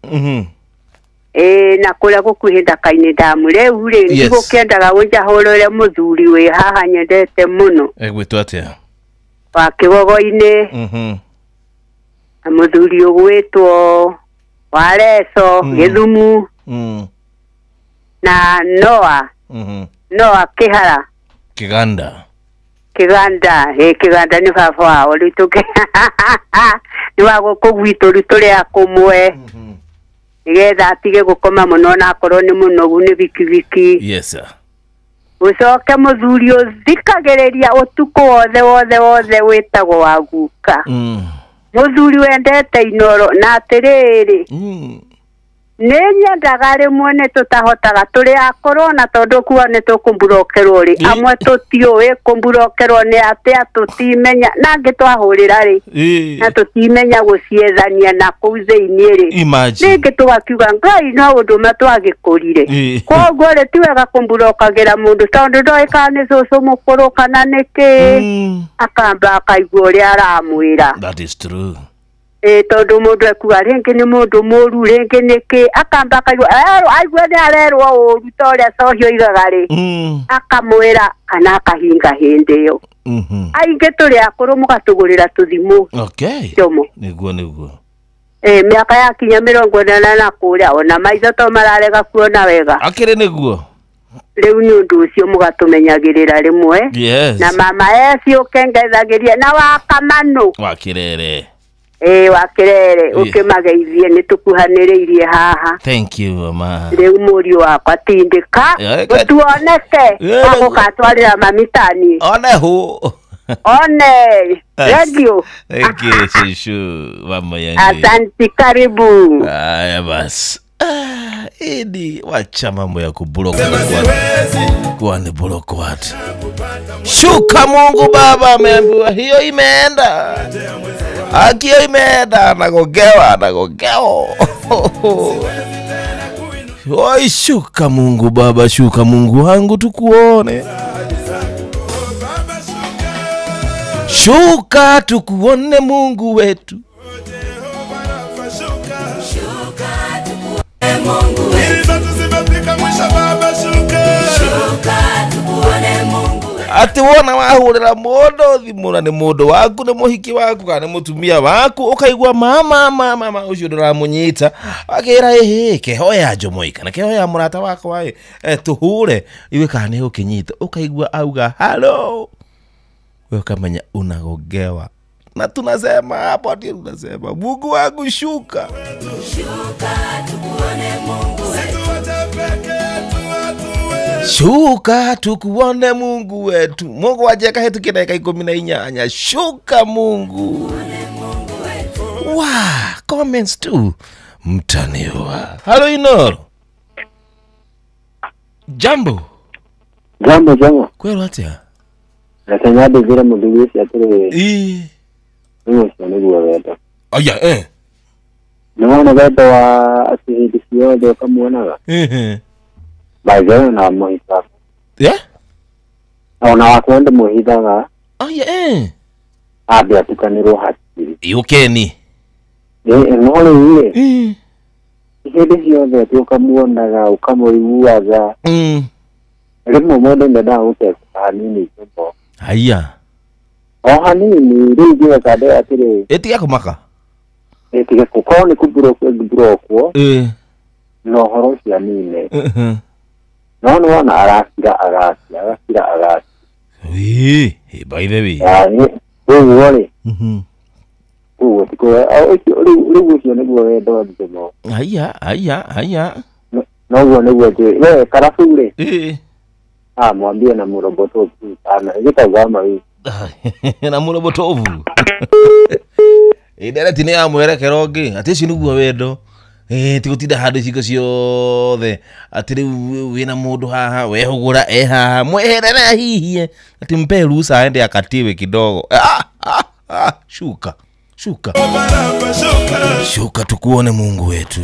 Ĩĩ na kũrĩa gũkuhĩ Ndaka-inĩ damu. Rĩu rĩ ndigũkĩendaga gũnjahũrĩre mũthuri wĩ haha nyendete mũno. Egwĩtwo atĩa? Wa Kĩgogo-inĩ. Na mũthuri ũgwĩtwo Wareco Gĩthumu. Na Noa. Noa Kĩhara. Kĩganda. Kĩganda, ĩ Kĩganda nĩ baba wao rĩu tũkĩ nĩ wa gũkũ gwitũ rĩu tũrĩ a kũmwe. Nĩgetha atige gũkoma mũno na akorwo nĩ mũnogu nĩ bikibiki. Yes sir. Ũcoke mũthuri ũthikagĩrĩria ũtukũ wothe wothe wothe wĩtagwo wa guka. Mũthuri wendete Inoro na atĩrĩrĩ nĩ nyendaga rĩmwe nĩ tũtahotaga tũrĩ akũrũ na tondũ kuo nĩ tũkũmburokerwo rĩ amwe tũtiũĩ kũmburokerwo nĩ atĩa tũtimenya na angĩ twahũrĩra rĩ na tũtimenya gũciethania na kũu thĩinĩ rĩ rĩngĩ tũgakiuga Ngai no ũndũ ũmwe twagĩkũrire koguo rĩ ti wega kũmburokagĩra mũndũ tondũ ndoĩ kana nĩ cũcũ mũkũrũ kana nĩ kĩ akamba akaigua ũrĩa aramwĩra. That is true. Tondũ mũndũ ekuga rĩngĩ nĩ mũndũ mũru rĩngĩ nĩ kĩ akamba akaigua aigua nĩ arerwo ũru ta ũrĩa Cohio oigaga rĩ akamwĩra kana akahinga hĩndĩ ĩyo. Aingĩ tũrĩ akũrũ mũgatũgũrĩra tũthimũ. Okay. Jomo. Nĩguo nĩguo. Mĩaka yakinya 80 na kũrĩa ona maitho to mararega kuona wega. Akĩrĩ nĩguo. Rĩu nĩ ũndũ ũcio mũgatũmenyagĩrĩra rĩmwe. Yes. Na mama eci ũkengethagĩria na Wakamanũ. Wa Kĩrere. Wa Kĩrere ũkĩmageithie nĩ tũkuhanĩrĩirie haha. Thank you mama. Rĩu mũriũ wakwa tindĩka gũtuoneke agũgatwarĩra mami tani. One hũ. One. Radio. Thank you shushu mama yangu. Asante, karibu. Haya basi. Idi wacha mambo ya kublock kwa ni block watu. Shuka Mungu Baba ameambiwa hiyo imeenda. Akio imeenda anagogewa anagogewa. Oi shuka Mungu Baba, shuka Mungu wangu tukuone. Shuka tukuone Mungu wetu. Ati wona wahurira mundu thimu na ni mundu waku ni muhiki waku kana ni mutumia waku ukaigua mama mama mama ucio nduramunyita akira ehe kehoya Jomo kana kehoya murata wakwa tuhure iwe kana ni ukinyita ukaigua auga hello wewe ukamenya unagogewa na tunasema hapo ati tunasema Mungu wangu shuka shuka tukuone Mungu wetu. Shuka tukuone Mungu wetu. Mungu wajeka hetu kidaka 18. Shuka Mungu. Wow, comments tu. Mtaniwa. Halo Inoro. Jambo. Jambo jambo. Kwero atia? Nakanyade vile mudugusi atire. Eh. Mungu niguo wendo. Aya eh. Nĩwona wendo wa atĩ hĩndĩ ciothe ũkamuonaga? Eh. By the way, na mũhithaga. Yeah? Ona wakwa ndĩmũhithaga. Aya eh. Ambe atukanĩrwo hakiri. Yũkeni. No rĩu rĩ. Eh. Hĩndĩ ciothe atĩ ũkamuonaga ũkamũiguaga. Rĩmwe mũndũ nĩendaga gũteka hanini nyũmba. Haya. O hanini rĩu ngĩreka ndĩra atĩrĩ. Ĩtige kũmaka. Ĩtige gũkorwo nĩ kũmburokwo. Ĩĩ. Na ũhoro ũcio anine. No nĩ wona arakira agakia agakira agakia. Ĩĩ, by the way. Ũguo rĩ. Ũguo ti rĩu ũcio nĩguo wendo wa Njomo. Haya, haya, haya. Noguo nĩguo njũĩ. We karabu rĩ. Ĩĩ. Ah, mwambie na mũrobotovu sana. Gĩtagwo ma Na mũrobotovu. Ĩndereti nĩ ya mwerekero ũngĩ. Atĩ ũcio nĩguo wendo. Ti gutinda handu hingo ciothe ati riu wina mundu haha wehugura e haha mweherere hihie ati mpe ruhusa aende akatiwe kidogo. Shuka shuka shuka tukuone Mungu wetu.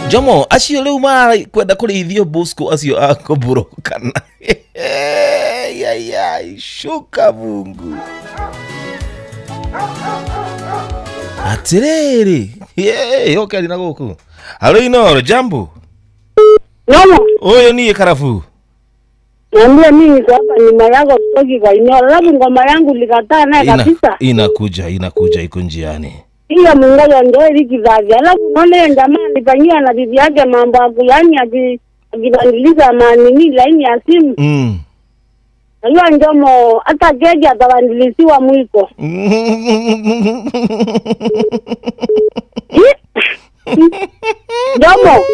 Jomo acio riu mara kwenda kurithio Bosco acio akũburũkana. Ai shuka Mungu. Atiriri ye yoke ali na guku. Halo Inoro, jambo. Nomo. Oyo ni karafu. Naambia mimi niko hapa nyuma yako sitoki kwa Inoro. Alafu ngoma yangu likataa naye kabisa. Inakuja iko njiani. Hiyo mungoja ndio ili kizazi. Alafu naona yeye jamaa alifanyia na bibi yake mambo yani akibadiliza manini laini ya simu. Hiyo ndomo hata keji atabadilisiwa mwiko. Ndomo.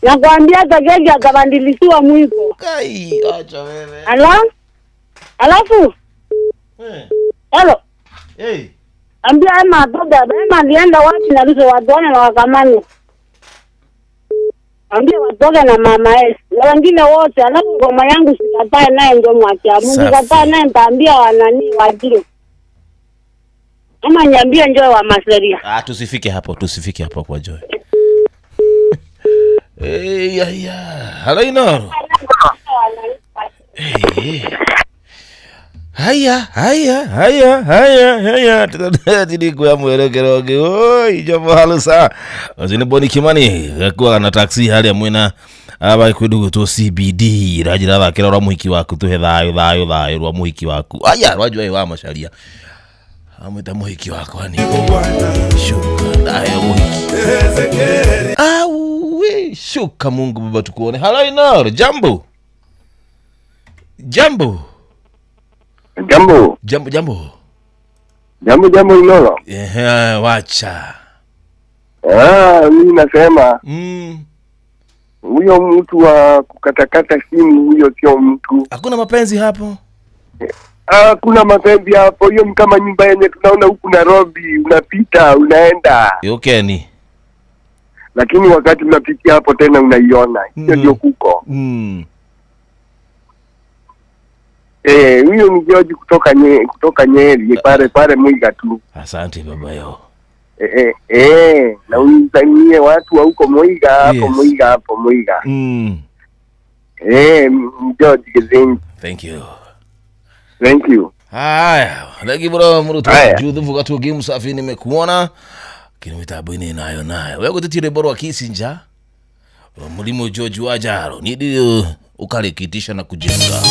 Nakwambia hata keji atabadilisiwa mwiko. Kai, acha wewe. Alafu. Hello. Hey. Ambia Emma atoka, Emma alienda wapi na Ruto watuone na wakamani. Ambia watoke na mama S. Na wengine wote, alafu ngoma yangu sikatae naye ndio mwakia. Mungu kataa naye nitaambia wanani wajiro. Ama niambie njoo wa Maseria. Tusifike hapo kwa Joy. Eh ya ya. Halo Inoro. Haya haya haya haya haya tidi kwa mwelekeo ge oi jambo halo saa azini Boni Kimani gakuwa na taxi hali ya mwena aba kwidugu to CBD rajira thakira rwa muhiki waku tuhe thayo thayo thayo rwa muhiki waku aya rwajwa wa macaria amwita muhiki waku ani shuka thayo muhiki au we shuka Mungu baba tukuone. Halo Inoro, jambo. Jambo. Jambo. Jambo jambo. Jambo jambo Inoro. Wacha. Mimi nasema huyo mtu wa kukatakata simu huyo sio mtu. Hakuna mapenzi hapo. Hakuna mapenzi hapo. Hiyo kama nyumba yenye tunaona huku Nairobi, unapita unaenda. Okay ni. Lakini wakati unapitia hapo tena unaiona. Hiyo ndio kuko. Huyo ni George kutoka Nyeri, pale Mwiga tu. Asante baba yao. Na usalimie watu wa huko Mwiga, hapo yes. Mwiga hapo Mwiga. George Gezenji. Thank you. Thank you. Haya, lagi bro mrutu judhu watu game safi nimekuona. Kini mitabini nayo nayo. Wewe gutitire boro wa Kisinja. Mulimo George Wajaro. Nidi ukalikitisha na kujenga.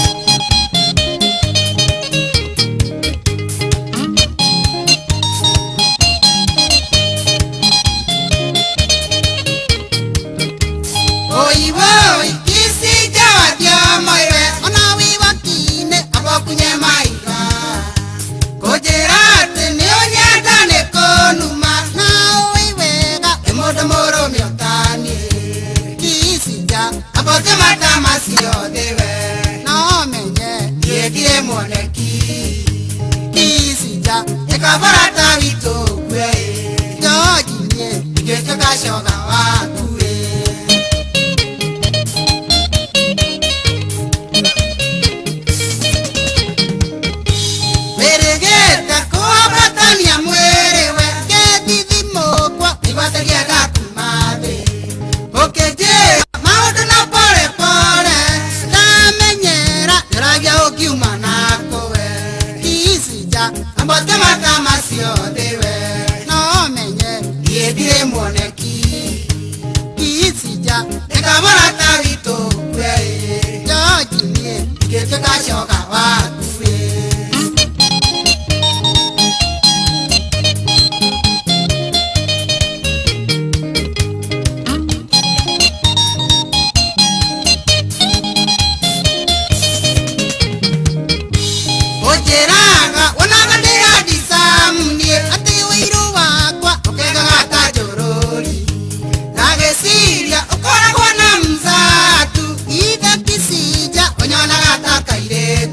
Onyona gata kaire.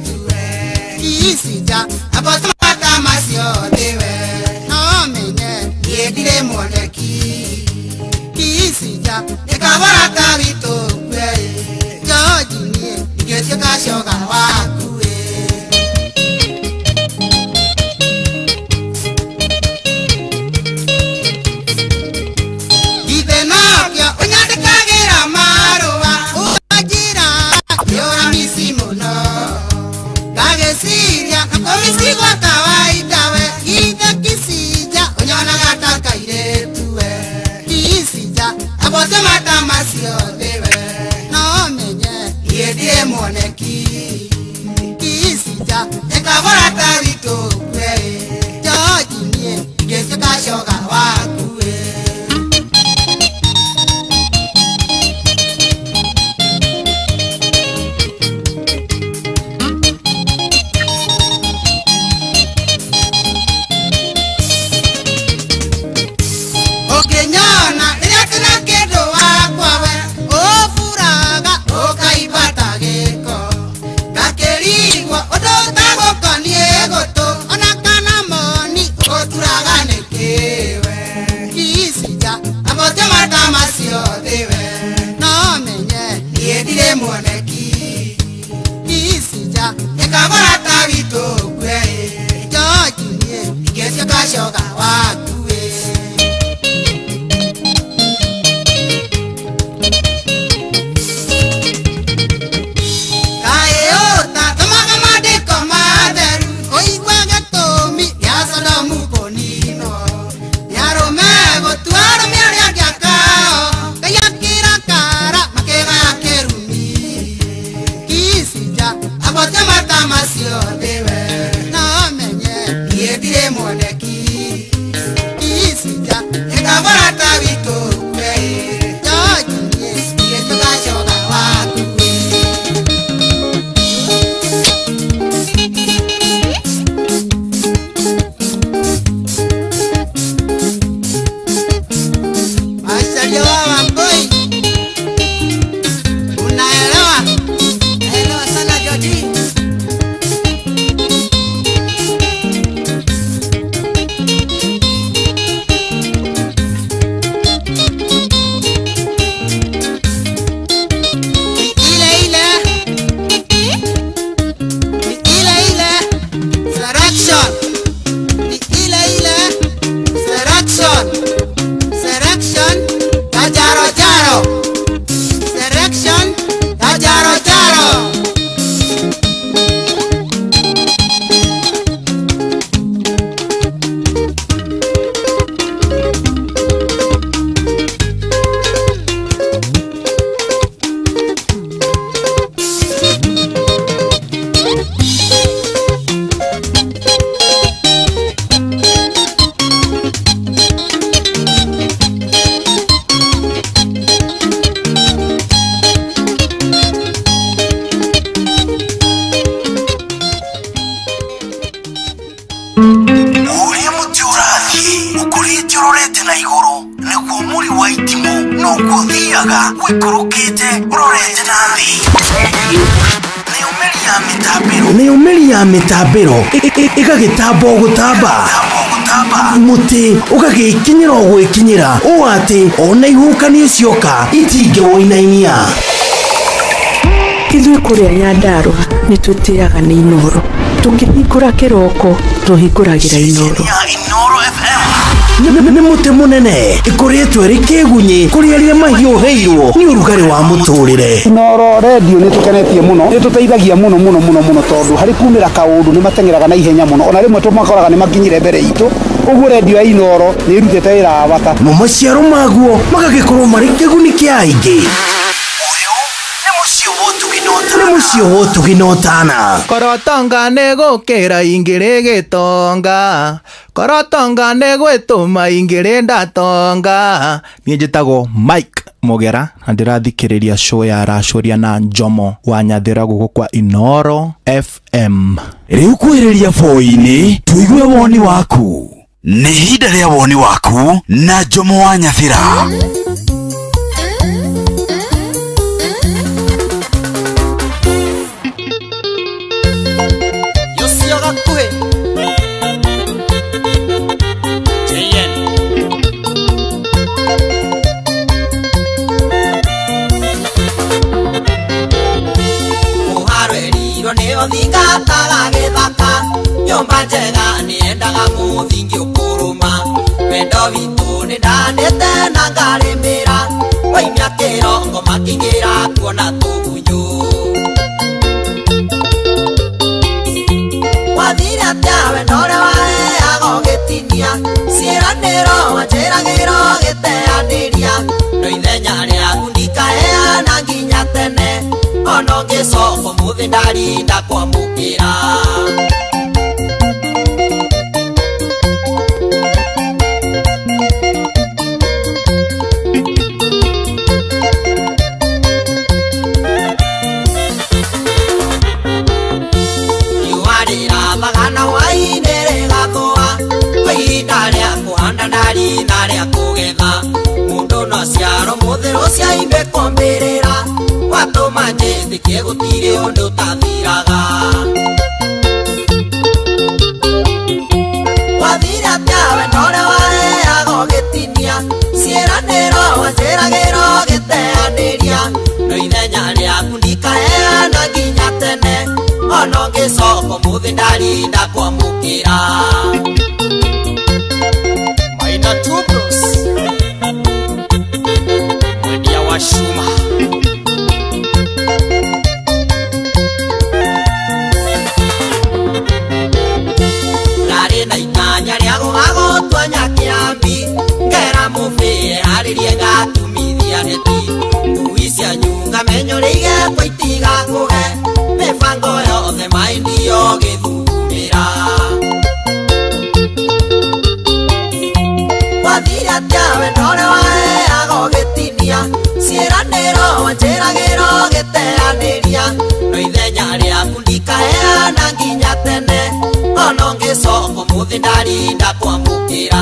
tũgacoka waku ĩ. Kaĩ ũtathomaga maandĩko matheru ũigua gĩtũmi gĩa Sodomu kũninwo nĩ arũme gũtua arũme arĩa angĩ akao Ngai akĩrakara makĩgaya kĩrumi Kisija abote mata macio thĩwe no menye niĩ ndirĩ mwoneki Kisija ĩkabora ta witũ kwe George niĩ niĩ tũgacoka waku ĩ. Macharia wa Wambui, unaelewa? Naelewa sana Georgie. Ni ile ile, ni ile ile selection, ni ile ile selection, selection ya jaro jaro, selection ya jaro jaro. Ũrĩa mũtĩ ũrathiĩ ũkũrĩte ũrorete na igũrũ nĩguo mũri wa itimũ noguo ũthiaga ũikũrũkĩte ũrorete na thĩ. Nayo mĩri ya mĩtambĩro ĩgagĩtamba o gũtamba mũtĩ ũgagĩkinyĩra o gwĩkinyĩra ũũ atĩ ona ihuhũkanio cioka itingĩwũinainia. Ithuĩ kũrĩa Nyandarũa nĩ tũtĩaga nĩ Inooro. Tũkĩhingũra kĩroko tũhingũragĩra Inooro. Nĩ mũtĩ mũnene ĩkũrĩtwo ĩrĩ kĩgunyĩ kũrĩ arĩa mahiũhĩirwo nĩ ũrugarĩ wa mũtũrĩre. Inooro redio nĩ tũkenetie mũno, nĩ tũteithagia mũno mũno mũno mũno tondũ harĩ kumĩra kaũndũ nĩ mateng'eraga na ihenya mũno, ona rĩmwe tũmakoraga nĩ makinyire mbere itũ. Ũguo redio ya Inooro nĩ ĩrutĩte wĩra wa bata. Mo maciaro maguo magagĩkorwo marĩ kĩguni kĩa aingĩ. Nĩ mũciĩ wa ũtugi na ũtana. Korotonga nĩ gũkĩra ingĩrĩ gĩtonga korotonga nĩ gwĩtũma ingĩrĩ ndatonga. Niĩ njĩtagwo Mike Mugera na ndĩrathikĩrĩria show ya Racũria na Njomo wa Nyathĩra gũkũ kwa Inooro FM. Rĩu kwĩrĩria boi-inĩ tũigue woni waku. Nĩ ihinda rĩa woni waku na Njomo wa Nyathĩra. Yosia gakuhĩ JN Mũharwerirwo nĩo thingataga gĩthaka nyũmba njega nĩendaga mũthingi ũkũrũma wendo witũ nĩndanĩte na ngarĩmĩra waimia kĩrongo makĩingĩra kuona tũgunyũ wathire atĩa wendo ũrĩa waheaga ũgĩtinia ciĩranĩro wanjĩragĩra ũgĩteanĩria no ithenya rĩaku ndikaheana nginya tene ona ũngĩcoka ũmũthĩ ndarinda kwamũkĩra. Riũa rĩrathaga na hwaĩ-inĩ rĩgathũa kwĩ ihinda rĩa kũhanda na rina rĩa kũgetha mũndũ no aciarwo mũthĩ rũciaimbe kũmbĩrĩra watũma njĩtĩkie gũtirĩ ũndũ ũtathiraga. Wathire atĩa wendo ũrĩa waheaga ũgĩtinia ciĩranĩro wanjĩragĩra ũgĩteanĩria no ithenya rĩaku ndikaheana nginya tene ona ũngĩcoka ũmũthĩ ndarinda kwamũkĩra. Nyarĩa gũtua nyakĩambi ngera mũbĩe arĩrie ngatumithia neti ngui cianyu ngamenyo rĩigekwo itigakũhe mĩbango yothe maindio gĩthumĩra wathire atĩa wendo ũrĩa waheaga ũgĩtinia ciĩranĩro wanjĩragĩra ũgĩteanĩria no ithenya rĩaku ndikaheana nginya tene ona ũngĩcoka ũmũthĩ ndarinda kwamũkĩra.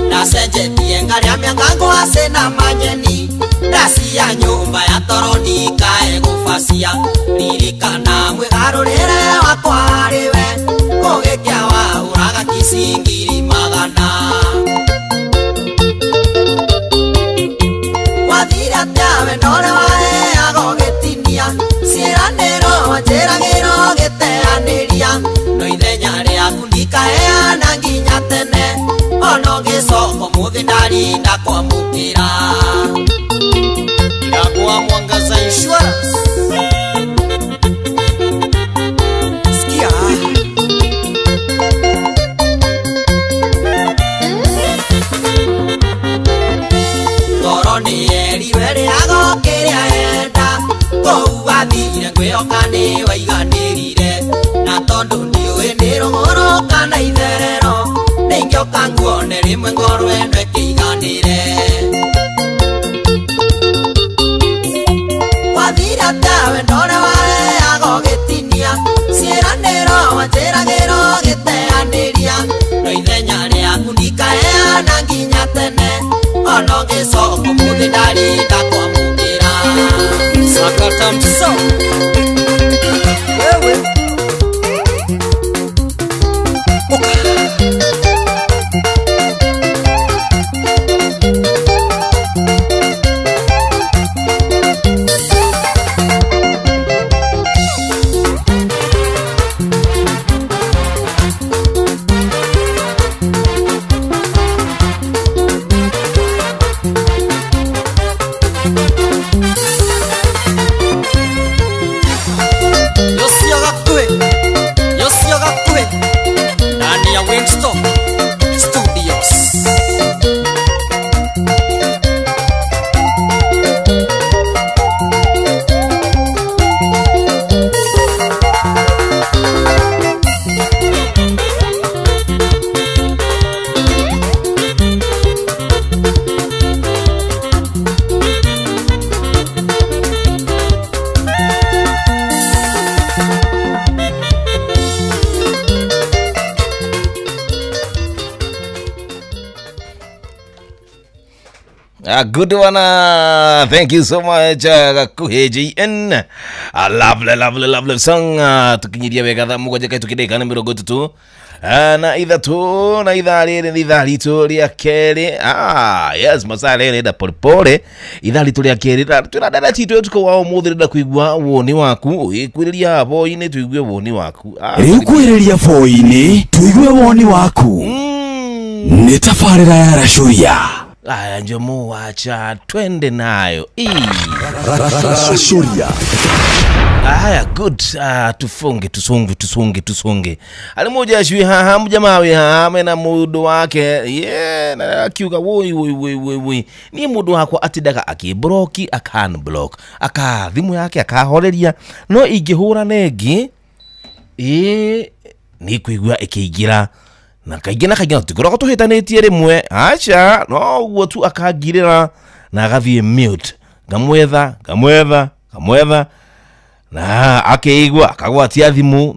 Ndacenjetie ngarĩa mĩangango ase na manyeni ndacia nyũmba ya toro ndikae gũbacia ririkana mwĩgarũrĩre wakwa harĩ we kũgĩkĩa wahũraga kici ngiri magana wathire atĩa wendo ũrĩa waheaga ũgĩtinia ciĩranĩro wanjĩragĩra ũgĩteanĩria no ithenya rĩaku ndikaheana nginya tene ona ũngĩcoka ũmũthĩ ndarinda kwamũkĩra. Ndagwa Mwangaza Insurance. Sikia ngoro nĩ eriwe rĩaga kĩrĩa enda kũu wathire ngwĩhoka nĩ waiganĩrire na tondũ ndiũĩ nĩ rũgũrũ kana itherero nĩingĩoka nguone rĩmwe ngoro ĩno ĩkĩiganĩre wathire atĩa wendo ũrĩa waheaga ũgĩtinia ciĩranĩro wanjĩragĩra ũgĩteanĩria no ithenya rĩaku ndikaheana nginya tene ona ũngĩcoka ũmũthĩ ndarinda kwamũkĩra. Sakata mso wewe A good one. Thank you so much, Gakuhi JN. A lovely, lovely, lovely song. Tukinyiria wega thaa mũgwanja kaĩ tũkĩndĩka na mĩrongo ĩtatũ na ithatũ na ithaa rĩrĩ nĩ ithaa ritũ rĩa kerĩ. Yes, masaa rĩrĩ nda polepole ithaa ritũ rĩa kerĩ twĩna ndereti itũ ũtukũ wa ũmũthĩ rĩnda kũigua woni waku ĩkwĩrĩria boi-inĩ tũigue woni waku. Rĩu kwĩrĩria boi-inĩ tũigue woni waku nĩ tabarĩra ya Racũria. Aya Njomo, wacha twende nayo. Racũria. Aya good. Tufunge tusonge. Ali moja acui haha mjamaa we haha mena mundu wake. Yeah, na akiuga woi woi woi woi woi. Ni mundu wakwa atindaga akiblock akan block. Aka thimu yake akahoreria no ingihura nengi ni kuigua ikiingira. Na kaingĩ na kaingĩ tũtikoragwo tũhĩtanĩtie rĩmwe aca no ũguo tu akangirĩra na agathiĩ mute ngamwetha na akĩigua akagwatia thimũ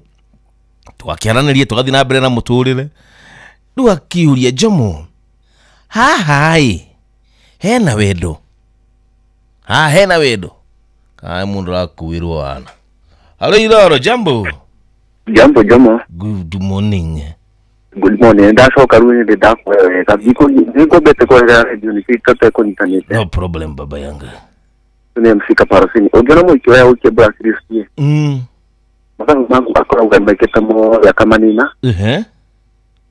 tũgakĩaranĩria tũgathiĩ na mbere na mũtũrĩre rĩu akiũria Njomo haha ĩ hena wendo haha hena wendo kaĩ mũndũ arakuĩrwo wana. Halo Iroro, jambo. Jambo Jomo. Good morning. Good morning. Ndacoka rĩu nĩ ndakũhe wega. Ndikũmbĩte kweherera redio nĩkĩo tũtekũnyitanĩte. No problem baba yanga. Nĩ MC Kaparosini. Ũngĩona mũici wa ũikie blacklist. Mathabu maku akoragwo mekĩte mothe akamanina.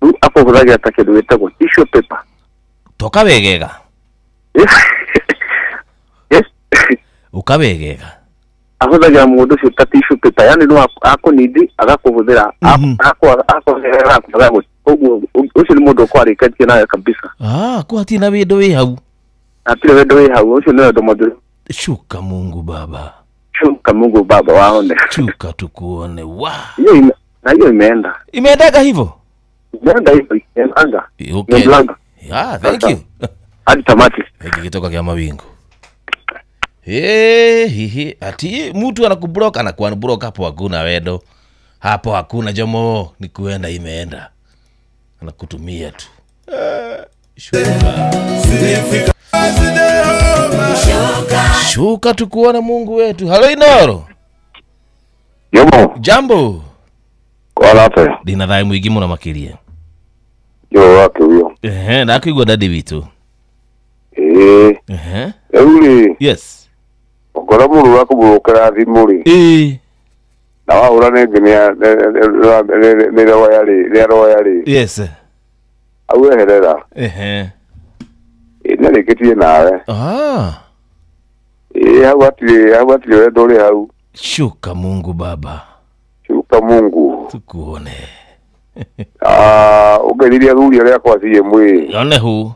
Rĩu akũhũthagĩra ta kĩndũ gĩtagwo tissue paper. Toka wegega. Yes. Ukawegega. Ahũthagĩra mũndũ ũcio ta tissue paper, yani no akũnindi agakũhũthĩra akũhũthĩra ũguo ũcio nĩ mũndũ ũkwarĩkĩtie nawe kabisa. Ah, kwa hatirĩ na wendo wĩ hau. Hatirĩ wendo wĩ hau, ũcio nĩ wendo mũthiru. Shuka Mungu Baba. Shuka Mungu Baba waone. Shuka tukuone. Wa. Hiyo na hiyo imeenda. Imeendaga hivyo? Imeenda hivyo, imeenda. Okay. Yeah, thank you. Hadi tamati. Hiki kitoka kia mawingu. Hey, hihi ati mtu anakublock anakuunblock, hapo hakuna wendo. Hapo hakuna jomo, ni kuenda imeenda. Anakutumia tu. Shuka. Shuka tukuone Mungu wetu. Halo Inoro. Yomo. Jambo. Kwa late. Dina thai mwingi muno makiria. Yo wake huyo. Ehe, ndakuigua dadi witu. Eh. Ehe. Euli. Yes. Okora muru wakubukira thimu ri. Eh. Na wahura nĩ nĩ roya rĩ. Yes. Au eherera. Ehe. Nĩarĩkĩtie nawe. Ah. Eh, hau hatirĩ wendo ũrĩ hau. Shuka Mungu Baba. Shuka Mungu. Tukuone. Ah, ũngĩriria thuri arĩa kwa CMA. Yone hu.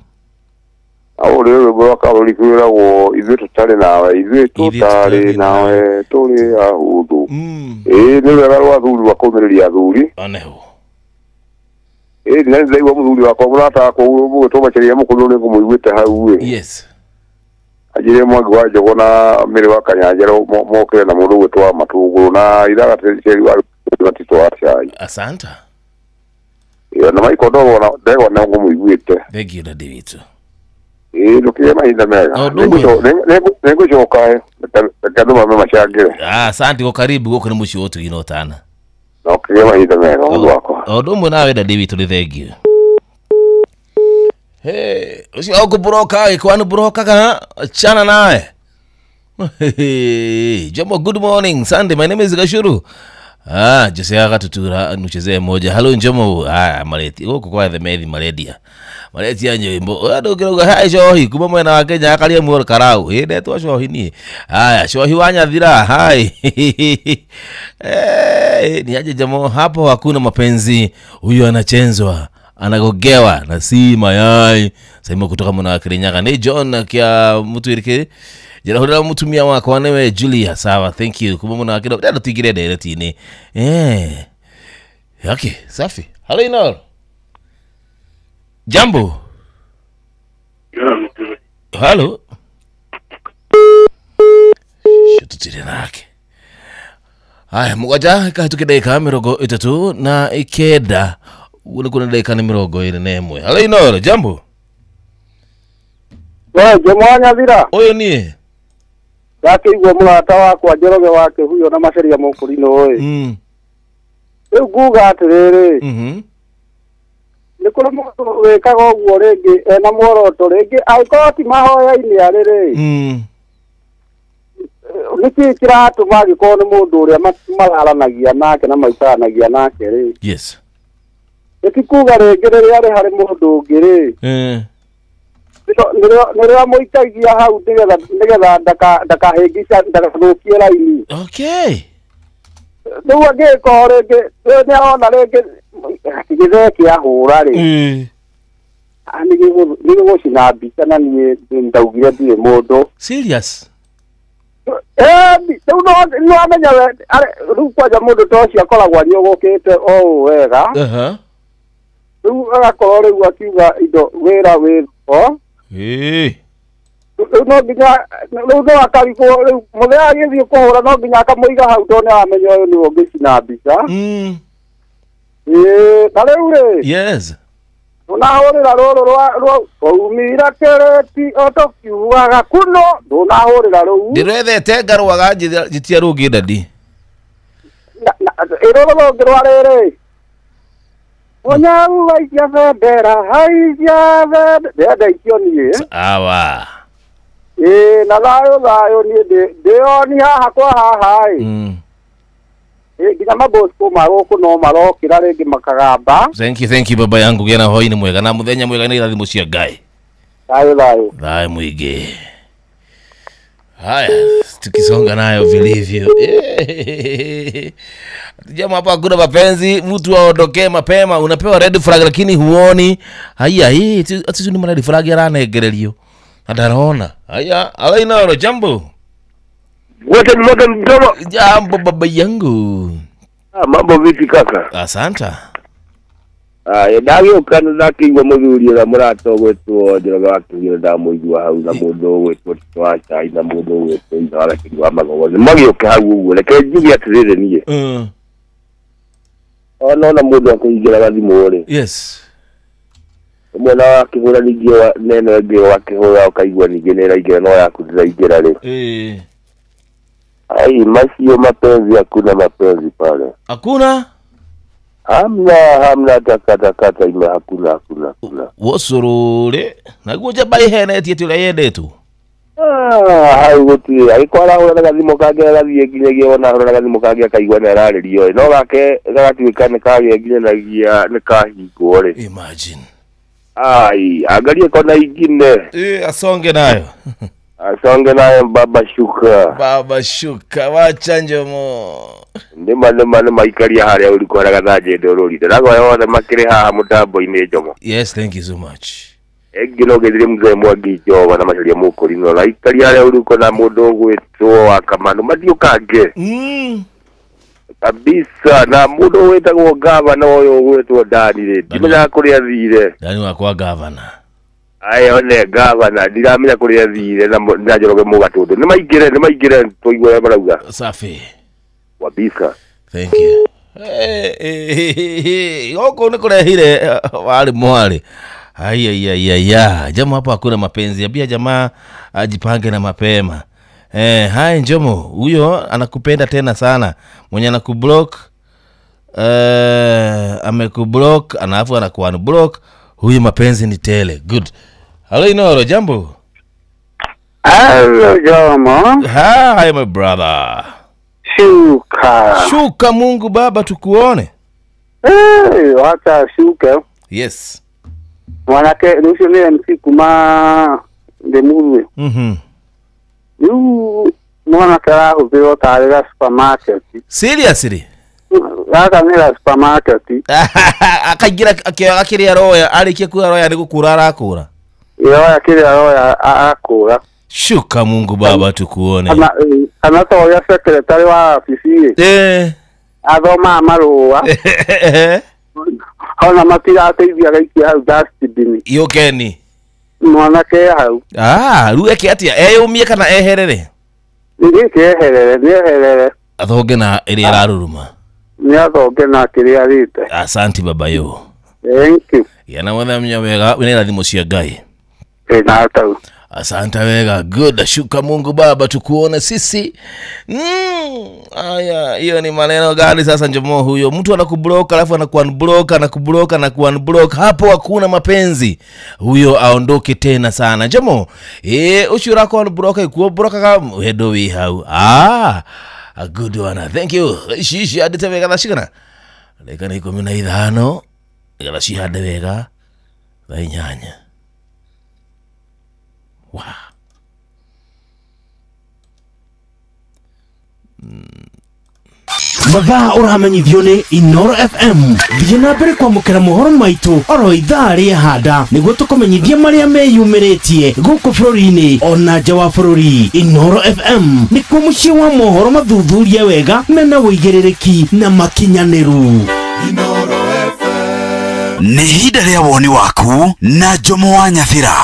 Au rĩu rwĩmbo rwa Karoli kwĩragwo ithuĩ tũtarĩ nawe, ithuĩ tũtarĩ nawe tũrĩ ahũthũ. Ĩĩ nĩ rwega rwa athuri rwa kũũmĩrĩria athuri. One hu. Ĩĩ nĩ ndaigua mũthuri wakwa mũrata wakwa mũgĩtwo Macharia mũkũrũ nĩ ngũmũiguĩte hau ĩ. Yes. Anjĩre Mwangi wa Njogo na Mĩrĩ wa Kanyanjaro mokĩre na mũndũ ũgwĩtwo wa Matũngũrũ na Ithaga Ceri wa Gatitũ wa Cai. Asante. Ĩĩ na Michael Ndogo na ndegwa nĩ ngũmũiguĩte. Thank you dadi witũ. Ĩĩ ndũkĩgĩe mahinda mega. Nĩngũcoka reke andũ mame macangĩre. Ah, asante kwa karibu gũkũ nĩ mũciĩ ũtũgi na ũtana. Na ũkĩgĩe mahinda mega mũndũ wakwa. O ũndũ ũmwe nawe dadi witũ nĩ thank you. Hey, ucio ũkũbroka ĩkwani brokaga achana nawe. Hey, Jambo, good morning Sunday, my name is Gashuru. Ah, Jose agatutura nuchezee moja. Hello Njomo. Ah, mareti gũkũ kwa the methi maredia. Maretia nyimbo. Andũ kĩrauga hai cohi kuma mwena wa Kenya akaria muoro karau. Ĩ ndetwo cohi niĩ. Haya, cohi wa Nyathira. Hai. Eh, ni aje Jamo, hapo hakuna mapenzi. Huyu anachenzwa, anagogewa na si mayai. Sema kutoka mwana wa Kirinyaga. Ni John kia mutwirike. Jira hurira mutumia wakwa newe Julia. Sawa, thank you. Kuma mwana wa Kirinyaga. Ndado tigire ndereti-inĩ. Eh. Okay, safi. Hello Inoro. Jambo. Hello. Shututire nake. Haya, mugwaja kahituke ndagĩka 39 ũguo nĩ kuona ndagĩka nĩ 21. Hello Inoro, jambo. We Jomo wa Nyathira. Ũyũ niĩ. Ndakĩigua mũrata wakwa Njoroge wa Kĩhuyo na Macharia Mũkũrinũ ĩ. Rĩu nguga atĩrĩrĩ. Nĩ kũrĩ mũndũ wĩkaga ũguo rĩngĩ ena muoroto rĩngĩ angĩkorwo ti mahoya-inĩ arĩ rĩ. Nĩkĩĩ kĩratũma angĩkorwo nĩ mũndũ ũrĩa mararanagia nake na maikaranagia nake rĩ. Yes. Nĩ kuga rĩngĩ rĩrĩa arĩ harĩ mũndũ ũngĩ rĩ. Nĩrĩo amũikagia hau nĩgetha ndakahĩngĩca ndakathũkie raini. Okay. Rĩu angĩkorwo rĩngĩ nĩarona rĩngĩ gĩthee kĩahũra rĩ. Nĩgĩgũcina mbica na niĩ ndaugire ndirĩ mũndũ. Serious? Rĩu nĩwamenya we rĩu kwanja mũndũ ta ũcio akoragwo ariũgũkĩte o ũũ wega. Rĩu agakorwo rĩu akiuga indo wĩra wĩ ho. Rĩu no nginya rĩu no akarigwo rĩu mũthenya agĩthiĩ kũhũra no nginya akamũiga hau tondũ nĩaramenya ũyũ nĩwe ũngĩcina mbica. Ĩĩ na rĩu rĩ. Yes. Ndũnahũrĩra rũrũ rwa twaumire kĩrĩti o tũkiugaga kuno ndũnahũrĩra rũu. Ndĩrwethete ngarũaga njitia rũngĩ dadi. Ĩ rũrũ rũngĩ rwa rĩrĩ. Mũnyau haicia bendera haicia bendera ndĩrenda icio niĩ. Sawa. Ĩĩ na thayũ thayũ niĩ ndĩoni haha kwa haha ĩ. Nginya mabosco magũkũ no marokĩra rĩngĩ makagamba. Thank you baba yangu gĩa na hwaĩ-inĩ mwega na mũthenya mwega na irathimo cia Ngai. Thayũ thayũ. Thayũ mũingĩ. Haya, tukisonga nayo vilivyo. Jamaa hapa hakuna mapenzi, mtu aondokee mapema, unapewa red flag lakini huoni. Haya, hii ati ni red flag yaranengererio. Adarona. Haya, alaina jambo. Wote ni moto mdomo. Jambo baba yangu. Mambo vipi kaka? Asante. Ndagĩũka ndakĩigua mũthuri ũrĩa mũrata ũgwĩtwo Njoroge wa Kĩgĩra ndamũigua hau na mũndũ ũgwĩtwo Tito wa Cai na mũndũ ũgwĩtwo Ithe wa Gakĩri wa Magogo nĩ magĩũke hau ũguo. Reke njuge atĩrĩrĩ niĩ ona mũndũ akĩingĩra gathimũ rĩ, yes, ũmwe na akĩhũra ningĩ neno ĩngĩ wakĩhũra ũkaigua ningĩ nĩ ĩraingĩra no yaku ndĩraingĩra rĩ. Ai, macio mapenzi, hakuna mapenzi pale. Hakuna? Hamna takata ime hakuna. Wosorore naguo njamba ihenetie ti ũrĩa yendetwo. Hau gũtirĩ agĩkorwo arahũra gathimũ kangĩ agathiĩ nginyagia wona ahũra gathimũ kangĩ akaigua nĩ ararĩrio ĩ, no gake gagatuĩka nĩ kagĩa nginyagia nĩ kahingwo rĩ. Imagine. Ai, angalie kona ingine. Asonge nayo. Asonge nayo baba shuka. Baba shuka wacha njomo. Nĩ maikaria harĩa ũrikoraga tha njende ũrũrire. Ndagoya wothe makĩrĩ haha mũtambo-inĩ njomo. Yes, thank you so much. Ĩngĩ no ngethire mzee Mwangi Njoba na Macharia Mũkũrinũ na ikaria harĩa ũriko na mũndũ ũgwĩtwo wa Kamanu matiũkange. Kabisa na mũndũ wĩtagwo gavana ũyũ ũgwĩtwo Dani rĩ, ndimenyaga kũrĩa athire. Dani wakwa gavana. Ayo ne gavana ndiramenya kũrĩa athire na Njoroge Mũgatũndũ. Nĩ maingĩre tũigue ũrĩa marauga. Safi. Wabisa. Thank you. Gũkũ nĩ kũrehire warĩ mwarĩ. Haya. Jamaa hapa hakuna mapenzi. Ambia jamaa ajipange na mapema. Hai Njomo, huyo anakupenda tena sana. Mwenye anakublock amekublock, alafu anakuunblock. Huyu mapenzi ni tele. Good. Hello Inoro, jambo. Hello Jomo. Hi my brother. Shuka. Shuka Mungu Baba tukuone. Wacha shuke. Yes. Mwanake nusu ni MC kuma ndemurwe. Yu mwanake arahũthĩrwo tarĩ ga supermarket. Seriously? Gaka nĩ ga supermarket. Akaingĩra akĩoya kĩrĩa aroya, arĩkia kuoya aroya nĩ gũkũra arakũra. Yoya kĩrĩa aroya arakũra. Shuka Mungu Baba tukuone. Kana ta ũrĩa secretary wa wabici ĩ. Athomaga marũa. Ona matirateithia gaikia hau dustbin. Yũkeni. Mwanake hau. Rĩu eke atĩa? Eyũmie kana eherere? Gĩkĩ eherere, nĩ eherere. Athonge na ĩrĩa araruruma. Nĩ athonge na kĩrĩa arĩte. Asanti baba yo. Thank you. Gĩa na mũthenya mwega wĩna irathimo cia Ngai. Na tau. Asante wega. Good. Shuka Mungu Baba tukuone sisi. Aya, hiyo ni maneno gani sasa Njomo huyo? Mtu anakublock alafu anakuunblock, anakublock, anakuunblock. Hapo hakuna mapenzi. Huyo aondoke tena sana. Njomo, ucio urako unblock ikuo block ka wendo wi hau. A good one. Thank you. Shishi adite wega thacigana. Dakika ni 15. Nigetha cihande wega. Thaa 8. Wow. Mathaa ũramenyithio nĩ Inoro FM. Thiĩ na mbere kwamũkĩra mohoro maitũ oro ithaa rĩa handa nĩguo tũkũmenyithie marĩa meyumĩrĩtie gũkũ bũrũri-inĩ ona nja wa bũrũri. Inoro FM nĩkuo mũciĩ wa mohoro mathuthurie wega mena ũigĩrĩrĩki na makinyanĩru. Nĩ ihinda rĩa woni waku na Njomo wa Nyathira.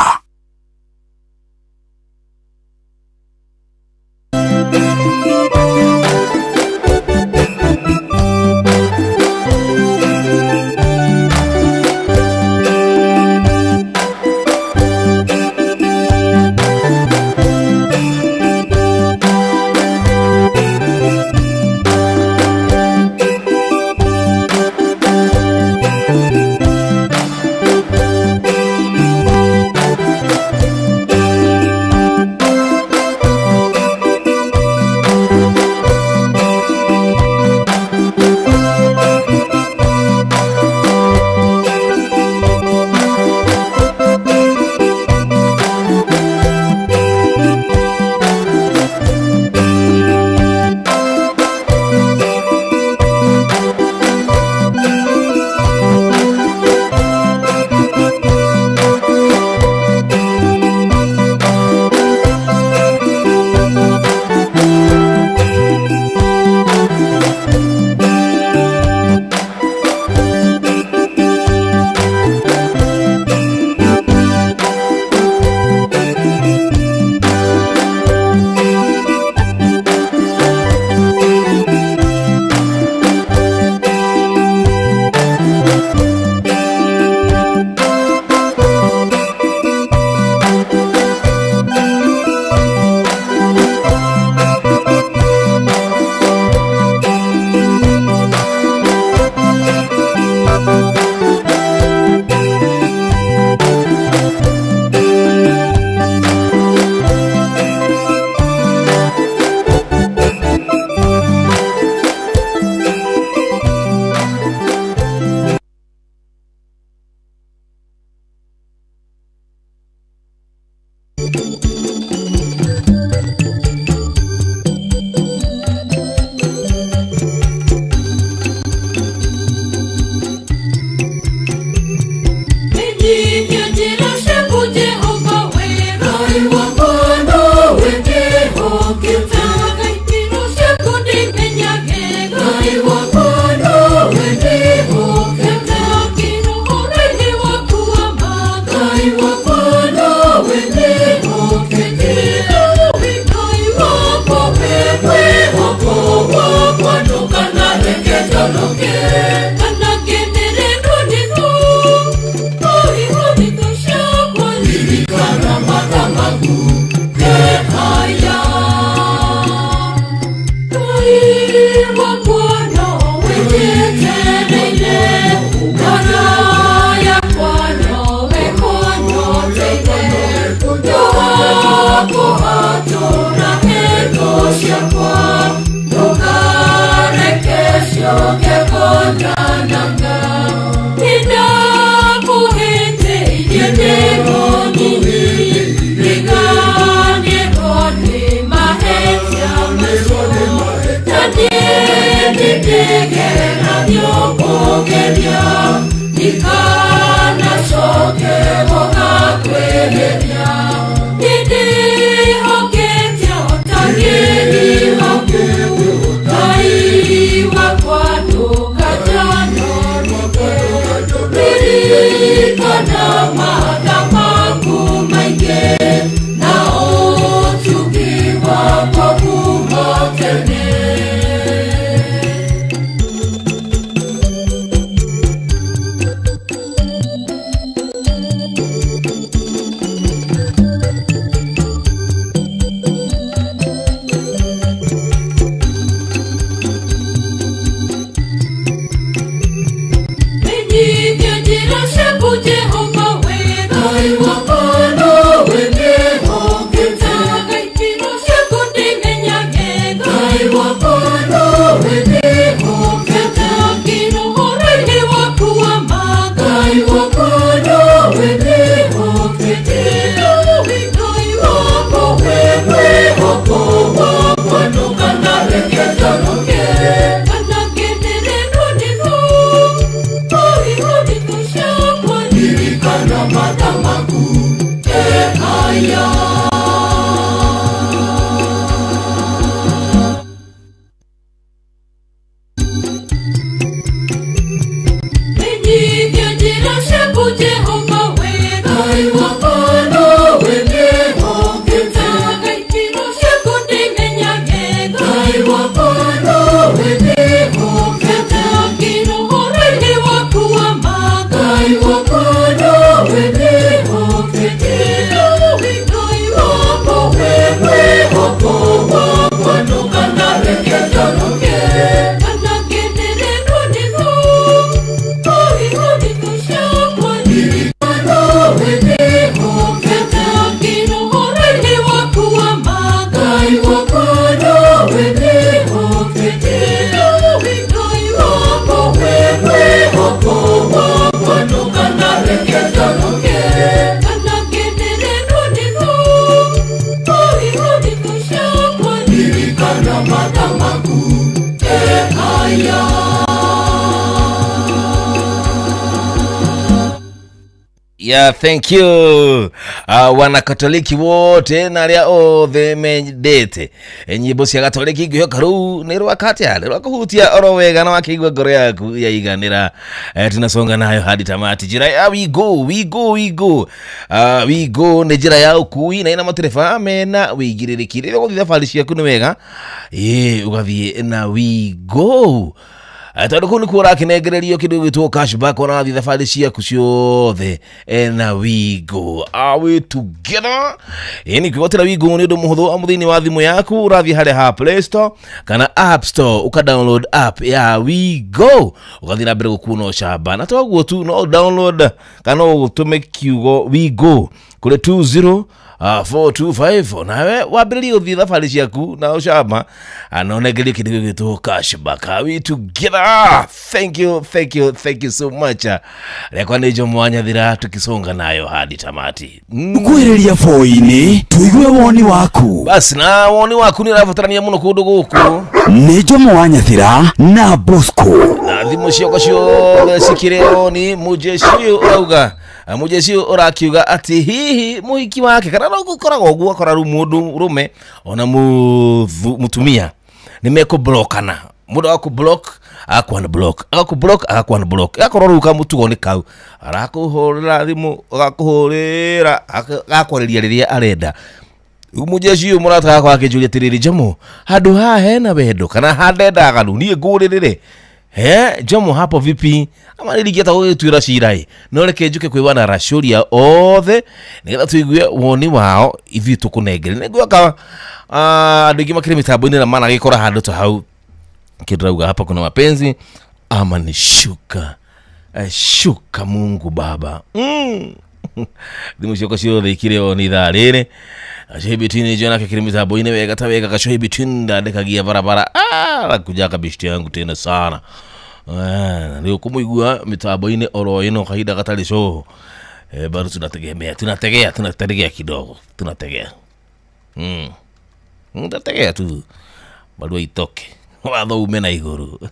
Yeah, thank you. Wanakatoliki wote na aria othe mendete nyimbo cia Katoliki ngĩhoka rĩu nĩ rwakatia nĩ rwakũhutia oro wega na wakĩigua ngoro yaku yaiganĩra. Tunasonga nayo hadi tamati. Njĩra ya we go we go we go we go nĩ njĩra ya ũkui na ina matereba mena wĩigĩrĩrĩki. Rĩrĩa ũgũthiĩ thabarĩ ciaku nĩ wega ũgathiĩ na we go tondũ kũu nĩkuo ũrakĩnengererio kĩndũ gĩgwĩtwo cashback ona wathiĩ thabarĩ ciaku ciothe na Wigo. Are we together? Ĩni kwĩgwatĩra Wigo nĩ ũndũ mũhũthũ amu thĩinĩ wa thimũ yaku ũrathiĩ harĩa ha Play Store kana App Store ũka download app ya Wigo ũgathiĩ na mbere gũkuona ũcamba na toguo tu no download kana ũtũme kiugo Wigo kũrĩ 425 nawe wambĩrĩrie gũthiĩ thabarĩ ciaku na ũcama na ũnengerie kĩndũ gĩgwĩtwo cashback. Are we together? Thank you, thank you, thank you so much. Rĩakwa nĩ Jomo wa Nyathira, tukisonga nayo hadi tamati. Kwĩrĩria boi-inĩ tũigue woni waku. Basi na woni waku nĩ ũrabatarania mũno kũndũ gũkũ. Nĩ Jomo wa Nyathira na Bosco. Na thimũ ciakwa ciothe cikĩrĩ oni. Mũjeshi ũyũ ũrauga, mũjeshi ũyũ ũrakiuga atĩ hihi mũhiki wake kana no gũkoragwo ũguo akora rĩu mũndũ rũme ona mũtumia nĩ mekũblokana. Mũndũ agakũblock agakũ-unblock, agakũblock agakũ-unblock, agakorwo rĩu kamũtugo nĩ kau, arakũhũrĩra thimũ agakũhũrĩra agakwarĩria rĩrĩa arenda. Rĩu mũjeshi ũyũ mũrata wakwa akĩnjũria atĩrĩrĩ, Jomo, handũ haha hena wendo kana handendaga rĩu niĩ ngũrĩrĩre? He Jomo hapo vipi? Ama nĩringĩhota gũgĩtuĩra cira ĩ? No reke njũke kwĩ wana Racũria othe nĩgetha tũigue woni wao ithuĩ tũkũnengere. Nĩnguoka andũ aingĩ makĩrĩ mĩtambo-inĩ na managĩkora handũ ta hau. Kĩndũ hapa kuna mapenzi ama ni shuka. Shuka Mungu Baba. Thimũ ciakwa ciothe ikĩrĩ o nĩ ithaa rĩrĩ. Gacohi between nĩ nake kĩrĩ mĩtambo-inĩ wega ta wega. Gacohi between ndandĩkagia barabara. Nakuja kabishti yangu tena sana. Nĩ ũkũmũigua mĩtambo-inĩ oro ĩno kahinda gatarĩ coho. Bado tunategemea, tunategea, tunategea kidogo, tunategea. Tunategea tu. Barua itoke. Watho ume na igũrũ.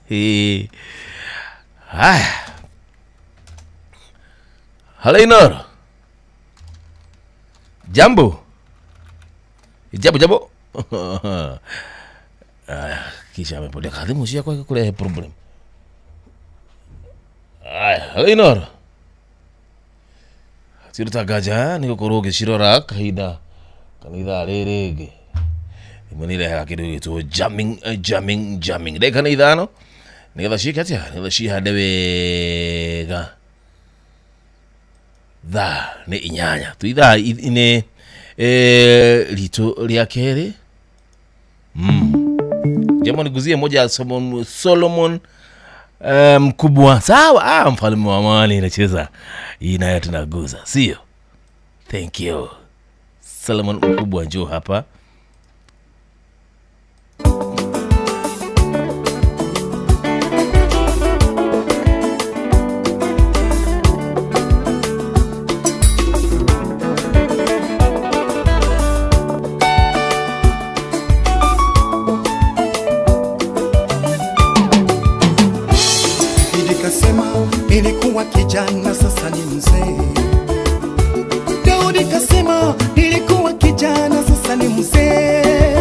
Haya. Halo Inoro. Jambo. Jambo jambo. Kisha amepotea. Kadhimu ciakwa ikurehe problem. Aya, halo Inoro. Ciruta ngaja nĩ gũkorwo ngĩcirora kahinda kana ithaa rĩrĩ rĩngĩ. Imwe nĩ irehaga kĩndũ gĩgwĩtwo jamming, jamming, jamming. Ndagĩka nĩ 5 nĩgetha ciĩke atĩa? Nĩgetha cihande wega. Thaa nĩ 8. Tu ithaa nĩ ritũ rĩa kerĩ. Jamani, niguzie moja ya Solomon mkubwa. Sawa, mfalme wa amani inacheza. Hii nayo tunaguza, sio? Thank you. Solomon mkubwa njoo hapa. Nilikuwa kijana sasa ni mzee. Daudi kasema nilikuwa kijana sasa ni mzee.